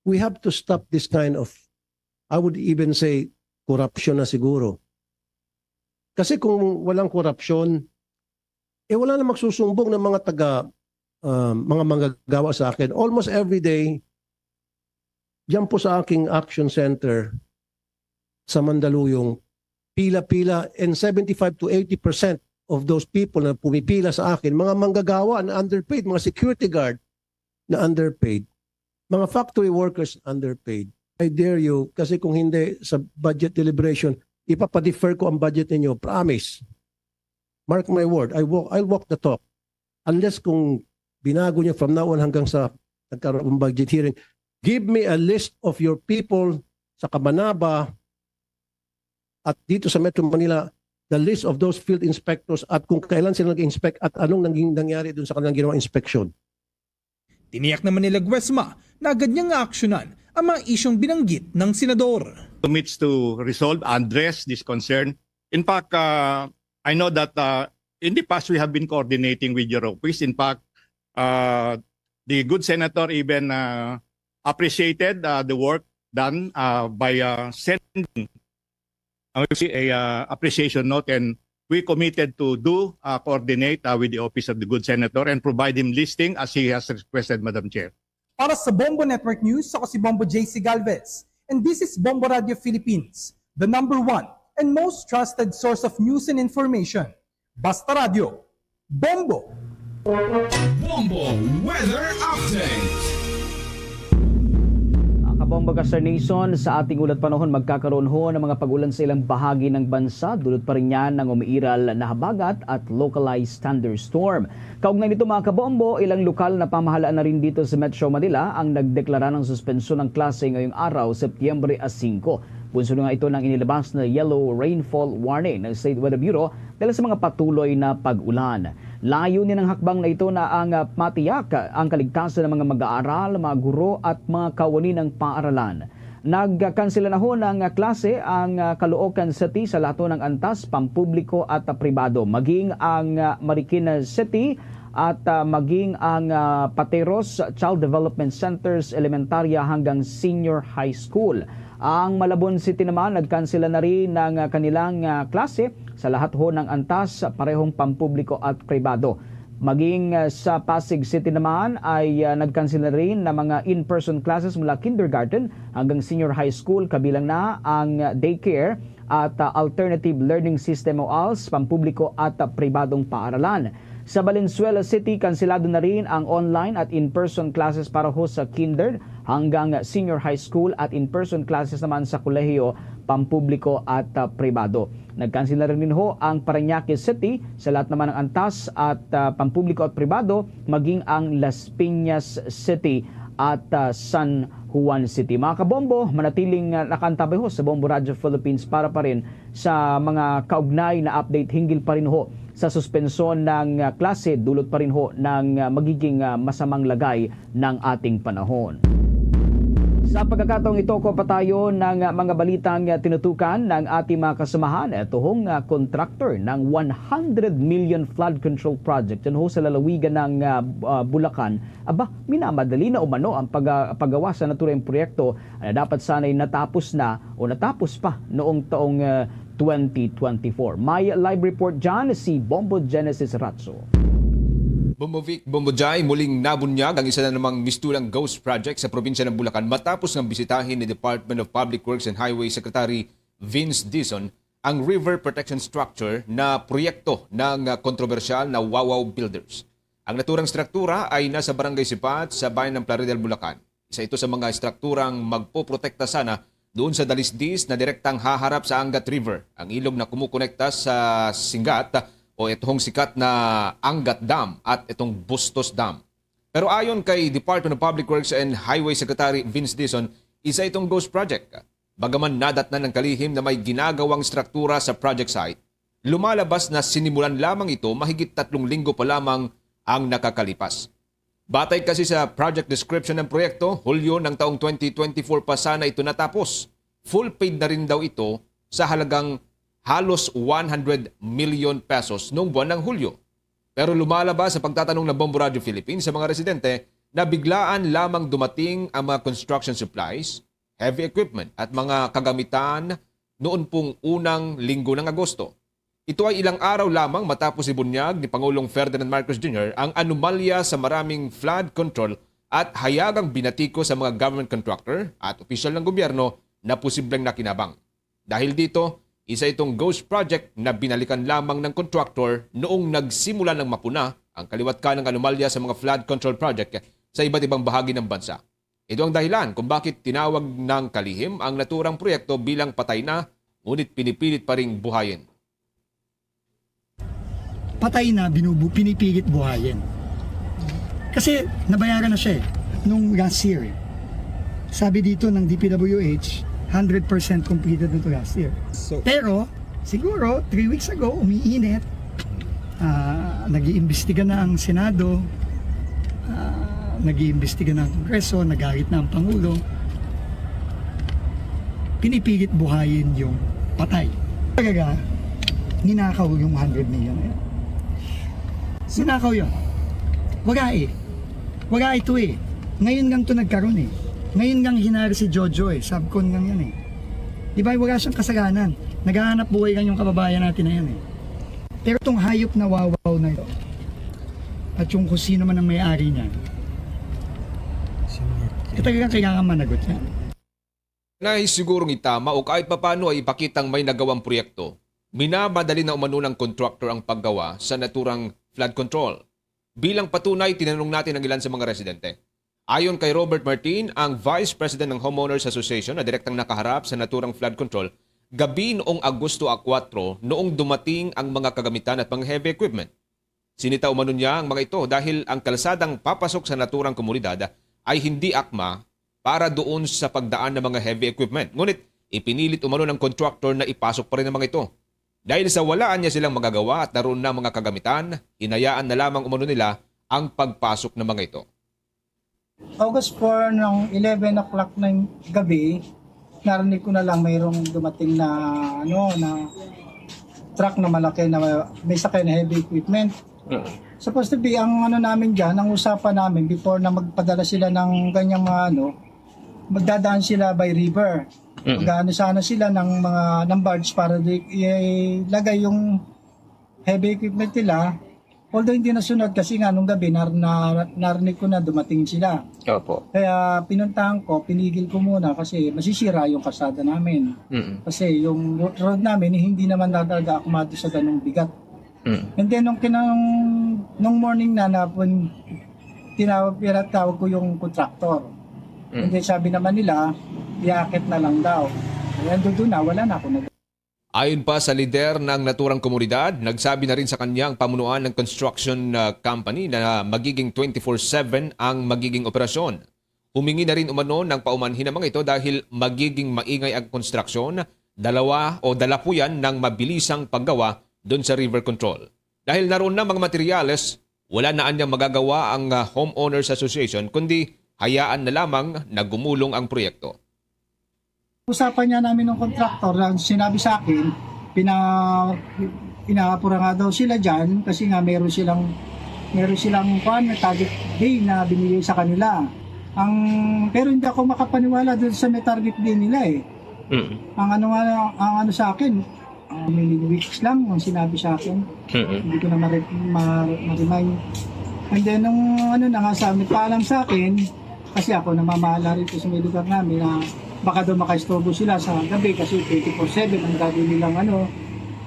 We have to stop this kind of, I would even say, corruption na siguro. Kasi kung walang korupsyon, eh wala na magsusumbong ng mga taga, ah, mga manggagawa sa akin. Almost every day, diyan po sa aking action center sa Mandaluyong, pila-pila, and seventy-five to eighty percent of those people na pumipila sa akin, mga manggagawa na underpaid, mga security guard na underpaid, mga factory workers underpaid. I dare you, kasi kung hindi, sa budget deliberation, ipapadefer ko ang budget ninyo. Promise. Mark my word, I walk, I'll walk the talk. Unless kung binago niya from now on hanggang sa nagkaroon ng budget hearing, give me a list of your people sa Kamanaba at dito sa Metro Manila, the list of those field inspectors at kung kailan sila nag-inspect at anong nanging nangyari dun sa kanilang ginawang inspeksyon. Tiniyak naman ni Laguesma na agad niyang aaksyonan ang mga isyung binanggit ng senador. Commits to resolve, address this concern. In fact, uh, I know that, uh, in the past we have been coordinating with your office. In fact, uh, the good senator even, uh, appreciated, uh, the work done, uh, by, uh, sending, uh, a, uh, appreciation note, and we committed to do, uh, coordinate, uh, with the office of the good senator and provide him listing as he has requested, Madam Chair. Para sa Bombo Network News, ako si Bombo J C Galvez, and this is Bombo Radio Philippines, the number one and most trusted source of news and information. Basta Radyo, Bombo! Bombo Weather Update. Mga kabombo, Kaster Nation, sa ating ulat panahon, magkakaroon ho ng mga pag-ulan sa ilang bahagi ng bansa. Dulot pa rin yan ng umiiral na habagat at localized thunderstorm. Kaugnay nito, mga kabombo, ilang lokal na pamahalaan na rin dito sa Metro Manila ang nagdeklara ng suspensyon ng klase ngayong araw, Setyembre a singko. Bunso nga ito ng inilabas na yellow rainfall warning ng State Weather Bureau dahil sa mga patuloy na pag-ulan. Layunin ng hakbang na ito na ang, ah, matiyak ang kaligtasan ng mga mag-aaral, mga guro at mga kawani ng paaralan. Nagkansela na ho ng klase ang, ah, Caloocan City sa lahat ng antas, pampubliko at pribado, maging ang, ah, Marikina City at, ah, maging ang, ah, Pateros Child Development Centers, elementarya hanggang senior high school. Ang Malabon City naman nagkansela na rin ng, ah, kanilang, ah, klase sa lahat ho ng antas, parehong pampubliko at pribado. Maging, ah, sa Pasig City naman ay, ah, nagkansela rin ng mga in-person classes mula kindergarten hanggang senior high school, kabilang na ang daycare at, ah, alternative learning system o als, pampubliko at, ah, pribadong paaralan. Sa Valenzuela City, kanselado na rin ang online at in-person classes para ho sa kinder hanggang senior high school at in-person classes naman sa kolehiyo, pampubliko at, ah, pribado. Nagkansela rin ho ang Parañaque City sa lahat naman ng antas at, ah, pampubliko at pribado, maging ang Las Piñas City at, ah, San Juan City. Mga kabombo, manatiling, ah, nakaantabay ho sa Bombo Radio Philippines para pa rin sa mga kaugnay na update hinggil pa rin ho sa suspensyon ng, ah, klase, dulot pa rin ho ng, ah, magiging, ah, masamang lagay ng ating panahon. Sa pagkakataong ito, ko patayo ng, ah, mga balitang, ah, tinutukan ng ating mga kasamahan. Ito hong, ah, contractor ng one hundred million flood control project dyan ho sa lalawigan ng, ah, ah, Bulacan. Aba, minamadali na umano ang pag-, ah, paggawa sa naturang proyekto na dapat sana'y natapos na o natapos pa noong taong, ah, twenty twenty-four. May live report dyan si Bombo Genesis Ratso. Bombo Vic, Bombo Jai, muling nabunyag ang isa na namang mistulang ghost project sa probinsya ng Bulacan matapos ng bisitahin ni Department of Public Works and Highway Secretary Vince Dizon ang river protection structure na proyekto ng, ah, kontrobersyal na Wawaw Builders. Ang naturang struktura ay nasa Barangay Sipat sa bayan ng Plaridel, Bulacan. Isa ito sa mga estrukturang magpoprotekta sana doon sa dalisdis na direktang haharap sa Angat River, ang ilog na kumukonekta sa Singat o itohong sikat na Angat Dam at itong Bustos Dam. Pero ayon kay Department of Public Works and Highway Secretary Vince Dizon, isa itong ghost project. Bagaman nadatnan ng kalihim na may ginagawang struktura sa project site, lumalabas na sinimulan lamang ito mahigit tatlong linggo pa lamang ang nakakalipas. Batay kasi sa project description ng proyekto, Hulyo ng taong twenty twenty-four pa sana ito natapos. Full paid na rin daw ito sa halagang halos one hundred million pesos noong buwan ng Hulyo. Pero lumalabas sa pagtatanong ng Bombo Radio Philippines sa mga residente na biglaan lamang dumating ang mga construction supplies, heavy equipment at mga kagamitan noon pong unang linggo ng Agosto. Ito ay ilang araw lamang matapos ibunyag ni Pangulong Ferdinand Marcos Junior ang anomalya sa maraming flood control at hayagang binatiko sa mga government contractor at opisyal ng gobyerno na posibleng nakinabang. Dahil dito, isa itong ghost project na binalikan lamang ng contractor noong nagsimula ng mapuna ang kaliwat ka ng anomalya sa mga flood control project sa iba't ibang bahagi ng bansa. Ito ang dahilan kung bakit tinawag ng kalihim ang naturang proyekto bilang patay na, ngunit pinipilit pa ring buhayin. Patay na, binubu, pinipilit buhayin. Kasi nabayaran na siya eh, nung last year eh. Sabi dito ng D P W H, hundred percent completed nito last year. So, pero, siguro, three weeks ago, umiinit. Ah, nag-iimbestiga na ang Senado, ah, nag-iimbestiga na ang Kongreso, nagalit na ang Pangulo. Pinipilit buhayin yung patay. Talaga, ninakaw yung hundred million na yun. Ninakaw yun. Wala eh. Wala ito eh. Ngayon lang to nagkaroon eh. Ngayon lang hinari si Jojo eh. Subcon lang yan eh. Di ba wala siyang kasalanan? Naghahanap buhay lang yung kababayan natin na yan eh. Pero itong hayop na wawaw na ito, at yung kung sino man ang may-ari niyan, eh, talagang kailangan managot yan. Nais sigurong itama o kahit papano ay ipakitang may nagawang proyekto. Minamadali na umano ng contractor ang paggawa sa naturang flood control. Bilang patunay, tinanong natin ang ilan sa mga residente. Ayon kay Robert Martin, ang Vice President ng Homeowners Association na direktang nakaharap sa naturang flood control, gabi noong Agosto a kuwatro noong dumating ang mga kagamitan at mga heavy equipment. Sinita umano niya ang mga ito dahil ang kalsadang papasok sa naturang komunidad ay hindi akma para doon sa pagdaan ng mga heavy equipment. Ngunit ipinilit umano ng contractor na ipasok pa rin ang mga ito. Dahil sa walaan niya silang magagawa at naroon na mga kagamitan, hinayaan na lamang umano nila ang pagpasok ng mga ito. August four ng eleven o'clock ng gabi, narinig ko na lang mayroong dumating na ano na truck na malaki na may sakay na heavy equipment. Mm. Supposed to be ang ano namin diyan, ang usapan namin before na magpadala sila ng ganyang mga ano, magdadaan sila by river. Mm. Mag-ano sana sila ng mga ng barge para di, ilagay yung heavy equipment nila. Although hindi nasunod kasi nga nung gabi nar, na, narinig ko na dumating sila. Opo. Kaya pinuntahan ko, pinigil ko muna kasi masisira yung kalsada namin. Mm. Kasi yung road namin hindi naman talaga akmado sa ganung bigat. Mm. And then nung kinang Nung morning na, na pun-, tinaw-, pinatawag ko yung contractor. Mm. Hindi, sabi naman nila, iakit na lang daw. Kaya doon na, wala na ako nag- Ayon pa sa lider ng naturang komunidad, nagsabi na rin sa kanya ang pamunuan ng construction, ah, company na magiging twenty-four seven ang magiging operasyon. Humingi na rin umano ng paumanhin ang mga ito dahil magiging maingay ang konstruksyon, dalawa o dalapuyan ng mabilisang paggawa doon sa river control. Dahil naroon na mga materyales, wala na anyang magagawa ang, ah, Homeowners Association kundi hayaan na lamang na gumulong ang proyekto. Usapan niya namin ng contractor na sinabi sa akin, pina-, inaapura nga daw sila dyan kasi nga meron silang, meron silang, kuwan, target day na binigay sa kanila. Ang, pero hindi ako makapaniwala dun sa may target day nila eh. Mm. Ang ano nga, ang ano sa akin, ah, many weeks lang ang sinabi sa akin. Mm. Hindi ko na mare-, ma-, ma-remind. And then, nung ano na nga sa, nagpaalam sa akin, kasi ako namamahala rito sa may lugar namin na baka daw makaistorbo sila sa gabi kasi twenty-four seven ang gagawin nilang ano,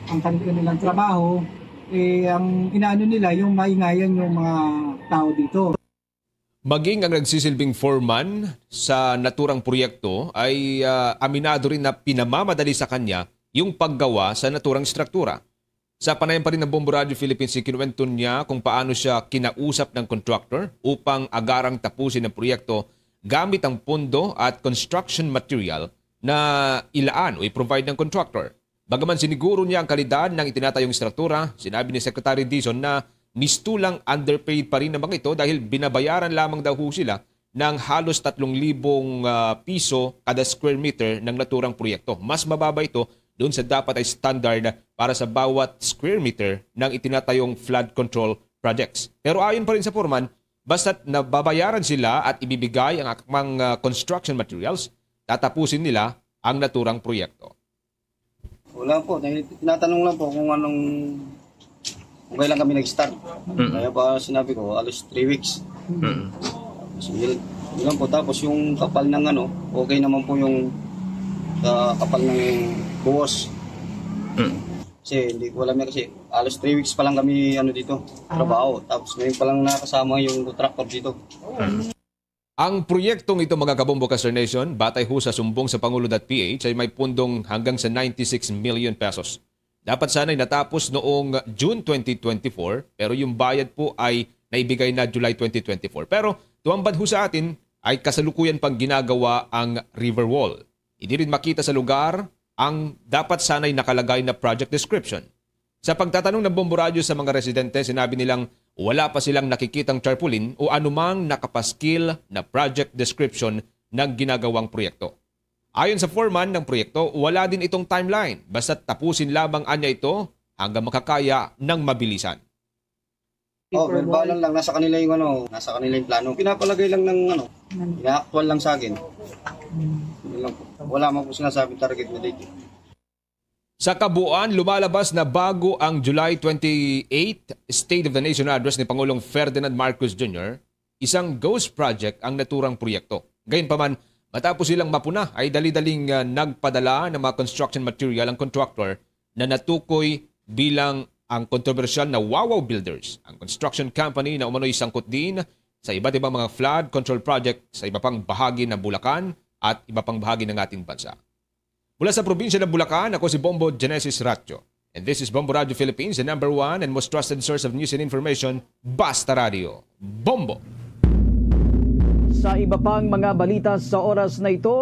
ang kanilang trabaho. Eh, ang inaano nila, yung maingayan yung mga tao dito. Maging ang nagsisilbing foreman sa naturang proyekto ay, ah, aminado rin na pinamamadali sa kanya yung paggawa sa naturang estruktura. Sa panayam pa rin ng Bombo Radio Philippines, ikinuwento niya kung paano siya kinausap ng contractor upang agarang tapusin ang proyekto gamit ang pondo at construction material na ilaan o i-provide ng contractor. Bagaman siniguro niya ang kalidad ng itinatayong estruktura, sinabi ni Secretary Dizon na mistulang underpaid pa rin ang mga ito dahil binabayaran lamang daw ho sila ng halos tatlong libong, ah, piso kada square meter ng naturang proyekto. Mas mababa ito doon sa dapat ay standard para sa bawat square meter ng itinatayong flood control projects. Pero ayon pa rin sa foreman, basta't nababayaran sila at ibibigay ang akmang, ah, construction materials, tatapusin nila ang naturang proyekto. Wala po. Nay-, tinatanong lang po kung anong, kung kailan kami nag-start. Mm. Kaya pa sinabi ko, alos three weeks. Mm. So, yun, yun lang po. Tapos yung kapal ng ano, okay naman po yung, ah, kapal ng buhos. Mm. Kasi hindi ko alam yan kasi alos three weeks pa lang kami ano dito, trabaho. Tapos ngayon pa lang nakasama yung contractor dito. Mm. Ang proyektong ito, mga kabombo, Kastar Nation, batay ho sa sumbong sa Pangulo dot P H, ay may pundong hanggang sa ninety-six million pesos. Dapat sana'y natapos noong June twenty twenty-four, pero yung bayad po ay naibigay na July twenty twenty-four. Pero tuwambad ho sa atin ay kasalukuyan pang ginagawa ang river wall. Hindi rin makita sa lugar ang dapat sana'y nakalagay na project description. Sa pagtatanong ng Bombo Radyo sa mga residente, sinabi nilang wala pa silang nakikitang tarpaulin o anumang nakapaskil na project description ng ginagawang proyekto. Ayon sa foreman ng proyekto, wala din itong timeline, basta't tapusin lamang anya ito hanggang makakaya ng mabilisan. Oh, verbalan lang, nasa kanila yung ano, nasa kanila yung plano. Pinapalagay lang ng ano, inaaktual lang sa akin. Yun lang po. Wala man po sinasabing target na date. Sa kabuuan, lumalabas na bago ang July twenty-eight State of the Nation Address ni Pangulong Ferdinand Marcos Junior, isang ghost project ang naturang proyekto. Gayunpaman, matapos silang mapuna, ay dali-daling, ah, nagpadala ng mga construction material ang contractor na natukoy bilang ang kontrobersyal na Wawaw Builders, ang construction company na umano'y sangkot din sa iba't ibang mga flood control project sa iba pang bahagi ng Bulacan at iba pang bahagi ng ating bansa. Mula sa probinsya ng Bulacan, ako si Bombo Genesis Ratio. And this is Bombo Radio Philippines, the number one and most trusted source of news and information, Basta Radio. Bombo! Sa iba pang mga balita sa oras na ito,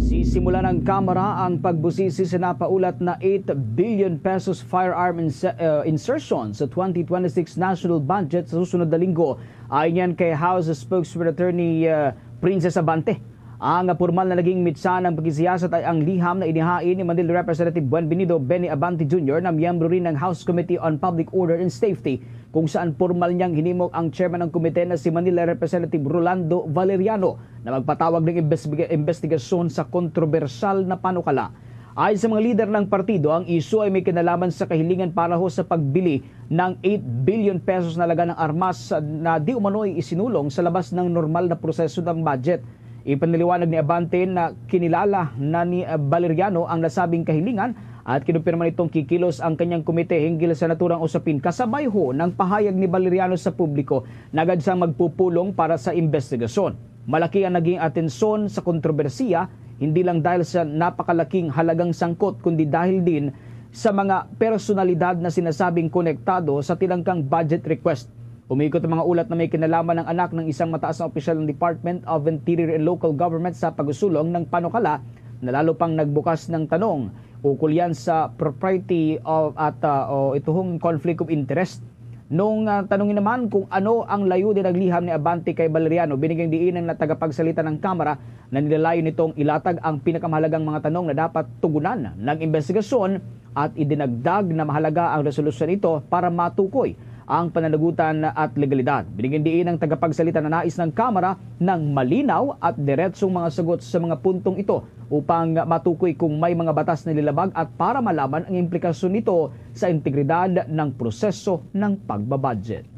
sisimulan ng Kamara ang pagbusisi sa napaulat na eight billion pesos firearm inse-, uh, insertion sa twenty twenty-six national budget sa susunod na linggo. Ayon yan kay House Spokesman Attorney, uh, Princess Abante. Ang pormal na naging mitsa ng pakisiyasat ay ang liham na inihain ni Manila Representative Buenvenido Benny Abante Junior na miyembro rin ng House Committee on Public Order and Safety, kung saan pormal niyang hinimok ang chairman ng komite na si Manila Representative Rolando Valeriano na magpatawag ng imbestiga-, imbestigasyon sa kontrobersyal na panukala. Ayon sa mga lider ng partido, ang isyu ay may kinalaman sa kahilingan para ho sa pagbili ng eight billion pesos na halaga ng armas na di umano'y isinulong sa labas ng normal na proseso ng budget. Ipinaliwanag ni Abante na kinilala na ni, ah, Valeriano ang nasabing kahilingan At kinumpirma nitong kikilos ang kanyang komite hinggil sa naturang usapin, kasabay ho ng pahayag ni Valeriano sa publiko na agad siyang magpupulong para sa investigasyon. Malaki ang naging atensyon sa kontrobersiya, hindi lang dahil sa napakalaking halagang sangkot, kundi dahil din sa mga personalidad na sinasabing konektado sa tinangkang budget request. Umikot ang mga ulat na may kinalaman ng anak ng isang mataas na opisyal ng Department of Interior and Local Government sa pagsulong ng panukala na lalo pang nagbukas ng tanong ukol yan sa propriety of at, ah, o ituhong conflict of interest. Nung, ah, tanungin naman kung ano ang layunin ng liham ni Abante kay Valeriano, binigyang diin ng tagapagsalita ng Kamara na nilalayo nitong ilatag ang pinakamahalagang mga tanong na dapat tugunan ng investigasyon at idinagdag na mahalaga ang resolusyon ito para matukoy ang pananagutan at legalidad. Binigyang diin ng tagapagsalita na nais ng Kamara ng malinaw at diretsong mga sagot sa mga puntong ito upang matukoy kung may mga batas na nilabag at para malaman ang implikasyon nito sa integridad ng proseso ng pagbabudget.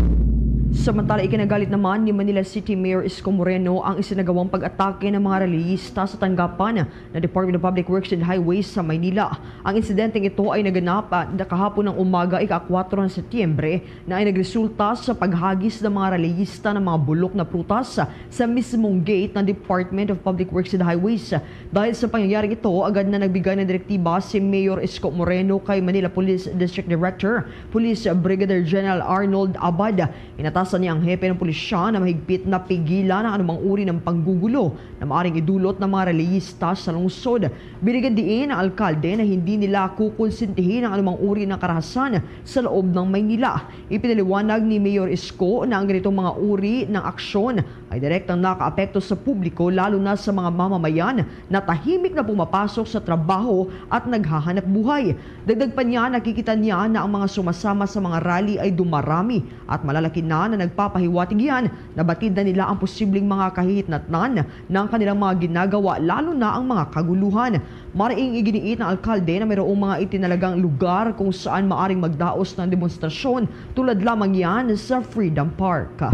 Samantala, ikinagalit naman ni Manila City Mayor Isko Moreno ang isinagawang pag-atake ng mga rallyista sa tanggapan ng Department of Public Works and Highways sa Maynila. Ang insidenteng ito ay naganap, ah, kahapon ng umaga, ika-kuwatro ng Setyembre, na ay nagresulta sa paghagis ng mga rallyista ng mga bulok na prutas sa mismong gate ng Department of Public Works and Highways. Dahil sa pangyayaring ito, agad na nagbigay ng direktiba si Mayor Isko Moreno kay Manila Police District Director, Police Brigadier General Arnold Abad. Inatasan niya ang hepe ng pulisya na mahigpit na pigilan ang anumang uri ng panggugulo na maaring idulot ng mga rallyista sa lungsod. Binigyan diin ang alkalde na hindi nila kukonsintihin ang anumang uri ng karahasan sa loob ng Maynila. Ipinaliwanag ni Mayor Isko na ang ganitong mga uri ng aksyon ay direktang nakaapekto sa publiko, lalo na sa mga mamamayan na tahimik na pumapasok sa trabaho at naghahanap buhay. Dagdag pa niya, nakikita niya na ang mga sumasama sa mga rally ay dumarami at malalaki na na nagpapahiwatig yan. Nabatid na nila ang posibleng mga kahihitnatnan ng kanilang mga ginagawa, lalo na ang mga kaguluhan. Maraing iginiit ng alkalde na mayroong mga itinalagang lugar kung saan maaring magdaos ng demonstrasyon, tulad lamang yan sa Freedom Park.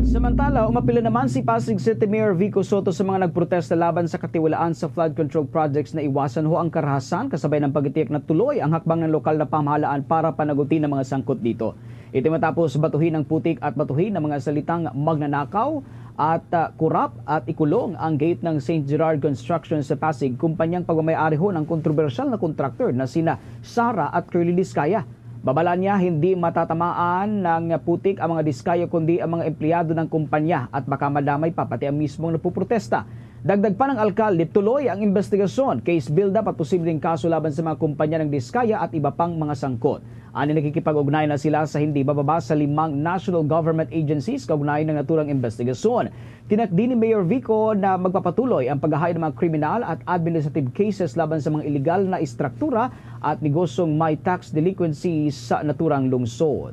Samantala, umapila naman si Pasig City Mayor Vico Soto sa mga nagprotesta laban sa katiwalaan sa flood control projects na iwasan ho ang karahasan, kasabay ng pagtitiyak na tuloy ang hakbang ng lokal na pamahalaan para panagutin ang mga sangkot dito. Ito matapos batuhin ang putik at batuhin ng mga salitang magnanakaw at, ah, kurap at ikulong ang gate ng Saint Gerard Construction sa Pasig, kumpanyang pagmamayari ho ng kontrobersyal na kontraktor na sina Sara at Curly Discaya. Babala niya, hindi matatamaan ng putik ang mga Discaya kundi ang mga empleyado ng kumpanya at baka madamay pa pati ang mismong nagpuprotesta. Dagdag pa ng alkalde, tuloy ang investigasyon, case build-up at posibleng kaso laban sa mga kumpanya ng Discaya at iba pang mga sangkot. Ani, nakikipag-ugnayan na sila sa hindi bababa sa limang national government agencies kaugnay ng naturang investigasyon. Tinakdi ni Mayor Vico na magpapatuloy ang paghahain ng mga kriminal at administrative cases laban sa mga iligal na istruktura at negosyong may tax delinquency sa naturang lungsod.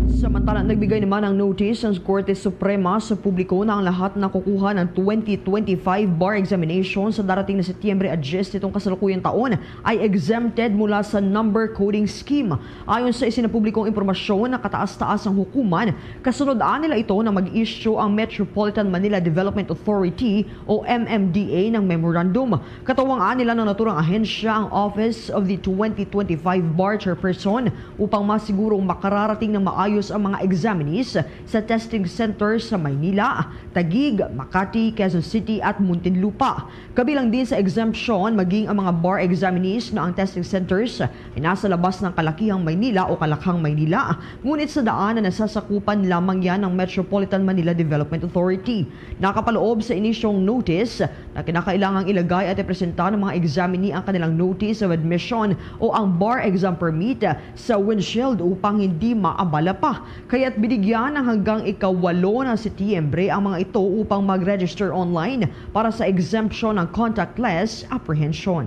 Samantala, nagbigay naman ng notice ang Korte Suprema sa publiko na ang lahat na kukuha ng twenty twenty-five bar examination sa darating na Setyembre a diyes nitong kasalukuyang taon ay exempted mula sa number coding scheme. Ayon sa isinapublikong impormasyon, nakataas-taas ang hukuman kasunod anila ito na mag-issue ang Metropolitan Manila Development Authority o M M D A ng memorandum. Katuwang anila ng naturang ahensya ang Office of the twenty twenty-five Bar Chairperson upang masigurong makararating ng maayos ang mga examinees sa testing center sa Maynila, Taguig, Makati, Quezon City at Muntinlupa. Kabilang din sa exemption maging ang mga bar examinees na ang testing centers ay nasa labas ng Kalakihang Maynila o Kalakhang Maynila, ngunit sa daan na nasasakupan lamang yan ng Metropolitan Manila Development Authority. Nakapaloob sa inisyong notice na kinakailangang ilagay at ipresenta ng mga examinee ang kanilang notice of admission o ang bar exam permit sa windshield upang hindi maabala pa. Kaya't binigyan ng hanggang ikawalo ng Setyembre ang mga ito upang mag-register online para sa exemption ng contactless apprehension.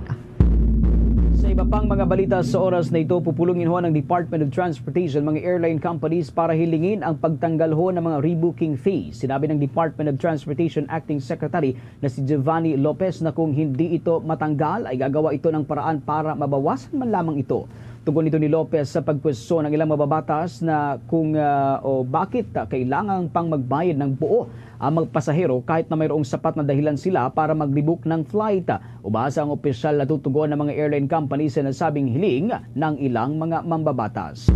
Sa iba pang mga balita sa oras na ito, pupulungin ho ng Department of Transportation mga airline companies para hilingin ang pagtanggal ho ng mga rebooking fee. Sinabi ng Department of Transportation Acting Secretary na si Giovanni Lopez na kung hindi ito matanggal, ay gagawa ito ng paraan para mabawasan man lamang ito. Tugon nito ni Lopez sa pagkwestiyon ang ilang mababatas na kung, ah, o bakit, ah, kailangan pang magbayad ng buo ang mga pasahero kahit na mayroong sapat na dahilan sila para mag-rebook ng flight. Ubasa ang opisyal na tutugon ng mga airline company sa nasabing hiling ng ilang mga mambabatas.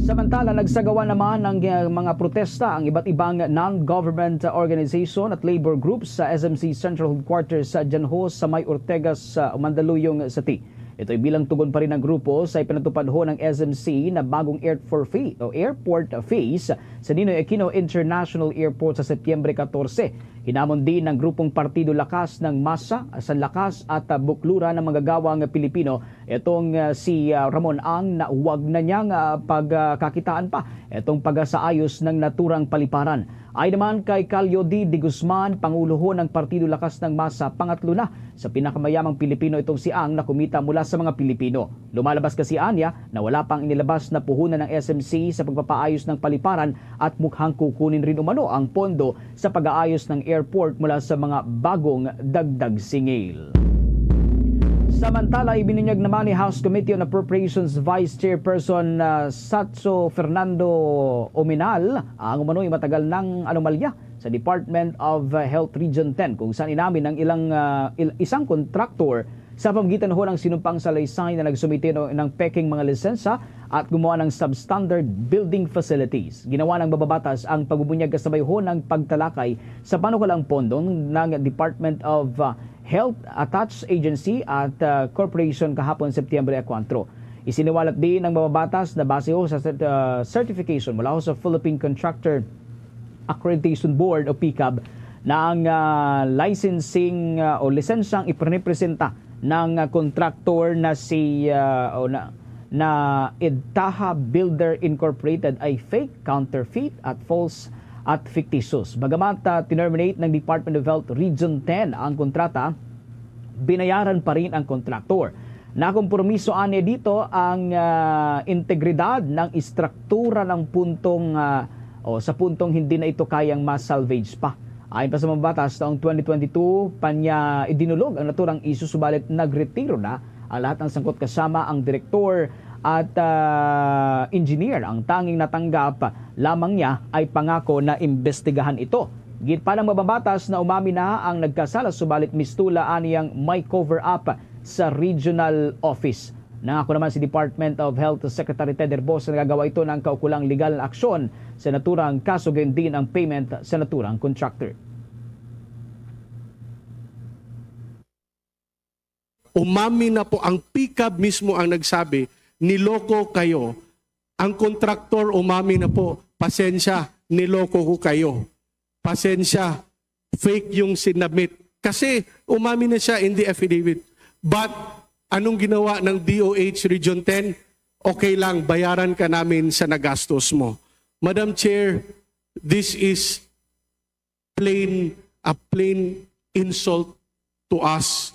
Samantala, nagsagawa naman ng, ah, mga protesta ang iba't ibang non-government organization at labor groups sa S M C Central Headquarters sa Janho sa may Ortegas, sa Mandaluyong City. Ito'y bilang tugon pa rin ng grupo sa ipinatupad ho ng S M C na bagong airport fee o airport fees sa Ninoy Aquino International Airport sa Setyembre katorse. Hinamon din ng grupong Partido Lakas ng Masa, San Lakas at, ah, Bukluran ng manggagawang Pilipino itong, ah, si, ah, Ramon Ang na wag na niyang, ah, pagkakitaan pa itong pagsaayos ng naturang paliparan. Ay naman kay Calio D. de Guzman, pangulo ho ng Partido Lakas ng Masa, pangatlo na sa pinakamayamang Pilipino itong si Ang na kumita mula sa mga Pilipino. Lumalabas kasi anya na wala pang inilabas na puhunan ng S M C sa pagpapaayos ng paliparan at mukhang kukunin rin umano ang pondo sa pag-aayos ng airport mula sa mga bagong dagdag singil. Samantala, ibinunyag naman ni House Committee on Appropriations Vice Chairperson, ah, Satso Fernando Ominal ang umano'y matagal nang anomalya sa Department of Health Region ten, kung saan inamin ng ilang, ah, il-, isang kontraktor sa pamamagitan ho ng sinumpang salaysay na nagsumite no-, ng peking mga lisensya at gumawa ng substandard building facilities. Ginawa ng mababatas ang pagbubunyag kasabay ho ng pagtalakay sa panukalang pondo ng Department of, ah, Health Attached Agency at, ah, Corporation kahapon, Setyembre kuwatro. Isiniwalat din ng mababatas na base ho sa cert-, ah, certification mula ho sa Philippine Contractor Accreditation Board o PCAB na ang, ah, licensing, ah, o lisensyang iprepresenta ng, ah, kontraktor na si, ah, o na, na Edtaha Builder Incorporated ay fake, counterfeit at false at fictitious. Bagamat, ah, tinerminate ng Department of Health Region ten ang kontrata, binayaran pa rin ang kontraktor. Nakompromiso ani dito ang, ah, integridad ng istruktura ng puntong, ah, o sa puntong hindi na ito kayang ma-salvage pa. Ayon pa sa mga batas, taong twenty twenty-two pa niya idinulog ang naturang isyu, subalit nagretiro na ang lahat ng sangkot kasama ang direktor at, ah, engineer. Ang tanging natanggap lamang niya ay pangako na imbestigahan ito. Gid pa ng mababatas na umami na ang nagkasala, subalit mistula aniyang may cover-up sa regional office. Nangako naman si Department of Health Secretary Ted Herbosa na gagawa ito ng kaukulang legal na aksyon sa naturang kaso, gayon din ang payment sa naturang contractor. Umami na po, ang PCAB mismo ang nagsabi, "Niloko kayo." Ang kontraktor umami na po, "Pasensya, niloko ko kayo. Pasensya, fake yung sinabmit." Kasi umami na siya in the affidavit. But anong ginawa ng D O H Region ten? "Okay lang, bayaran ka namin sa nagastos mo." Madam Chair, this is plain, a plain insult to us,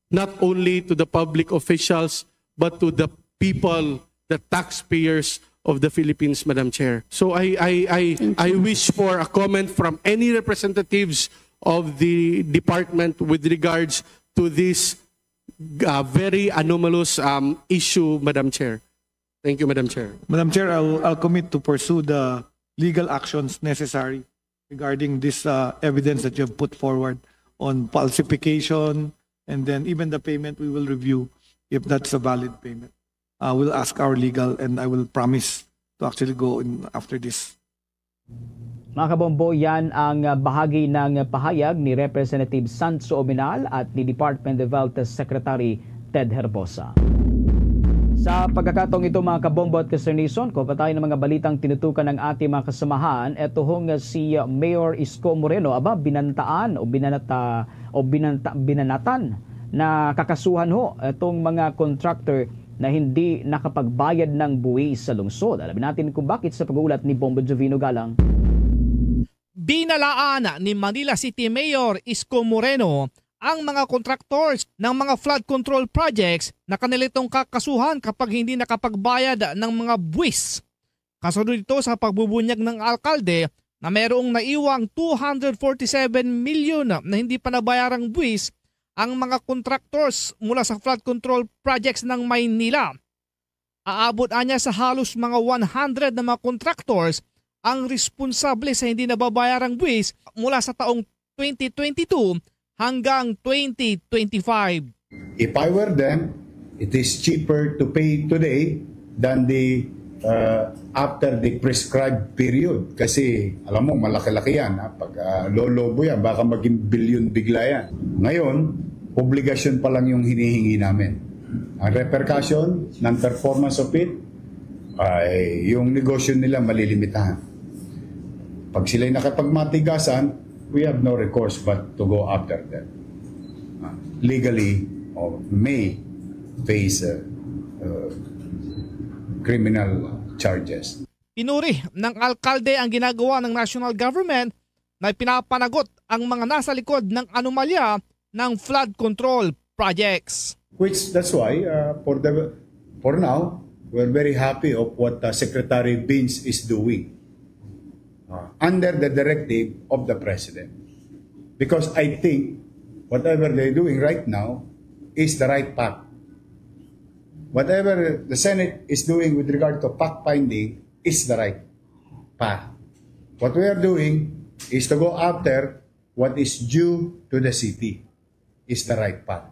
not only to the public officials, but to the people, the taxpayers of the Philippines, Madam Chair. So I, I, I, I wish for a comment from any representatives of the department with regards to this uh, very anomalous um, issue, Madam Chair. Thank you, Madam Chair. Madam Chair, I'll, I'll commit to pursue the legal actions necessary regarding this uh, evidence that you have put forward on falsification, and then even the payment, we will review if that's a valid payment. Uh, we'll ask our legal, and I will promise to actually go in after this. Mga kabombo, yan ang, ah, bahagi ng pahayag ni Representative Sancho Ominal at ni Department of Health Secretary Ted Herbosa. Sa pagkakataong ito, mga kabombo at kasernison, ko pa tayo ng mga balitang tinutukan ng ating mga kasamahan. Eto hong si Mayor Isko Moreno, aba, binantaan o binanata, o binanta, binanatan na kakasuhan ho itong mga contractor na hindi nakapagbayad ng buwis sa lungsod. Alamin natin kung bakit sa pag-uulat ni Bombo Jovino Galang. Binalaan ni Manila City Mayor Isko Moreno ang mga contractors ng mga flood control projects na kanila itong kakasuhan kapag hindi nakapagbayad ng mga buwis. Kasunod ito sa pagbubunyag ng alkalde na mayroong naiwang two hundred forty-seven million na hindi pa nabayarang buwis ang mga contractors mula sa flood control projects ng Maynila. Aabot anya sa halos mga one hundred na mga contractors ang responsable sa hindi nababayarang buwis mula sa taong twenty twenty-two hanggang twenty twenty-five. If I were them, it is cheaper to pay today than the, uh, after the prescribed period. Kasi, alam mo, malaki-laki yan, ha? Pag, uh, lolobo yan, baka maging bilyon bigla yan. Ngayon, obligasyon pa lang yung hinihingi namin. Ang repercussion ng performance of it, ay yung negosyo nila malilimitahan. Pag sila'y nakapagmatigasan, we have no recourse but to go after them, uh, legally, or may face, uh, uh, criminal charges. Pinuri ng alkalde ang ginagawa ng national government na ipinapanagot ang mga nasa likod ng anomalya ng flood control projects. Which, that's why, uh, for the, for now, we're very happy of what, uh, Secretary Vince is doing, uh, under the directive of the President. Because I think whatever they're doing right now is the right path. Whatever the Senate is doing with regard to fact finding is the right path. What we are doing is to go after what is due to the city is the right path.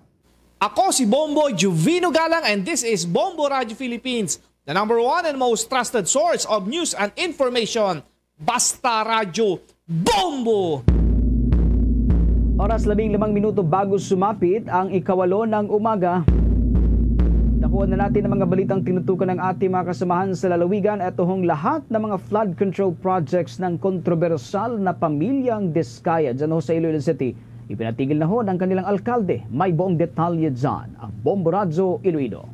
Ako si Bombo Juvino Galang, and this is Bombo Radyo Philippines, the number one and most trusted source of news and information. Basta Radyo, Bombo! Oras, labing limang minuto bago sumapit ang ikawalo ng umaga. Nakuha na natin ang mga balitang tinutukan ng ating mga kasamahan sa lalawigan. Ito hong lahat ng mga flood control projects ng kontrobersyal na pamilyang Discaya dyan ho sa Iloilo City. Ipinatigil na ho ng kanilang alkalde. May buong detalye dyan ang Bombo Radyo Iloilo.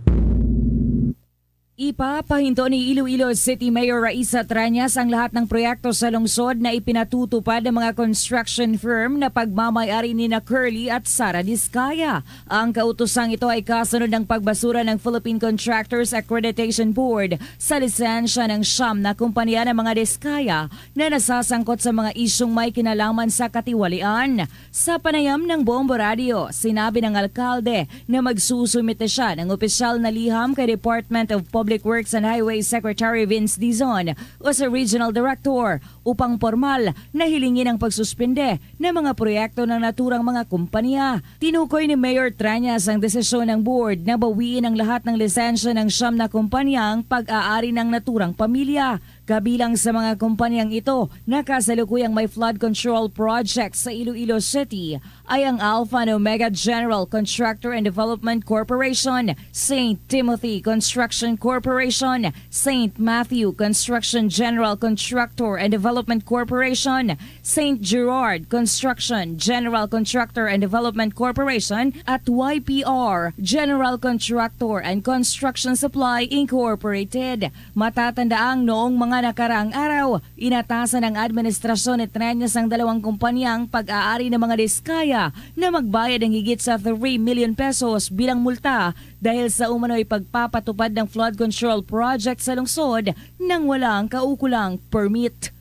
Ipapahinto ni Iloilo City Mayor Raisa Trañas ang lahat ng proyekto sa lungsod na ipinatutupad ng mga construction firm na pagmamayari ni na Curly at Sara Discaya. Ang kautosang ito ay kasunod ng pagbasura ng Philippine Contractors Accreditation Board sa lisensya ng siyam na kumpanya ng mga Discaya na nasasangkot sa mga isyung may kinalaman sa katiwalian. Sa panayam ng Bombo Radio, sinabi ng alkalde na magsusumite siya ng opisyal na liham kay Department of Public Works and Highways Secretary Vince Dizon o sa Regional Director upang pormal na hilingin ang pagsuspinde ng mga proyekto ng naturang mga kumpanya. Tinukoy ni Mayor Trañas ang desisyon ng board na bawiin ang lahat ng lisensya ng siyam na kumpanyang pag-aari ng naturang pamilya. Kabilang sa mga kumpanyang ito, nakasalukuyang may flood control project sa Iloilo City ay ang Alpha and Omega General Constructor and Development Corporation, Saint Timothy Construction Corporation, Saint Matthew Construction General Constructor and Development Corporation, Saint Gerard Construction General Contractor and Development Corporation, at Y P R General Contractor and Construction Supply Incorporated. Matatandaang noong mga nakaraang araw, inatasan ang administrasyon ni Treñas ang dalawang kumpanyang pag-aari ng mga Diskaya na magbayad ng higit sa three million pesos bilang multa dahil sa umano'y pagpapatupad ng flood control project sa lungsod nang walang kaukulang permit.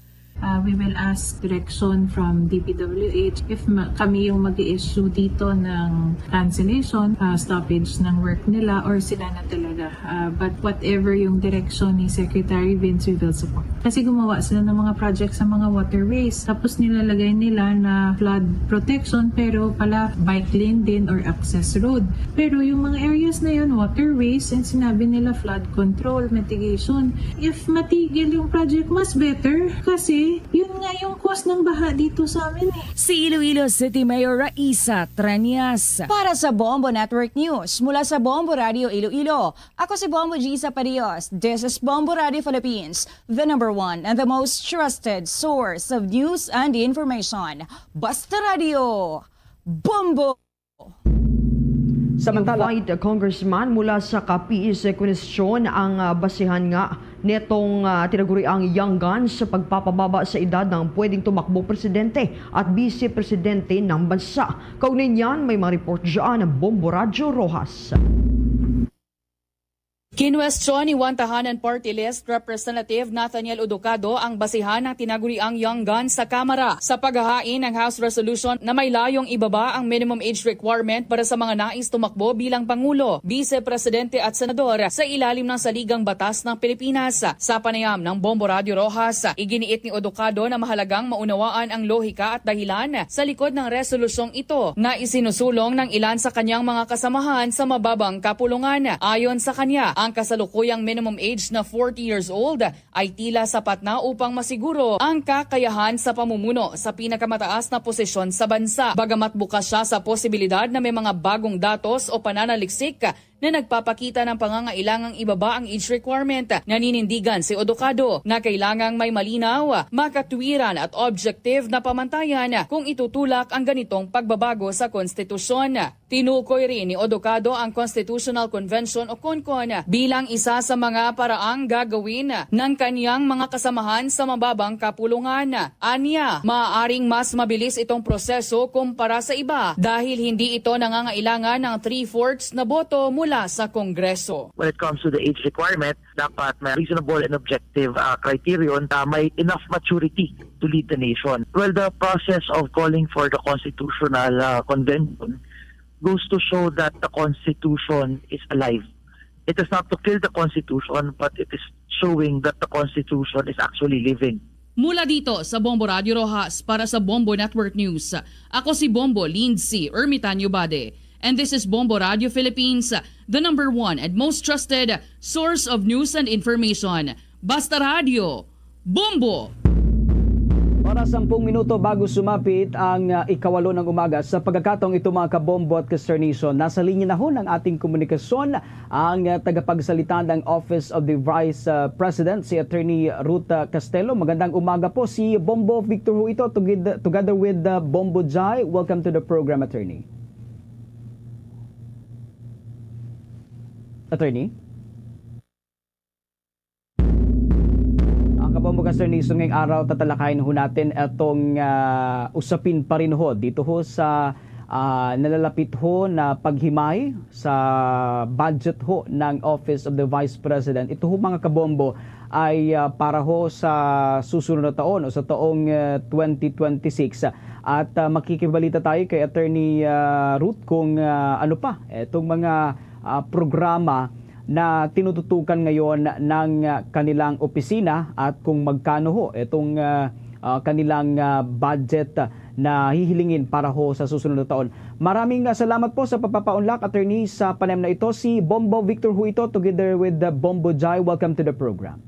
Uh, we will ask direction from D P W H if ma- kami yung mag issue dito ng cancellation, uh, stoppage ng work nila, or sila na talaga. Uh, but whatever yung direction ni Secretary Vince, we will support. Kasi gumawa sila ng mga project sa mga waterways. Tapos nilalagay nila na flood protection, pero pala bike lane din or access road. Pero yung mga areas na yun, waterways, and sinabi nila flood control, mitigation. If matigil yung project, mas better. Kasi yun nga yung cause ng baha dito sa amin eh. Si Iloilo City Mayor Raisa Trañas. Para sa Bombo Network News, mula sa Bombo Radio Iloilo, ako si Bombo Gisa Padios. This is Bombo Radio Philippines, the number one and the most trusted source of news and information. Basta Radio, Bombo! Samantala, invite congressman mula sa Capiz Constitution ang, ah, basihan nga netong, ah, tinaguriang young guns sa pagpapababa sa edad ng pwedeng tumakbong presidente at vice presidente ng bansa. Kaugnay niyan, may mga report dyan ang Bombo Radyo Rojas. Kinwestiyon ni One Tahanan Party List Representative Nathaniel Uducado ang basihan ng tinaguriang Young Guns sa Kamara sa paghahain ng House Resolution na may layong ibaba ang minimum age requirement para sa mga nais tumakbo bilang Pangulo, Bise Presidente at Senador sa ilalim ng Saligang Batas ng Pilipinas. Sa panayam ng Bombo Radio Rojas, iginiit ni Uducado na mahalagang maunawaan ang lohika at dahilan sa likod ng resolusyong ito na isinusulong ng ilan sa kanyang mga kasamahan sa mababang kapulungan. Ayon sa kanya, ang kasalukuyang minimum age na forty years old ay tila sapat na upang masiguro ang kakayahan sa pamumuno sa pinakamataas na posisyon sa bansa. Bagamat bukas siya sa posibilidad na may mga bagong datos o pananaliksik na nagpapakita ng pangangailangang ibaba ang age requirement, naninindigan si Odocado na kailangang may malinaw, makatwiran at objective na pamantayan kung itutulak ang ganitong pagbabago sa konstitusyon. Tinukoy rin ni Odocado ang Constitutional Convention o CONCON bilang isa sa mga paraang gagawin ng kanyang mga kasamahan sa mababang kapulungan. Anya, maaaring mas mabilis itong proseso kumpara sa iba dahil hindi ito nangangailangan ng three-fourths na boto mula sa Kongreso. When it comes to the age requirement, dapat may reasonable and objective uh, criterion na may enough maturity to lead the nation. Well, the process of calling for the constitutional uh, convention goes to show that the Constitution is alive. It is not to kill the Constitution, but it is showing that the Constitution is actually living. Mula dito sa Bombo Radio Rojas para sa Bombo Network News, ako si Bombo Lindsay Ermitanio Bade. And this is Bombo Radio Philippines, the number one and most trusted source of news and information. Basta Radio, Bombo! Oras sampung minuto bago sumapit ang uh, ikawalo ng umaga. Sa pagkakataong ito, mga kabombo at ka-Star Nation, nasa linya na ho ng ating komunikasyon ang uh, tagapagsalita ng Office of the Vice uh, President, si Attorney Ruth uh, Castelo. Magandang umaga po. Si Bombo Victor ho ito, together, together with uh, Bombo Jai. Welcome to the program, Attorney. Attorney? Ang kabombo ka, Sir Nison, ngayong araw, tatalakayin ho natin itong ah, usapin pa rin ho dito ho sa ah, nalalapit ho na paghimay sa budget ho ng Office of the Vice President. Ito ho, mga kabombo, ay ah, para ho sa susunod na taon o sa taong ah, twenty twenty-six. At ah, makikibalita tayo kay Attorney ah, Ruth kung ah, ano pa itong mga ah, programa na tinututukan ngayon ng ah, kanilang opisina at kung magkano ho itong ah, ah, kanilang ah, budget na hihilingin para ho sa susunod na taon. Maraming ah, salamat po sa pagpapaunlak, Attorney, sa panayam na ito. Si Bombo Victor ho ito together with ah, Bombo Jai. Welcome to the program.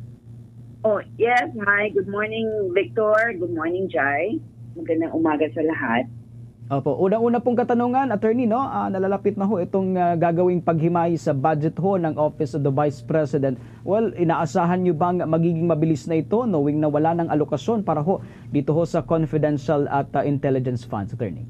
Oh, yes. Hi. Good morning, Victor. Good morning, Jai. Magandang umaga sa lahat. Opo. Unang-una pong katanungan, Attorney, no? Ah, nalalapit na ho itong ah, gagawing paghimay sa budget ho ng Office of the Vice President. Well, inaasahan nyo bang magiging mabilis na ito, knowing na wala nang alokasyon para ho dito ho sa confidential at ah, intelligence funds, Attorney?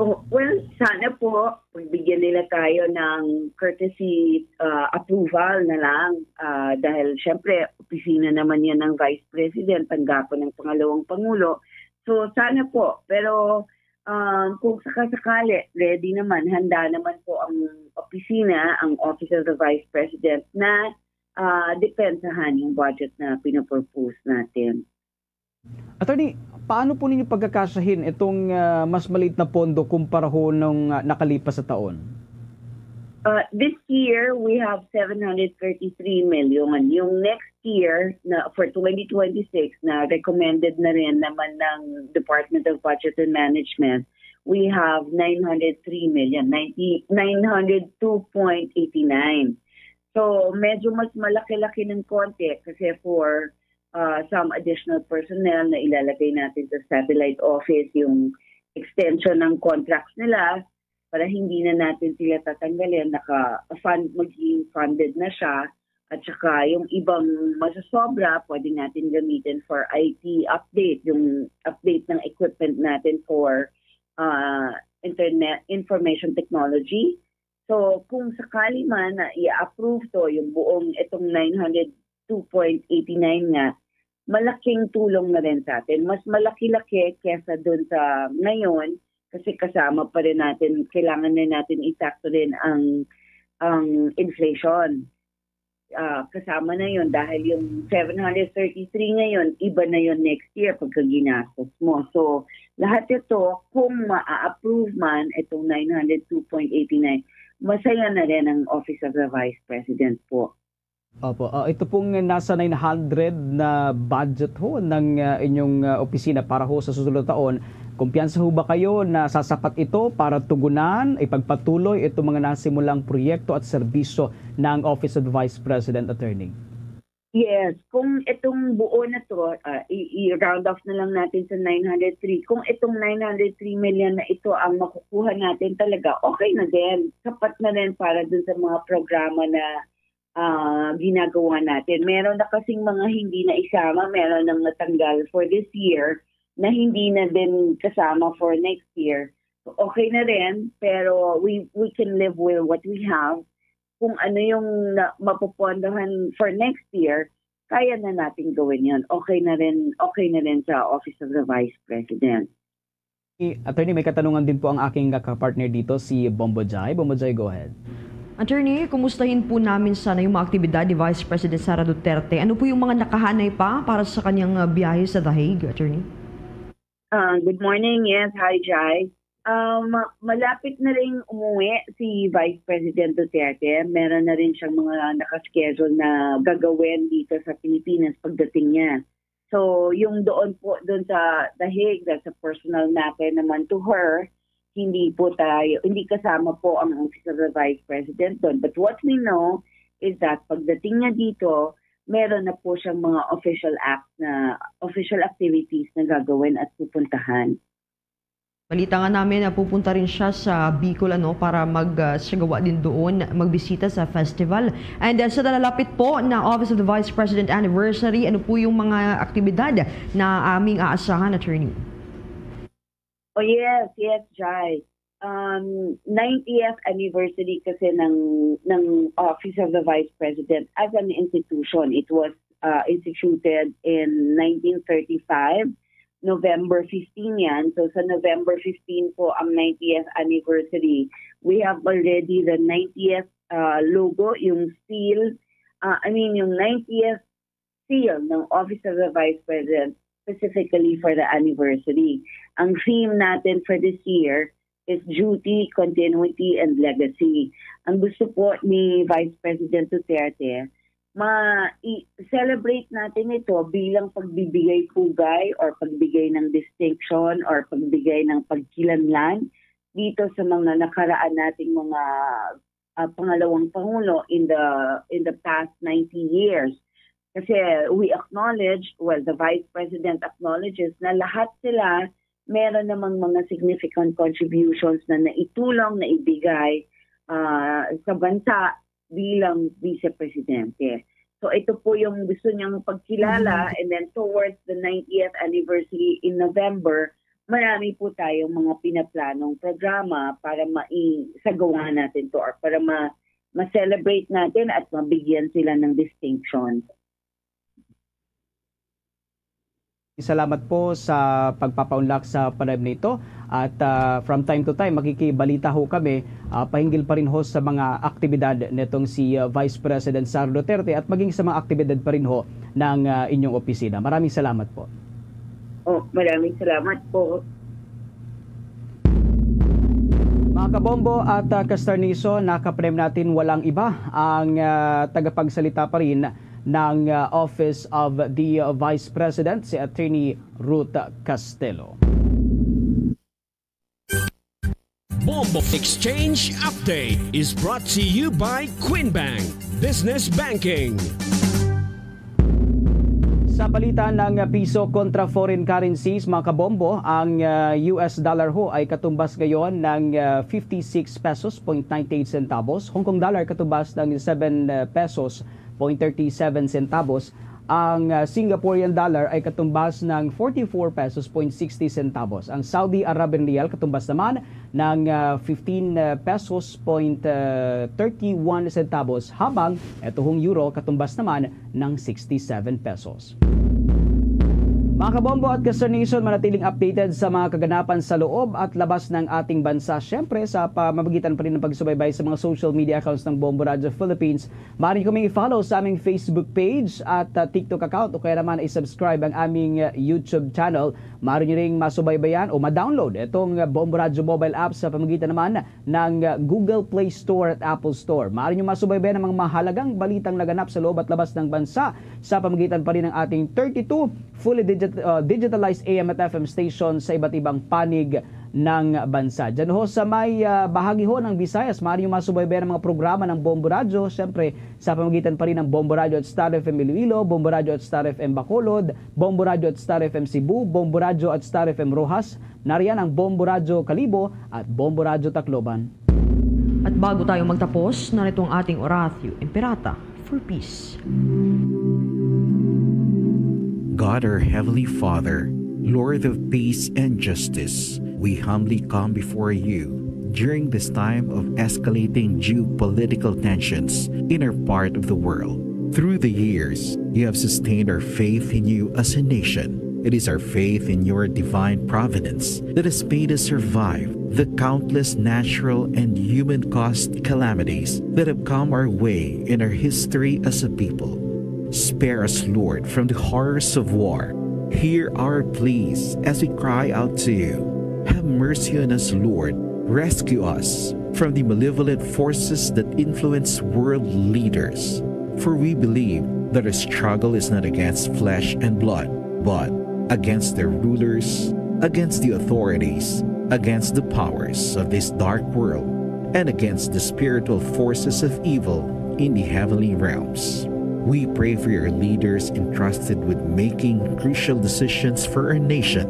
Oh, well, sana po pagbigyan nila tayo ng courtesy ah, approval na lang. Ah, dahil syempre, opisina naman yan ng Vice President, tanggapan ng pangalawang Pangulo. So, sana po. Pero um, kung sakasakali, ready naman, handa naman po ang opisina, ang Office of the Vice President na ah, depensahan yung budget na pinopropose natin. Attorney, paano po ninyo pagkakasyahin itong ah, mas maliit na pondo kumpara ho nung ah, nakalipas sa taon? Uh, this year, we have seven hundred thirty-three million. Yung next year, na, for twenty twenty-six, na recommended na rin naman ng Department of Budget and Management, we have nine hundred three million, ninety, nine hundred two point eight nine. So, medyo mas malaki-laki ng konti kasi for uh, some additional personnel na ilalagay natin sa satellite office, yung extension ng contracts nila para hindi na natin sila tatanggalin, naka-fund, magiging funded na siya. At saka yung ibang masasobra, pwede natin gamitin for I T update, yung update ng equipment natin for uh, internet information technology. So kung sakali man na i-approve to yung buong itong nine hundred two point eight nine nga, malaking tulong na rin sa atin. Mas malaki-laki kesa dun sa ngayon kasi kasama pa rin natin, kailangan na natin i-factor in ang, ang inflation. Ah, kasama na yon dahil yung seven hundred thirty-three ngayon, iba na yon next year pagka ginastos mo. So, lahat ito, kung ma-approve man itong nine hundred two point eighty nine, masaya na rin ang Office of the Vice President po. Opo. Ah, ito pong nasa nine hundred na budget ho ng ah, inyong ah, opisina para ho sa susunod na taon, kumpiyansa ho ba kayo na sasapat ito para tugunan, ipagpatuloy itong mga nasimulang proyekto at serbisyo ng Office of the Vice President, Attorney? Yes, kung itong buo na to, ah, i- i-round off na lang natin sa nine hundred three. Kung itong nine hundred three million na ito ang makukuha natin talaga, okay na din. Sapat na din para dun sa mga programa na ah, ginagawa natin. Meron na kasing mga hindi na isama, meron nang natanggal for this year na hindi na din kasama for next year. So, okay na rin, pero we we can live with what we have. Kung ano yung na, mapupondohan for next year, kaya na natin gawin yon. Okay na rin, okay na rin sa Office of the Vice President. Eh, Attorney, may katanungan din po ang aking kapartner dito, si Bombo Jai. Bombo Jai, go ahead. Attorney, kumustahin po namin sana yung mga aktibidad ni Vice President Sara Duterte. Ano po yung mga nakahanay pa para sa kanyang uh, biyahe sa The Hague, Attorney? Uh, good morning. Yes, hi, Jai. Um, malapit na rin umuwi si Vice President Duterte. Meron na rin siyang mga nakaschedule na gagawin dito sa Pilipinas pagdating niya. So, yung doon po, doon sa The Hague, that's a personal matter naman to her. Hindi po tayo, hindi kasama po ang Office of the Vice President doon. But what we know is that pagdating niya dito, meron na po siyang mga official act na, official activities na gagawin at pupuntahan. Balita nga namin na pupunta rin siya sa Bicol ano para mag uh, sagawa din doon magbisita sa festival. And uh, sa nalalapit po na Office of the Vice President Anniversary, ano po yung mga aktibidad na aming aasahan, Attorney? Oh yes, yes, Jai. Um, ninetieth anniversary kasi ng ng Office of the Vice President as an institution. It was uh, instituted in nineteen thirty-five, November fifteen yan. So sa November fifteen po ang ninetieth anniversary. We have already the ninetieth uh, logo, yung seal, uh, I mean yung ninetieth seal ng Office of the Vice President specifically for the anniversary. Ang theme natin for this year is duty, continuity, and legacy. Ang gusto po ni Vice President Duterte, ma-celebrate natin ito bilang pagbibigay pugay or pagbigay ng distinction or pagbigay ng pagkilanlan dito sa mga nakaraan nating mga uh, pangalawang pangulo in the in the past ninety years. Kasi we acknowledge, well, the Vice President acknowledges na lahat sila meron namang mga significant contributions na naitulong, na ibigay uh, sa bansa bilang Vice Presidente. So ito po yung gusto niyang pagkilala and then towards the ninetieth anniversary in November, marami po tayong mga pinaplanong programa para maisagawa natin to or para ma ma-celebrate natin at mabigyan sila ng distinction. Salamat po sa pagpapaunlak sa panayam nito. At uh, from time to time, makikibalita ho kami, uh, pahinggil pa rin ho sa mga aktibidad nitong si uh, Vice President Sara Duterte at maging sa mga aktibidad pa rin ho ng uh, inyong opisina. Maraming salamat po. Oh, maraming salamat po. Mga kabombo at uh, kastarniso, nakaprem natin walang iba ang uh, tagapagsalita pa rin ng uh, Office of the Vice President, si Attorney Ruth Castelo. Bombo Exchange Update is brought to you by Queen Bank Business Banking. Sa balita ng piso kontra foreign currencies, mga kabombo, ang uh, U S dollar ho ay katumbas ngayon ng uh, fifty-six pesos point ninety-eight centavos, Hong Kong dollar katumbas ng seven pesos point thirty-seven centavos, ang uh, Singaporean dollar ay katumbas ng forty-four pesos point sixty centavos, ang Saudi Arabian riyal katumbas naman ng uh, fifteen pesos point thirty-one centavos, habang ito hong euro katumbas naman ng sixty-seven pesos. Mga kabombo at ka-Star Nation, manatiling updated sa mga kaganapan sa loob at labas ng ating bansa. Siyempre, sa pamamagitan pa rin ng pagsubaybay sa mga social media accounts ng Bombo Radyo Philippines, maaari niyo kaming i-follow sa aming Facebook page at, uh, TikTok account, o kaya naman i-subscribe ang aming, uh, YouTube channel. Maaari niyo ring masubaybayan o ma-download itong, uh, Bombo Radyo mobile app sa pamamagitan naman ng, uh, Google Play Store at Apple Store. Maaari niyo masubaybayan ang mga mahalagang balitang naganap sa loob at labas ng bansa sa pamamagitan pa rin ng ating thirty-two fully digit-, uh, digitalized A M at F M station sa iba't ibang panig ng bansa. Diyan ho sa may, uh, bahagi ho ng Visayas, maaari niyo masubaybayan ang mga programa ng Bombo Radyo, siyempre sa pamamagitan pa rin ng Bombo Radyo at Star F M Iloilo, Bombo Radyo at Star F M Bacolod, Bombo Radyo at Star F M Cebu, Bombo Radyo at Star F M Roxas, nariyan ang Bombo Radyo Kalibo at Bombo Radyo Tacloban. At bago tayo magtapos, narito ang ating Oratio Imperata for peace. God, our Heavenly Father, Lord of peace and justice, we humbly come before you during this time of escalating geopolitical tensions in our part of the world. Through the years, you have sustained our faith in you as a nation. It is our faith in your divine providence that has made us survive the countless natural and human caused calamities that have come our way in our history as a people. Spare us, Lord, from the horrors of war. Hear our pleas as we cry out to you. Have mercy on us, Lord. Rescue us from the malevolent forces that influence world leaders. For we believe that our struggle is not against flesh and blood, but against their rulers, against the authorities, against the powers of this dark world, and against the spiritual forces of evil in the heavenly realms. We pray for your leaders entrusted with making crucial decisions for our nation.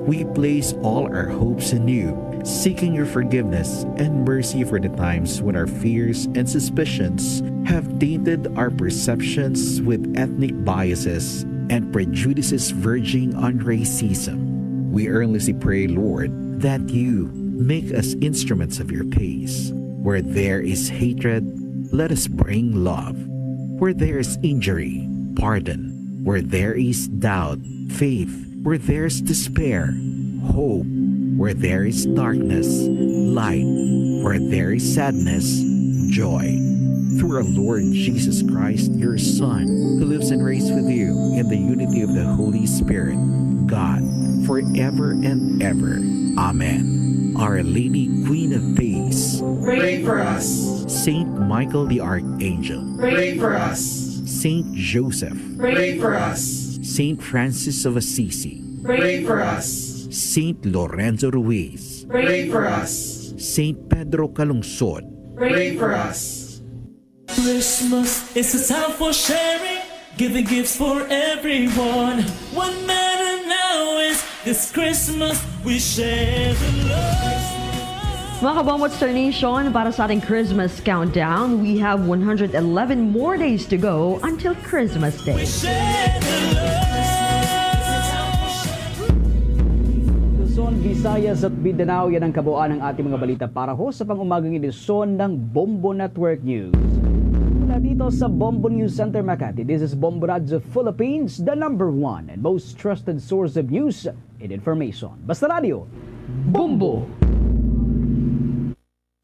We place all our hopes in you, seeking your forgiveness and mercy for the times when our fears and suspicions have tainted our perceptions with ethnic biases and prejudices verging on racism. We earnestly pray, Lord, that you make us instruments of your peace. Where there is hatred, let us bring love. Where there is injury, pardon. Where there is doubt, faith. Where there is despair, hope. Where there is darkness, light. Where there is sadness, joy. Through our Lord Jesus Christ, your Son, who lives and reigns with you in the unity of the Holy Spirit, God, forever and ever. Amen. Our Lady, Queen of Peace, pray for us. Saint Michael the Archangel, pray for us. Saint Joseph, pray for us. Saint Francis of Assisi, pray for us. Saint Lorenzo Ruiz, pray for us. Saint Pedro Calungsod, pray for us. Christmas is a time for sharing, giving gifts for everyone. What matter now is this Christmas we share the love. Mga kabombo at Star Nation, para sa ating Christmas countdown, we have one hundred eleven more days to go until Christmas Day. We share the love. Luzon, Visayas at Mindanao, yan ang kabuuan ng ating mga balita para ho sa pang-umagang edisyon ng Bombo Network News. Mula dito sa Bombo News Center Makati, this is Bombo Radyo Philippines, the number one and most trusted source of news and information. Basta Radyo, Bombo!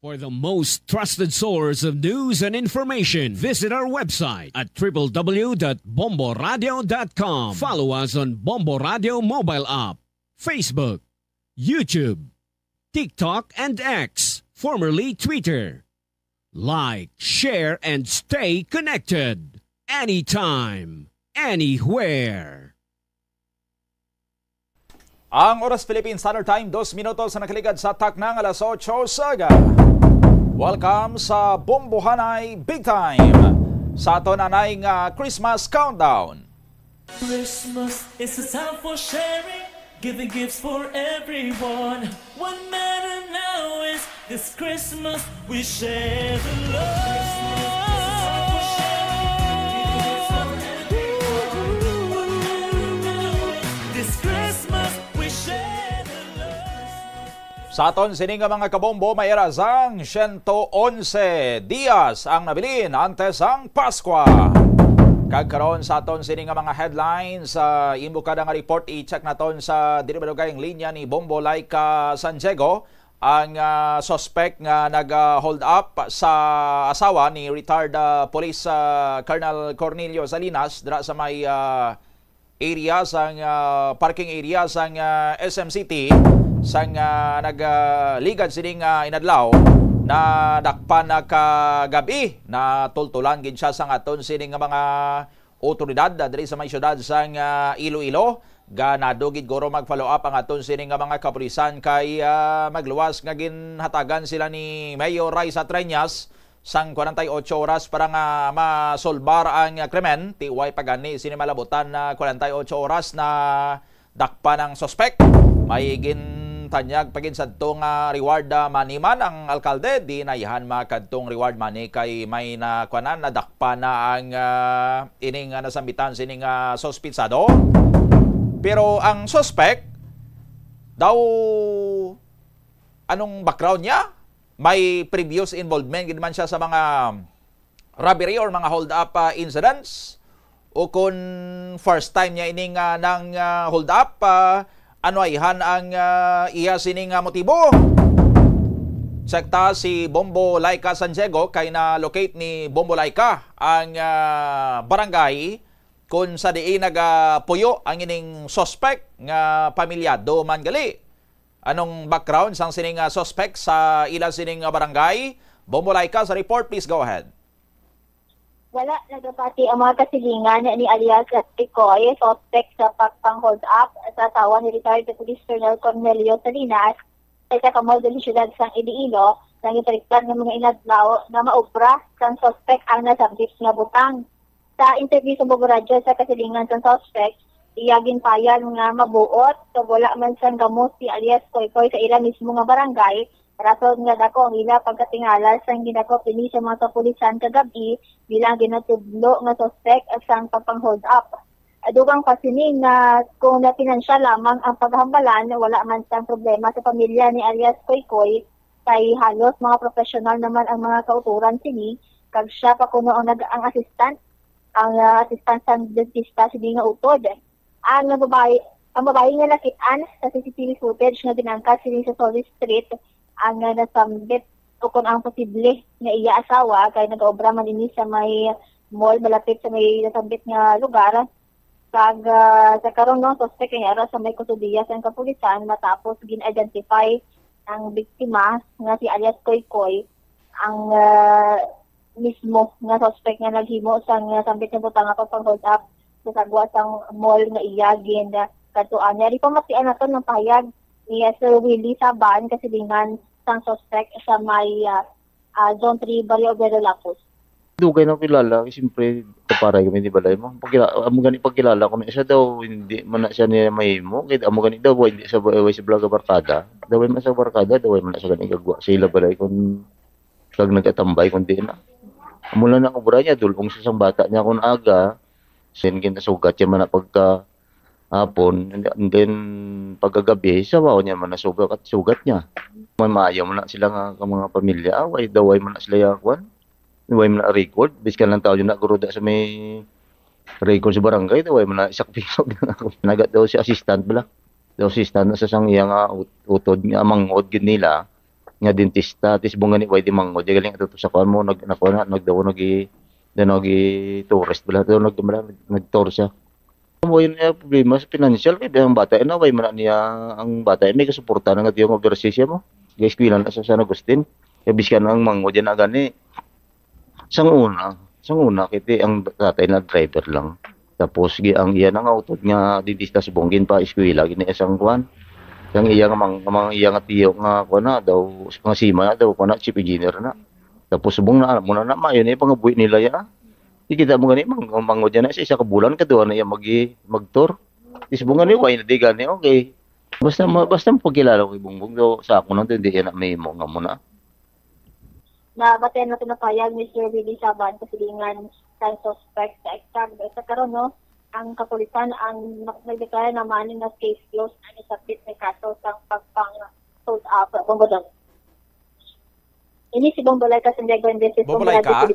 For the most trusted source of news and information, visit our website at triple w dot bomboradio dot com. Follow us on Bombo Radio mobile app, Facebook, YouTube, TikTok, and X, formerly Twitter. Like, share, and stay connected. Anytime, anywhere. Ang oras, Philippine Standard Time, dos minutos na nakaligad sa taknang alas otso sa aga. Welcome sa Bombohanay Big Time, sa aton anay nga Christmas Countdown. Christmas is a time for sharing, giving gifts for everyone. What matter now is this Christmas we share the love. This Christmas we share the love. Sa aton sini nga mga kabombo, may era sang siyento onse dias ang nabilin antes ang Paskwa. Kag karon sa aton sini nga mga headlines, sa imo kada nga report, i-check naton sa diri madugay ang linya ni Bombo Laika San Diego, ang ah, suspect nga nag-hold up sa asawa ni retired ah, Police ah, Colonel Cornelio Salinas dira sa may ah, area sang ah, parking area sang ah, S M City sang ah, nagligad sining ah, inadlaw na dakpan na kagabi na tultulan gid siya sang aton sining nga mga otoridad ah, diri sa may siyudad sang ah, Iloilo. Ganado gid guro mag-follow up ang aton sining nga mga kapulisan kay ah, magluwas nga ginhatagan sila ni Mayor Raisa Treñas sang kwarenta y ocho oras para nga masolbar ang krimen. Ti way pa gani sini malabutan na kwarenta y ocho oras na dakpan ang suspek. May gintanyag pa gid sadto nga reward ah, money man ang alkalde, di na ihan makadtong reward money kay may na kuanan, nadakpan na ang ah, ining ah, nasambitan sining ah, suspitsado. Pero ang suspek daw, anong background niya? May previous involvement gid man siya sa mga robbery or mga hold up ah, incidents? O kung first time niya ining ah, nang ah, hold up, ah, ano ayhan ang ah, iya sining ah, motibo? Check ta si Bombo Laika San Diego kay na-locate ni Bombo Laika ang ah, barangay kung sa diin nagapuyo ang ining suspect nga pamilyado man gali. Anong background sang sining ah, suspect sa ila sining ah, barangay? Bombo Laika sa report, please go ahead. Wala nagapati ang mga kasilingan ni alias Tikoy, suspect sa pagpang-hold up sa asawa ni retired Police Colonel Cornelio Salinas sa isa ka mall diri siyudad sang Iloilo, nga ginpaligtan nga mga inadlaw nga maobra sang suspect ang nasambit nga butang. Sa interview sa Bugo Radyo sa kasilingan sang suspect, iya ginpayag nga mabuot kag wala man sang gamo si alias Koykoy sa ila mismo nga barangay, rason nga dako ang ila pagkatingala sang gindakop ini sa mga kapulisan kagab-i bilang ginatudlo nga suspek sang pagpang-hold up. Dugang pa sini nga kung may pinansyal lamang ang paghambalan, wala man sang problema sa pamilya ni alias Koykoy, kay halos mga professional naman ang mga kautoran sini, kag siya pa kuno ang nag-, ang assistant, ang ah, assistant sang dentista sini nga utod. Ang babayi, ang babayi nga nakit-an sa C C T V footage nga ginangkat sini sa Solis Street ang ah, nasambit ukon ang posible nga iya asawa kay nagaobra man ini sa may mall malapit sa may nasambit nga lugar. Kag ah, sa karon no, suspek kay ara sa may kustodiya sang kapulisan matapos gin-identify ang biktima nga si alias Koykoy ang ah, mismo nga suspek nga naghimo sang ah, sambit nga butang nga pagpang-hold up sa sagwa sang mall nga iya gin ah, kadtuan. Yari pamatian naton ang pahayag ni ah, Sir Willie Saban, kasilingan sang suspek sa may ah, ah, Zone three, Barrio Obrero, Lapus. Dugay na kilala, siyempre, kaparay kami ni balay mo. Pagkila, amo gani pagkilala ko na siya daw, hindi man na siya niya mahimo. Kaya amo gani daw, way, hindi siya way sa Blaga Barkada. Daw way man sa Barkada, daw way man na siya gani gagwa sa ila balay kung kag nagatambay kung di na. Amo lang ang obra niya, dulong siya sang bata niya kung aga. Sin ginasugat siya man na pagka hapon, and then pagkagabi, sabaw niya man nasugat at sugat niya. May maayo man na sila nga, nga mga pamilya, ah, way daw way man na sila yakuan. Way man na record, biskan lang tao yun na guruda sa may record sa barangay, daw way man na isak pisog na ako. Nagat daw si assistant bala. Daw assistant na sa sang iya nga ut- utod nga mangod gid nila nga dentista, tis bunga ni way di mangod, galing ato sa kuan mo nag nakuha na nagdaw nag nag tourist bala daw nag nag tour siya. Mo yun nga problema sa financial kay ang bata na way man niya ang bata may kasuporta na nga tiyong overseas siya mo. Guys, kuilan na sa San Agustin. Kay biskan ang mangod yan na gani. Sang una, sang una kay ti ang tatay na driver lang. Tapos gi ang iya na nga utod nga dentista subong ginpa-eskwela gini sang kuan. Sang iya nga mang, mang iya nga tiyo nga kuan na daw nga sima na daw kuan na chief engineer na. Tapos subong na mo na na mayo ni pangabuhi nila ya. Ikita mo gani mang mangod na sa isa ka bulan kadua na iya magi magtour. Isbong gani way na di gani okay. Basta ma- basta mapagkilala ko kay Bongbong do sa ako nang hindi na may mo nga mo na. Nabatian nato na payag ni Sir Willie Saban kasilingan sang suspect sa eksakto sa karon no, ang kapulisan ang nagdeklara naman nga case closed ang isabit nga kaso sang pagpang sold up. Bombodon. Ini si Bombolay ka San Diego Investment Bombolay ka?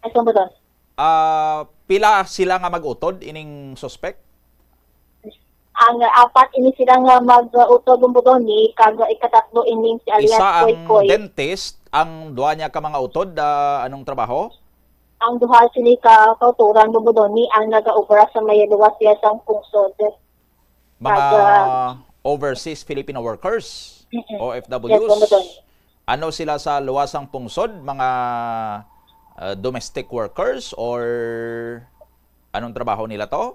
Ay, Bombodon. Ah, pila sila nga mag-utod ining suspek? Ang apat ini sila nga mag-utod, Bombodoni, kag ikatatlo ining si alias Isa ang Koykoy. Dentist, ang duha niya ka mga utod, ah, anong trabaho? Ang duha sini ka kautoran, Bombodoni, ang nagaobra sa may luwas niya sang pungsod. Mga Kag, ah, overseas Filipino workers, Mm-mm. O F Ws. Yes, Bombodoni. Ano sila sa luwas sang pungsod? Mga ah, domestic workers or anong trabaho nila to?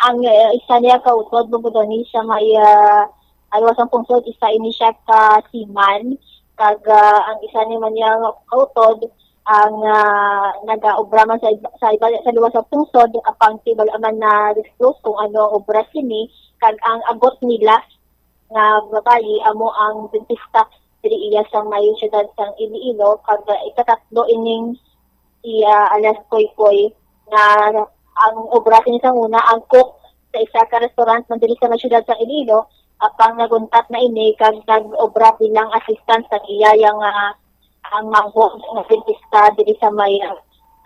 Ang, eh, isa niya ka utod, Bombodoni, sa may, ah, luwas sang pungsod, isa ini siya ka seaman, kag, ah, ang isa naman niya ka utod, ang, ah, nagaobra man sa iba, sa iba sa luwas sang pungsod, apang di bala man na-disclose kung ano ang obra sini, kag ang agot nila nga babayi amo ang dentista diri iya sa may siyudad sang Iloilo, kag ikatatlo ining iya alias Koykoy, nga ang obra sini sang una, ang cook sa isa ka restaurant man diri sa may siyudad sang Iloilo, apang naguntat na ini kag nag-obra bilang assistant sang iya yang, ah, ang manghod nga dentista diri sa may, ah,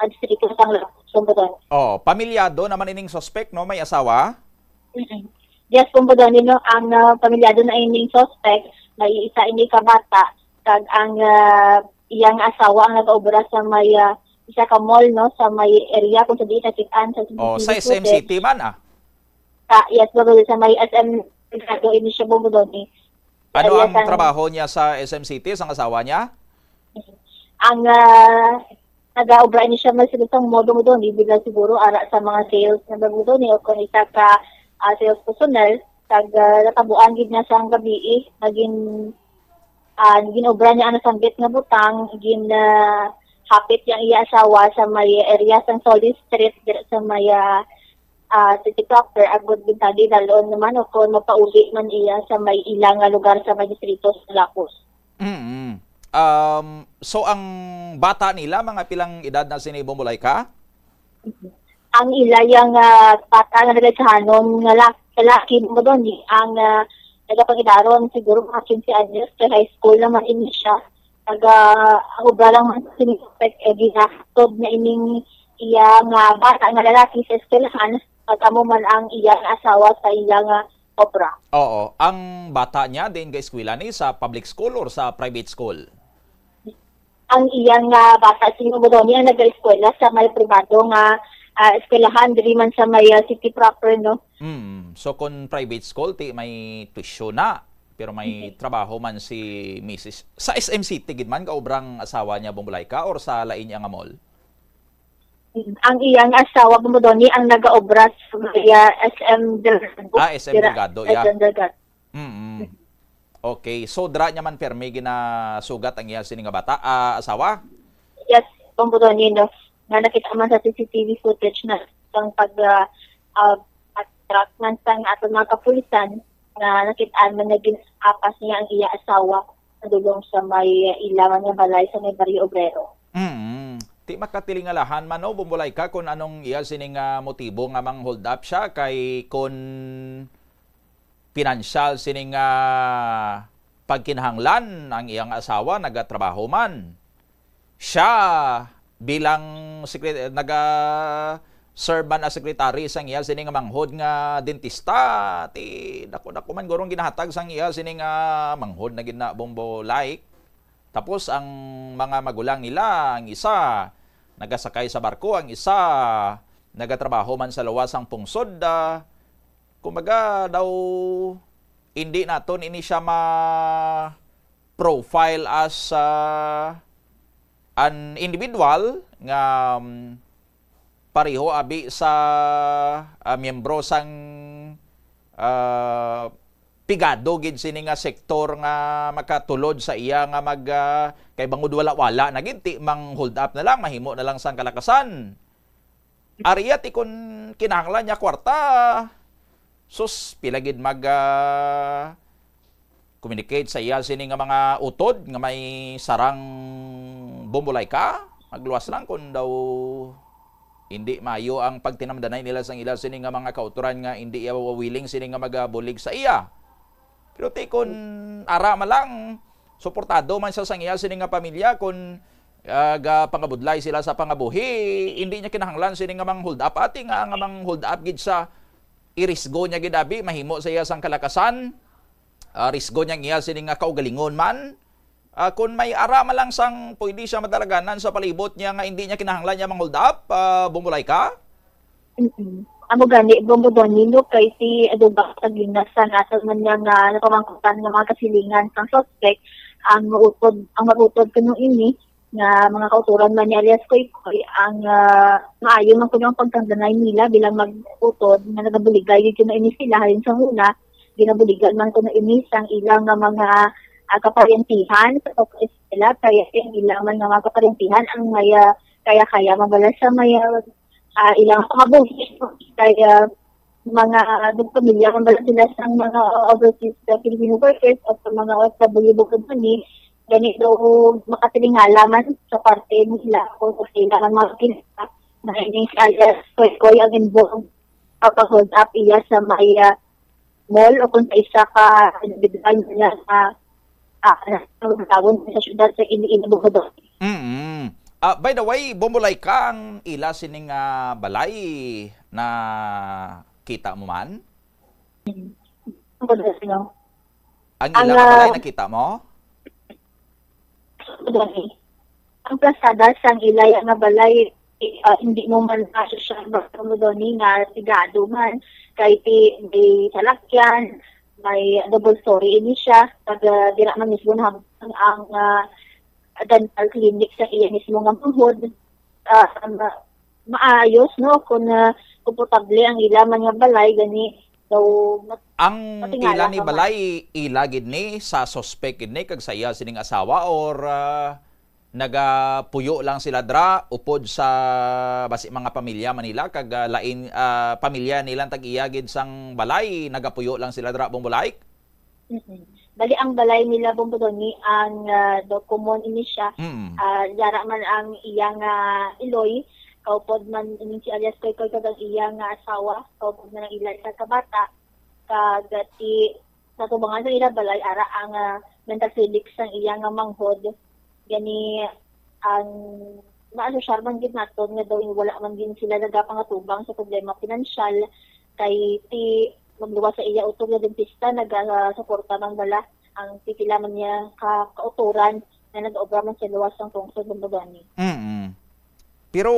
distrito sang Lacus, Bombodoni. Oh, pamilyado naman ining suspek, no? May asawa? Mm-mm. Yes, Bombodoni, no, ang, ah, pamilyado na ining suspect, may isa ini ka bata, kag ang, ah, iyang asawa ang nagaobra sa may, ah, isa ka mall, no, sa may area kung sa diin nakit-an sa Oh, sa C C T V S M footage. City man, ah. Ah, yes, Bombodoni, sa may S M Delgado ini siya, Bombodoni. Ano Area ang sang trabaho niya sa S M City, sang asawa niya? Ang, ah, nagaobra ini siya, may sila sang mall, Bombodoni, bilang siguro ara sa mga sales na, Bombodoni, o kung isa ka, ah, sales personnel, kag, ah, natabuan gid na sang gabii, nagin, ah, ginobra niya ang nasambit nga butang, gin, ah, hapit niya ang iya asawa sa may area sang Solis Street, dira sa may, ah, ah, City Proper, agod gintagi dalon naman o kung mapauli man iya sa may ila nga lugar sa may distrito sa Lacus. Mm. Um, so ang bata nila, mga pilang edad na sini, Bombolayka? Ang ila yang, ah, bata nga nagaisahanon nga la-, lalaki, Bombodoni, ang, ah, nagapangidaron siguro mga quince anyos, kay high school naman ini siya. Naga, ang obra lang man sa sining suspect, eh, ginahatod na ining iya nga bata nga lalaki sa eskwelahan, kag amo man ang iya nga asawa sa iya nga obra. Oo. Ang bata niya, diin ga-eskwela ni, sa public school or sa private school? Ang iya nga bata, si Bombodoni, ang nag-eskwela sa may pribado nga, ah, eskwelahan, diri man sa may, ah, city proper, no? Mm. So, kung private school, ti may tuition na, pero may trabaho man si misis. Sa S M City gid man, gaobra ang asawa niya, Bombolayka, or sa lain niya nga mall? Ang iyang asawa, Bombodoni, ang nagaobra sa may, ah, S M Delgado. Ah, S M Dira, Delgado, yeah. S M Delgado. Mm. Okay, so dira niya man permi ginasugat ang iya sini nga bata, ah, asawa? Yes, Bombodoni, no, nga nakita man sa C C T V footage na sang pag, ah, ah, pag-track man sang aton mga kapulisan, nga nakit-an man nga gin-apas niya ang iya asawa sa dulong sa may ila man nga balay sa may Barrio Obrero. Mm. Ti makatilingalahan man, no, Bombolayka, kung anong iya sini nga motibo nga mang-hold up siya, kay kung pinansyal sini nga pagkinahanglan, ang iyang asawa nagatrabaho man. Siya bilang secret-, naga-serve man as secretary sang iya sini nga manghod nga dentista. Ti dako-dako man gurong ginahatag sang iya sini nga manghod na gid na, Bombo, like. Tapos ang mga magulang nila, ang isa nagasakay sa barko, ang isa nagatrabaho man sa luwas sang pungsod. Ah, kumbaga daw, hindi naton ini siya ma-profile as, ah, an individual nga, um, pareho abi sa, ah, miyembro sang, ah, pigado gid sini nga sektor nga makatulod sa iya nga mag, ah, kay bangod wala-wala na gid, ti mang-hold up na lang, mahimo na lang sang kalakasan. Ari iya ti kun kinahanglan niya kwarta, sus, pila gid mag, ah, communicate sa iya sini nga mga utod nga may sarang, Bombolayka. Magluwas lang kun daw hindi maayo ang pagtinamdanay nila sang ila sini nga mga kautoran nga hindi iya willing sini nga magabulig sa iya. Pero ti kun ara man lang, suportado man siya sang iya sini nga pamilya, kun ah, gapangabudlay sila sa pangabuhi, hindi niya kinahanglan sini nga mang-hold up. Ati nga, nga mang-hold up gid sa irisgo niya gid, abi, mahimo sa iya sang kalakasan, ah, risgo niya ang iya sini nga kaugalingon man. Ah, kung may ara man lang sang pwede siya madalaganan sa palibot niya nga hindi niya kinahanglan niya mang-hold up, ah, Bombolayka? Mm. Amo gani, Bombo Donnie, no, kay si Adobak sa Ginas, sa nasa man niya nga napamangkutan nga mga kasilingan sang suspect, ang mautod, ang mautod kuno ini nga mga kautoran man ni alias Koykoy, ang, ah, maayo man kuno ang pagtangdanay nila bilang mag-utod nga nagabuligay gyud kuno ini sila. Halin sa una, ginabuligan man kuno ini sang ilang nga mga, ah, kaparyentihan sa pag-eskwela, kaya ang ilang man nga mga kaparyentihan ang may, ah, kaya-kaya mabala sa may, ah, ah, ilang pangabuhi, kaya mga nagpamilya man bala sila sang mga overseas, ah, Filipino workers o sa mga O F W bukod man ni, gani daw makatilingala man sa parte nila kung sa ila man mga kilala na ining si alias Koykoy ang involved pagpa-hold up iya sa may, ah, mall o kung sa isa ka individual niya na, ah, na sa sa syudad sa Iloilo, Bogotá. Mm. Ah, by the way, Bombolayka, ang ila sining, ah, balay na kita mo man? Ang Ang, ila nga balay ah, nakita mo? Gani, ang plasada sang ilay nga balay, ah, hindi mo man masosyal ba mo doni nga sigado man kay ti-, may salakyan, may double story ini siya, pag, ah, dira man mismo nahambutang ang, ah, dental clinic sa iya mismo nga manghod, ah, ma-, maayos, no, kung, ah, komportable ang ila man nga balay, gani daw mat-, Ang matingala ila ni ka man. Balay, ila gid ni sa suspect gid ni kag sa iya sining asawa, or, ah, nagapuyo lang sila dra upod sa basi mga pamilya man nila kag, ah, lain, ah, pamilya nila ang tag-iya gid sang balay, nagapuyo lang sila dra, Bombolayka? Mm-mm. Bali, ang balay nila, Bombo Donnie, ang, ah, daw common ini siya. Mm. Ah, yara man ang iya nga iloy, kaupod man ini si alias Koykoy kag ang iya nga asawa, kaupod man ang ila isa ka bata. Kag ti, sa tubangan sa ila balay, ara ang, ah, mental clinic sang iya nga manghod. Gani, ang naasosyar man gid naton nga daw wala man gid sila nagapangatubang sa problema pinansyal, kay ti magluwas sa iya utod nga dentista, nagasuporta man bala ang pipila man niya ka kautoran nga nag-obra man sa luwas sang pungsod ng Bogani. Mm. Pero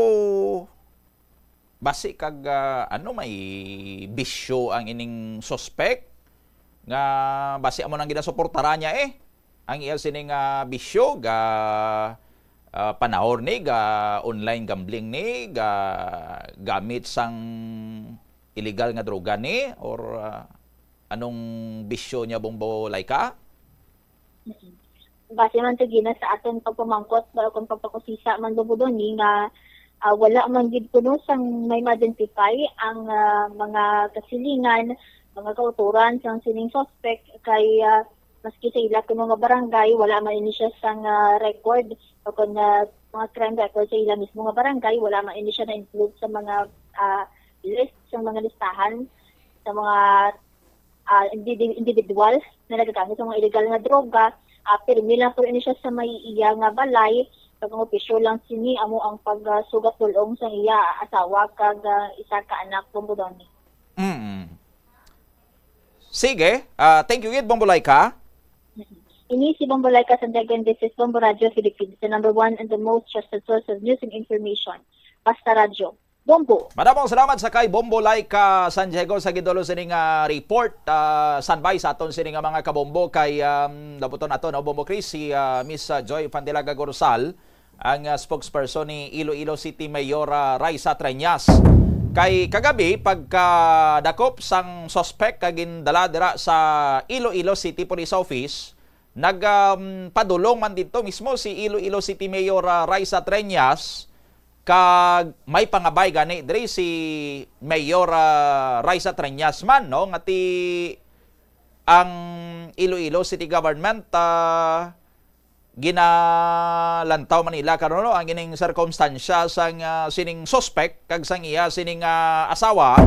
basi kag, ah, ano, may bisyo ang ining suspect nga basi amo nang ginasuportaran niya, eh. Ang iya sining, ah, bisyo ga, ah, panahon ni ga online gambling ni ga gamit sang illegal nga droga ni, or, ah, anong bisyo niya, Bombolayka? Mm. Base man sa gina sa aton pagpamangkot ba kung pagpakusisa man, Bombo Donnie, nga, ah, wala man gid kuno sang may ma-identify ang, ah, mga kasilingan, mga kautoran sang sining suspect kay, ah, maski sa ila kuno nga barangay, wala man ini siya sang, ah, record o kun, ah, mga crime record sa ila mismo nga barangay, wala man ini siya na-include sa mga, ah, list, sa mga listahan sa mga ah, indi-, individual na nagagamit sa mga illegal nga droga, ah, pirmi lang po ini siya sa may iya nga balay, kag ang opisyo lang sini amo ang pagsugat dulong sa iya asawa kag, ah, isa ka anak, Bombo Donnie. Mm. Sige, ah, thank you gid, Bombolayka. Ini si Bombolayka Santiago, and this is Bombo Radio Philippines, the number one and the most trusted source of news and information. Basta Radyo. Bombo. Madamong salamat sa kay Bombolayka San Diego sa gidulong sini nga report. Ah, standby sa aton sini nga mga kabombo kay, um, nabuton nato, no, Bombo Chris, si, ah, Miss, ah, Joy Fandilaga Gorosal, ang, ah, spokesperson ni Iloilo City Mayor, ah, Raisa Treñas. Kay kagabi, pagkadakop sang suspect kag gindala dira sa Iloilo City Police Office, nag, um, padulong man didto mismo si Iloilo City Mayor, ah, Raisa Treñas, kag may pangabay gani diri si Mayor, ah, Raisa Treñas man, no, nga ti ang Iloilo City Government, ah, ginalantaw man nila karon, no, ang ining sirkumstansya sang, ah, sining suspect kag sang iya sining, ah, asawa.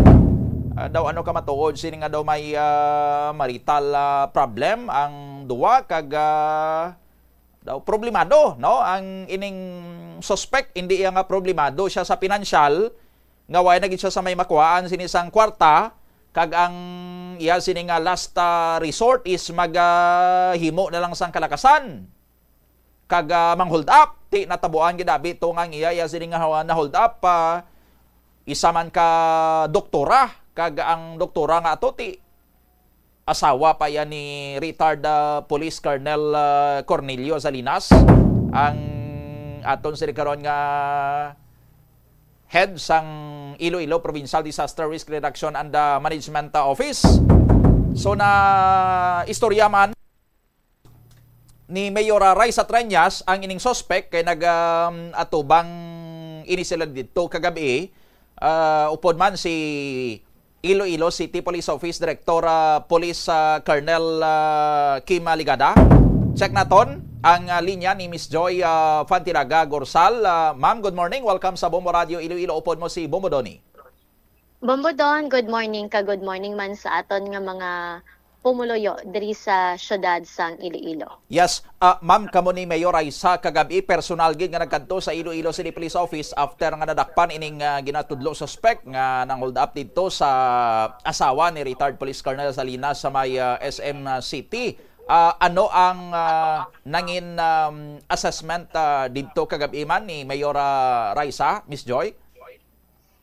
Ah, daw ano ka matuod sini nga daw may, ah, marital, ah, problem ang duwa kag, ah, uh, problemado, no? Ang ining suspect, hindi iya nga problemado siya sa pinansyal, nga wala na gid siya sa may makuhaan sini sang kwarta, kag ang iya sini nga last, ah, resort is mag, ah, himo na lang sang kalakasan. Kag, ah, mang-hold up, ti natabuan gid abi to nga ang iya, iya sini nga hawa na-hold up, ah, isa man ka doktora, kag ang doktora nga ato ti asawa pa iya ni retired, ah, Police Colonel, ah, Cornelio Salinas, ang aton sini karon nga head sang Iloilo Provincial Disaster Risk Reduction and, ah, Management, ah, Office. So, na istorya man ni Mayor, ah, Raisa Treñas ang ining suspect kay nag, um, atubang ini sila didto kagabi. Ah, upod man si Iloilo City Police Office Director, ah, Police, ah, Colonel, ah, Kim Ligada. Check naton ang, ah, linya ni Miss Joy, ah, Fantilaga Gorsal. Ah, ma'am, good morning. Welcome sa Bombo Radio Iloilo. Upod mo si Bombo Donny. Bombo Don, good morning ka, good morning man sa aton nga mga pumuluyo diri sa siyudad sang Iloilo. Yes, ah, ma'am, kamo ni Mayor Raisa kagabi personal gid nga nagkadto sa Iloilo City Police Office after nga nadakpan ining, ah, ginatudlo suspect nga nang-hold up didto sa asawa ni retired Police Colonel Salinas sa may, ah, S M City. Ah, ano ang, ah, nangin, um, assessment, ah, didto kagabi man ni Mayor, ah, Raisa, Miss Joy?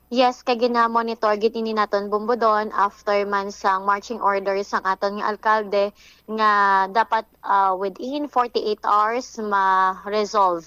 Yes, kay gina-monitor gid ini naton, Bombo Don, after man sang marching orders sang aton nga alkalde nga dapat, ah, within forty-eight hours ma-resolve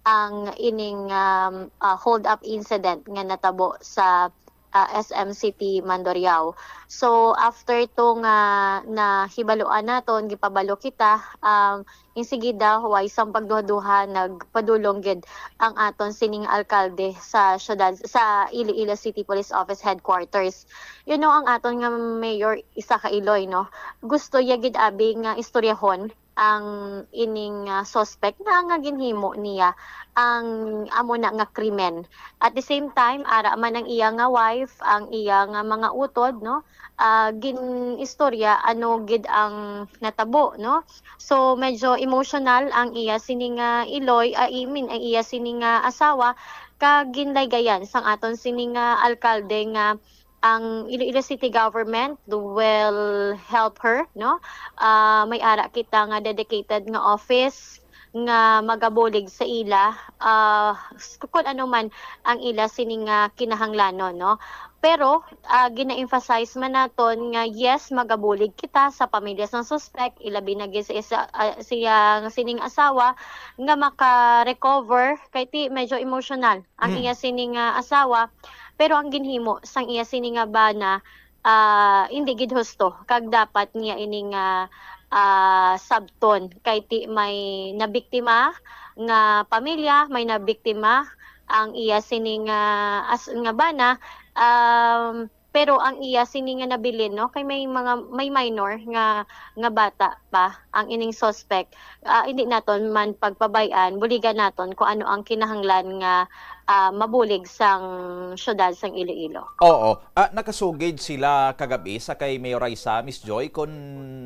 ang ining, um, ah, hold-up incident nga natabo sa, ah, S M City Mandurriao. So, after to nga nahibaluan naton, gipabalo kita, um, Insigida, way sang pagduhaduha, nagpadulong gid ang aton sining alkalde sa siyudad, sa Iloilo City Police Office Headquarters. You know, ang aton nga mayor, isa ka Iloy, no? Gusto iya gid abi nga istoryahon ang ining, ah, suspect na nga ginhimo niya ang amo na nga krimen. At the same time, ara man ang iya nga wife, ang iya nga mga utod, no? Ah, gin-istorya ano gid ang natabo, no? So, medyo emotional ang iya sini nga iloy, ah, I mean, ang iya sini nga asawa, kag ginlaygayan sang aton sini nga alkalde nga ang Iloilo City Government will help her, no? Ah, may ara kita nga dedicated nga office nga magabulig sa ila, ah, s-, kun ano man ang ila sini nga kinahanglanon, no? Pero, ah, gina-emphasize man naton nga, yes, magabulig kita sa pamilya sang suspect, ilabi na gid sa isa, ah, siya nga sining asawa nga maka-recover, kay ti medyo emotional ang Mm. iya sini nga asawa, pero ang ginhimo sang iya sini nga bana, ah, hindi gid husto, kag dapat niya ini nga, ah, sabton, kay ti may nabiktima nga pamilya, may nabiktima ang iya sini nga as-, nga bana, um, pero ang iya sini nga nabilin, no, kay may mga, may minor nga, nga bata pa ang ining suspect. Ah, hindi naton man pagpabay-an, buligan naton kung ano ang kinahanglan nga, ah, mabulig sang siyudad sang Iloilo. Oo. Ah, nakasugid sila kagabi sa kay Mayor Raisa, Miss Joy, kung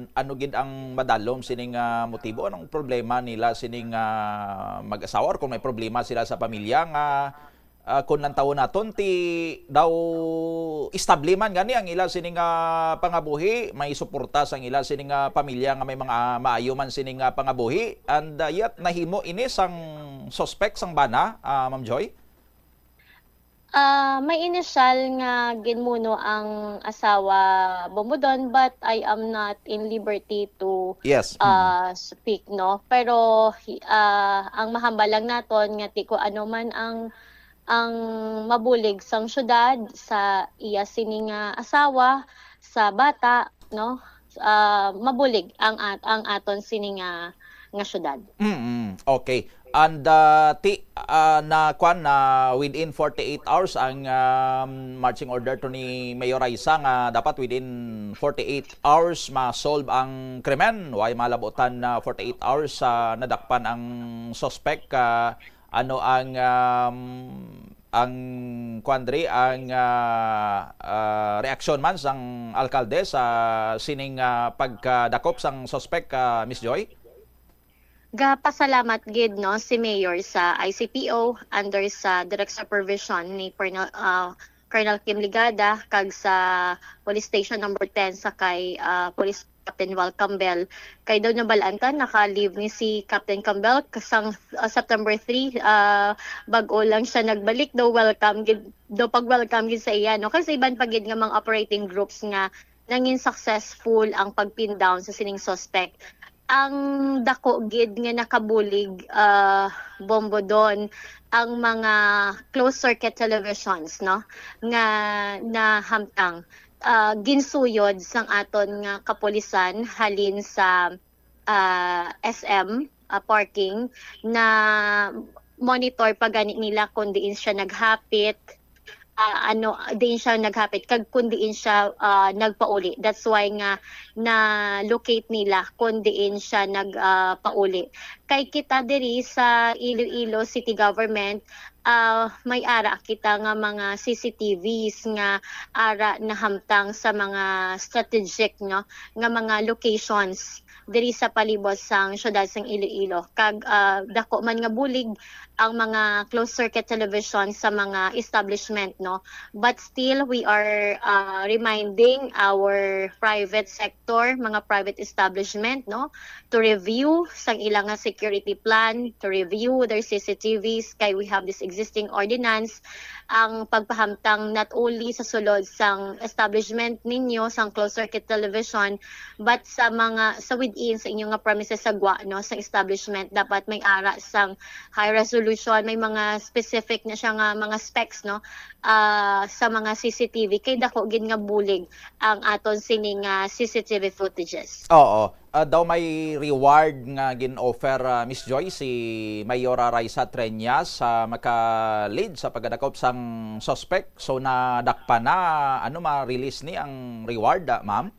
ano gid ang madalom sining, ah, motibo, anong problema nila sining, ah, mag-asawa, or kung may problema sila sa pamilya nga, ah, kung nantawon naton, ti daw estable man gani ang ila sining, ah, pangabuhi, may suporta sang ila sining, ah, pamilya nga may mga, ah, maayo man sining, ah, pangabuhi, and, ah, yet nahimo ini sang suspect, sang bana, ah, Ma'am Joy? Ah, may inisyal nga ginmuno ang asawa, Bombo Don, but I am not in liberty to, Yes. Mm. ah, speak, no? Pero, hi-, ah, ang mahambal lang naton nga ti ko ano man ang, ang mabulig sang syudad, sa iya sini nga asawa, sa bata, no? Ah, mabulig ang at-, ang aton sini nga, nga syudad. Mm, okay. And, ah, ti, ah, na, kwan, na within forty-eight hours ang, um, marching order to ni Mayor Raisa nga dapat within forty-eight hours ma-solve ang krimen. Way malabutan na forty-eight hours sa nadakpan ang suspect. Ah, ano ang, um, ang, kwan diri, ang, ah, ah, reaksyon man sang alkalde sa sining, ah, pagkadakop sang suspect, ah, Miss Joy? Gapasalamat gid, no, si Mayor sa I C P O under sa direct supervision ni Colonel, ah, Colonel Kim Ligada kag sa Police Station Number Ten sa kay, ah, Police Captain Val Cambel. Kay daw nabalaan ta, naka-leave ni si Captain Cambel kasang, ah, September three, ah, bag-o lang siya nagbalik, daw welcome gid, daw pag-welcome gid sa iya, no? Kasi iban pa gid nga mga operating groups nga nangin successful ang pag-pin down sa sining suspect. Ang dako gid nga nakabulig, ah, Bombo Don, ang mga closed circuit televisions, no, nga nahamtang, ah, ginsuyod sang aton nga kapulisan halin sa, ah, S M, ah, parking, na monitor pa gani nila kung diin siya naghapit, ah, ano, diin siya naghapit kag kung diin siya, ah, nagpauli. That's why nga na-locate nila kung diin siya nag, ah, pauli. Kay kita diri sa Iloilo City Government, ah, may ara kita nga mga C C T Vs nga ara nahamtang sa mga strategic, no, nga mga locations diri sa palibot sang siyudad sang Iloilo. Kag, ah, dako man nga bulig ang mga closed circuit television sa mga establishment, no? But still, we are, ah, reminding our private sector, mga private establishment, no, to review sang ilang nga security plan, to review their C C T Vs, kay we have this existing ordinance, ang pagpahamtang not only sa sulod sang establishment ninyo, sang closed circuit television, but sa mga, sa within, sa inyo nga premises sa gwa, no, sa establishment, dapat may ara sang high resolution, may mga specific na siya nga mga specs, no, ah, sa mga C C T V, kay dako gid nga bulig ang aton sini nga C C T V footages. Oo. Ah, daw may reward nga gin-offer, ah, Miss Joy, si Mayora Raisa Treñas sa maka-lead sa pagkadakop sang suspect. So, nadakpan na, ano, ma-release ni ang reward, ah, ma'am?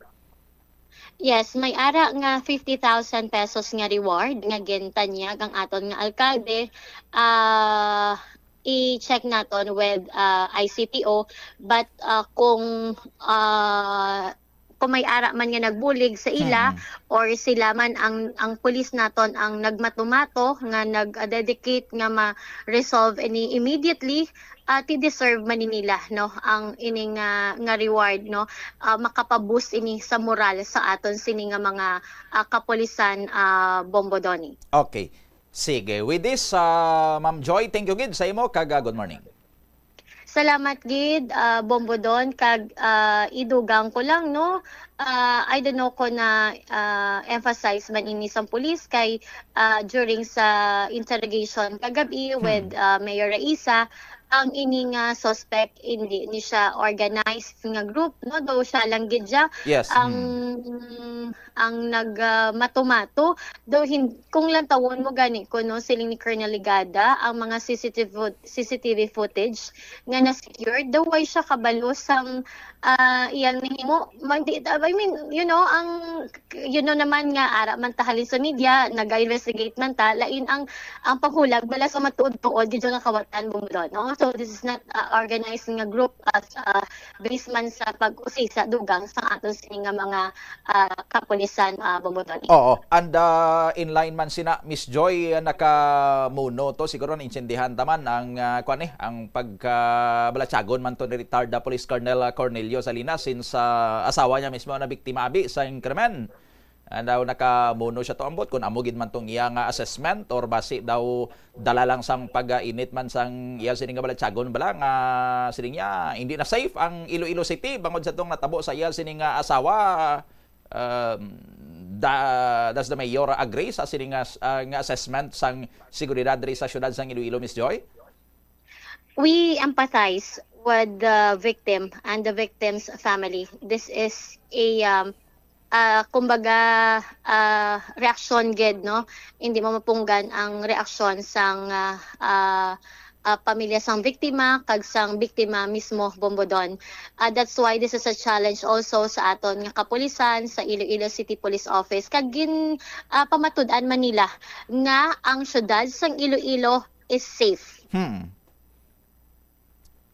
Yes, may ara nga fifty thousand pesos nga reward nga gintanyag ang aton nga alkalde. Ah, i-check naton with, ah, I C P O, but, ah, kung, ah, kung may ara man nga nagbulig sa ila, Mm. or sila man ang, ang pulis naton ang nagmatumato nga nag-, ah, dedicate nga ma-resolve ini immediately, ah, ti-deserve man ni nila, no, ang ini nga, nga reward, no, ah, makapa-boost ini sa moral sa aton sini nga mga, ah, kapulisan, ah, Bombo Donny. Okay. Sige. With this, ah, Ma'am Joy, thank you gid sa imo kag, ah, good morning. Salamat gid, ah, Bombo Don, kag, ah, idugang ko lang, no, ah, I don't know kung na, ah, emphasize man ini sang pulis kay, ah, during sa interrogation kagabi Hmm. with, ah, Mayor Raisa, ang ini nga suspect hindi ni siya organized nga group, no, daw siya lang gid siya Yes, ang, mm. ang nag, ah, matumato. Daw hin-, kung lantawon mo gani ko, no, siling ni Colonel Ligada, ang mga C C T V foot-, C C T V footage nga na-secured, daw way siya kabalo sang, ah, iyang nahimo. Mandi-, I mean, you know, ang, you know naman nga, ara man ta halin sa media, nag-investigate man ta, lain ang, ang paghulag, bala sa matuod-tuod, gid nga kawatan, Bombo Don, no? So, this is not, ah, organized nga group, as, ah, based man sa pag-usisa dugang sa aton sini nga mga, ah, kapulisan, ah, Bombo Don. Oo, and, ah, in line man sina Miss Joy, ah, nakamuno to, siguro naintindihan ta man ang, ah, kuwan eh, ang pagkabalatyagon man to ni retired, ah, Police Colonel, ah, Cornelio Salinas, since, ah, asawa niya mismo na biktima abi sa krimen. Ah, daw nakamuno siya to ambot kung amo gid man tong iya nga assessment or basi daw dala lang sang pag-init man sang iya sini nga balatyagon bala nga siling niya hindi na safe ang Iloilo City bangod sa tong natabo sa iya sini nga asawa. Um, da, does the mayor agree sa sini nga, ah, nga assessment sang seguridad diri sa syudad sang Iloilo, Miss Joy? We empathize with the victim and the victim's family. This is a, um, ah, kumbaga, ah, reaksyon gid, no? Hindi mo mapunggan ang reaksyon sang, ah, ah, ah, pamilya sang biktima kag sang biktima mismo, Bombo Don. Ah, that's why this is a challenge also sa aton nga kapulisan, sa Iloilo City Police Office. Kag gin, ah, pamatud-an man nila nga ang syudad sang Iloilo is safe. Hmm.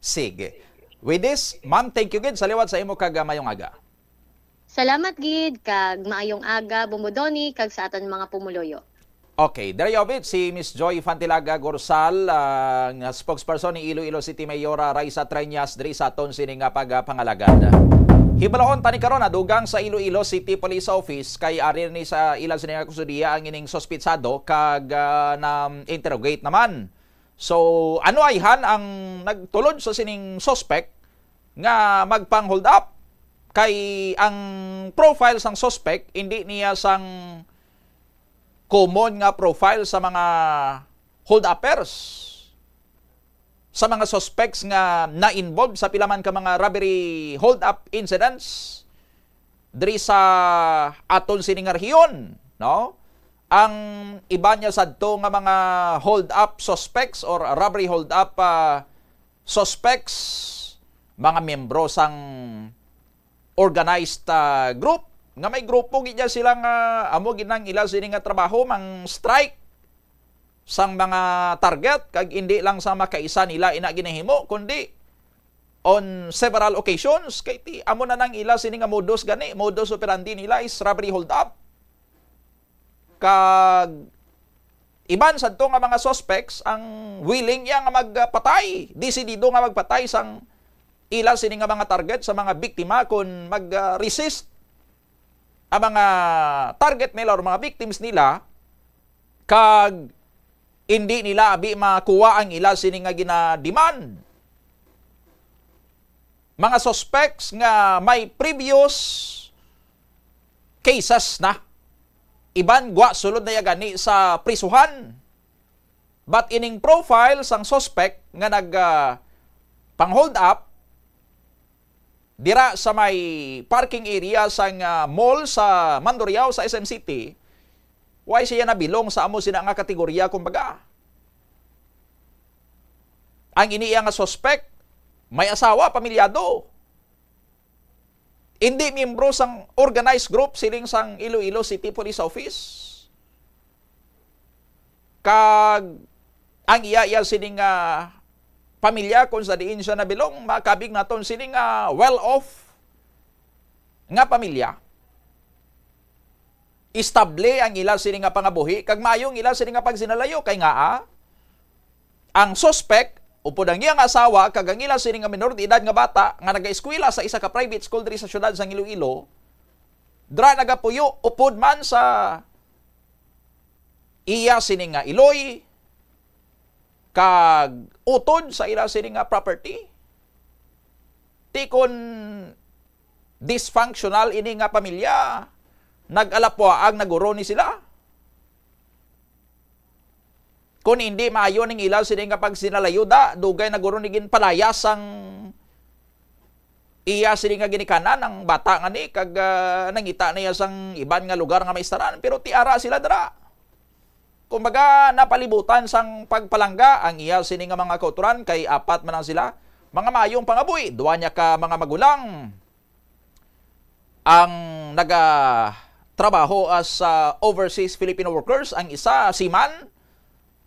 Sige. With this, ma'am, thank you gid sa liwat sa imo kag, ah, mayong aga. Salamat gid kag maayong aga, Bombo Donny, kag sa aton mga pumuluyo. Okay, diri, Jovit, si Miss Joy Fantilaga Gorsal, ang spokesperson ni Iloilo City Mayor, ah, Raisa Treñas, diri sa aton sini nga pagpangalagad. Hibaloon ta ni karon, nadugang sa Iloilo City Police Office kay ari ni sa ila sini nga kusudiya ang ining suspitsado kag, ah, na-interrogate naman. So, ano ayhan ang nagtulod sa sining suspect nga magpang-hold up? Kay ang profile sang suspect, hindi niya sang common nga profile sa mga hold-uppers, sa mga suspects nga na-involve sa pila man ka mga robbery hold-up incidents diri sa aton sini nga rehiyon, no? Ang iba niya sadto nga mga hold-up suspects or robbery hold-up, ah, suspects, mga miyembro sang organized, ah, group, nga may grupo gid niya sila nga amo gid nang ila sini nga trabaho, mang strike sang mga target, kag indi lang sa makaisa nila ina ginahimo, kundi on several occasions, kay ti amo na nang ila sini nga modus gani, modus operandi nila is robbery hold up. Kag iban sadto nga mga suspects ang willing iya nga magpatay, desidido nga magpatay sang ila sini nga mga target, sa mga biktima, kon mag-resist ang mga target nila or mga victims nila, kag hindi nila abi makuha ang ila sini nga gina-demand. Mga suspects nga may previous cases na. Iban gwa sulod na iya gani sa prisuhan. But ining profile sang suspect nga nag, ah, pang-hold up dira sa may parking area sang, ah, mall sa Mandurriao sa S M City, why siya nabilong sa amo sina nga kategorya, kumbaga? Ang ini iya nga suspect, may asawa, pamilyado. Indi miyembro sang organized group siling sang Iloilo City Police Office. Kag ang iya, iya sining, ah, pamilya, kung sa diin siya nabilong, makabig naton sining, ah, well-off nga pamilya. Estable ang ila sini nga pangabuhi, kag maayo ang ila sini nga pagsinalayo, kay ngaa ang suspect upod ang iya nga asawa kag ang ila sini nga minor de edad nga bata nga nagaeskwela sa isa ka private school diri sa siyudad sang Iloilo, dira nagapuyo upod man sa iya sini nga iloy kag utod sa ila sini nga property. Ti kon dysfunctional ini nga pamilya, nag-alapwaag na guro ni sila. Kon hindi maayo ning ila sini nga pagsinalayo, da, dugay na guro ni ginpalayas ang iya sini nga ginikanan, ang bata nga ni, kag, ah, nangita na iya sang iban nga lugar nga maistaran, pero ti ara sila dira. Kumbaga, napalibutan sang pagpalangga ang iya sini nga mga kautoran, kay apat man lang sila, mga maayong pangabuhi, duwa niya ka mga magulang ang nagatrabaho as, ah, overseas Filipino workers, ang isa seaman,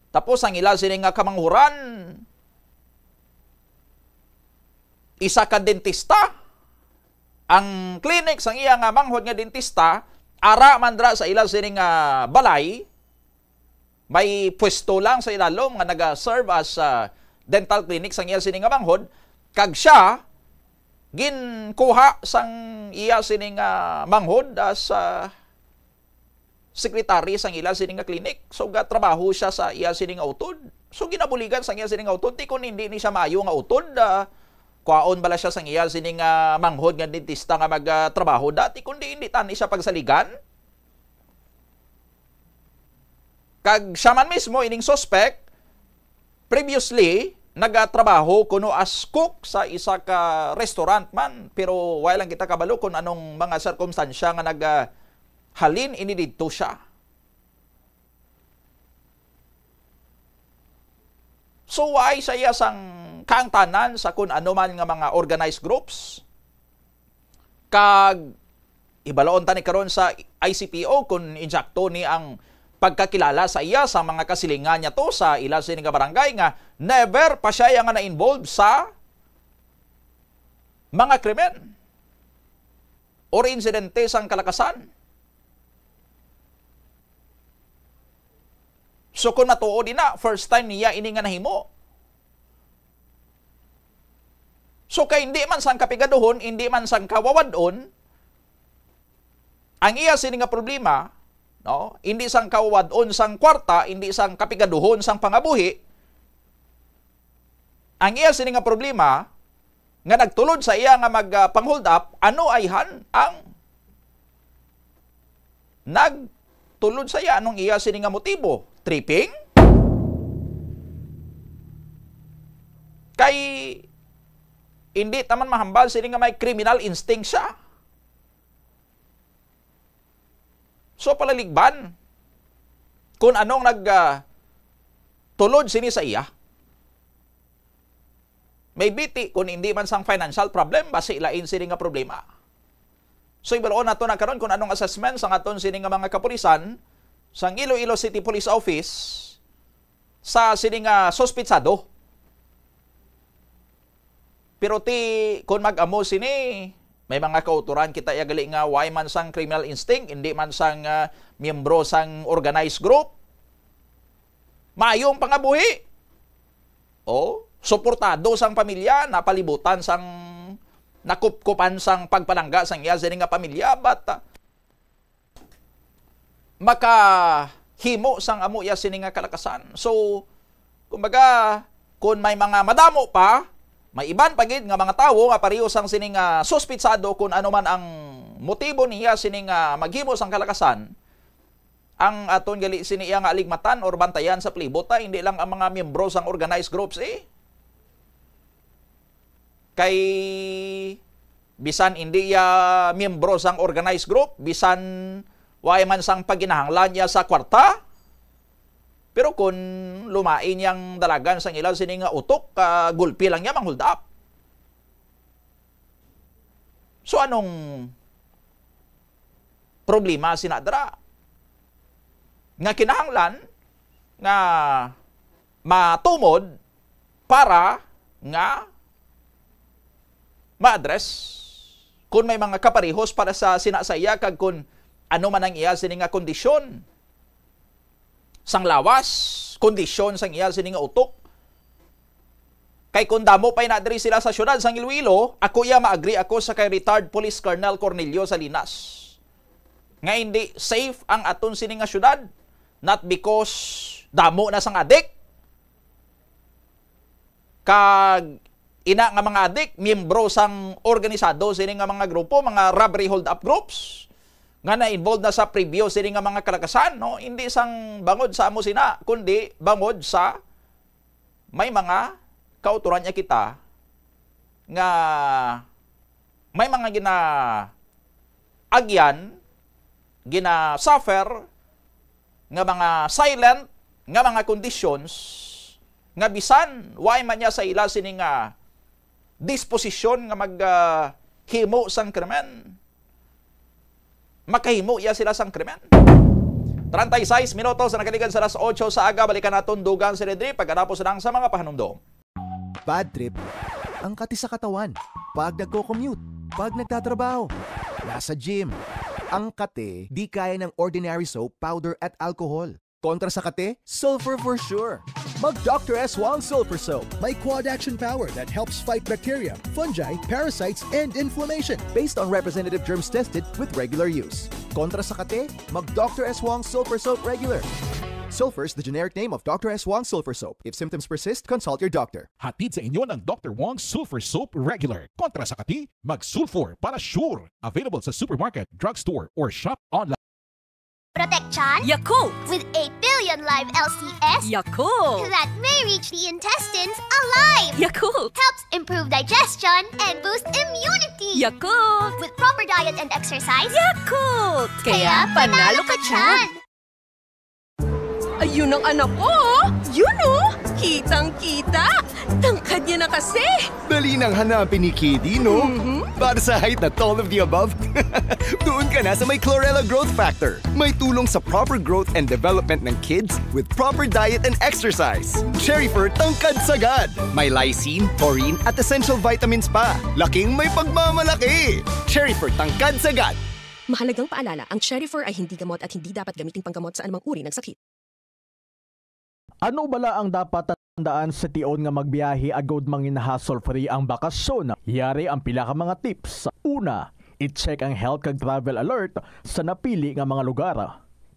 tapos ang ila sini nga kamanghuran, isa ka dentista. Ang clinic sang iya nga manghod nga dentista, ara man dira sa ila sini nga balay, may pwesto lang sa ilalom nga naga-serve as, ah, dental clinic sang iya sini nga manghod, kag siya ginkuha sang iya sini nga manghod as, ah, secretary sang ila sini nga clinic. So, gatrabaho siya sa iya sini nga utod. So, ginabuligan sang iya sini nga utod. Ti kon hindi ni siya maayo nga utod, ah, kwaon bala siya sang iya sini nga manghod nga dentista nga magtrabaho dati, kundi hindi tani siya pagsaligan. Kag siya man mismo, ining suspect, previously, nagatrabaho kuno as cook sa isa ka restaurant man, pero wala lang kita kabalo kung anong mga sirkumstansya nga naghalin ini didto siya. So, why sa iya sang kaangtanan sa kun ano man nga mga organized groups? Kag ibalaon ta ni karon sa I C P O kung insakto ni ang pagkakilala sa iya sa mga kasilingan niya to sa ila sini nga barangay nga never pa siya nga na-involve sa mga krimen or insidente sang kalakasan. So, kung matuod ina, first time niya ini nga nahimo. So, kay hindi man sang kapigaduhon, hindi man sang kawawad-on, ang iya sini nga problema, no? Hindi sang kawawad-on sang kwarta, hindi sang kapigaduhon sang pangabuhi, ang iya sini nga problema nga nagtulod sa iya nga mag, ah, pang-hold up, ano ayhan ang nagtulod sa iya? Anong iya sini nga motibo? Tripping? Kay hindi ta man mahambal sini nga may criminal instinct siya. So, palaligban kung anong nag, ah, tulod sini sa iya. May biti kung hindi man sang financial problem, basi lain sini nga problema. So, ibaluon nato na karon kung anong assessment sang aton sini nga mga kapulisan sang Iloilo City Police Office sa sini nga suspitsado. Pero ti, kung mag-amo sini, may mga kautoran kita ya gali nga way man sang criminal instinct, hindi man sang, ah, miyembro sang organized group. Maayong pangabuhi. O, suportado sang pamilya, napalibutan sang, nakupkupan sang pagpalangga sang iya sini nga pamilya, but, ah, makahimo sang amo iya sini nga kalakasan. So, kumbaga, kung may mga madamo pa, may iban pa gid nga mga tawo nga pareho sang sini nga suspitsado kung ano man ang motibo niya sini nga maghimo sang kalakasan, ang aton gali sini iya nga aligmatan or bantayan sa palibot, ah, hindi lang ang mga miyembro sang organized groups, eh. Kay bisan indi iya miyembro sang organized group, bisan way man sang pagkinahanglan niya sa kwarta, pero kun lumain yang dalagan sang ila sini nga utok, ah, gulpi lang niya mang-hold up. So, anong problema sina dira nga kinahanglan nga matumod para nga ma-address kung may mga kaparehos para sa sina sa iya kag kung ano man ang iya sini nga kondisyon sang lawas, kondisyon sang iya sini nga utok. Kay kung damo pa'y na diri sila sa siyudad sang Iloilo, ako iya ma-agree ako sa kay retired Police Colonel Cornelio Salinas nga hindi safe ang aton sini nga siyudad, not because damo na sang adik, kag ina nga mga adik, miyembro sang organisado sini nga mga grupo, mga robbery hold-up groups, nga na-involve na sa previous sini nga mga kalakasan, no? Hindi sang bangod sa amo sina, kundi bangod sa may mga kautoran niya kita nga may mga gina-agyan, gina-suffer nga mga silent nga mga conditions nga bisan way man niya sa ila sini nga disposisyon nga mag, ah, himo sang krimen, makahimo iya sila sang krimen. Treinta y seis minutos na nakaligad sa alas otso sa aga. Balikan naton dugang si Redri pagkatapos lang sa mga pahanumdom. Bad trip ang kati sa katawan. Pag nagko-commute, pag nagtatrabaho, nasa gym. Ang kati di kaya ng ordinary soap, powder at alcohol. Kontra sa kati, sulfur for sure. Mag Doctor S Wong Sulfur Soap. May quad action power that helps fight bacteria, fungi, parasites, and inflammation. Based on representative germs tested with regular use. Kontra sa kati, mag Doctor S Wong Sulfur Soap regular. Sulfur is the generic name of Doctor S Wong Sulfur Soap. If symptoms persist, consult your doctor. Hatid sa inyo ng Doctor Wong Sulfur Soap Regular. Kontra sa kati, mag-sulfur para sure. Available sa supermarket, drugstore, or shop online. Protection Yakult. With eight billion live L C S Yakult. That may reach the intestines alive. Yakult. Helps improve digestion and boost immunity. Yakult. With proper diet and exercise, Yakult. Kaya panalo ka dyan. Ayun ang anak ko, oh. Yun, oh. Kitang-kita. Tangkad niya na kasi. Dali nang hanapin ni Kiddy, no? Mhm. Para sa height at all of the above, doon ka na sa may Chlorella Growth Factor. May tulong sa proper growth and development ng kids with proper diet and exercise. Cherry Fur Tangkad Sagad. May lysine, taurine, at essential vitamins pa. Laking may pagmamalaki. Cherry Fur Tangkad Sagad. Mahalagang paalala, ang Cherry Fur ay hindi gamot at hindi dapat gamiting panggamot sa anumang uri ng sakit. Ano bala ang dapat tandaan sa tion nga magbiyahe agud mangin hassle-free ang bakasyon? Yari ang pila ka mga tips. Una, i-check ang health kag travel alert sa napili nga mga lugar.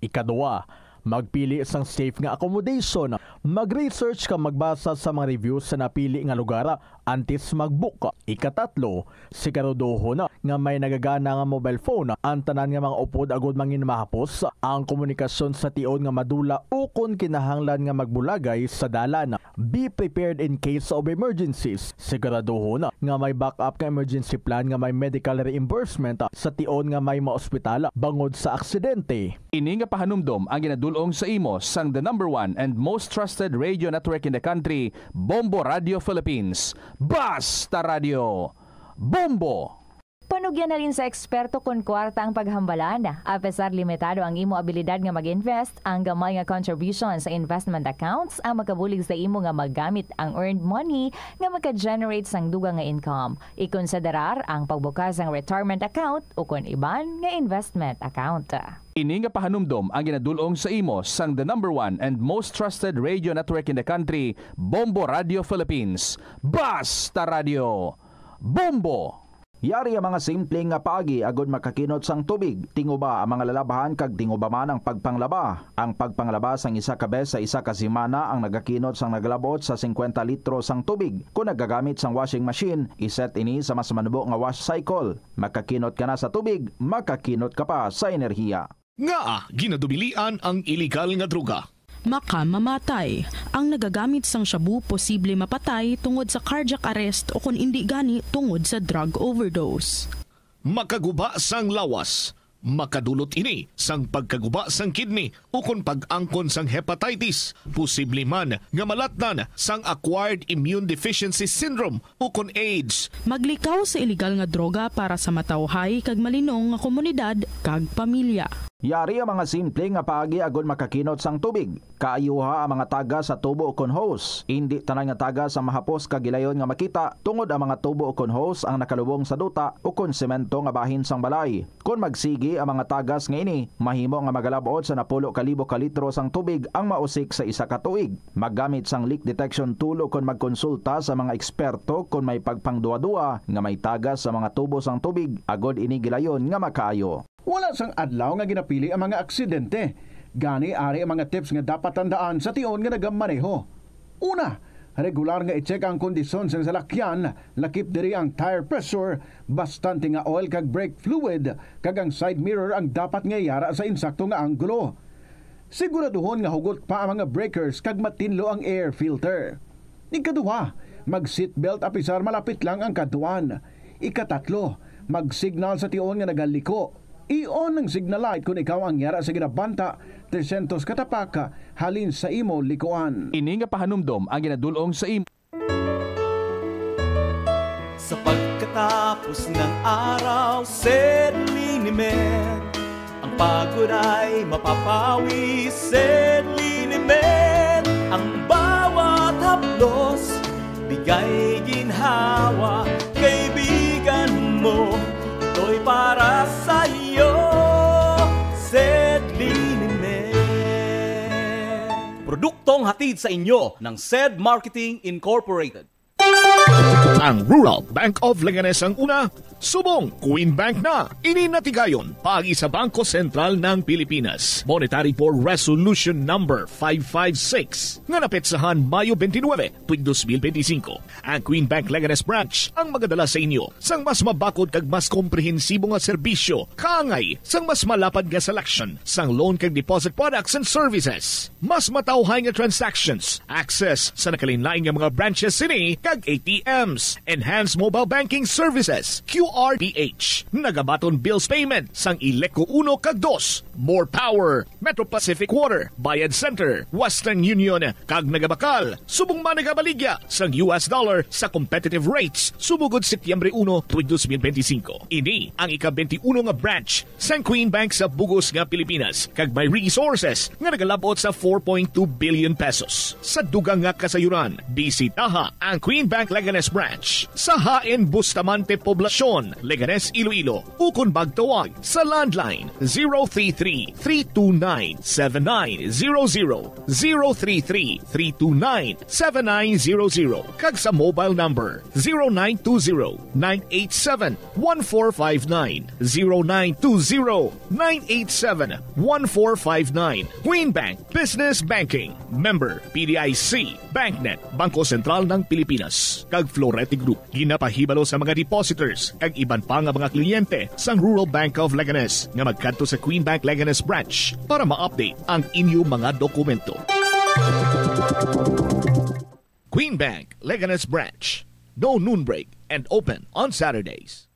Ikadua, magpili sang safe nga accommodation. Mag-research kag magbasa sa mga reviews sa napili nga lugar antes mag-book. Ikatatlo, siguraduhon nga may nagagana nga mobile phone ang tanan nga mga upod agud mangin mahapos ang komunikasyon sa tion nga madula ukon kinahanglan nga magbulagay sa dalan. Be prepared in case of emergencies. Siguraduhon nga may backup nga emergency plan nga may medical reimbursement sa tion nga may maospital bangod sa aksidente. Ini nga pahanumdom ang ginadul-ong sa imo sang the number one and most trusted radio network in the country, Bombo Radio Philippines. Basta Radio, Bombo! Panugyan halin sa eksperto kon kwarta ang paghambalan. Apesar limitado ang imo abilidad nga mag-invest, ang gamay nga contribution sa investment accounts ang makabulig sa imo nga magamit ang earned money nga maka-generate sang dugang nga income. Ikonsiderar ang pagbukas sang retirement account ukon iban nga investment account. Ini nga pahanumdom ang ginadul-ong sa imo sang the number one and most trusted radio network in the country, Bombo Radio Philippines. Basta Radio, Bombo! Yari ang mga simple nga paagi agud makakinot sang tubig. Tinguba ang mga lalabhan kag tinguba man ang pagpanglaba. Ang pagpanglaba sang isa ka bes sa isa ka semana ang nagakinot sang nagalabot sa singkwenta litro sang tubig. Kon nagagamit sang washing machine, i-set ini sa mas manubo nga wash cycle. Makakinot ka na sa tubig, makakinot ka pa sa enerhiya. Ngaa ginadubilian ang iligal nga droga? Makamamatay. Ang nagagamit sang shabu posible mapatay tungod sa cardiac arrest o kon indi gani tungod sa drug overdose. Makaguba sang lawas. Makadulot ini sang pagkaguba sang kidney ukon pag-angkon sang hepatitis. Posible man nga malatnan sang acquired immune deficiency syndrome ukon AIDS. Maglikaw sa iligal nga droga para sa matawhay kag malinong nga komunidad kag pamilya. Yari ang mga simple nga paagi agud makakinot sang tubig. Kaayuha ang mga tagas sa tubo ukon hose. Indi tanan nga tagas ang mahapos kag gilayon nga makita, tungod ang mga tubo ukon hose ang nakalubong sa duta ukon semento nga bahin sang balay. Kon magsigi ang mga tagas nga ini, mahimo nga magalab-ot sa napulo ka libo ka litro sang tubig ang mausik sa isa ka tuig. Maggamit sang leak detection tool ukon magkonsulta sa mga eksperto kon may pagpangduwa-duwa nga may tagas sa mga tubo sang tubig, agod ini gilayon nga makaayo. Wala sang adlaw nga ginapili ang mga aksidente. Gani, ari ang mga tips nga dapat tandaan sa tion nga nagamaneho. Una, regular nga i-check ang kondisyon sang salakyan, lakip diri ang tire pressure, bastante nga oil kag brake fluid, kag ang side mirror ang dapat nga yara sa insakto nga anggulo. Siguraduhon nga hugot pa ang mga brakes kag matinlo ang air filter. Ikaduha, mag-seatbelt apisar malapit lang ang kadtuan. Ikatatlo, mag-signal sa tion nga nagaliko. I-on ang signal light kon ikaw ang yara sa ginabanta tresyentos ka tapak halin sa imo likuan. Ini nga pahanumdom ang ginadul-ong sa imo. Sa pagkatapos ng araw, Sedlinimed, ang pagod ay mapapawi. Sedlinimed, ang bawat haplos, bigay ginhawa. Kaibigan mo, ito'y para sa iyo. Sedlinimed. Produktong hatid sa inyo ng Sed Marketing Incorporated. Ang Rural Bank of Leganes ang una, subong Queen Bank na. Ini natigayon paagi sa Bangko Sentral ng Pilipinas. Monetary Board Resolution Number five five six nga napetsahan Mayo twenty-nine, tuig dos mil benti singko. Ang Queen Bank Leganes Branch ang magadala sa inyo sang mas mabakod kag mas komprehensibo nga serbisyo, kaangay sang mas malapad nga selection sang loan kag deposit products and services, mas matawhay nga transactions, access sa nagkalainlain nga mga branches sini kag A T Ms, enhanced mobile banking services, Q R P H, nagabaton bills payment sang Ileco uno kag dos, More Power, Metro Pacific Water, Bayad Center, Western Union, kag nagabakal subong man nagabaligya sang U S dollar sa competitive rates sumugod Setyembre uno, tuig dos mil benti singko. Ini ang ika-benti uno nga branch sang Queen Bank sa bug-os nga Pilipinas, kag may resources nga nagalab-ot sa four point two billion pesos. Sa dugang nga kasayuran, bisitaha ang Queen Bank Leganes Branch sa Hain Bustamante Poblacion. Leganes, Iloilo, ukon magtawag sa landline zero three three, three two nine, seven nine zero zero, zero three three, three two nine, seven nine zero zero, kag sa mobile number zero nine two zero, nine eight seven, one four five nine, zero nine two zero, nine eight seven, one four five nine. Queen Bank Business Banking. Member P D I C. BancNet, Bangko Sentral ng Pilipinas, kag Florete Group. Ginapahibalo sa mga depositors kag iban pa nga mga kliyente sang Rural Bank of Leganes nga magkadto sa Queen Bank Leganes Branch para ma-update ang inyo mga dokumento. Queen Bank Leganes Branch. No noon break and open on Saturdays.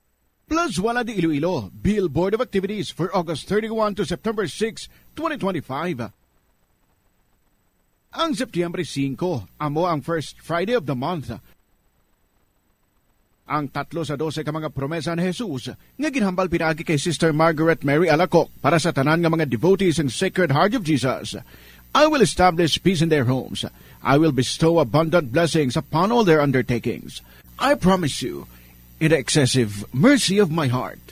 Plazuela de Iloilo, Bill Board of Activities for August thirty-one to September six, twenty twenty-five. Ang Setyembre singko amo ang first Friday of the month. Ang tatlo sa dose ka mga promesa ni Jesus nga ginhambal pinaagi kay Sister Margaret Mary Alacoc para sa tanan nga mga devotees sang Sacred Heart of Jesus. "I will establish peace in their homes. I will bestow abundant blessings upon all their undertakings. I promise you, in the excessive mercy of my heart,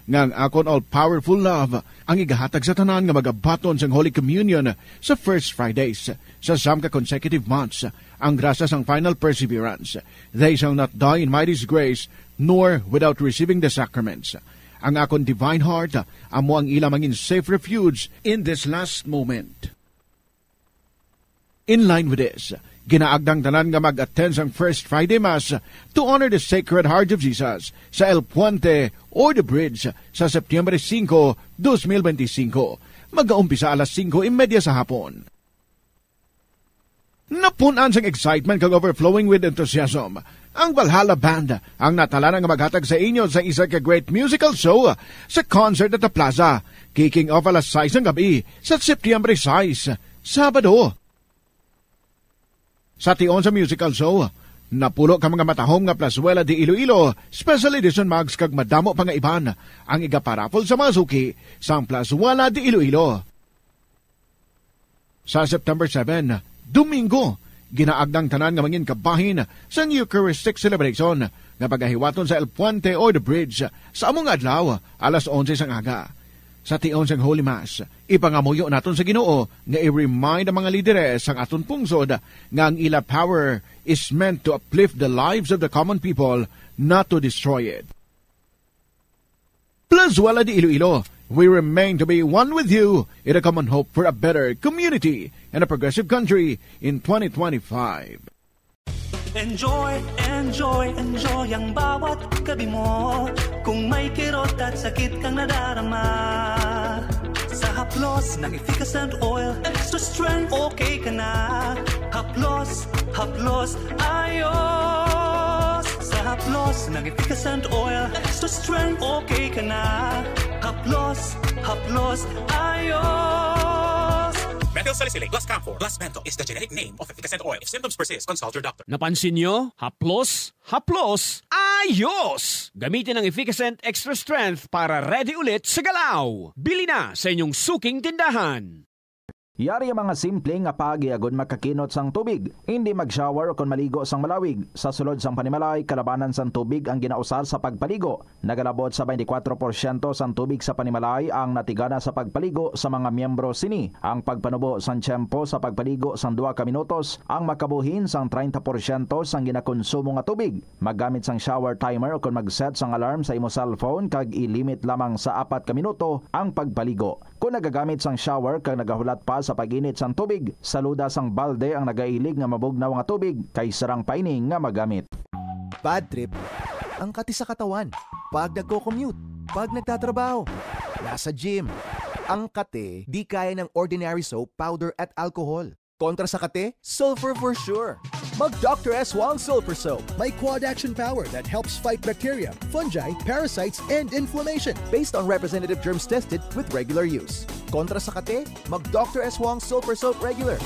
nga ang akon all-powerful love ang igahatag sa tanan nga magabaton sang Holy Communion sa first Fridays sa siyam ka consecutive months, ang grasya sang final perseverance. They shall not die in my disgrace, nor without receiving the sacraments. Ang akon divine heart amo ang ila mangin safe refuge in this last moment." In line with this, ginaagdang tanan nga mag-attend sang First Friday Mass to honor the Sacred Heart of Jesus sa El Puente or the Bridge sa Septyembre singko, dos mil benti singko. Magaumpisa alas singko y media sa hapon. Napun-an sang excitement kag overflowing with enthusiasm ang Valhalla Band, ang natalanan nga maghatag sa inyo sa isa ka great musical show sa Concert at the Plaza, kicking off alas sais sang gab-i sa Septyembre sais, Sabado. Sa tion sa musical show, napulo ka mga matahom nga Plazuela de Iloilo Special Edition mugs kag madamo pa nga iban ang igaparaffle sa mga suki sang Plazuela de Iloilo. Sa September seven, Domingo, ginaagdang tanan nga mangin kabahin sang Eucharistic celebration nga pagahiwaton sa El Puente or the Bridge sa amo nga adlaw, alas onse sang aga. Sa tion sang Holy Mass, ipangamuyo naton sa Ginoo nga i-remind ang mga lideres sang aton pungsod nga ang ila power is meant to uplift the lives of the common people, not to destroy it. Plazuela de Iloilo, we remain to be one with you in a common hope for a better community and a progressive country in twenty twenty-five. Enjoy, enjoy, enjoy ang bawat gabi mo kung may kirot at sakit kang nadarama. Sa haplos ng Efficascent Oil, extra strength, okay ka na. Haplos, haplos, ayos. Sa haplos ng Efficascent Oil, extra strength, okay ka na. Haplos, haplos, ayos. Methyl salicylate plus camphor plus menthol is the generic name of Efficascent Oil. If symptoms persist, consult your doctor. Napansin nyo? Haplos, haplos, ayos! Gamitin ang Efficascent Extra Strength para ready ulit sa galaw. Bili na sa inyong suking tindahan. Yari ang mga simple nga paagi agod makakinot sang tubig. Indi mag-shower ukon maligo sang malawig. Sa sulod sang panimalay, kalabanan sang tubig ang ginausar sa pagpaligo. Nagalabot sa twenty-four porsyento sang tubig sa panimalay ang natigana sa pagpaligo sa mga miyembro sini. Ang pagpanubo sang tiyempo sa pagpaligo sang duha ka minutos ang makabuhin sang treinta porsyento sang ginakonsumo nga tubig. Maggamit sang shower timer ukon mag-set sang alarm sa imo cellphone kag i-limit lamang sa apat ka minuto ang pagpaligo. Kon nagagamit sang shower kag nagahulat pa sa pag-init sang tubig, saluda sang balde ang nagailig nga mabugnaw nga tubig kay sarang pa ini nga magamit. Bad trip ang kati sa katawan. Pag nagko-commute, pag nagtatrabaho, nasa gym. Ang kati di kaya ng ordinary soap, powder at alcohol. Kontra sa kati, sulfur for sure. Mag Doctor S Wong Sulfur Soap. May quad action power that helps fight bacteria, fungi, parasites, and inflammation. Based on representative germs tested with regular use. Kontra sa kati, mag Doctor S Wong Sulfur Soap regular.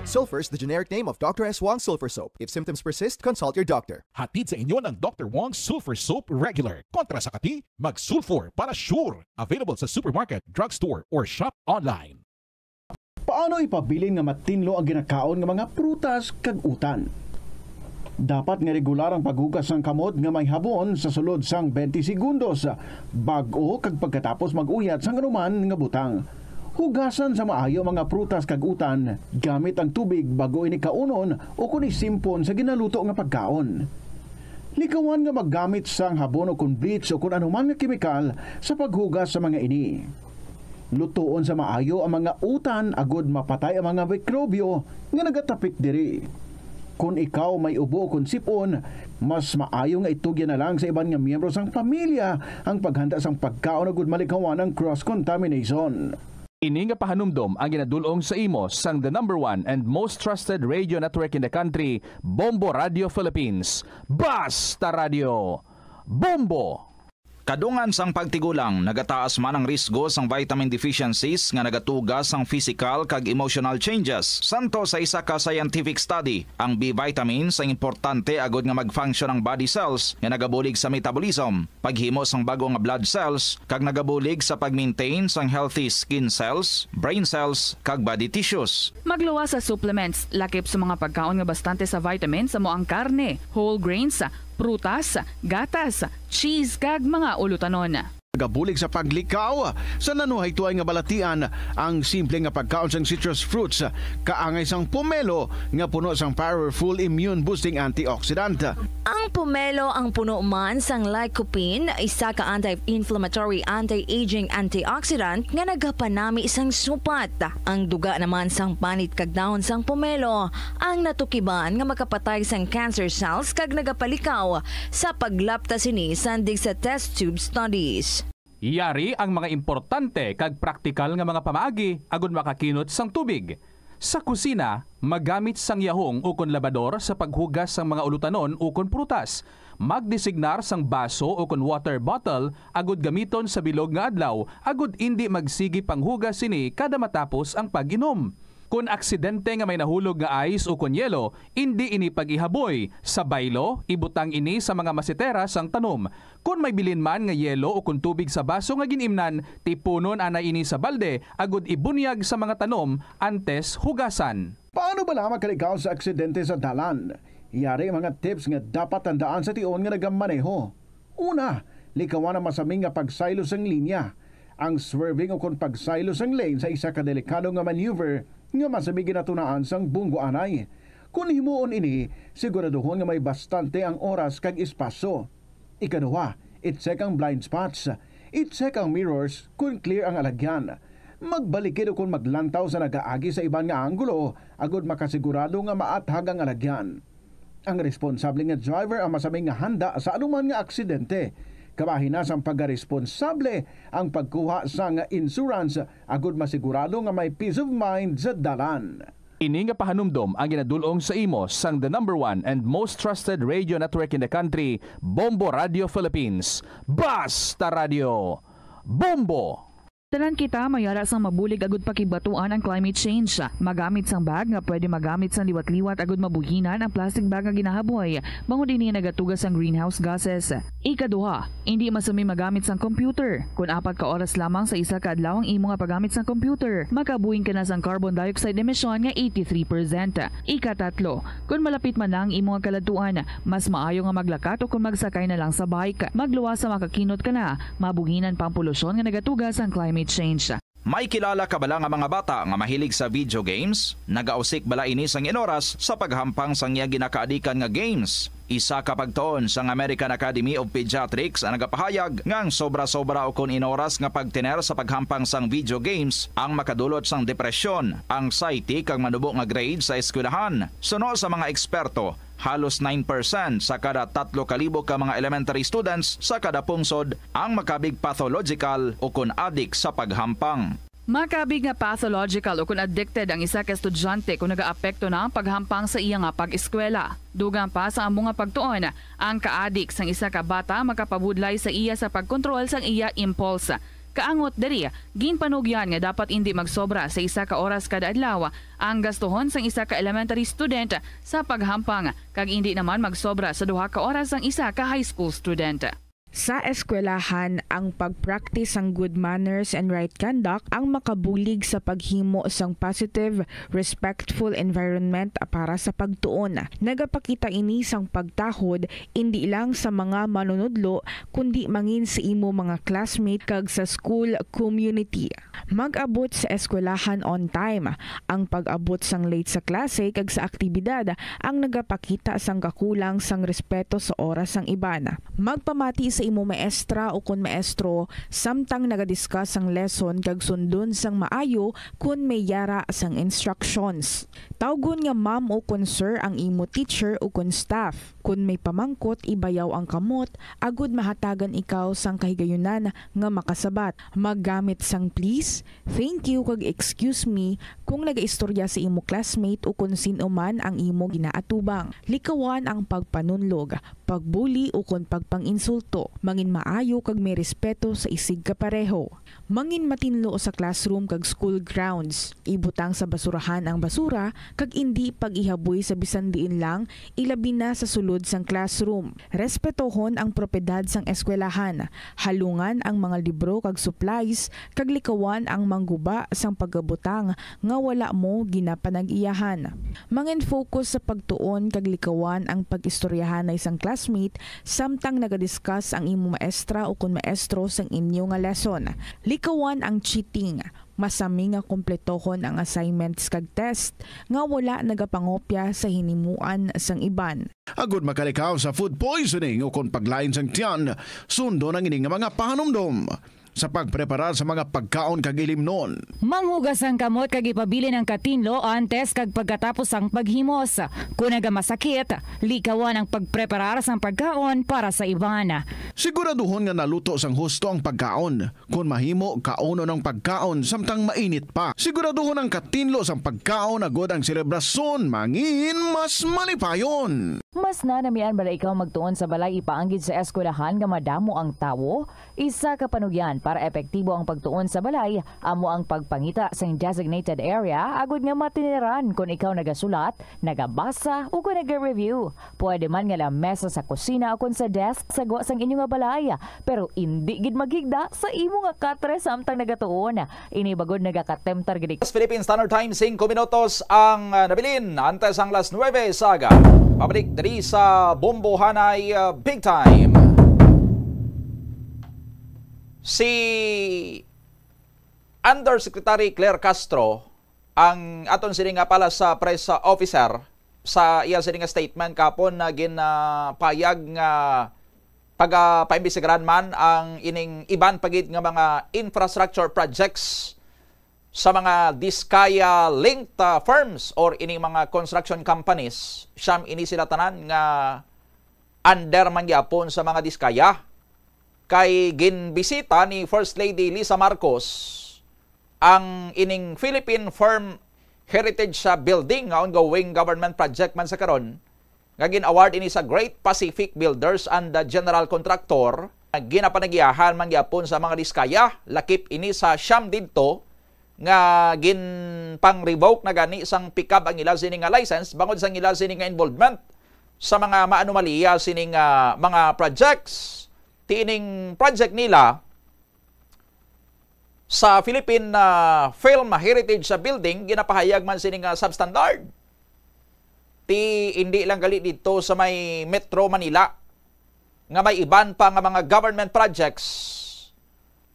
Sulfur is the generic name of Doctor S Wong Sulfur Soap. If symptoms persist, consult your doctor. Hatid sa inyo ng Doctor Wong Sulfur Soap Regular. Kontra sa kati, mag-sulfur para sure. Available sa supermarket, drugstore, or shop online. Paano ipabilin nga matinlo ang ginakaon nga mga prutas kag utan? Dapat nga regular ang paghugas sang kamot nga may habon sa sulod sang twenty segundos, bag-o kag pagkatapos mag-uyat sang anuman nga butang. Hugasan sa maayo ang mga prutas kag utan gamit ang tubig bag-o ini kaunon o kon isimpon sa ginaluto nga pagkaon. Likawan nga maggamit sang habon o kon bleach o kon anuman nga kemikal sa paghugas sa mga ini. Lutoon sa maayo ang mga utan agod mapatay ang mga mikrobyo nga nagatapik diri. Kon ikaw may ubo kon sipon, mas maayo nga itugyan na lang sa iban nga miyembro sang pamilya ang paghanda sang pagkaon agud malikawan ang cross-contamination. Ini nga pahanumdom ang ginadul-ong sa imo sang the number one and most trusted radio network in the country, Bombo Radio Philippines. Basta Radio, Bombo! Kadungan sang pagtigulang, nagataas man ang risgo sang vitamin deficiencies nga nagatuga sang physical kag emotional changes. Santo sa isa ka scientific study, ang B vitamins ang importante agud nga mag-function ang body cells nga nagabulig sa metabolism, paghimo sang bag-o nga blood cells, kag nagabulig sa pag-maintain sang healthy skin cells, brain cells, kag body tissues. Magluwas sa supplements, lakip sa mga pagkaon nga bastante sa vitamins, amo ang karne, whole grains, prutas, gatas, cheese, kag mga ulutanon. Nagabulig sa paglikaw sa nanuhaytoay nga balatian ang simple nga pagkaon sang citrus fruits, kaangay sang pomelo nga puno sang powerful immune boosting antioxidant. Ang pomelo ang puno man sang lycopene, isa ka anti-inflammatory, anti-aging antioxidant nga nagapanami sang supat. Ang duga naman sang panit kag dahon sang pomelo ang natukiban nga makapatay sang cancer cells kag nagapalikaw sa paglapta sini sandig sa test tube studies. Yari ang mga importante kag praktikal nga mga pamaagi agud makakinot sang tubig. Sa kusina, magamit sang yahong ukon labador sa paghugas sang mga ulutanon ukon prutas. Magdesignar sang baso ukon water bottle agud gamiton sa bilog nga adlaw agud indi magsigi panghugas sini kada matapos ang pag-inom. Kon aksidente nga may nahulog nga ice ukon yelo, indi ini pag-ihaboy. Sa baylo, ibutang ini sa mga masetera sang tanom. Kon may bilin man nga yelo ukon tubig sa baso nga gin-imnan, tipunon anay ini sa balde agud ibunyag sa mga tanom antes hugasan. Paano bala makalikaw sa aksidente sa dalan? Yari ang mga tips nga dapat tandaan sa tion nga nagamaneho. Una, likawan ang masami nga pagsaylo sang linya. Ang swerving ukon pagsaylo sang lane sa isa ka delikado nga maneuver nga masami ginatunaan sang bunggo anay. Kon himuon ini, siguraduhon nga may bastante ang oras kag espasyo. Ikaduha, i-check ang blind spots. I-check ang mirrors kon clear ang alagyan. Magbalikid ukon maglantaw sa nagaagi sa iban nga anggulo agud makasigurado nga maathag ang alagyan. Ang responsable nga driver ang masami nga handa sa anuman nga aksidente. Kabahin na sang pagkaresponsable ang pagkuha sang insurance agud masigurado nga may peace of mind sa dalan. Ini nga pahanumdom ang ginadul-ong sa imo sang the number one and most trusted radio network in the country, Bombo Radio Philippines. Basta Radio, Bombo! Tanan kita may ara sang mabulig agud pakigbatuan ang climate change. Magamit sang bag nga pwede magamit sang liwat-liwat agud mabuhinan ang plastic bag nga ginahaboy, bangod ini nagatuga sang greenhouse gases. Ikaduha, indi masami magamit sang computer. Kon apat ka oras lamang sa isa ka adlaw ang imo nga paggamit sang computer, makabuhing ka na sang carbon dioxide emission nga eighty-three percent. Ikatatlo, kon malapit man na ang imo nga kaladtuan, mas maayo nga maglakat o kon magsakay na lang sa bike. Magluwas sa makakinot ka na, mabuhinan pa ang polusyon nga nagatuga sang climate change. May kilala ka bala nga mga bata nga mahilig sa video games? Nagausik bala ini sang inoras sa paghampang sang iya ginakaadikan nga games? Isa ka pagtuon sang American Academy of Pediatrics ang nagapahayag nga ang sobra-sobra ukon inoras nga pagtener sa paghampang sang video games ang makadulot sang depresyon, anxiety, kag manubo nga grade sa eskwelahan. Suno sa mga eksperto, halos nine percent sa kada tatlo ka libo ka mga elementary students sa kada pungsod ang makabig pathological ukon adik sa paghampang. Makabig nga pathological ukon addicted ang isa ka estudyante kon nagaapekto na ang paghampang sa iya nga pag-eskwela. Dugang pa sa amo nga pagtuon, ang kaadik sang isa ka bata makapabudlay sa iya sa pagkontrol sang iya impulse. Kaangot diri, ginpanugyan nga dapat indi magsobra sa isa ka oras kada adlaw ang gastuhon sang isa ka elementary student sa paghampang, kag indi naman magsobra sa duha ka oras sang isa ka high school student. Sa eskwelahan, ang pag-practice sang good manners and right conduct ang makabulig sa paghimo sang positive, respectful environment para sa pagtuon. Nagapakita ini sang pagtahod indi lang sa mga manunudlo, kundi mangin sa imo mga classmate kag sa school community. Mag-abot sa eskwelahan on time. Ang pag-abot sang late sa klase kag sa aktibidad ang nagapakita sang kakulang sang respeto sa oras sang iban. Magpamati sa imo maestra ukon maestro samtang naga-discuss sang lesson kag sundon sang maayo kon may yara sang instructions. Tawgon nga ma'am ukon sir ang imo teacher ukon staff. Kon may pamangkot, ibayaw ang kamot agod mahatagan ikaw sang kahigayunan nga makasabat. Maggamit sang please, thank you, kag excuse me kung nagaistorya sa imo classmate ukon sin-o man ang imo ginaatubang. Likawan ang pagpanunlog, pagbuli ukon pagpang-insulto. Mangin maayo kag may respeto sa isigkapareho. Mangin matinlo sa classroom kag school grounds. Ibutang sa basurahan ang basura kag indi pag-ihaboy sa bisan diin lang, ilabi na sa sulod sang classroom. Respetohon ang propiedad sang eskwelahan. Halungan ang mga libro kag supplies, kag likawan ang mangguba sang pagabutang nga wala mo ginapanag-iyahan. Mangin-focus sa pagtuon kag likawan ang pag-istoryahanay sang classmate samtang naga-discuss ang imo maestra ukon maestro sang inyo nga lesson. Likawan ang cheating. Masami nga kompletohon ang assignments kag test nga wala nagapangopya sa hinimuan sang iban. Agod makalikaw sa food poisoning ukon paglain sang tiyan, sundon ang ini nga mga pahanumdom sa pagpreparar sa mga pagkaon kag ilimnon. Manghugas ang kamot kag ipabilin ang katinlo antes kag pagkatapos sang paghimos. Kon nagamasakit, likawan ang pagpreparar sang pagkaon para sa iban. Siguraduhon nga naluto sang husto ang pagkaon. Kon mahimo, kaunon ang pagkaon samtang mainit pa. Siguraduhon ang katinlo sang pagkaon agod ang selebrasyon mangin mas malipayon. Mas nanamian bala ikaw magtuon sa balay ipaanggid sa eskwelahan nga madamo ang tawo? Isa ka panugyan para epektibo ang pagtuon sa balay amo ang pagpangita sang designated area agud nga matiniran kon ikaw nagasulat, nagabasa, o kon naga-review. Pwede man nga lamesa sa kusina o kon sa desk sa gwa sang inyo nga balay, pero indi gid maghigda sa imo nga katre samtang nagatuon. Ini bagod nagakatemtar gid. Philippine Standard Time, singko minutos ang, ah, nabilin antes ang las nuebe sa aga. Pabalik diri sa Bombohanay, ah, Big Time. Si Undersecretary Claire Castro ang aton sini nga pala sa press, ah, officer sa iya sini nga statement kapon na ginapayag nga pagapaimbestigaran man ang ining iban pa gid nga mga infrastructure projects sa mga Diskaya linked, ah, firms or ining mga construction companies. Siyam ini sila tanan nga under man gyapon sa mga Diskaya. Kay ginbisita ni First Lady Lisa Marcos ang ining Philippine Firm Heritage, ah, Building nga ongoing government project man sa karon, nga gin-award ini sa Great Pacific Builders and the General Contractor. Ginapanagiahan man gyapon sa mga Diskaya, lakip ini sa siyam didto nga ginpang-revoke na gani sang PCAB ang ila sini nga license bangod sang ila sini nga involvement sa mga maanomalya sini nga mga projects. Ti ining project nila sa Philippine, ah, Film Heritage, ah, Building, ginapahayag man sini nga substandard. Ti indi lang gali didto sa may Metro Manila, nga may iban pa nga mga government projects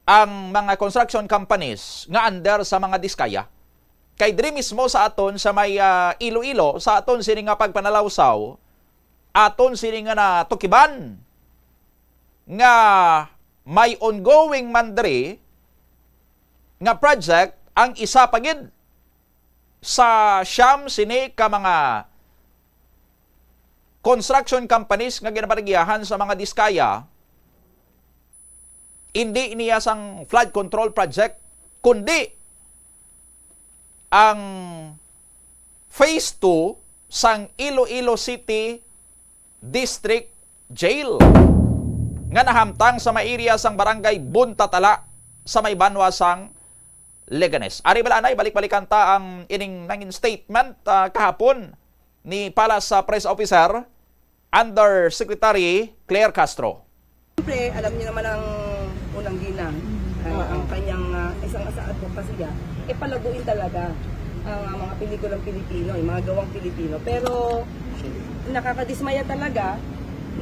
ang mga construction companies nga under sa mga Diskaya. Kay diri mismo sa aton sa may, ah, Iloilo, sa aton sini nga pagpanalawsaw, aton sini nga natukiban nga may ongoing man diri nga project ang isa pa gid sa siyam sini ka mga construction companies nga ginapanagiahan sa mga Diskaya, indi niya sang flood control project, kundi ang phase two sang Iloilo City District Jail nga nahamtang sa may area sang Barangay Buntatala sa may banwa sang Leganes. Ari bala anay, balik-balikan ta ang ining nangin statement, ah, kahapon ni pala sa press officer, Undersecretary Claire Castro. Siyempre, alam niyo naman ang unang ginang, ah, Oo. ang kanyang, ah, isang sa advocacy niya, eh, palaguin talaga ang, ah, mga pelikulang Pilipino, yung mga gawang Pilipino. Pero nakakadismaya talaga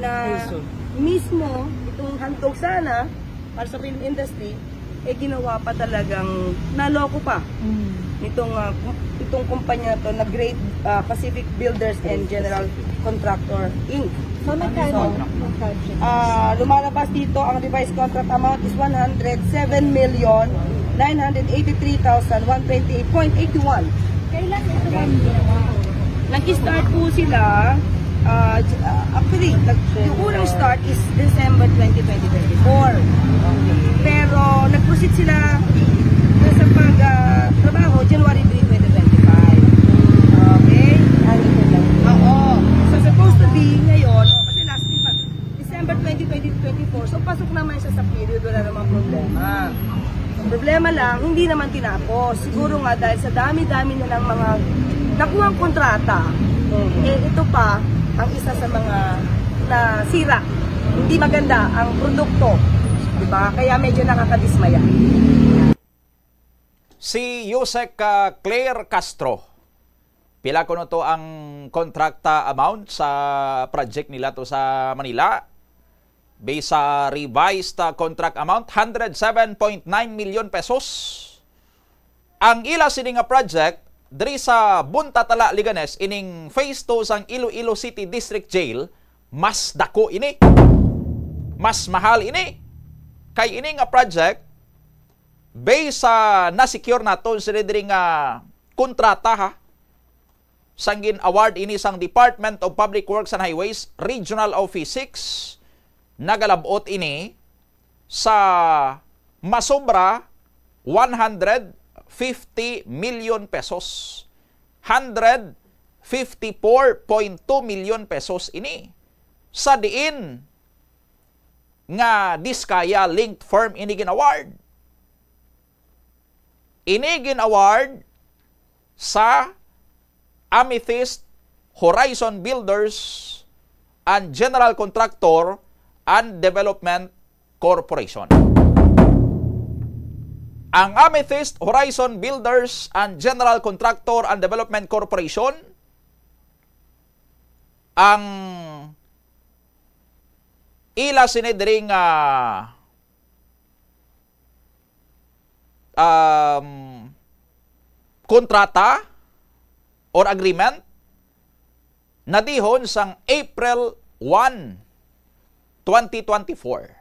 na Ay, so. mismo itong handog sana para sa film industry, eh, ginawa pa talagang naloko pa Mm. nitong, ah, itong kumpanya to na Great, ah, Pacific Builders and General Contractor, Inc. So, magkano ang project? Ah, lumalabas dito, ang revised contract amount is one hundred seven million nine hundred eighty-three thousand one twenty-eight point eighty-one. Kailan ito ang ginawa? Nag-start po sila, ah, j-, ah, actually, nag-, yung unang start is December twenty twenty-four. Pero nag-proceed sila sa pag, ah, trabaho January three, twenty twenty-five. Okay? Ano po lang? Oo. So, supposed to be ngayon, oh, kasi last week pa, December twenty twenty-four. So, pasok naman siya sa period, wala namang problema. Ang problema lang, hindi naman tinapos. Siguro nga dahil sa dami-dami na ng mga nakuhang kontrata, Mhm. eh, ito pa ang isa sa mga nasira. Hindi maganda ang produkto. Diba? Kaya medyo nakakadismaya. Si Usec, ah, Claire Castro. Pila kuno to ang kontrakta amount sa project nila to sa Manila? Based sa revised, ah, contract amount, hundred seven point nine million pesos. Ang ila sini nga project diri sa Buntatala, Leganes, ining phase two sang Iloilo City District Jail, mas dako ini. Mas mahal ini. Kay ini nga project, based sa na-secure naton sini diri nga kontrata, ha, sang gin-award ini sang Department of Public Works and Highways, Regional Office six, nagalab-ot ini sa masobra one hundred fifty million pesos. Hundred fifty-four point two million pesos ini. Sa diin nga Diskaya linked firm ini gin-award. Ini gin-award sa Amethyst Horizon Builders and General Contractor and Development Corporation. Ang Amethyst Horizon Builders and General Contractor and Development Corporation, ang ila sini diri nga, um, kontrata or agreement nadihon sang April one, twenty twenty-four.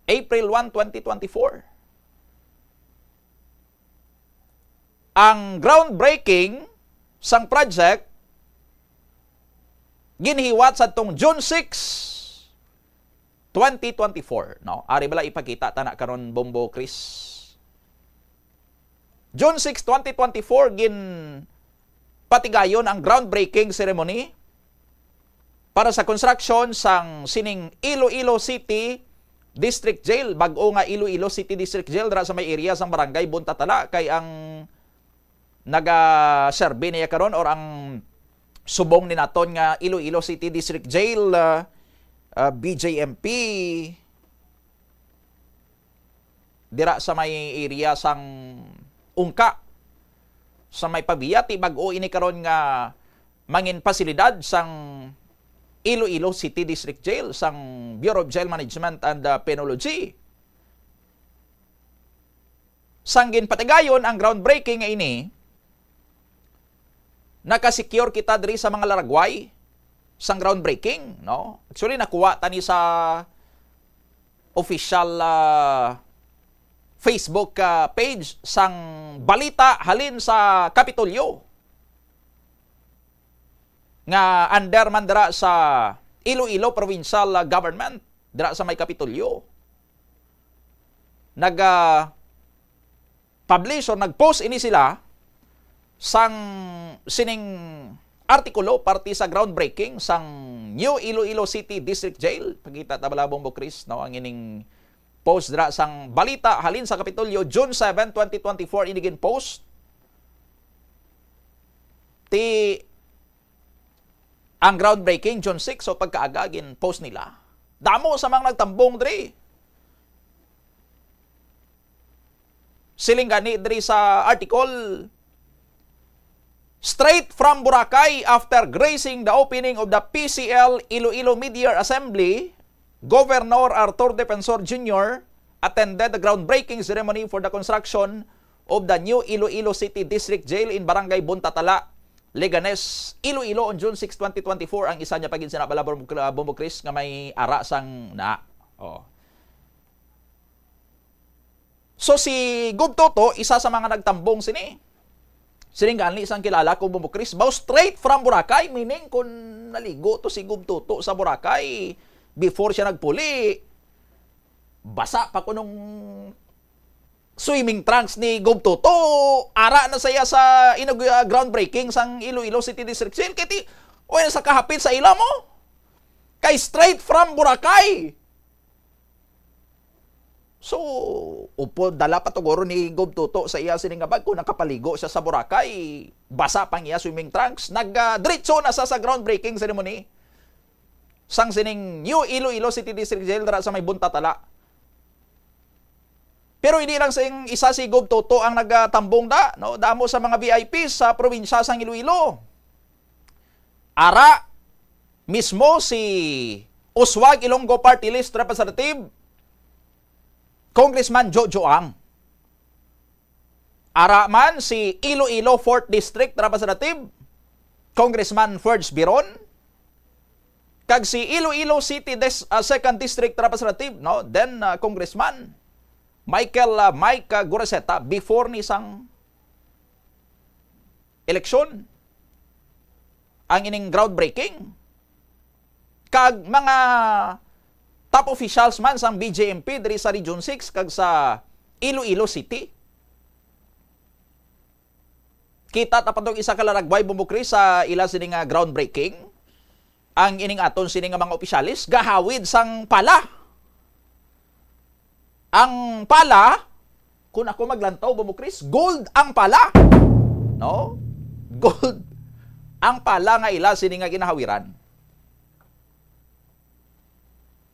April one, twenty twenty-four. Ang groundbreaking sang project ginhiwat sadtong June six, twenty twenty-four, no? Ari bala ipakita ta na karon, Bombo Chris. June six, twenty twenty-four, ginpatigayon ang groundbreaking ceremony para sa construction sang sining Iloilo City District Jail, bag-o nga Iloilo City District Jail, dira sa may area sang barangay Buntatala, kay ang naga-serve niya karon or ang subong ni naton nga Iloilo City District Jail, ah, ah, B J M P, dira sa may area sang Ungka, sa may Pavia, ti bag-o ini karon nga mangin pasilidad sang Iloilo City District Jail, sang Bureau of Jail Management and, uh, Penology. Sang ginpatigayon ang groundbreaking nga ini, nakasecure kita diri sa mga laragway sang groundbreaking, no? Actually, nakuha ta ni sa official, ah, Facebook, ah, page sang balita halin sa Kapitolyo nga under man dira sa Iloilo Provincial, ah, Government, dira sa may Kapitolyo. Nag, ah, publish or nag-post ini sila sang sining artikulo parte sa groundbreaking sang New Iloilo City District Jail. Pakita ta bala, Bombo Chris, no, ang ining post dira sang balita halin sa Kapitolyo, June seven, twenty twenty-four, ini gin-post. Ti ang groundbreaking, June six, so pagkaaga, gin-post nila. Damo sa mga nagtambong diri. Siling gani diri sa article, "Straight from Boracay after gracing the opening of the P C L Iloilo Mid-Year Assembly, Governor Arthur Defensor Junior attended the groundbreaking ceremony for the construction of the new Iloilo City District Jail in Barangay Buntatala, Leganes, Iloilo, on June six, twenty twenty-four." Ang isa niya pa gid sina bala, Bombo Chris, nga may ara sang na. Oh. So, si Gov Toto, isa sa mga nagtambong sini. Siling gani sang kilala ko, Bombo Chris, baw straight from Boracay, meaning kung naligo to si Gov Toto sa Boracay before siya nagpuli, basa pa kunong swimming trunks ni Gov Toto, ara na saya sa inag-, ah, groundbreaking sang Iloilo City District Jail. Kay ti, o yan sa kahapit sa ila mo. Kay straight from Boracay. So, upo, dala pa to guro ni Gov Toto sa iya sini nga bag. Kung nakapaligo siya sa Boracay, basa pang iya swimming trunks. Nag, ah, diretso na sa, sa groundbreaking ceremony sang sining New Iloilo City District Jail dira sa may Buntatala. Pero hindi lang sing isa si Gov Toto ang nagatambong da, no? Damo sa mga V I P sa probinsya sang Iloilo. Ara mismo si Oswald Ilonggo Party List Representative, Congressman Jojo Ang. Ara man si Iloilo fourth District Representative, Congressman Ferds Biron, kag si Iloilo City Des-, ah, second District Representative, no, then, ah, Congressman Michael, ah, Mike, ah, Goreseta before ni sang eleksyon ang ining groundbreaking. Kag mga top officials man sang B J M P diri sa Region six kag sa Iloilo City. Kita ta pa tong isa ka laragway, Bombo Chris, sa ila sini nga groundbreaking. Ang ining aton sini nga mga opisyales gahawid sang pala. Ang pala, kung ako maglantaw, Bombo Chris, gold ang pala. No? Gold ang pala nga ila sini nga ginahawiran.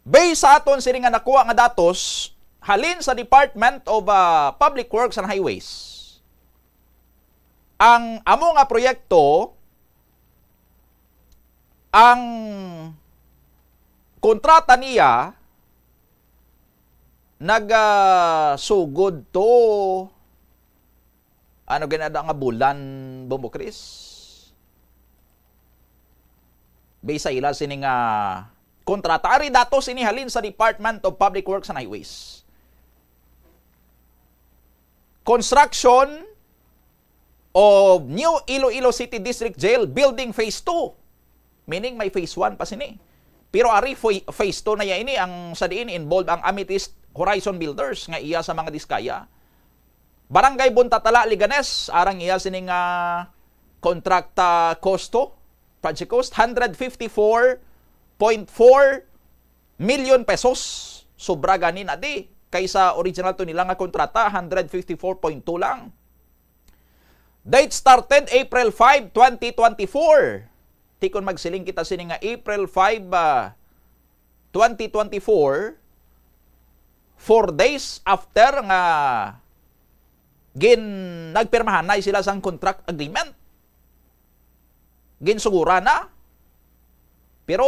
Based sa aton sini nga nakuha nga datos, halin sa Department of, ah, Public Works and Highways, ang amo nga proyekto, ang kontrata niya nagasugod to, ano ginada nga bulan, Bombo Chris? Based sa ila sini nga kontrata. Ari datos ini halin sa Department of Public Works and Highways. Construction of New Iloilo City District Jail Building Phase two. Meaning may phase one pa sini. Pero ari pha-, phase two na ya ini, ang sa diin involved ang Amethyst Horizon Builders nga iya sa mga Diskaya. Barangay Buntatala, Leganes, arang iya sini nga kontrakta kosto, project cost, hundred fifty-four point four million pesos. Sobra gani na di kaysa original to nila nga kontrata, hundred fifty-four point two lang. Date started April five, twenty twenty-four. Ti kon magsiling kita sini nga April five, ah, twenty twenty-four, four days after nga gin-, nagpirmahanay sila sang contract agreement. Ginsugura na. Pero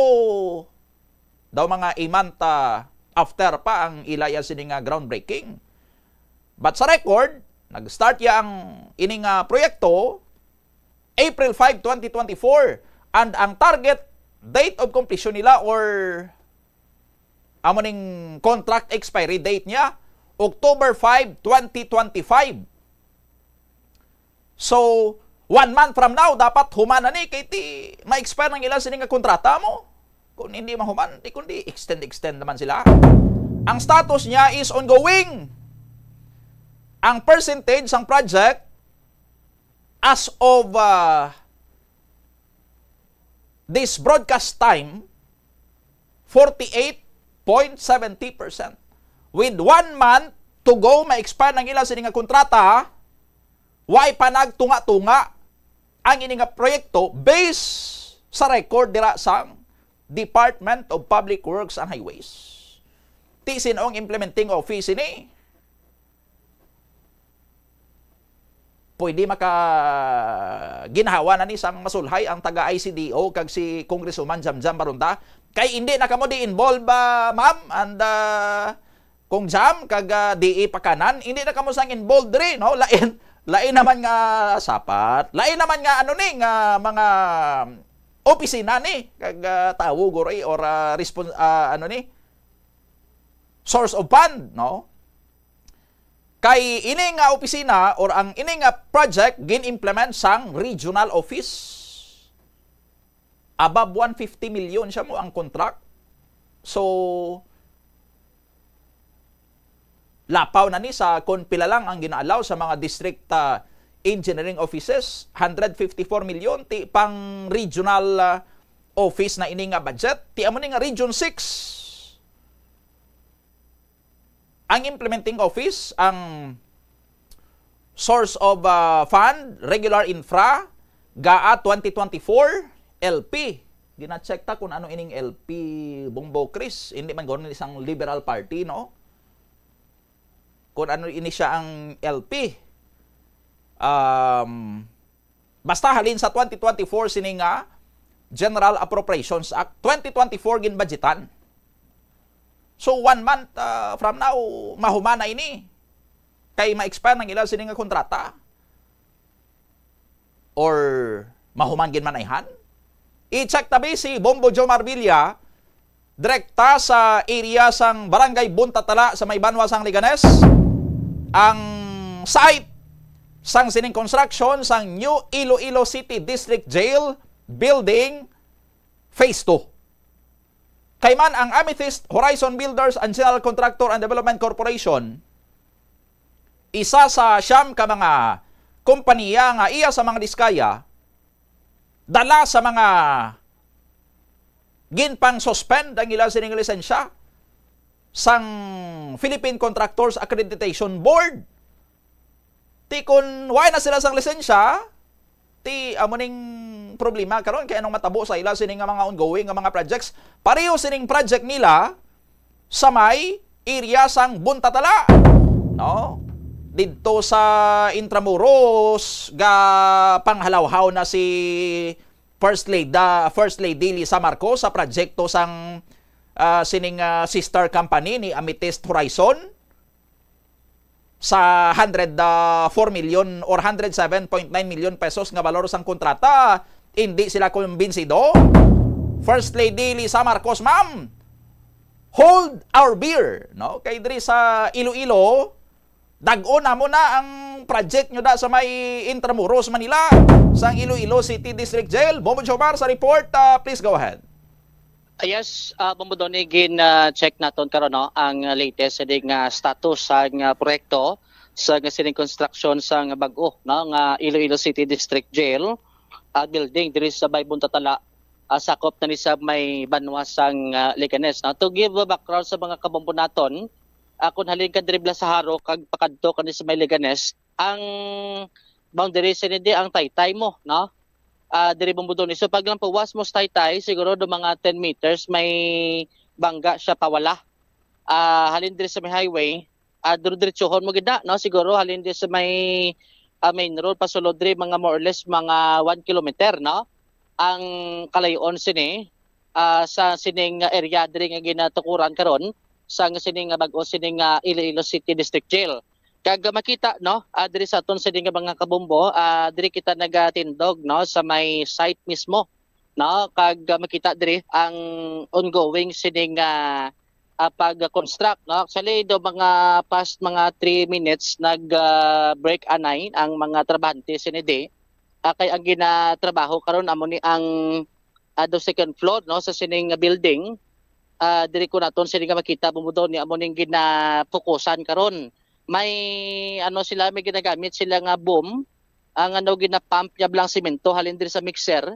daw mga a month, ah, after pa ang ila ya sini nga groundbreaking. But sa record, nag-start ya ang ini nga proyekto April five, twenty twenty-four, and ang target date of completion nila or amo ning contract expiry date niya, October five, twenty twenty-five. So, one month from now, dapat human na ni, kay ti ma-expire ang ila sini nga kontrata mo. Kung hindi mahuman, di kundi extend, extend naman sila. Ang status niya is ongoing. Ang percentage sang project as of, ah, this broadcast time, forty-eight point seventy percent. With one month to go, ma-expire ang ila sini nga kontrata, way pa nagtunga-tunga ang ini nga proyekto based sa record dira sang Department of Public Works and Highways. Ti sino ang implementing office ini? Pwede maka ginhawa na ni sang masulhay ang taga I C D O kag si Congresswoman Jamjam Baronda. Kay hindi na kamo di involved, ah, ma'am, and, ah, Kong Jam, kag, ah, D E Pakanan, hindi na kamo sang involved diri, no? Lain, lain naman nga sapat. Lain naman nga, ano ni, nga mga opisina ni, kag, ah, tawo guro, eh, or, ah, respons-, ah, ano ni, source of fund, no? Kay ini nga opisina or ang ini nga project gin-implement sang regional office. Above one fifty million siya mo ang contract. So, lapaw na ni sa kon pila lang ang gina-allow sa mga district, ah, engineering offices, hundred fifty-four million, ti pang regional, ah, office na ini nga budget, ti amo ni nga Region six. Ang implementing office, ang source of, ah, fund, regular infra, gaa twenty twenty-four, L P. Gina-check ta kung ano ining L P, Bombo Chris. Hindi man guro isang liberal party, no? Kung ano ini siya ang L P. Um, basta halin sa twenty twenty-four sini nga General Appropriations Act, twenty twenty-four ginbudgetan. So, one month, ah, from now, mahuman na ini. Kay ma-expire ang ila sini nga kontrata. Or mahuman gid man ayhan? I-check tabi si Bombo Jomar Villa, direkta sa area sang Barangay Buntatala sa may banwa sang Leganes, ang site sang sining construction sang New Iloilo City District Jail Building Phase two. Kay man ang Amethyst Horizon Builders and General Contractor and Development Corporation, isa sa siyam ka mga kompanya nga iya sa mga diskaya, dala sa mga ginpang-suspend ang ila sining lisensya sang Philippine Contractors Accreditation Board. Ti kun wala na sila sang lisensya, ti amo ning problema karon kay anong matabo sa ila sini nga mga ongoing nga mga projects. Pareho sining project nila sa may area sang Buntatala, no? Didto sa Intramuros, ga panghalawhaw na si First Lady, First Lady Lisa Marcos sa proyekto sang, ah, sining, ah, sister company ni Amethyst Horizon sa hundred, ah, four million or hundred seven point nine million pesos nga balor sang kontrata. Hindi sila kumbinsido. First Lady Lisa Marcos, ma'am, hold our beer, no? Kay diri sa Iloilo, dag-on namo na ang project nyo da sa may Intramuros, Manila, sang Iloilo City District Jail. Bombo Jomar sa report, ah, please go ahead. Ah, yes, ah, Bombo Donny, gin, ah, check naton karon, no, ang latest sa ding, ah, status sa nga proyekto sa nga sining construction sa nga bag-o, no, nga Iloilo City District Jail, ah, building diri sa may Buntatala, ah, sakop na ni sa may banwa sang, ah, Leganes, no. To give a background sa mga kabombo naton, ah, kung halin ka diri Blasaharo kag pakadto ka ni sa may Leganes, ang boundary sa ni di ang Taytay mo, no? Ah, diri Bombo Donny. So, paglampuwas mo sa Taytay, siguro do mga ten meters, may bangga siya pawala. Ah, halin diri sa may highway, ah, diretsuhon mo gid na, no? Siguro halin diri sa may, ah, main road, pasulod diri, mga more or less, mga one kilometer, no? Ang kalayon sini, ah, sa sining area diri nga ginatukuran karon, sa sining bag-o sining, ah, Iloilo City District Jail. Kag makita, no, ah, diri sa aton sini nga mga kabombo, ah, diri kita nagatindog, no, sa may site mismo, no, kag, ah, makita diri ang ongoing sining, ah, ah, pag-construct, no. Actually, do mga past mga three minutes nag, ah, break anay ang mga trabahante sini di. Ah, kay ang ginatrabaho karon amo ni ang, ah, do second floor, no, sa sining building. Ah, diri ko naton sini nga makita, Bombo Donny, amo ning ginapukusan karon. May, ano, sila, may ginagamit sila nga boom, ang, ano, ginapump niya blang semento halin diri sa mixer,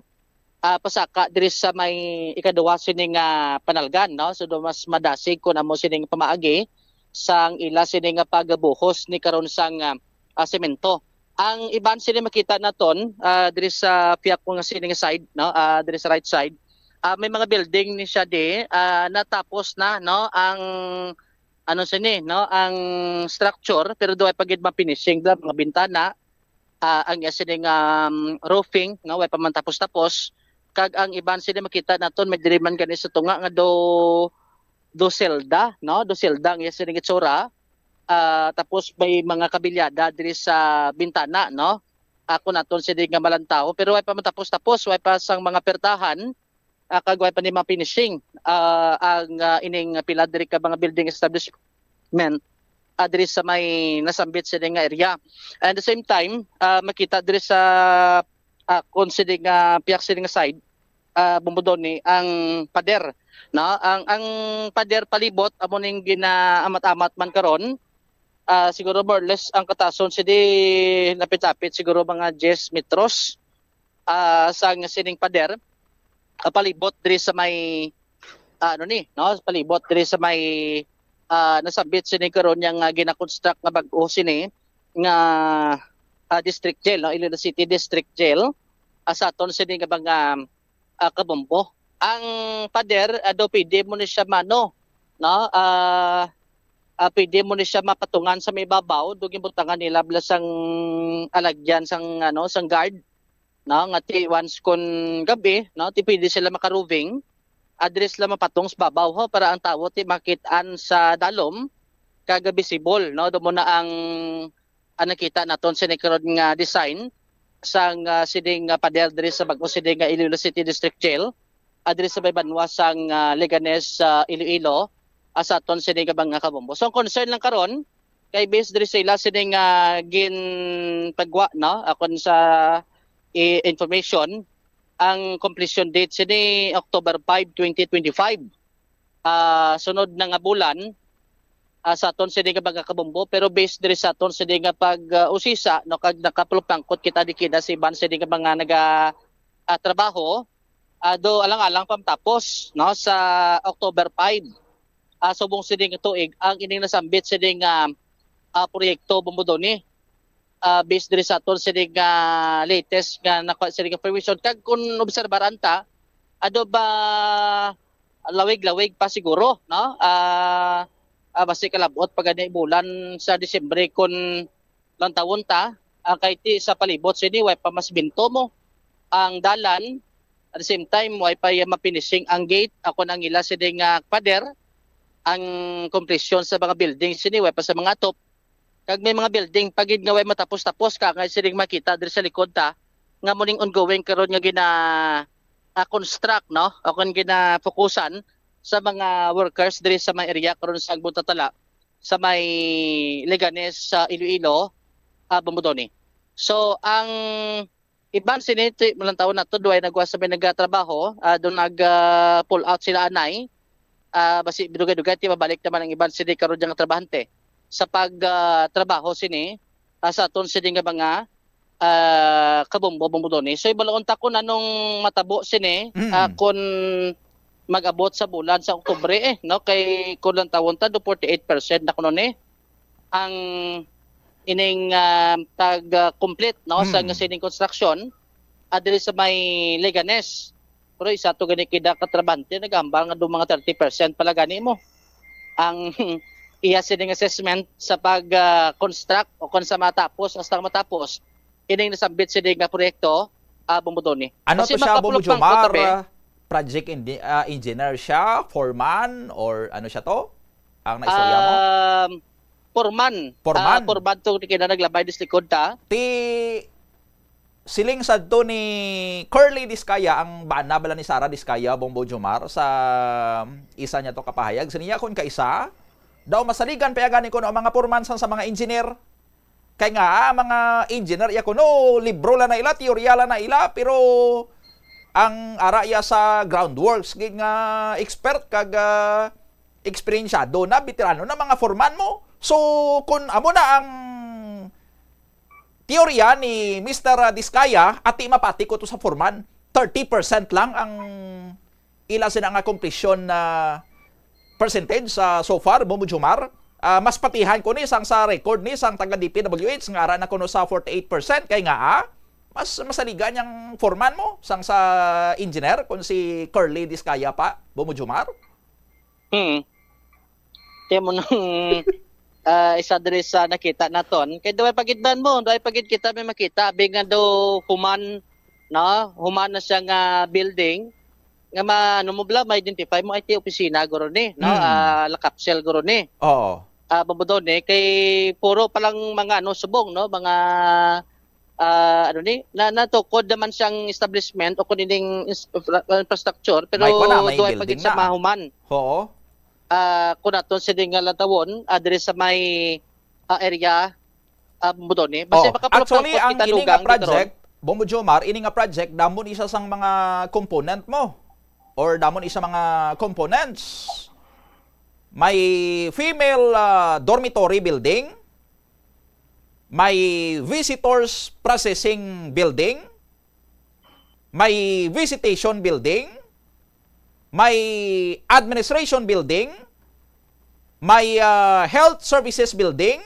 ah, pasaka diri sa may ikaduha sini nga panalgan, no? So, do mas madasig kun amo sining pamaagi sang ila sini nga pagbuhos ni karon sang, ah, ah, semento. Ang iban sini makita naton, ah, diri sa piyak ko nga sini nga side, no? Ah, diri sa right side, Ah, may mga building ni siya di, ah, natapos na, no, ang, ano sini, no, ang structure, pero duwa pa gid ma-finishing, mga bintana, ah, ang iya sining, um, roofing, no, way pa man tapos-tapos. Kag ang iban sini makita naton, may diri man gani sa tunga nga do, do selda, no, do selda ang iya sining itsura. Ah, tapos may mga kabilyada diri sa bintana, no. Ako naton sini nga malantaw, pero way pa man tapos-tapos, way pa sang mga pertahan, ah, kag way pa ni ma-finishing, ah, ang, ah, ining pila diri ka mga building establishment, ah, diri sa may nasambit sini nga area. And the same time, ah, makita diri sa, ah, kon sini nga piyak sini nga side, ah, Bombo Donny, ang pader, no? Ang, ang pader palibot amo ning ginaamat-amat man karon. Ah, siguro more or less ang katason sini lapit-lapit siguro mga diyes metros, ah, sang sining pader, ah, palibot diri sa may, ah, ano ni, no? Palibot diri sa may, ah, nasambit sini karon yang, ah, gina-construct nga bag-o sini nga, ah, district jail, no? Iloilo City District Jail. Ah, sa aton sini nga mga, ah, kabombo. Ang pader, ah, daw pwede mo ni siya mano, no? Ah, ah, pwede mo ni siya mapatungan sa may babaw, do ginbutangan nila bala sang alagyan sang, ano, sang guard, no? Nga ti once kon gabi, no, ti pwede sila makaroving, ah, diri sila mapatong sa babaw, ho, para ang tawo ti makit-an sa dalom kag visible, no? Daw mo na ang, ang nakita naton sini karon nga design sang, ah, sining, ah, pader diri sa bag-o sini nga Iloilo City District Jail, ah, diri sa may banwa sang, ah, Leganes, ah, Iloilo, ah, sa aton sini nga mga kabombo. So, ang concern lang karon kay based diri sa ila sini nga ginpagwa, no, akon sa i-, information, ang completion date sini October five, twenty twenty-five. Ah, sunod na nga bulan, ah, sa aton sini nga mga kabombo, pero based diri sa aton sini nga pag, ah, usisa, no, kag nakapulupangkot kita di kina sa iban sini nga mga naga, ah, trabaho, ah, do alang-alang pa matapos, no, sa October five, ah, subong sini nga tuig ang ining nasambit sini nga, ah, proyekto, Bombo Donny. Ah, based diri sa aton sini nga latest nga nakuha sini nga information. Kag kung obserbaran ta, ado ba lawig-lawig pa siguro, no? Ah, ah, basi kalab-ot pa gani bulan sa Disyembre kung lantawon ta, ah, kay ti sa palibot sini, way pa mas binto mo ang dalan. At the same time, way pa iya ma-finishing ang gate. Ako nang ila sini nga pader, ang komplisyon sa mga building sini, way pa sa mga top. Kag may mga building pa gid nga way matapos-tapos, ka nga sining makita diri sa likod ta, nga muning ongoing karon nga gina, ah, construct, no? O kung ginafokusan sa mga workers diri sa may area karon sa Agbotatala, sa may Leganes, sa Iloilo, ah, Bombo Donny. So, ang iban sini, ti, malantaw nato, duway nagwa sa may nagatrabaho, ah, doon nag, ah, pull out sila anay. Ah, basi dugay-dugay, ti mabalik naman ang iban sini karon nga trabahante sa pag, ah, trabaho sini, ah, sa aton sini nga mga, ah, kabombo-bombo doni. So, ibaloon ta kung anong matabo sini, Mm. ah, kung mag-abot sa bulan sa Oktubre, eh, no? Kay kung lantawon ta, do forty-eight percent na kuno ni ang ining, ah, pag, ah, complete, no, sa Mm. nga sining construction, ah, diri sa may Leganes. Pero isa to gani kida ka trabahante, nagambal nga do mga thirty percent pala gani mo ang iya sining assessment sa pag, ah, construct o kung sa matapos, hasta matapos, ining nasambit sini nga proyekto, ah, Bombo Donny. Ano Kasi to siya, Bombo makapulupang ko Jomar? tabi. Ah, project indi-, ah, engineer siya, foreman, or ano siya to? Ang naistorya mo? Um, foreman. Foreman. Ah, foreman to kina naglabay dis likod ta. Ti siling sadto ni Curly Discaya, ang bana bala ni Sara Discaya, Bombo Jomar, sa isa niya to kapahayag. Sa niya kun kaisa, daw masaligan pa gani kuno ang mga foreman sang sa mga engineer. Kay nga, ah, mga engineer iya kuno, libro lang na ila, teorya lang na ila, pero ang ara iya sa groundworks, gid nga expert kag, ah, eksperensyado na, veterano na mga foreman mo. So, kun amo na ang teorya ni Mister Discaya, ati mapati ko to sa foreman, thirty percent lang ang ila sina nga completion na percentage sa so far, Bombo Jomar. Ah, mas patihan ko ni sang sa record ni sang taga D P W H nga ara na kuno sa forty-eight percent kay nga, ah, Mas masaligan yang foreman mo sang sa engineer, kung si Curly Discaya pa, Bomo Jomar? Hmm. Kaya mo nang, ah, isa diri sa nakita naton. Kay duway pagidnan mo, duway pagid kita may makita. Abi nga daw human, no? Human na siya nga building. Nga ma-, ano mo bala, ma-identify mo, ay, ti opisina, guro ni, no? Hmm. Ah, la capsule, guro ni. Oo. Ah, Bobo Doni, kay puro pa lang mga, ano, subong, no? Mga, ah, ano ni, na, natukod naman siyang establishment o kung ining ins-, infra-, infrastructure, pero May kuwan na, may duway pa building gid siya na. mahuman. Oo. Ah, kung naton sini nga latawon, ah, diri sa may, ah, area, ah, Bobo Doni. Basta Oh, makapulot actually, lang ang kita ini nga lugang dito ron. project, Bobo Jomar, ini nga project, damo ni isa sang mga component mo. Or damo ni isa mga components. May female, ah, dormitory building, may visitors processing building, may visitation building, may administration building, may, ah, health services building,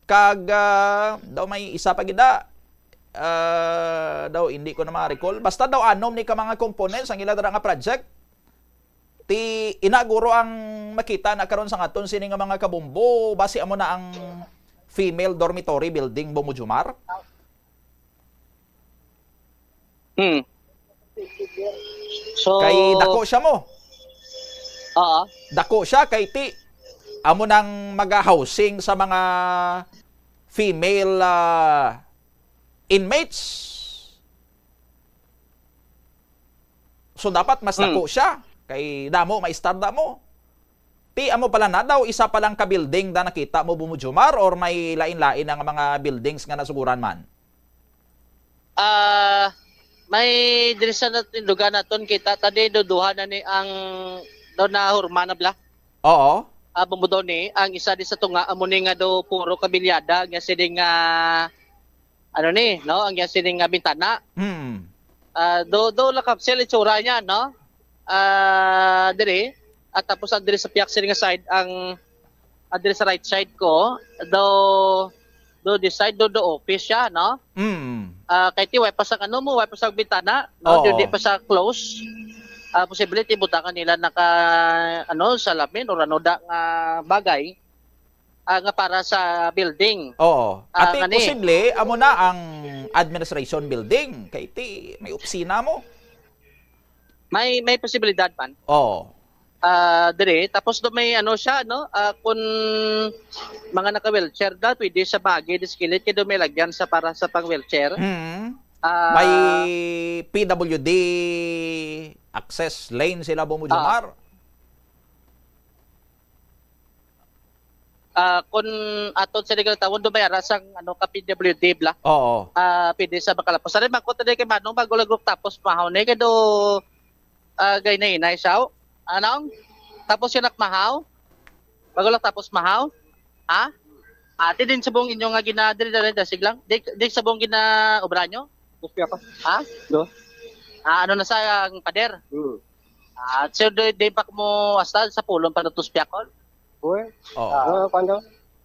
kag, ah, daw may isa pa gid, ah, daw hindi ko na ma-recall. Basta daw anom ni ka mga components ang ila dira nga project. Ti ina guro ang makita na karon sa aton sini nga mga kabumbo, basi amo na ang female dormitory building, Bomo Jomar? Hmm. So, Kay dako siya mo. Oo. Dako siya kay ti amo nang maga-housing sa mga female, ah, inmates. So, dapat mas Hmm. dako siya. Kay damo, maistarda mo. Ti, amo pala na daw, isa pa lang ka building da nakita mo, Bomo Jomar, or may lain-lain nga mga buildings nga nasuguran man? Ah, may diri sa nat-, tindugan naton kita, tadi duduha na ni ang daw nahurma na bala. Oo. Ah, Bobo Doni, ang isa di sa tunga, amo ni nga daw puro kabilyada, nga sini nga, ano ni, no? Ang sining nga bintana. Hmm. Ah, do, do la kapsel itsura niya, no? Ah, diri. At tapos ang diri sa piyak sini nga side, ang, ang diri sa right side ko, do, do this side, do, do office siya, no? Hmm. Ah, kay ti, way pa sa ano mo, way pa sa bintana, no? Oo. Di, di pa sa close. Ah, posible ti butangan nila naka, ano, salamin or ano da nga bagay. Ah, nga para sa building. Oo. Ah, Ati, nga ni. posible, amo na ang administration building. Kay ti, may opisina mo. May, may posibilidad man. Oo. Ah, dire, tapos do may ano siya, no? Ah, kung mga naka-wheelchair da, pwede sa bagi, diskilid, kay do may lagyan sa para sa pang-wheelchair. Mm. Ah, May P W D access lane sila, Bomo Ah. Jomar. Ah, kun aton sa legal tawon, dumayara sang, ano, ka P W D bala. Oo. Ah, pwede sa makalapos. Ari, mangkot na kay Manong, bago lang group tapos mahaw ni, kay do, ah, gay na inay siya. Anong? Tapos yung nakmahaw? Bago lang tapos mahaw? Ha? Ati din subong inyo nga gina-, diri, diri, dasig lang. Di, di subong gina-obra nyo? Gusto ako. Ha? Do? Ah, ano na sa ang pader? Hmm. Ah, so, di, di pa mo hasta sa pulong pa natus piyakon? Uy. Oh. Ah. Ah, kwan daw?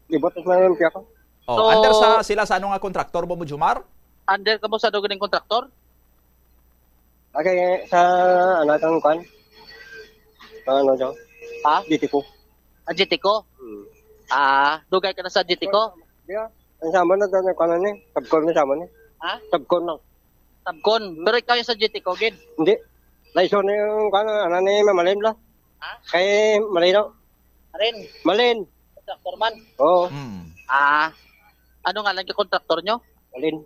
Libot na yung piyakon. Oh, So, under sa sila sa ano nga kontraktor, Bobo Jomar? Under ka mo sa dugo ng kontraktor? Okay, sa ano itong kwan? Sa ano daw? Ha? Dito ko. Ah, G T ko? Hmm. Ah, dugay ka na sa G T ko? Yeah. Ang sama na daw, kwan na ni. Sabcon na sama ni. Ha? Sabcon lang. Sabcon. Pero ikaw yung sa G T ko, gid? Hindi. Laiso na yung, ano, ano ni Mamalin bala? Ha? Kay Malino. Marin? Malin. Kontraktor man? Oo. Hmm. Ah, ano nga lang yung kontraktor nyo? Malin.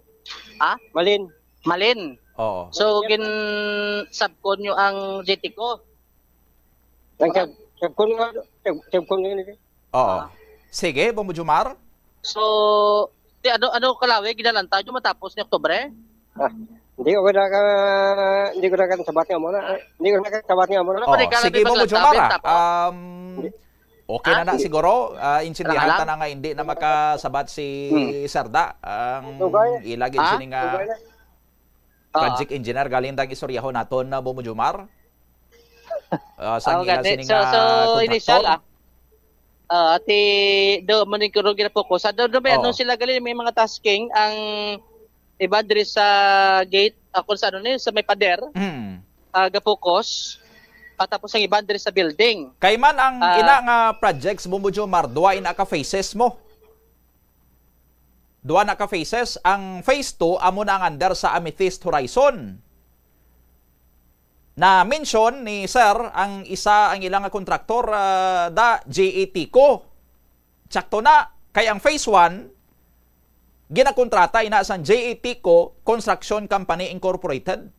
Ha? Malin. Malin. Oo. So, gin sabcon nyo ang G T ko? Ang sab-, sabcon nga, sab-, sabcon nga nito. Oo. Ah. Sige, Bobo Jomar. So, ti, ano, ano kalawi, ginalantaw nyo matapos ni Oktubre? Ah, hindi ko na ka, hindi ko na ka sabat nga muna. Hindi ko na ka sabat nga muna. Ano Oh, pa di ka sige, namin Bobo maglantaw, Jomar, ah. tapos? Um, Hindi. okay na Ah, na hindi. siguro. Ah, intindihan Rangalan? ta na nga hindi na makasabat si Hmm. Sarda. Ang Dugay. ilagid Ah? sini nga Dugay na. Ah. project engineer galing dang istoryahon naton na Bobo Jomar. Ah, sa Oh, ila gani. sini So, nga so, kontraktor. initial, ah. Ah, ati, do, maning kurong ginapokus. Sa do, do, may ano Oo. sila gali, may mga tasking, ang, iban diri sa gate, ah, kung sa ano ni, sa may pader, Mm. ah, ga-focus, at tapos ang iban diri sa building. Kay man ang Ah. ina nga projects, Bombo Jomar, duha ina ka phases mo. Duha na ka phases. Ang phase two, amo na ang under sa Amethyst Horizon. Na-mention ni Sir ang isa, ang ilang kontraktor, ah, da J A Tico. Tsakto na, kay ang phase one, ginakontrata ina sang J A Tico Construction Company Incorporated.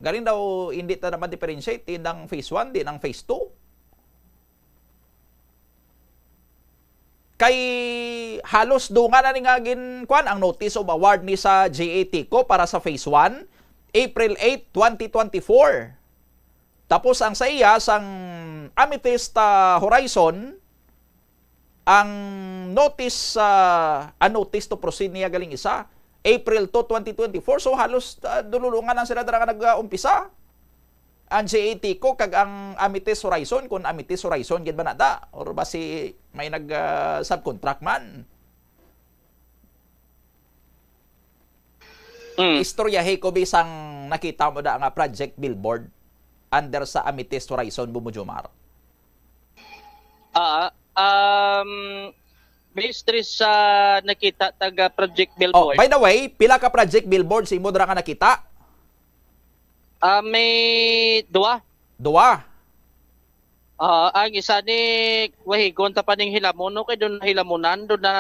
Galing daw, hindi ta na ma-differentiate, di nang phase one, di nang phase two. Kay halos dungan na ni nga gin-, kuwan, ang notice of award ni sa J A Tico para sa phase one, April eight, twenty twenty-four. Tapos ang sa iya, sang Amethyst, ah, Horizon, ang notice, ah, ang notice to proceed niya galing isa, April two, twenty twenty-four. So, halos, ah, dululungan lang sila dira nga nag-umpisa. Ang J A Tico kag ang Amethyst Horizon, kung Amethyst Horizon gid ba na da? Or basi may nag, ah, subcontract man? Mm. Istoryahe ko bisang nakita mo da nga project billboard under sa Amethyst Horizon, Bombo Jomar. Ah, um, based diri sa nakita taga Project Oh, Billboard. By the way, pila ka project billboard sa imo dira nga nakita? Ah, may duwa. Duwa? Ah, ang isa ni Wahigon ta pa ning Hilamon, no? Kay doon Hilamonan, doon na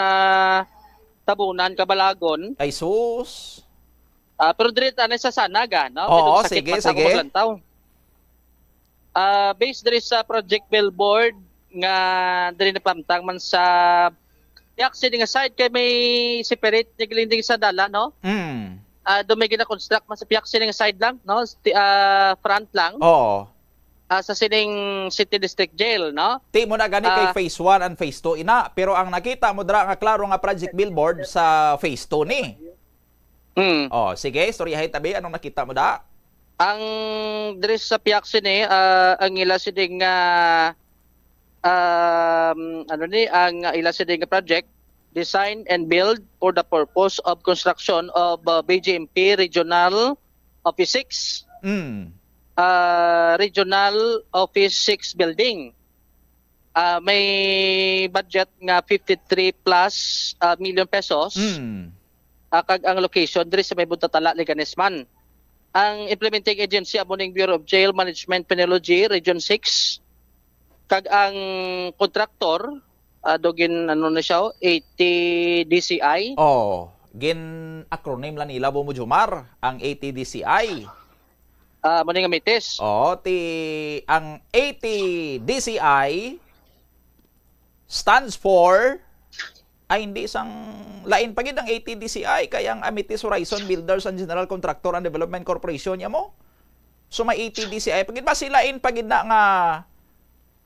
Tabunan, Kabalagon. Ay, sus. Ah, pero diri ta na sa Sanaga, no? Kay Oo, doon sakit sige, man sa ako sige. maglantaw. Ah, based diri sa Project Billboard nga diri napamtang man sa Piaxi nga side kay may separate ni Glending sa dala, no? Mm. Ah, do may gina-construct man sa Piaxi nga side lang, no? Sti-, ah, front lang. Oo. Ah, sa sining City District Jail, no? Ti mo na gani kay Ah. phase one and phase two ina, pero ang nakita mo dira nga klaro nga project billboard sa phase two ni. Mm. Oh, sige, istoryahay tabi, anong nakita mo da? Ang diri sa Piaxi ni, ah, ang ila sini nga, um, ano ni, ang ila sini nga project, design and build for the purpose of construction of, uh, B J M P Regional Office six, Mm. uh, Regional Office six building. Ah, may budget nga fifty-three plus, ah, million pesos. Mm. Ah, kag ang location diri sa may Buntatala, Leganes man. Ang implementing agency amo ning Bureau of Jail Management Penology, Region six. Kag ang kontraktor, ah, do gin-, ano na siya, oh, A T D C I. Oh, gin-acronym lang nila, Bombo Jomar, ang A T D C I. Ah, amo ni nga Amethyst. Oo, ti ang A T D C I stands for, ay, hindi, sang lain pa gid ang A T D C I, kay ang Amethyst Horizon Builders and General Contractor and Development Corporation, ya mo? So, may A T D C I pa gid. Basi lain pa gid na nga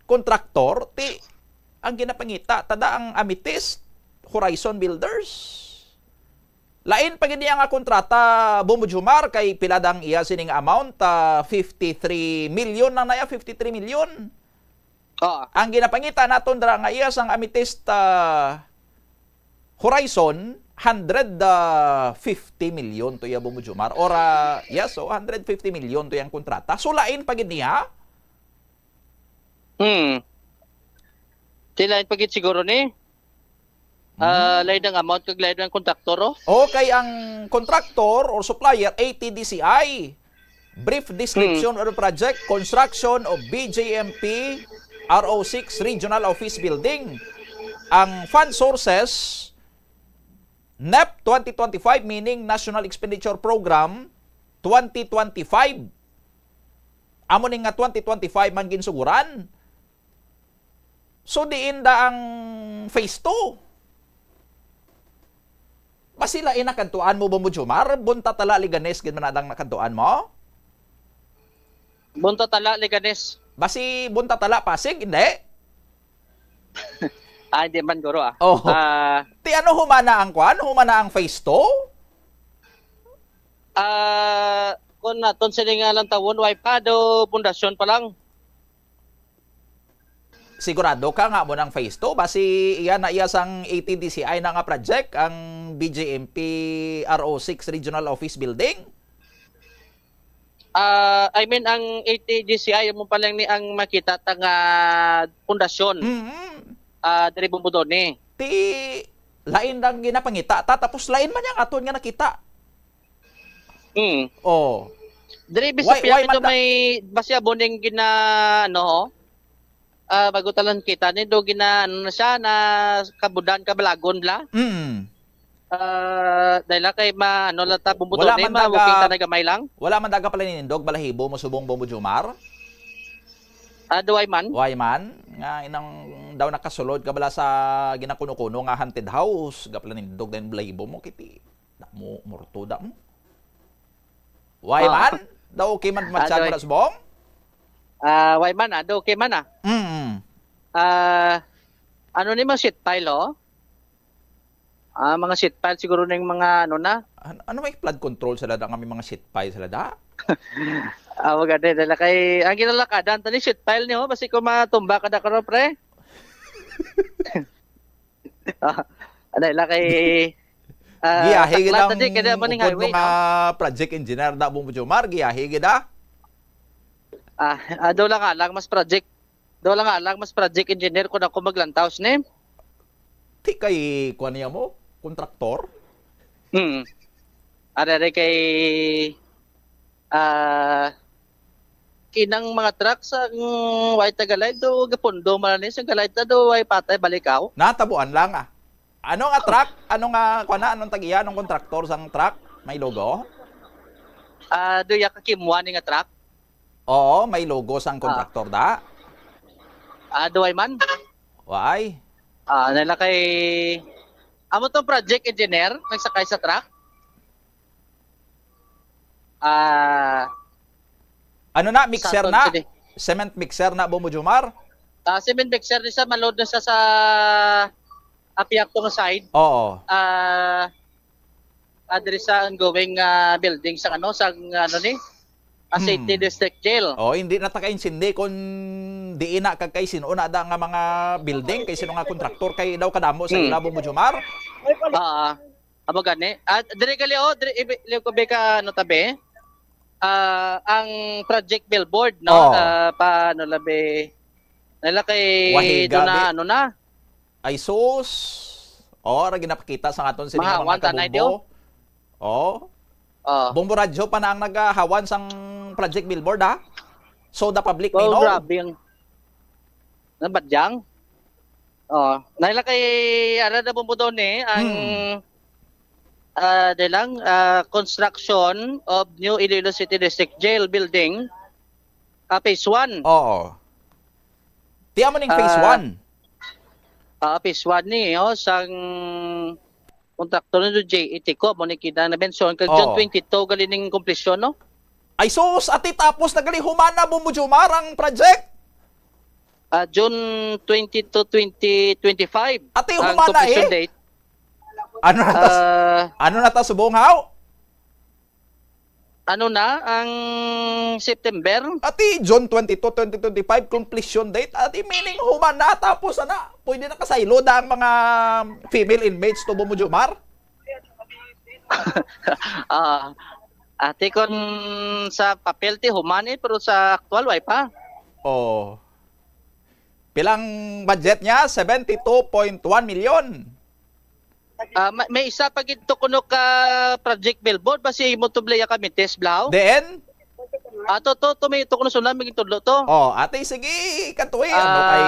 kontraktor, ti ang ginapangita, tada ang Amethyst Horizon Builders. Lain pa gid niya nga kontrata, Bombo Jomar, kay pila dang iya sining amount, ah, fifty-three million lang na iya, fifty-three million. Oo. Ang ginapangita naton dira nga iya sang Amethyst, ah, Horizon, hundred fifty million to iya, Bombo Jomar. Or, ah, yes, so hundred fifty million to iyang kontrata. So, lain pa gid niya. Hmm. Ti lain pa gid siguro ni. Ah, Hmm. lain ang amount kag lain ang kontraktor, oh. Okay, ang contractor or supplier, A T D C I. Brief description Hmm. of the project, construction of B J M P R O six Regional Office Building. Ang fund sources, NEP twenty twenty-five, meaning National Expenditure Program twenty twenty-five. Amo ni nga twenty twenty-five man ginsuguran. So, diin da ang phase two? Basi lain na kadtuan mo, Bombo Jomar? Buntatala, Leganes, gid man na dang nakadtuan mo? Buntatala, Leganes. Basi Buntatala, Pasig, hindi? Ah, hindi man, guro, ah. Oh. Ah. Ti ano, humana ang kwan? Humana ang phase two? Ah, kung naton sini nga lang tawon, way pa do pundasyon pa lang. Sigurado ka nga mo nang phase two? Basi iya na iya sang A T D C I na nga project, ang B J M P R O six Regional Office Building? Ah, I mean, ang A T G C I, mo pa lang ni ang makita ta nga pundasyon, Mm. ah, diri Bombodone. Ti, lain lang ginapangita ta, tapos lain man yang aton nga nakita. Mm. Oh. Diri, bisag Why, pila why kito man ta- may, basi abo ning gina-, ano, ah, bago talan kita, ni do gina-, ano na siya, na kabudan, kabalagon bla. Mm. Ah, dahil lang kay ma-, ano lang ta, Bombodone, Wala man ma-walking daga, ta na gamay lang. Wala man daga pala ninindog balahibo mo subong Bombo Jomar? Ah, do why man? Why man? Nga inang daw nakasulod ka bala sa ginakuno-kuno nga haunted house, ga pala nindog din balahibo mo, kiti. Da mo, morto da mo. Why Ah. man? Daw okay man Ah, matsyag do mo na subong? Ah, why man, ah? Do okay man, ah? Mm. Ah, ano ni mga shit pile, oh? Ah, mga shit pile siguro ning mga ano na. An-, ano may flood control sila da nga may mga shit pile sila da? Ah, wag na nila kay ang ginalakadan tani shit pile niyo, basi ko matumba ka da karon, pre. Ah, ano ila kay ah, Giyahe gid saklan ang tani kaya man ning upod highway, mo nga no? project engineer da Bong Jomar, giyahe gid ah. Ah, ah, daw lang alang mas project. Daw lang alang mas project engineer kung ako maglantaw ni. Ti kay kuan niya mo, kontraktor? Hmm. Are, are kay ah kinang mga truck sa mm, way tagalay do gapundo man ni sa galay ta do way patay balikaw. Natabuan lang ah. Ano nga truck? Ano nga kuan na? Anong tagiya? Anong kontraktor sang truck? May logo? Ah, do ya ka Kimwa ni nga truck? Oo, may logo sang Ah. kontraktor da. Ah, do ay man. Why? Ah, nila kay amo tong project engineer nagsakay sa truck. Ah, Ano na? Mixer Saton na? sini. Cement mixer na, Bombo Jomar? Ah, cement mixer ni sa malod na sa sa apiak to nga side. Oo. Ah, ah, diri sa ongoing ah, building sa ano sa ano ni ah, City Hmm. District Jail. Oh, hindi na ta kaintindi kung diin na kag kay sino na da nga mga building, kay sino nga kontraktor, kay daw kadamo sa Hmm. ila, Bombo Jomar. Ah, amo gani. Ah, diri gali oh, diri ibi- liw ko be ka ano tabi. Ah, ang project billboard no, Oh. ah, pa ano labi nila kay Wahiga, doon na be. ano na. Ay sus. Oh, ra ginapakita sa aton sini nga Mahawan mga tanay kabombo. Oh. Oh. Bombo Radyo pa na ang nagahawan sang project billboard ha. So the public may Oh, know. grabe ang nabadyang. Oh, nahila kay ara na Bombo doon eh ang Hmm. ah, di lang ah, construction of new Iloilo City District Jail building ah, phase one. Oo. Ti amo ning phase Ah. one. Ah, phase one ni oh, sang kontraktor ni J E T ko mo ni kita na mention kag June Oo. twenty-two gali ning komplisyon no. Ay sus, ati tapos na gali humana Bombo Jomar ang project. Ah, June twenty-two, twenty twenty-five Ati ang humana completion eh. date. Ano na tas Ah, ano na ta subong haw? Ano na ang September? Ati June twenty-two, twenty twenty-five completion date. Ati meaning human na tapos ana. Pwede na kasaylo da ang mga female inmates to Bombo Jomar. Ah, ati kon sa papel ti human eh, pero sa aktual way pa. Oh. Pilang budget niya? Seventy-two point one million. Ah, may, may isa pa gid to kuno ka project billboard basi mo to blaya kami test blaw. Then, Ato to to may to kuno suna may tudlo to. Oh, ate sige katuwi ano Ah. kay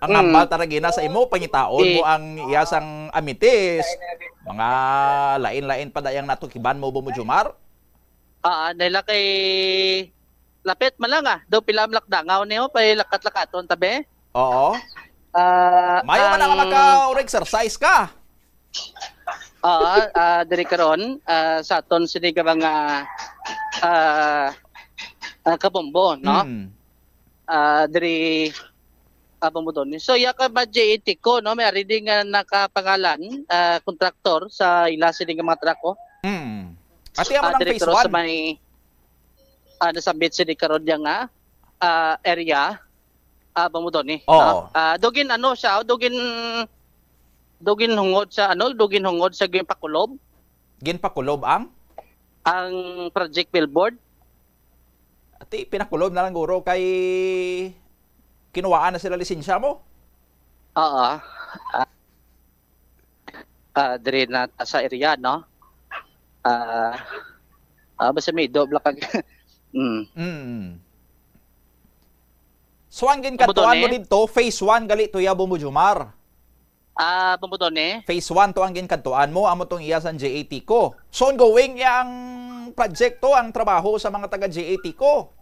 ang Hmm. hambal tara gina sa imo pangitaon Eh. mo ang iya sang amitis. Mga lain-lain pa dayang natukiban mo Bombo Jomar. Ah, nila kay lapit man lang ah. Do pila ang lakdangaw niyo pa lakat-lakaton tabi. Oo. Ah, Mayo man ang ang maka-exercise ka. Oo, ah, diri karon ah, sa aton sini ka mga ah, ah, kabombo, no? Mm. Ah, diri ah, bombo doon. So, iya ka ba J E T ko, no? May ari di nga nakapangalan, ah, kontraktor sa ila sini nga mga truck, oh. Mm. Ati amo Ah, ng diri phase karon sa one. may ah, nasambit sini karon niya nga ah, area ah, bombo doon, eh, Oo. no? Ah, dugin ano siya, oh, dugin Do ginhungod sa, ano, do ginhungod sa ginpakulob Ginpakulob ang? ang project billboard. Ati, pinakulob na lang guro kay kinuhaan na sila lisensya mo. Oo. Ah, ah, diri na ta sa area, no? Ah, ah, basta may dobla kag, mm. Mm. So, ang ginkadtuan mo Butone? didto, phase one gali to ya, Bombo Jomar. Ah, Bombo Tony? Phase one to ang ginkadtuan mo, amo tong iya sang J A T ko. So, ongoing ya ang project to, ang trabaho sa mga taga J A T ko.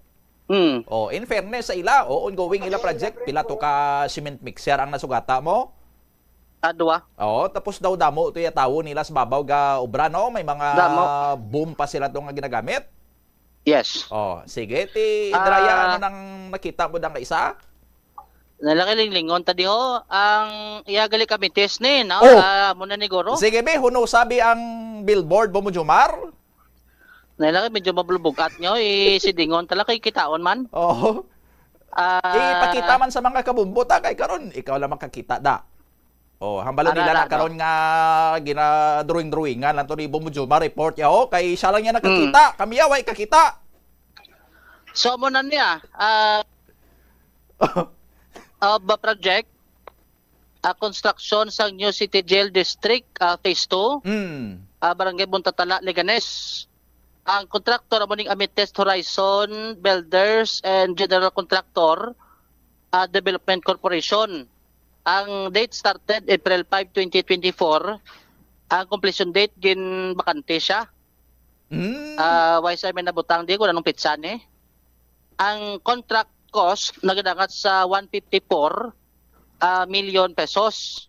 Hmm. Oh, in fairness sa ila, oh, ongoing ila project, pila to ka cement mixer ang nasugata mo? Ah, duwa. Oo, tapos daw damo to ya tawo nila sa babaw ga obra, no? May mga Damo. boom pa sila to nga ginagamit. Yes. Oh, sige, ti Indraya, Ah. ano nang nakita mo dang isa? Nalaki linglingon ta diho ang iya gali ka mitis ni, no? Oh. Ah, amo na ni guro. Sige, be, huno sabi ang billboard mo, Jomar? Nalaki medyo mabulbugat nyo, isidingon tala kay kitaon man. Oh. Ah. Ipakita man sa mga kabumbot, ah, kay karon ikaw lang makakita da. Oh, hambalo Ara, nila na ara, karon nga gina-drawing-drawingan lang to ni Bombo Jomar report ya, oh, kay siya lang niya nakakita, Hmm. kami ya, way kakita. So, mo na niya, ah, of a project, ah, construction sang New City Jail District, ah, Phase two, Mm. ah, Barangay Buntatala, Leganes. Ang kontraktor amo ning Amethyst Horizon Builders and General Contractor, ah, Development Corporation. Ang date started April five, twenty twenty-four. Ang completion date, ginbakante siya. Mm. Ah, why sa may nabutang di ko anong petsa ni? Ang contract cost nagadangat sa one fifty-four, ah, million pesos.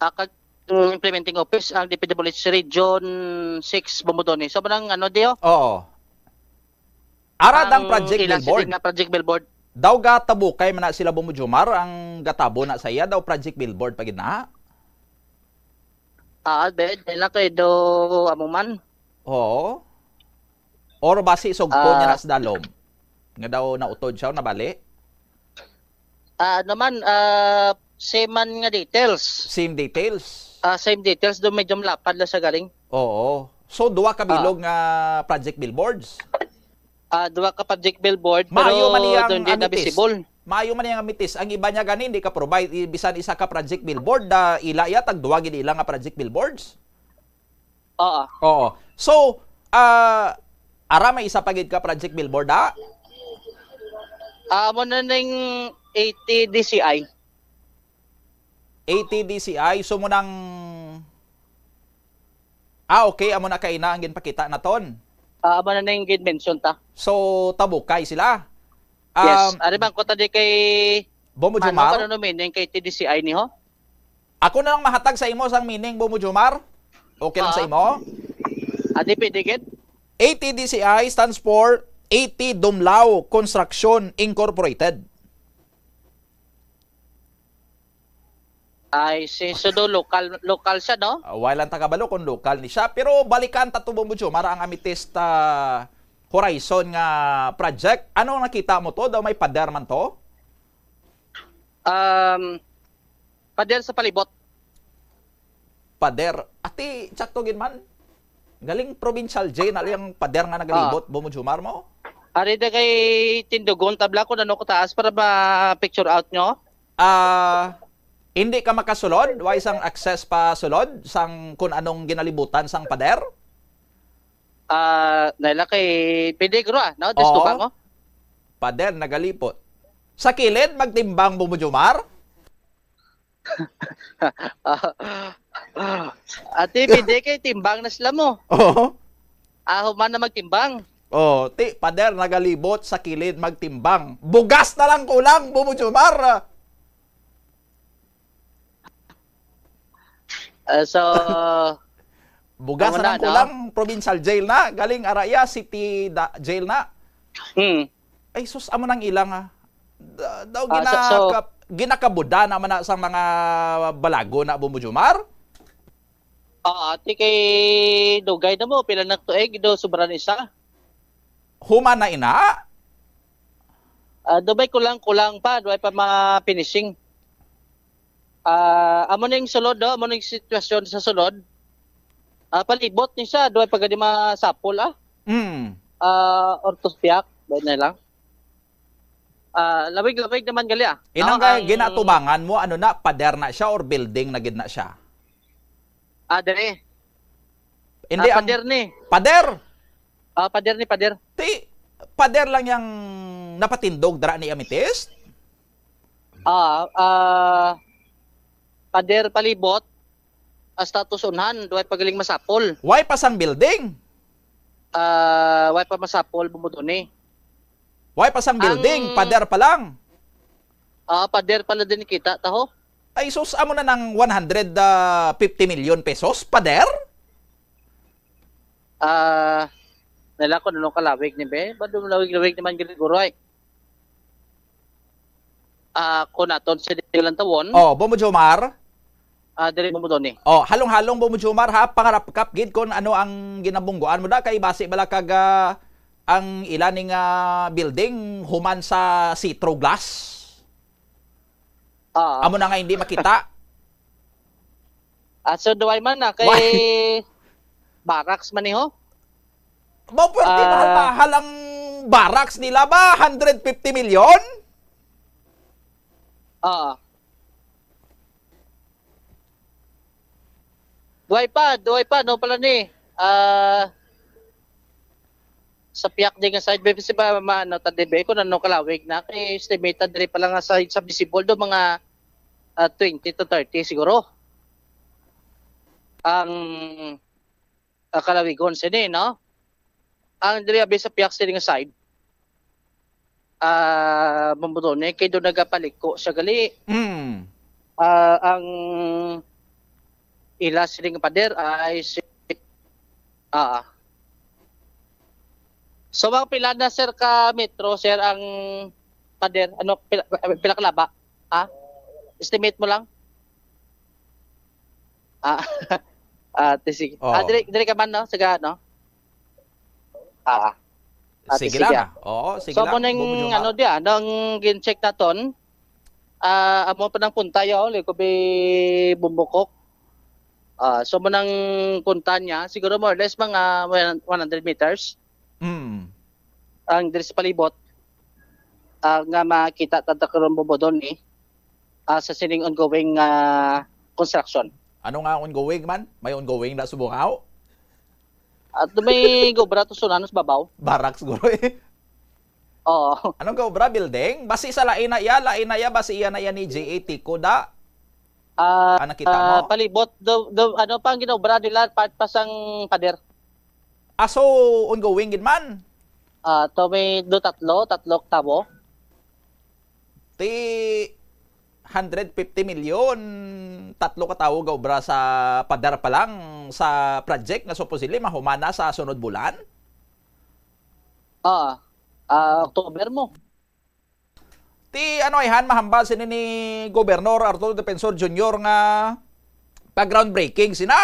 Ah, kag, mm, implementing office ang D P W H Region six Bombo Tony. So, manang ano, Dio? Oo. Ara dang Ang project ila billboard. Sini nga project billboard. Daw gatabukay man na sila, Bombo Jomar, ang gatabo na sa iya, daw project billboard pa gid na. Ah, be, dahil lang kay do amo man. Oo. Or basi sugto niya Ah. na sa dalom. Nga daw nautod siya, nabali? Ah, ano man, ah, same man nga details. Same details? Ah, same details, do medyo malapad lang sa galing. Oo. So, duwa ka Ah. bilog nga project billboards? Ah, duha ka project billboard, Maayo pero man iyang doon din na Amethyst. Visible. Maayo man iyang Amethyst. Ang iba niya gani, hindi ka provide, i-, bisan isa ka project billboard, da, ila iya, tag duha gid ila nga project billboards. Oo. Oo. So, ah, ara may isa pa gid ka project billboard, ha? Ah, mo na ning eighty D C I. Eighty D C I, so mo nang, ah, okay, amo na kaina ang ginpakita naton. Ah, amo na ning gid mention ta. So, tabukay sila. Yes. Um, Ari bang ko ta di kay Bombo Mano Jomar? Ka no meaning kay T D C I ni ho? Ako na lang mahatag sa imo sang meaning, Bombo Jomar. Okay lang sa Ah. imo? Adi, pwede gid? A T D C I stands for A T Dumlao Construction Incorporated. Ay, si, so do local, local siya, no? Ah, wala lang ta kabalo kung local ni siya. Pero balikan ta to, Bombo Jomar, ang Amethyst, ah, Horizon nga project. Ano ang nakita mo to? Daw may pader man to? Um, pader sa palibot. Pader. Ati, tsakto gid man. Galing provincial jail na lang pader nga nagalibot, Ah. Bombo Jomar mo? Ari da kay tindugon, tabla ko na no ko taas para ma-picture out nyo. Ah, hindi ka makasulod? Way sang access pa sulod sang kun anong ginalibutan sang pader? Ah, naila kay peligro, ah, no? Disculpa Oo. mo. Pader, nagalipot. Sa kilid, magtimbang, Bombo Jomar? Ah, ati, pwede kay timbang na sila mo. Oo. Ah, human na magtimbang. Oh, ti, pader, nagalibot sa kilid, magtimbang. Bugas na lang kulang, Bombo Jomar. Ah, so, Bugas amo na lang na, no? Kulang, provincial jail na. Galing araya, city da-, jail na. Hmm. Ay, sus, amo nang ilang, ah. Da-, daw Ah, so, so ginaka-, ginakabuda naman na sa mga balago na, Bombo Jomar? Oo, ati kay dugay na mo, pila na tuig, do, sobra na isa. Human na ina? Ah, dubay kulang-kulang pa, dubay pa ma-finishing. Ah, amo ning sulod, no? Amo ning sitwasyon sa sulod. Ah, palibot ni siya, duwa pa gani masapol, ah. Mm. Ah, ortos piak, dahil na lang. Ah, lawig-lawig naman gali, ah. Inang No, ang ginatubangan mo, ano na, pader na siya or building na gid na siya? Ah, dere. Hindi, Ah, ang pader ni. Pader? Ah, pader ni, pader. Ti, pader lang yang napatindog dira ni Amethyst? Ah, ah, pader palibot, ah, status unhan, duway pagaling masapol. Why pa sang building? Ah, why pa masapol, bumuduni? Why pa sang building? Ang Pader pa lang. Ah, pader pala din kita, taho. Ay, sus, amo na nang one hundred fifty million pesos, pader? Ah, nila ko nung kalawig ni be. Bado lawig-lawig naman gid siguro ay. Ah, kung naton si Dylan Tawon. Oh, Bombo Jomar. Ah, diri mo mo ni. Oh, halong-halong, Bombo Jomar, ha, pangarapkap gid kung ano ang ginabungguan mo da kay basi bala kag, ah, ang ila ning, ah, building human sa Citro Glass. Ah. Amo na nga hindi makita. Ah, so duway man na kay Why? Barracks man ni ho. Mao pwerte Ah. mahal-mahal ang barracks nila ba? Hundred fifty million? Ah. Duway pa, duway pa, no pala ni. Ah, sa piyak di nga side, be, si ba, ma-, ano, ta, di, be, kung ano kalawig na, kay estimated diri pala nga side sa visible do, mga, ah, twenty to thirty siguro. Ang, ah, kalawigon sini, no? Ang diri abi sa piyak sini nga side, ah, Bombo Tony, kay do nagapaliko siya gali. Mm. Ah, ang ila sini nga pader ay si, ah. So, mga pila na, sir, ka metro, sir, ang pader? Ano, pila, pila ka laba? Ha? Estimate mo lang? Ah, ah, ti-, sige. Oh. Ah, diri, diri ka man, no? Sige, no? Ah, ah. Ah, ti-, Sige sige, lang. ah. Oo, sige So, lang. mo nang, Bumudyo nga. ano, di, ah, nang gin-check naton, ah, amo pa nang punta, yo, like, ko bi bumbukok. Ah, so, mo nang punta niya, siguro more or less mga one hundred meters. Mm. Ang diri sa palibot, ah, nga makita ta karon, Bombo Tony, ah, sa sining ongoing, ah, construction. Ano nga ongoing man? May ongoing na subungaw? At may gobra to sunanos babaw. Barracks, guro, eh. Oo. Anong gobra? Building? Basi sa lain na iya, lain na iya, basi iya na iya ni J A Tico da. Ah, Ah, nakita ah, mo? palibot, do, do, ano pa ang ginobra nila, part pa sang pader. Ah, so, ongoing gid man? Ah, to may do tatlo, tatlo ka tawo. Ti hundred fifty million, tatlo ka tawo gaobra sa pader pa lang sa project nga supposedly mahuman na sa sunod bulan? Ah, ah, October mo. Ti ano ay han mahambal sini ni Gobernador Arturo Defensor Junior nga pag groundbreaking sina,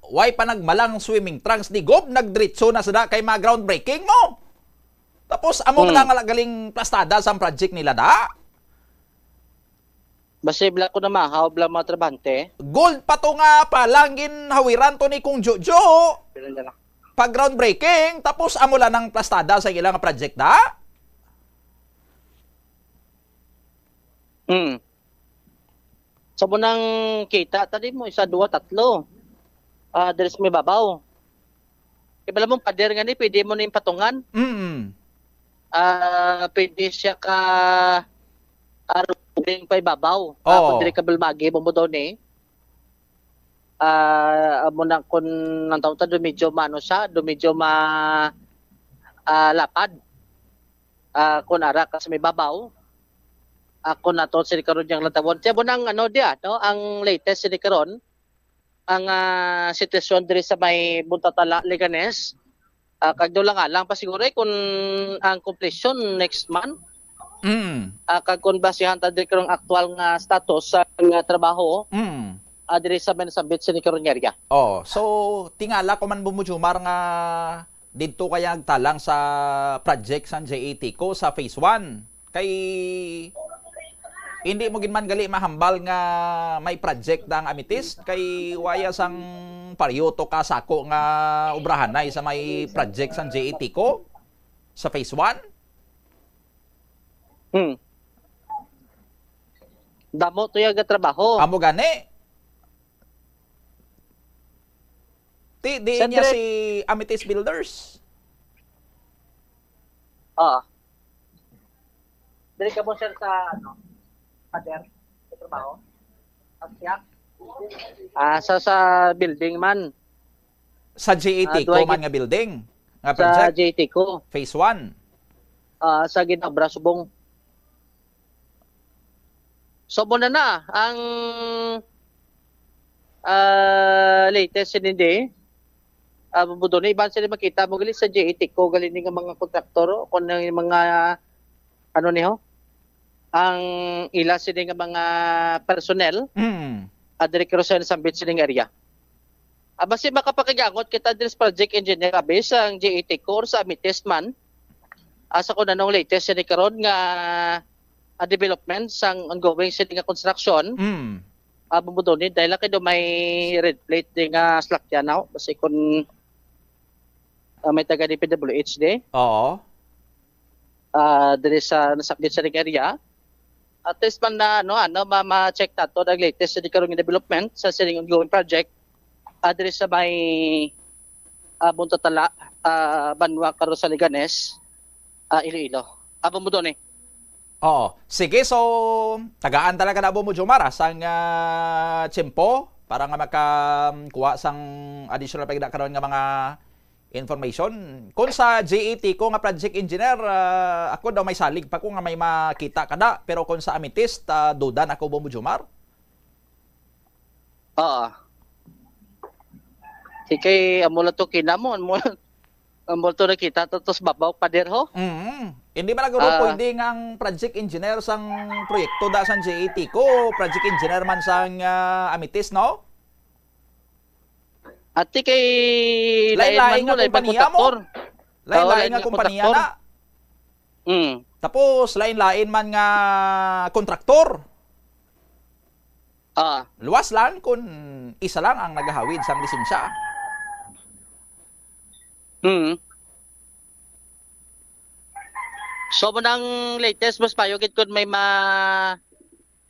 way pa nagmalang swimming trunks ni Gob, nagdiretso na sila kay mga groundbreaking mo. Tapos amo Hmm. man nga galing plastada sa project nila da. Basi bla ko na mahaw bla mga trabahante. Gold pa to nga palang ginhawiran to ni Kong Jojo. Pila na lang. Pag groundbreaking, tapos amo lang ang plastada sa ilang project da. Hmm. Sa mo nang kita, tadi mo, isa, dua, tatlo. Ah, diri sa may babaw. Kay bala mong pader nga ni, pwede mo na yung patungan. Mm. Ah, pwede siya ka, ah, rubing pa ibabaw. Ah, Oo. Kung diri ka balbagi, mo mo daw ni. Ah, amo na kung ang taon ta, do medyo maano siya, do medyo ma-, ah, lapad. Ah, kung ara ka sa may babaw, ah, kung nato sini karon yang lantawon. Siya mo nang ano diya, no? Ang latest sini karon, ang, ah, sitwasyon diri sa may Buntatala, Leganes. Ah, kag doon lang alang pa siguro, eh, kung ang completion next month. Mm. Ah, kag kung basihan ta diri karong aktual nga status sa nga trabaho, Mm. ah, diri sa may nasambit sini karon nga area. Oh, so tingala ko man, Bumujumar, nga didto kaya nagtalang sa project sa J A T ko sa phase one. Kay Hindi mo gid man gali mahambal nga may project ang Amethyst kay waya sang paryoto ka sako nga obrahanay sa may project sang J A T ko sa phase one. Hmm. Damo to yung trabaho. Amo gani. Ti, di niya si Amethyst Builders. Ah. Dili ka mo, sir, sa, ano, pader, sa trabaho? At siya? Ah, sa, sa building man. Sa G A T Ah, ko duhay man gid- nga building. Nga Sa project. G A T ko. Phase one. Ah, sa ginobra subong. So, muna na ang ah, latest sini di. Ah, budo na iban sila makita mo gali sa G A T ko gali ni nga mga kontraktor o kung ang mga ano niho ang ila sini nga mga personnel Mm. ah, diri karon sa sambit sining area. Ah, basi makapakagangot kita diri sa project engineer abi sa G A T ko or sa Amethyst man. Ah, sa kung anong latest sini karon nga ah, development sang ongoing sini nga construction. Mm. Ah, bumudoni dahil lang kay do may red plate di nga slakyan now. Basi kung ah, may taga D P W H di. Oo. Ah, diri sa nasakit sa area. At least man na ano ano ma- ma-check nato ang latest sa karon nga development sa sining ongoing project. Ah, diri sa may ah, Buntatala, ah, banwa karon sa Leganes, ah, Iloilo. Abo mo doon eh. Oo. Sige, so tagaan talaga na Bombo Jomar ah, sang ah, tiyempo para nga makakuha sang additional pa gid karon nga mga information. Kung sa G A T ko nga project engineer, ah, ako daw may salig pa ko nga may makita kada, pero kung sa Amethyst, ah, duda na ako Bombo Jomar. Oo. Di kay amo lang to kinamo, amo, amo to nakita to, tos babaw pader ho. Mm. Hindi ba naguro Ah. pwede nga ang project engineer sang proyekto da sang G A T ko, project engineer man sang ah, Amethyst, no? Ati kay Lain-lain lain man nga mo, lain man kompanya mo. Kontraktor. Lain-lain Oo, lain nga nga kompanya kontraktor. na. Mm. Tapos lain-lain man nga kontraktor. Ah. Luwas lang kung isa lang ang nagahawid sang lisensya. Hmm. So mo nang latest mas payo gid kun may ma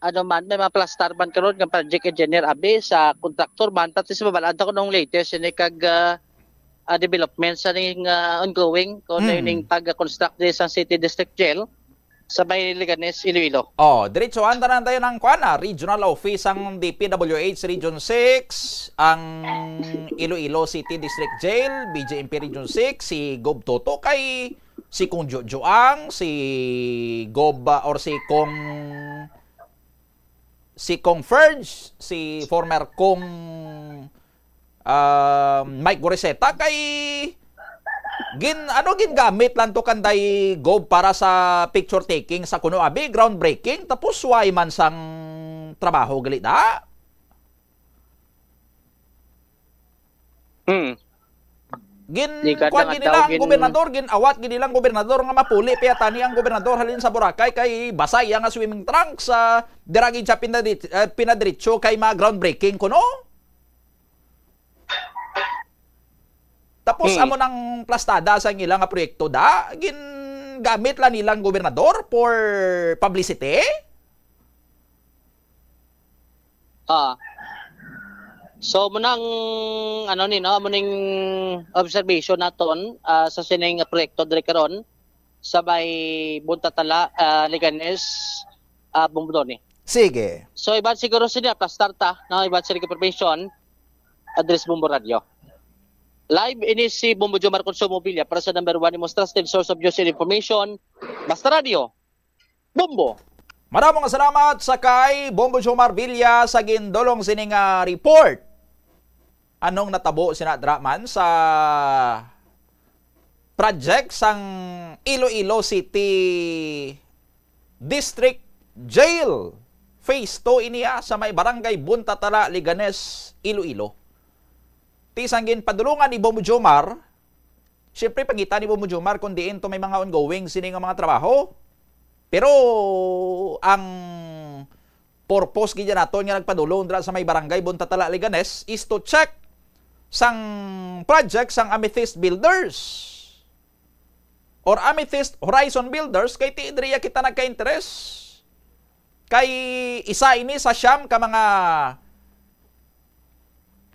ano man may maplastar man karon nga project engineer abi sa contractor man tapos sa balaan ta kunong latest ini kag ah, ah, development sa ning ah, ongoing kung ano Hmm. ning pag-construct diri sa City District Jail. sa may Leganes, Iloilo. Oh, diretso ang tanan tayo ng kuan, ah, regional office ang D P W H Region six, ang Iloilo City District Jail, B J M P Region six, si Gob Toto kay si Kong Jojo ang si Gob ah, or si Kong si Kong Ferge, si former Kong ah, Mike Goriseta kay gin ano gingamit lang to kanday Gob para sa picture taking sa kuno abi groundbreaking tapos why man sang trabaho gali da. Hmm. Gin Di ka kuan na gid nga nila ang gin- gobernador, gin awat gid nila ang gobernador nga mapuli pa yata ni ang gobernador halin sa Boracay kay basa iya nga swimming trunks sa dira gid siya pinadri- eh, pinadiretso kay ma groundbreaking kuno. Tapos Hmm. amo nang plastada sa ila nga proyekto da, gingamit lang nilang gobernador for publicity. Ah. So mo nang ano ni no, mo ning observation naton ah, sa sining proyekto diri karon sa may Buntatala, ah, Leganes, ah, Bumbudoni. Sige. So iban siguro sini aplastar ta, no, iban sini information address Bombo Radio. Live ini si Bombo Jomar Consumo Villa para sa number one most trusted source of news and information, Basta Radio. Bombo. Maramong salamat sa kay Bombo Jomar Villa sa gindulong sini nga report. Anong natabo sina dra man sa project sang Iloilo City District Jail Phase two ini ah, sa may barangay Buntatala, Leganes, Iloilo. Ti sang ginpadulungan ni Bombo Jomar, siyempre pangita ni Bombo Jomar kung diin to may mga ongoing sini nga mga trabaho. Pero ang purpose gid naton nga nagpadulong dira sa may barangay Buntatala, Leganes is to check sang project sang Amethyst Builders or Amethyst Horizon Builders, kay ti diri kita nagka-interes. Kay isa ini sa siyam ka mga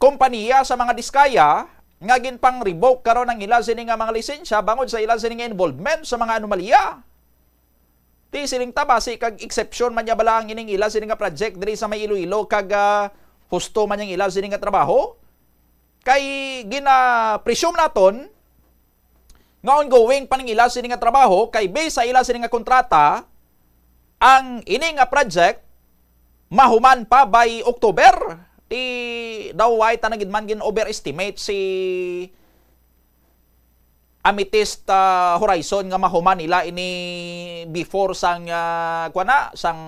kompaniya sa mga Diskaya nga ginpang-revoke karon ang ila sini nga mga lisensya bangod sa ila sini nga involvement sa mga anomalya. Ti siling ta, basi kag exception man niya bala ang ining ila sini nga project diri sa may Iloilo, kag, ah, husto man yang ila sini nga trabaho? Kay gina-presume naton nga ongoing pa ning ila sini nga trabaho, kay based sa ila sini nga kontrata, ang ini nga project mahuman pa by October. Ti daw way ta na gid man gin-overestimate si Amethyst, ah, Horizon nga mahuman nila ini before sang, ah, kuwan na, sang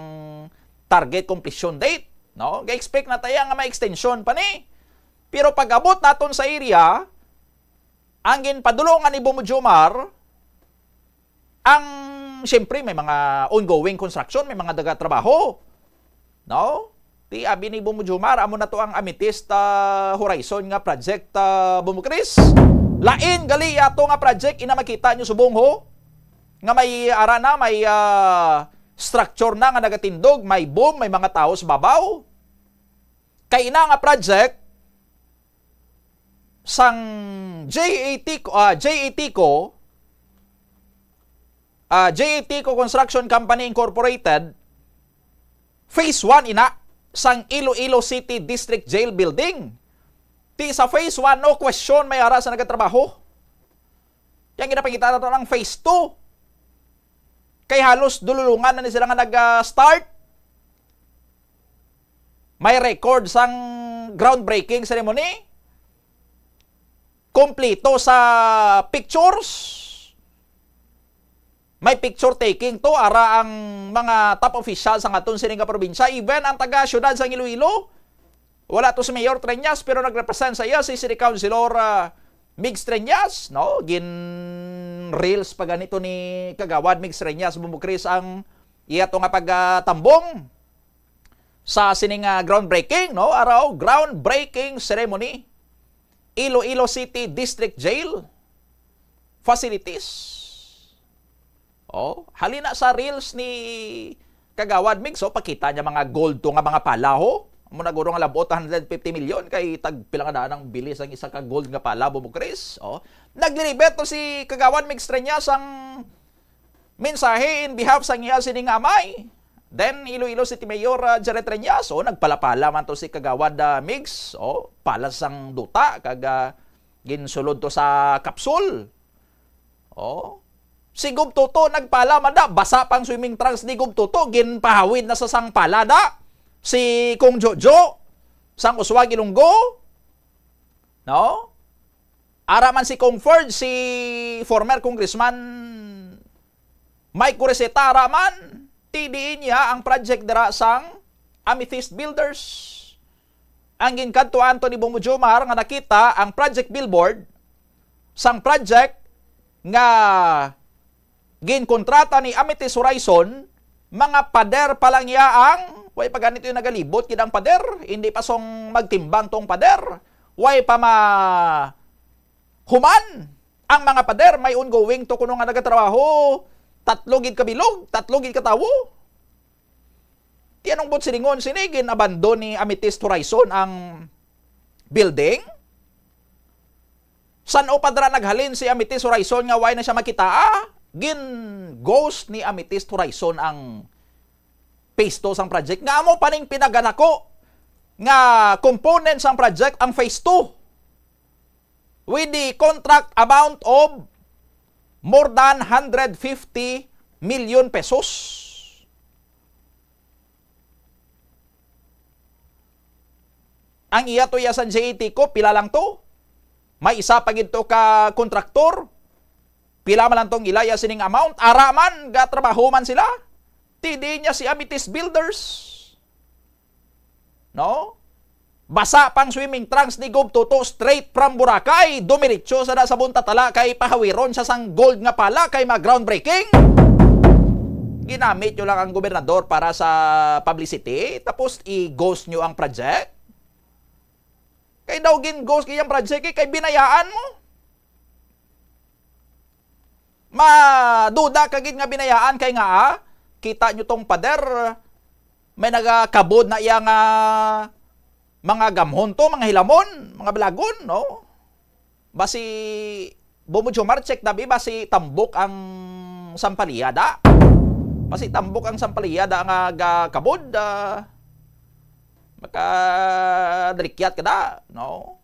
target completion date, no? Ga-expect na tayo nga may extension pa ni. Pero pag-abot naton sa area, ang ginpadulungan ni Bongo Jomar, ang, siyempre, may mga ongoing construction, may mga nagatrabaho. No? Ti abi ni Bongo Jomar, amo na to ang Amethyst, ah, Horizon nga project, ah, Bongo Chris. Lain gali ato nga project, ina makita nyo subong ho, nga may ara na, may, ah, structure na nga nagatindog, may boom, may mga tao sa babaw. Kay ina nga project, sang J A T co, ah, J A T co, ah, J A T co Construction Company Incorporated, phase one ina sang Iloilo City District Jail Building. Ti sa phase one, no question, may ara sa nagatrabaho. Yang ginapangita nato ang phase two. Kay halos dululungan na ni sila nga nag-start. May record sang groundbreaking ceremony. Kompleto sa pictures. May picture taking to, ara ang mga top officials sang aton sini nga probinsya, even ang taga siyudad sang Iloilo. Wala to si Mayor Treñas, pero nag-represent sa iya si City Councilor, ah, Migs Treñas, no? Gin-reels pa ganito ni Kagawad Migs Treñas, Bongo Chris, ang iya to nga pagtambong sa sining, ah, groundbreaking, no? Araw, groundbreaking ceremony. Iloilo City District Jail facilities. Oh, halina sa reels ni Kagawad Migs, so pakita niya mga gold to nga mga pala, ho. Amo na guro nga labot hundred fifty million, kay tag pila nga daan ang bili sang isa ka gold nga pala, Bongo Chris. Oh, naglilibet to si Kagawad Migs Treñas sang mensahe in behalf sang iya sining amay. Then, Iloilo City Mayor, ah, Jared Treñas, oh, nagpalapala man to si Kagawad, ah, Migs, oh, pala sang duta, kag, ah, ginsulod to sa kapsul. Oh. Si Gov Toto nagpala man da, basa pang swimming trunks ni Gov Toto, ginpahawid na sa sang pala da si Kong Jojo sang Usuag, Ilonggo. No? Ara man si Kong Ferd, si former Congressman Mike Goriseta, ara man, ti diin niya ang project dira sang Amethyst Builders. Ang ginkadtuan to ni Bongo Jomar nga nakita ang project billboard sang project nga ginkontrata ni Amethyst Horizon, mga pader pa lang iya ang, way pa ganito yung nagalibot gid ang pader, hindi pa song magtimbang tong pader, way pa ma-, human ang mga pader, may ongoing to kuno nga nagatrabaho, tatlo gid ka bilog, tatlo gid ka tawo. Ti anong buot silingon sini, gin-abandon ni Amethyst Horizon ang building? San-o pa dira naghalin si Amethyst Horizon nga way na siya makitaa? Gin-ghost ni Amethyst Horizon ang phase two sang project, nga amo pa ning pinaganako nga component sang project ang phase two, with the contract amount of more than hundred fifty million pesos. Ang iya to iya sa J A T co, pila lang to? May isa pa gid to ka kontraktor. Pila man lang tong ilaya sining amount? Ara man, gatrabaho man sila. Ti diin niya si Amethyst Builders. No? Basa pang swimming trunks ni Gov Toto, straight from Boracay, dumiretso sa da sa Buntatala kay pahawiron sa sang gold nga pala kay mag-groundbreaking. Ginamit nyo lang ang gobernador para sa publicity, tapos i-ghost nyo ang project? Kay daw gin-ghost kay ang project, eh, kay binayaan mo. Maduda ka gid nga binayaan kay nga, ah, kita nyo tong pader, may nagakabod na iya nga mga gamhon to, mga hilamon, mga balagon, no? Basi, Bongbong Jomar, check dabi, basi tambok ang sampalya da. Basi tambok ang sampalya da nga gakabod, ah, makadalikyat ka da, no?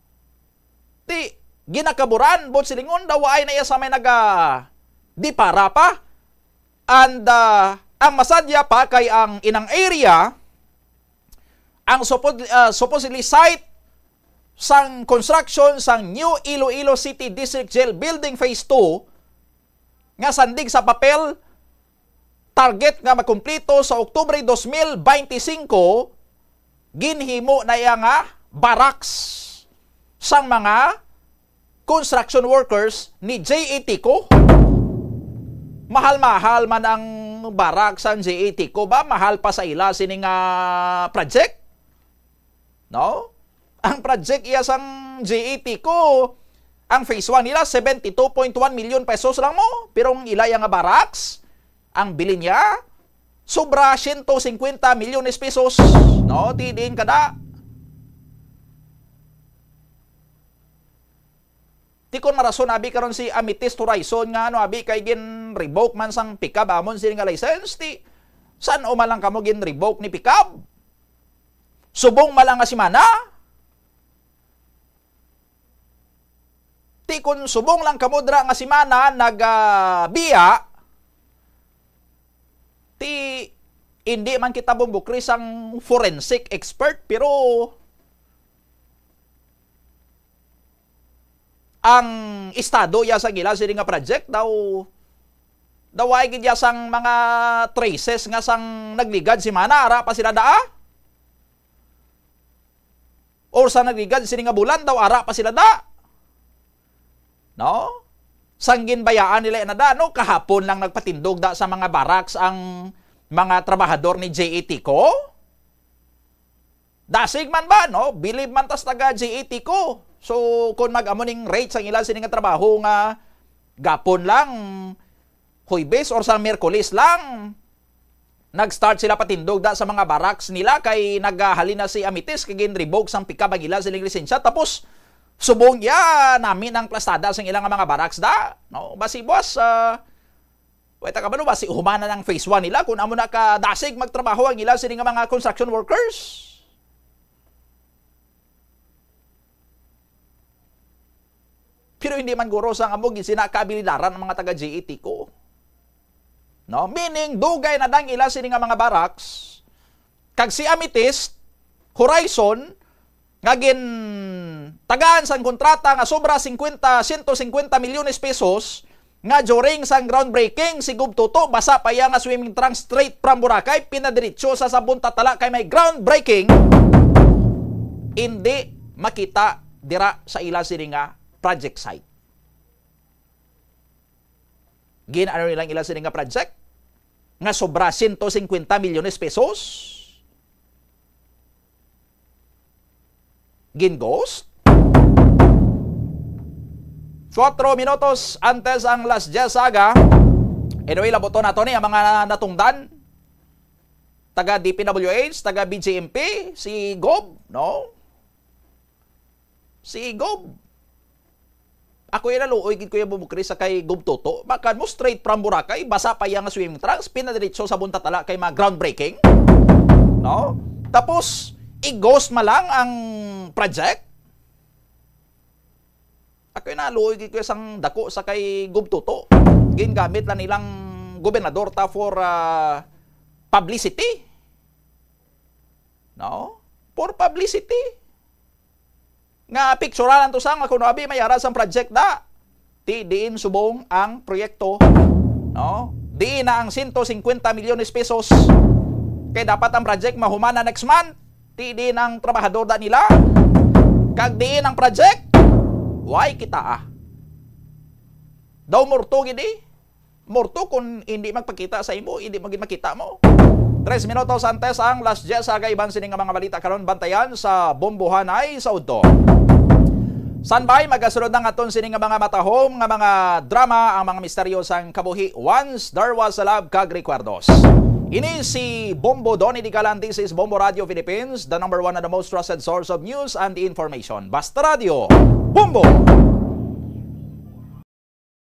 Ti, ginakaburan, buot silingon, daw ay na iya sa may naga, di para pa. And, ah, ang masadya pa kay ang inang area, ang suppo-, ah, supposedly site sang construction sang New Iloilo City District Jail Building Phase two nga sandig sa papel, target nga makumpleto sa Oktubre dos mil beintisinko, ginhimo na iya nga barracks sang mga construction workers ni J A Tico. Mahal-mahal man ang barracks sang J A Tico ba? Mahal pa sa ila sini nga project? No? Ang project iya sang J A Tico, ang phase one nila, seventy two point one million pesos lang mo. Pero ang ila iya nga barracks, ang bilin niya, sobra siyento singkwenta milyones pesos. No? Ti diin kada. Ti kon marason abi karon si Amethyst Horizon nga ano abi kay gin-revoke man sang PCAB amon sini nga license, ti san-o man lang kamo gin-revoke ni PCAB? Subong man lang nga semana? Ti kon subong lang kamo dira nga semana nagabiya, ti hindi man kita bumbukri sang forensic expert, pero ang estado ya sang ila sini nga project daw, daw ay gid ya sang mga traces nga sang nagligad semana, ara pa sila daa? Or sa nagligad sini nga bulan daw, ara pa sila da. No? Sang ginbayaan nila na da, no? Kahapon lang nagpatindog da sa mga barracks ang mga trabahador ni J A Tico. Dasig man ba, no? Bilib man tas taga J A Tico. So, kung mag-amo ning rate sang ila sini nga trabaho nga gapon lang, Huwebes or sa Miyerkules lang, nag-start sila patindog da sa mga barracks nila kay naghalin na si Amethyst kay gin-revoke sang PCAB ang ila sining lisensya. Tapos, subong ya nami nang plastada sang ilang mga barracks da. No? Basi, boss, ah, wait, ka ba, no? Basi, human na ang phase one nila kung amo na kadasig magtrabaho ang ila sini nga mga construction workers. Pero hindi man guro sang amo gid sina kaabilidaran ang mga taga G A T ko. No? Meaning, dugay na dang ila sini nga mga barracks. Kag si Amethyst, Horizon, nga gintagaan sang kontrata nga sobra singkwenta, siyento singkwenta milyones pesos, nga during sang groundbreaking, si Gov Toto, basa pa iya nga swimming trunks straight from Boracay, pinadiretso sa Sabon Tatala kay may groundbreaking, hindi makita dira sa ila sini nga project site. Gin-ano nilang ila sini nga project nga sobra siyento singkwenta milyones pesos? Gin-ghost? Cuatro minutos antes ang las diez sa aga. Anyway, labuton nato ni ang mga natungdan. Taga D P W H, taga B J M P, si Gov, no? Si Gov. Ako ina luoy gid ko yung bubukri sa kay Gov Toto. Bakan mo straight from Boracay, basa pa iya nga swimming trunks, pinadiretso sa Sabon Tatala kay mga groundbreaking. No? Tapos, i-ghost man lang ang project. Ako ina luoy gid ko sang dako sa kay Gov Toto. Gingamit lang nilang gobernador ta for, ah, publicity. No? For publicity. Nga picturean to sa nga kuno abi may ara sang project da. Ti diin subong ang proyekto, no? Diin na ang siyento singkwenta milyones pesos. Kay dapat ang project mahuman na next month. Ti diin ang trabahador da nila. Kag diin ang project. Why kita, ah? Daw morto gid, eh. Morto, kung hindi magpakita sa imo, hindi mo gid makita mo. Tres minutos antes ang las diyes, aga iban sini nga mga balita karon, bantayan sa Bombohanay sa udto. Standby, magasunod na nga aton sini nga mga matahom nga mga drama, ang mga misteryo sang kabuhi, Once There Was a Love kag Recuerdos. Ini si Bombo Donny Digalan, this is Bombo Radio Philippines, the number one and the most trusted source of news and information. Basta Radio, Bombo!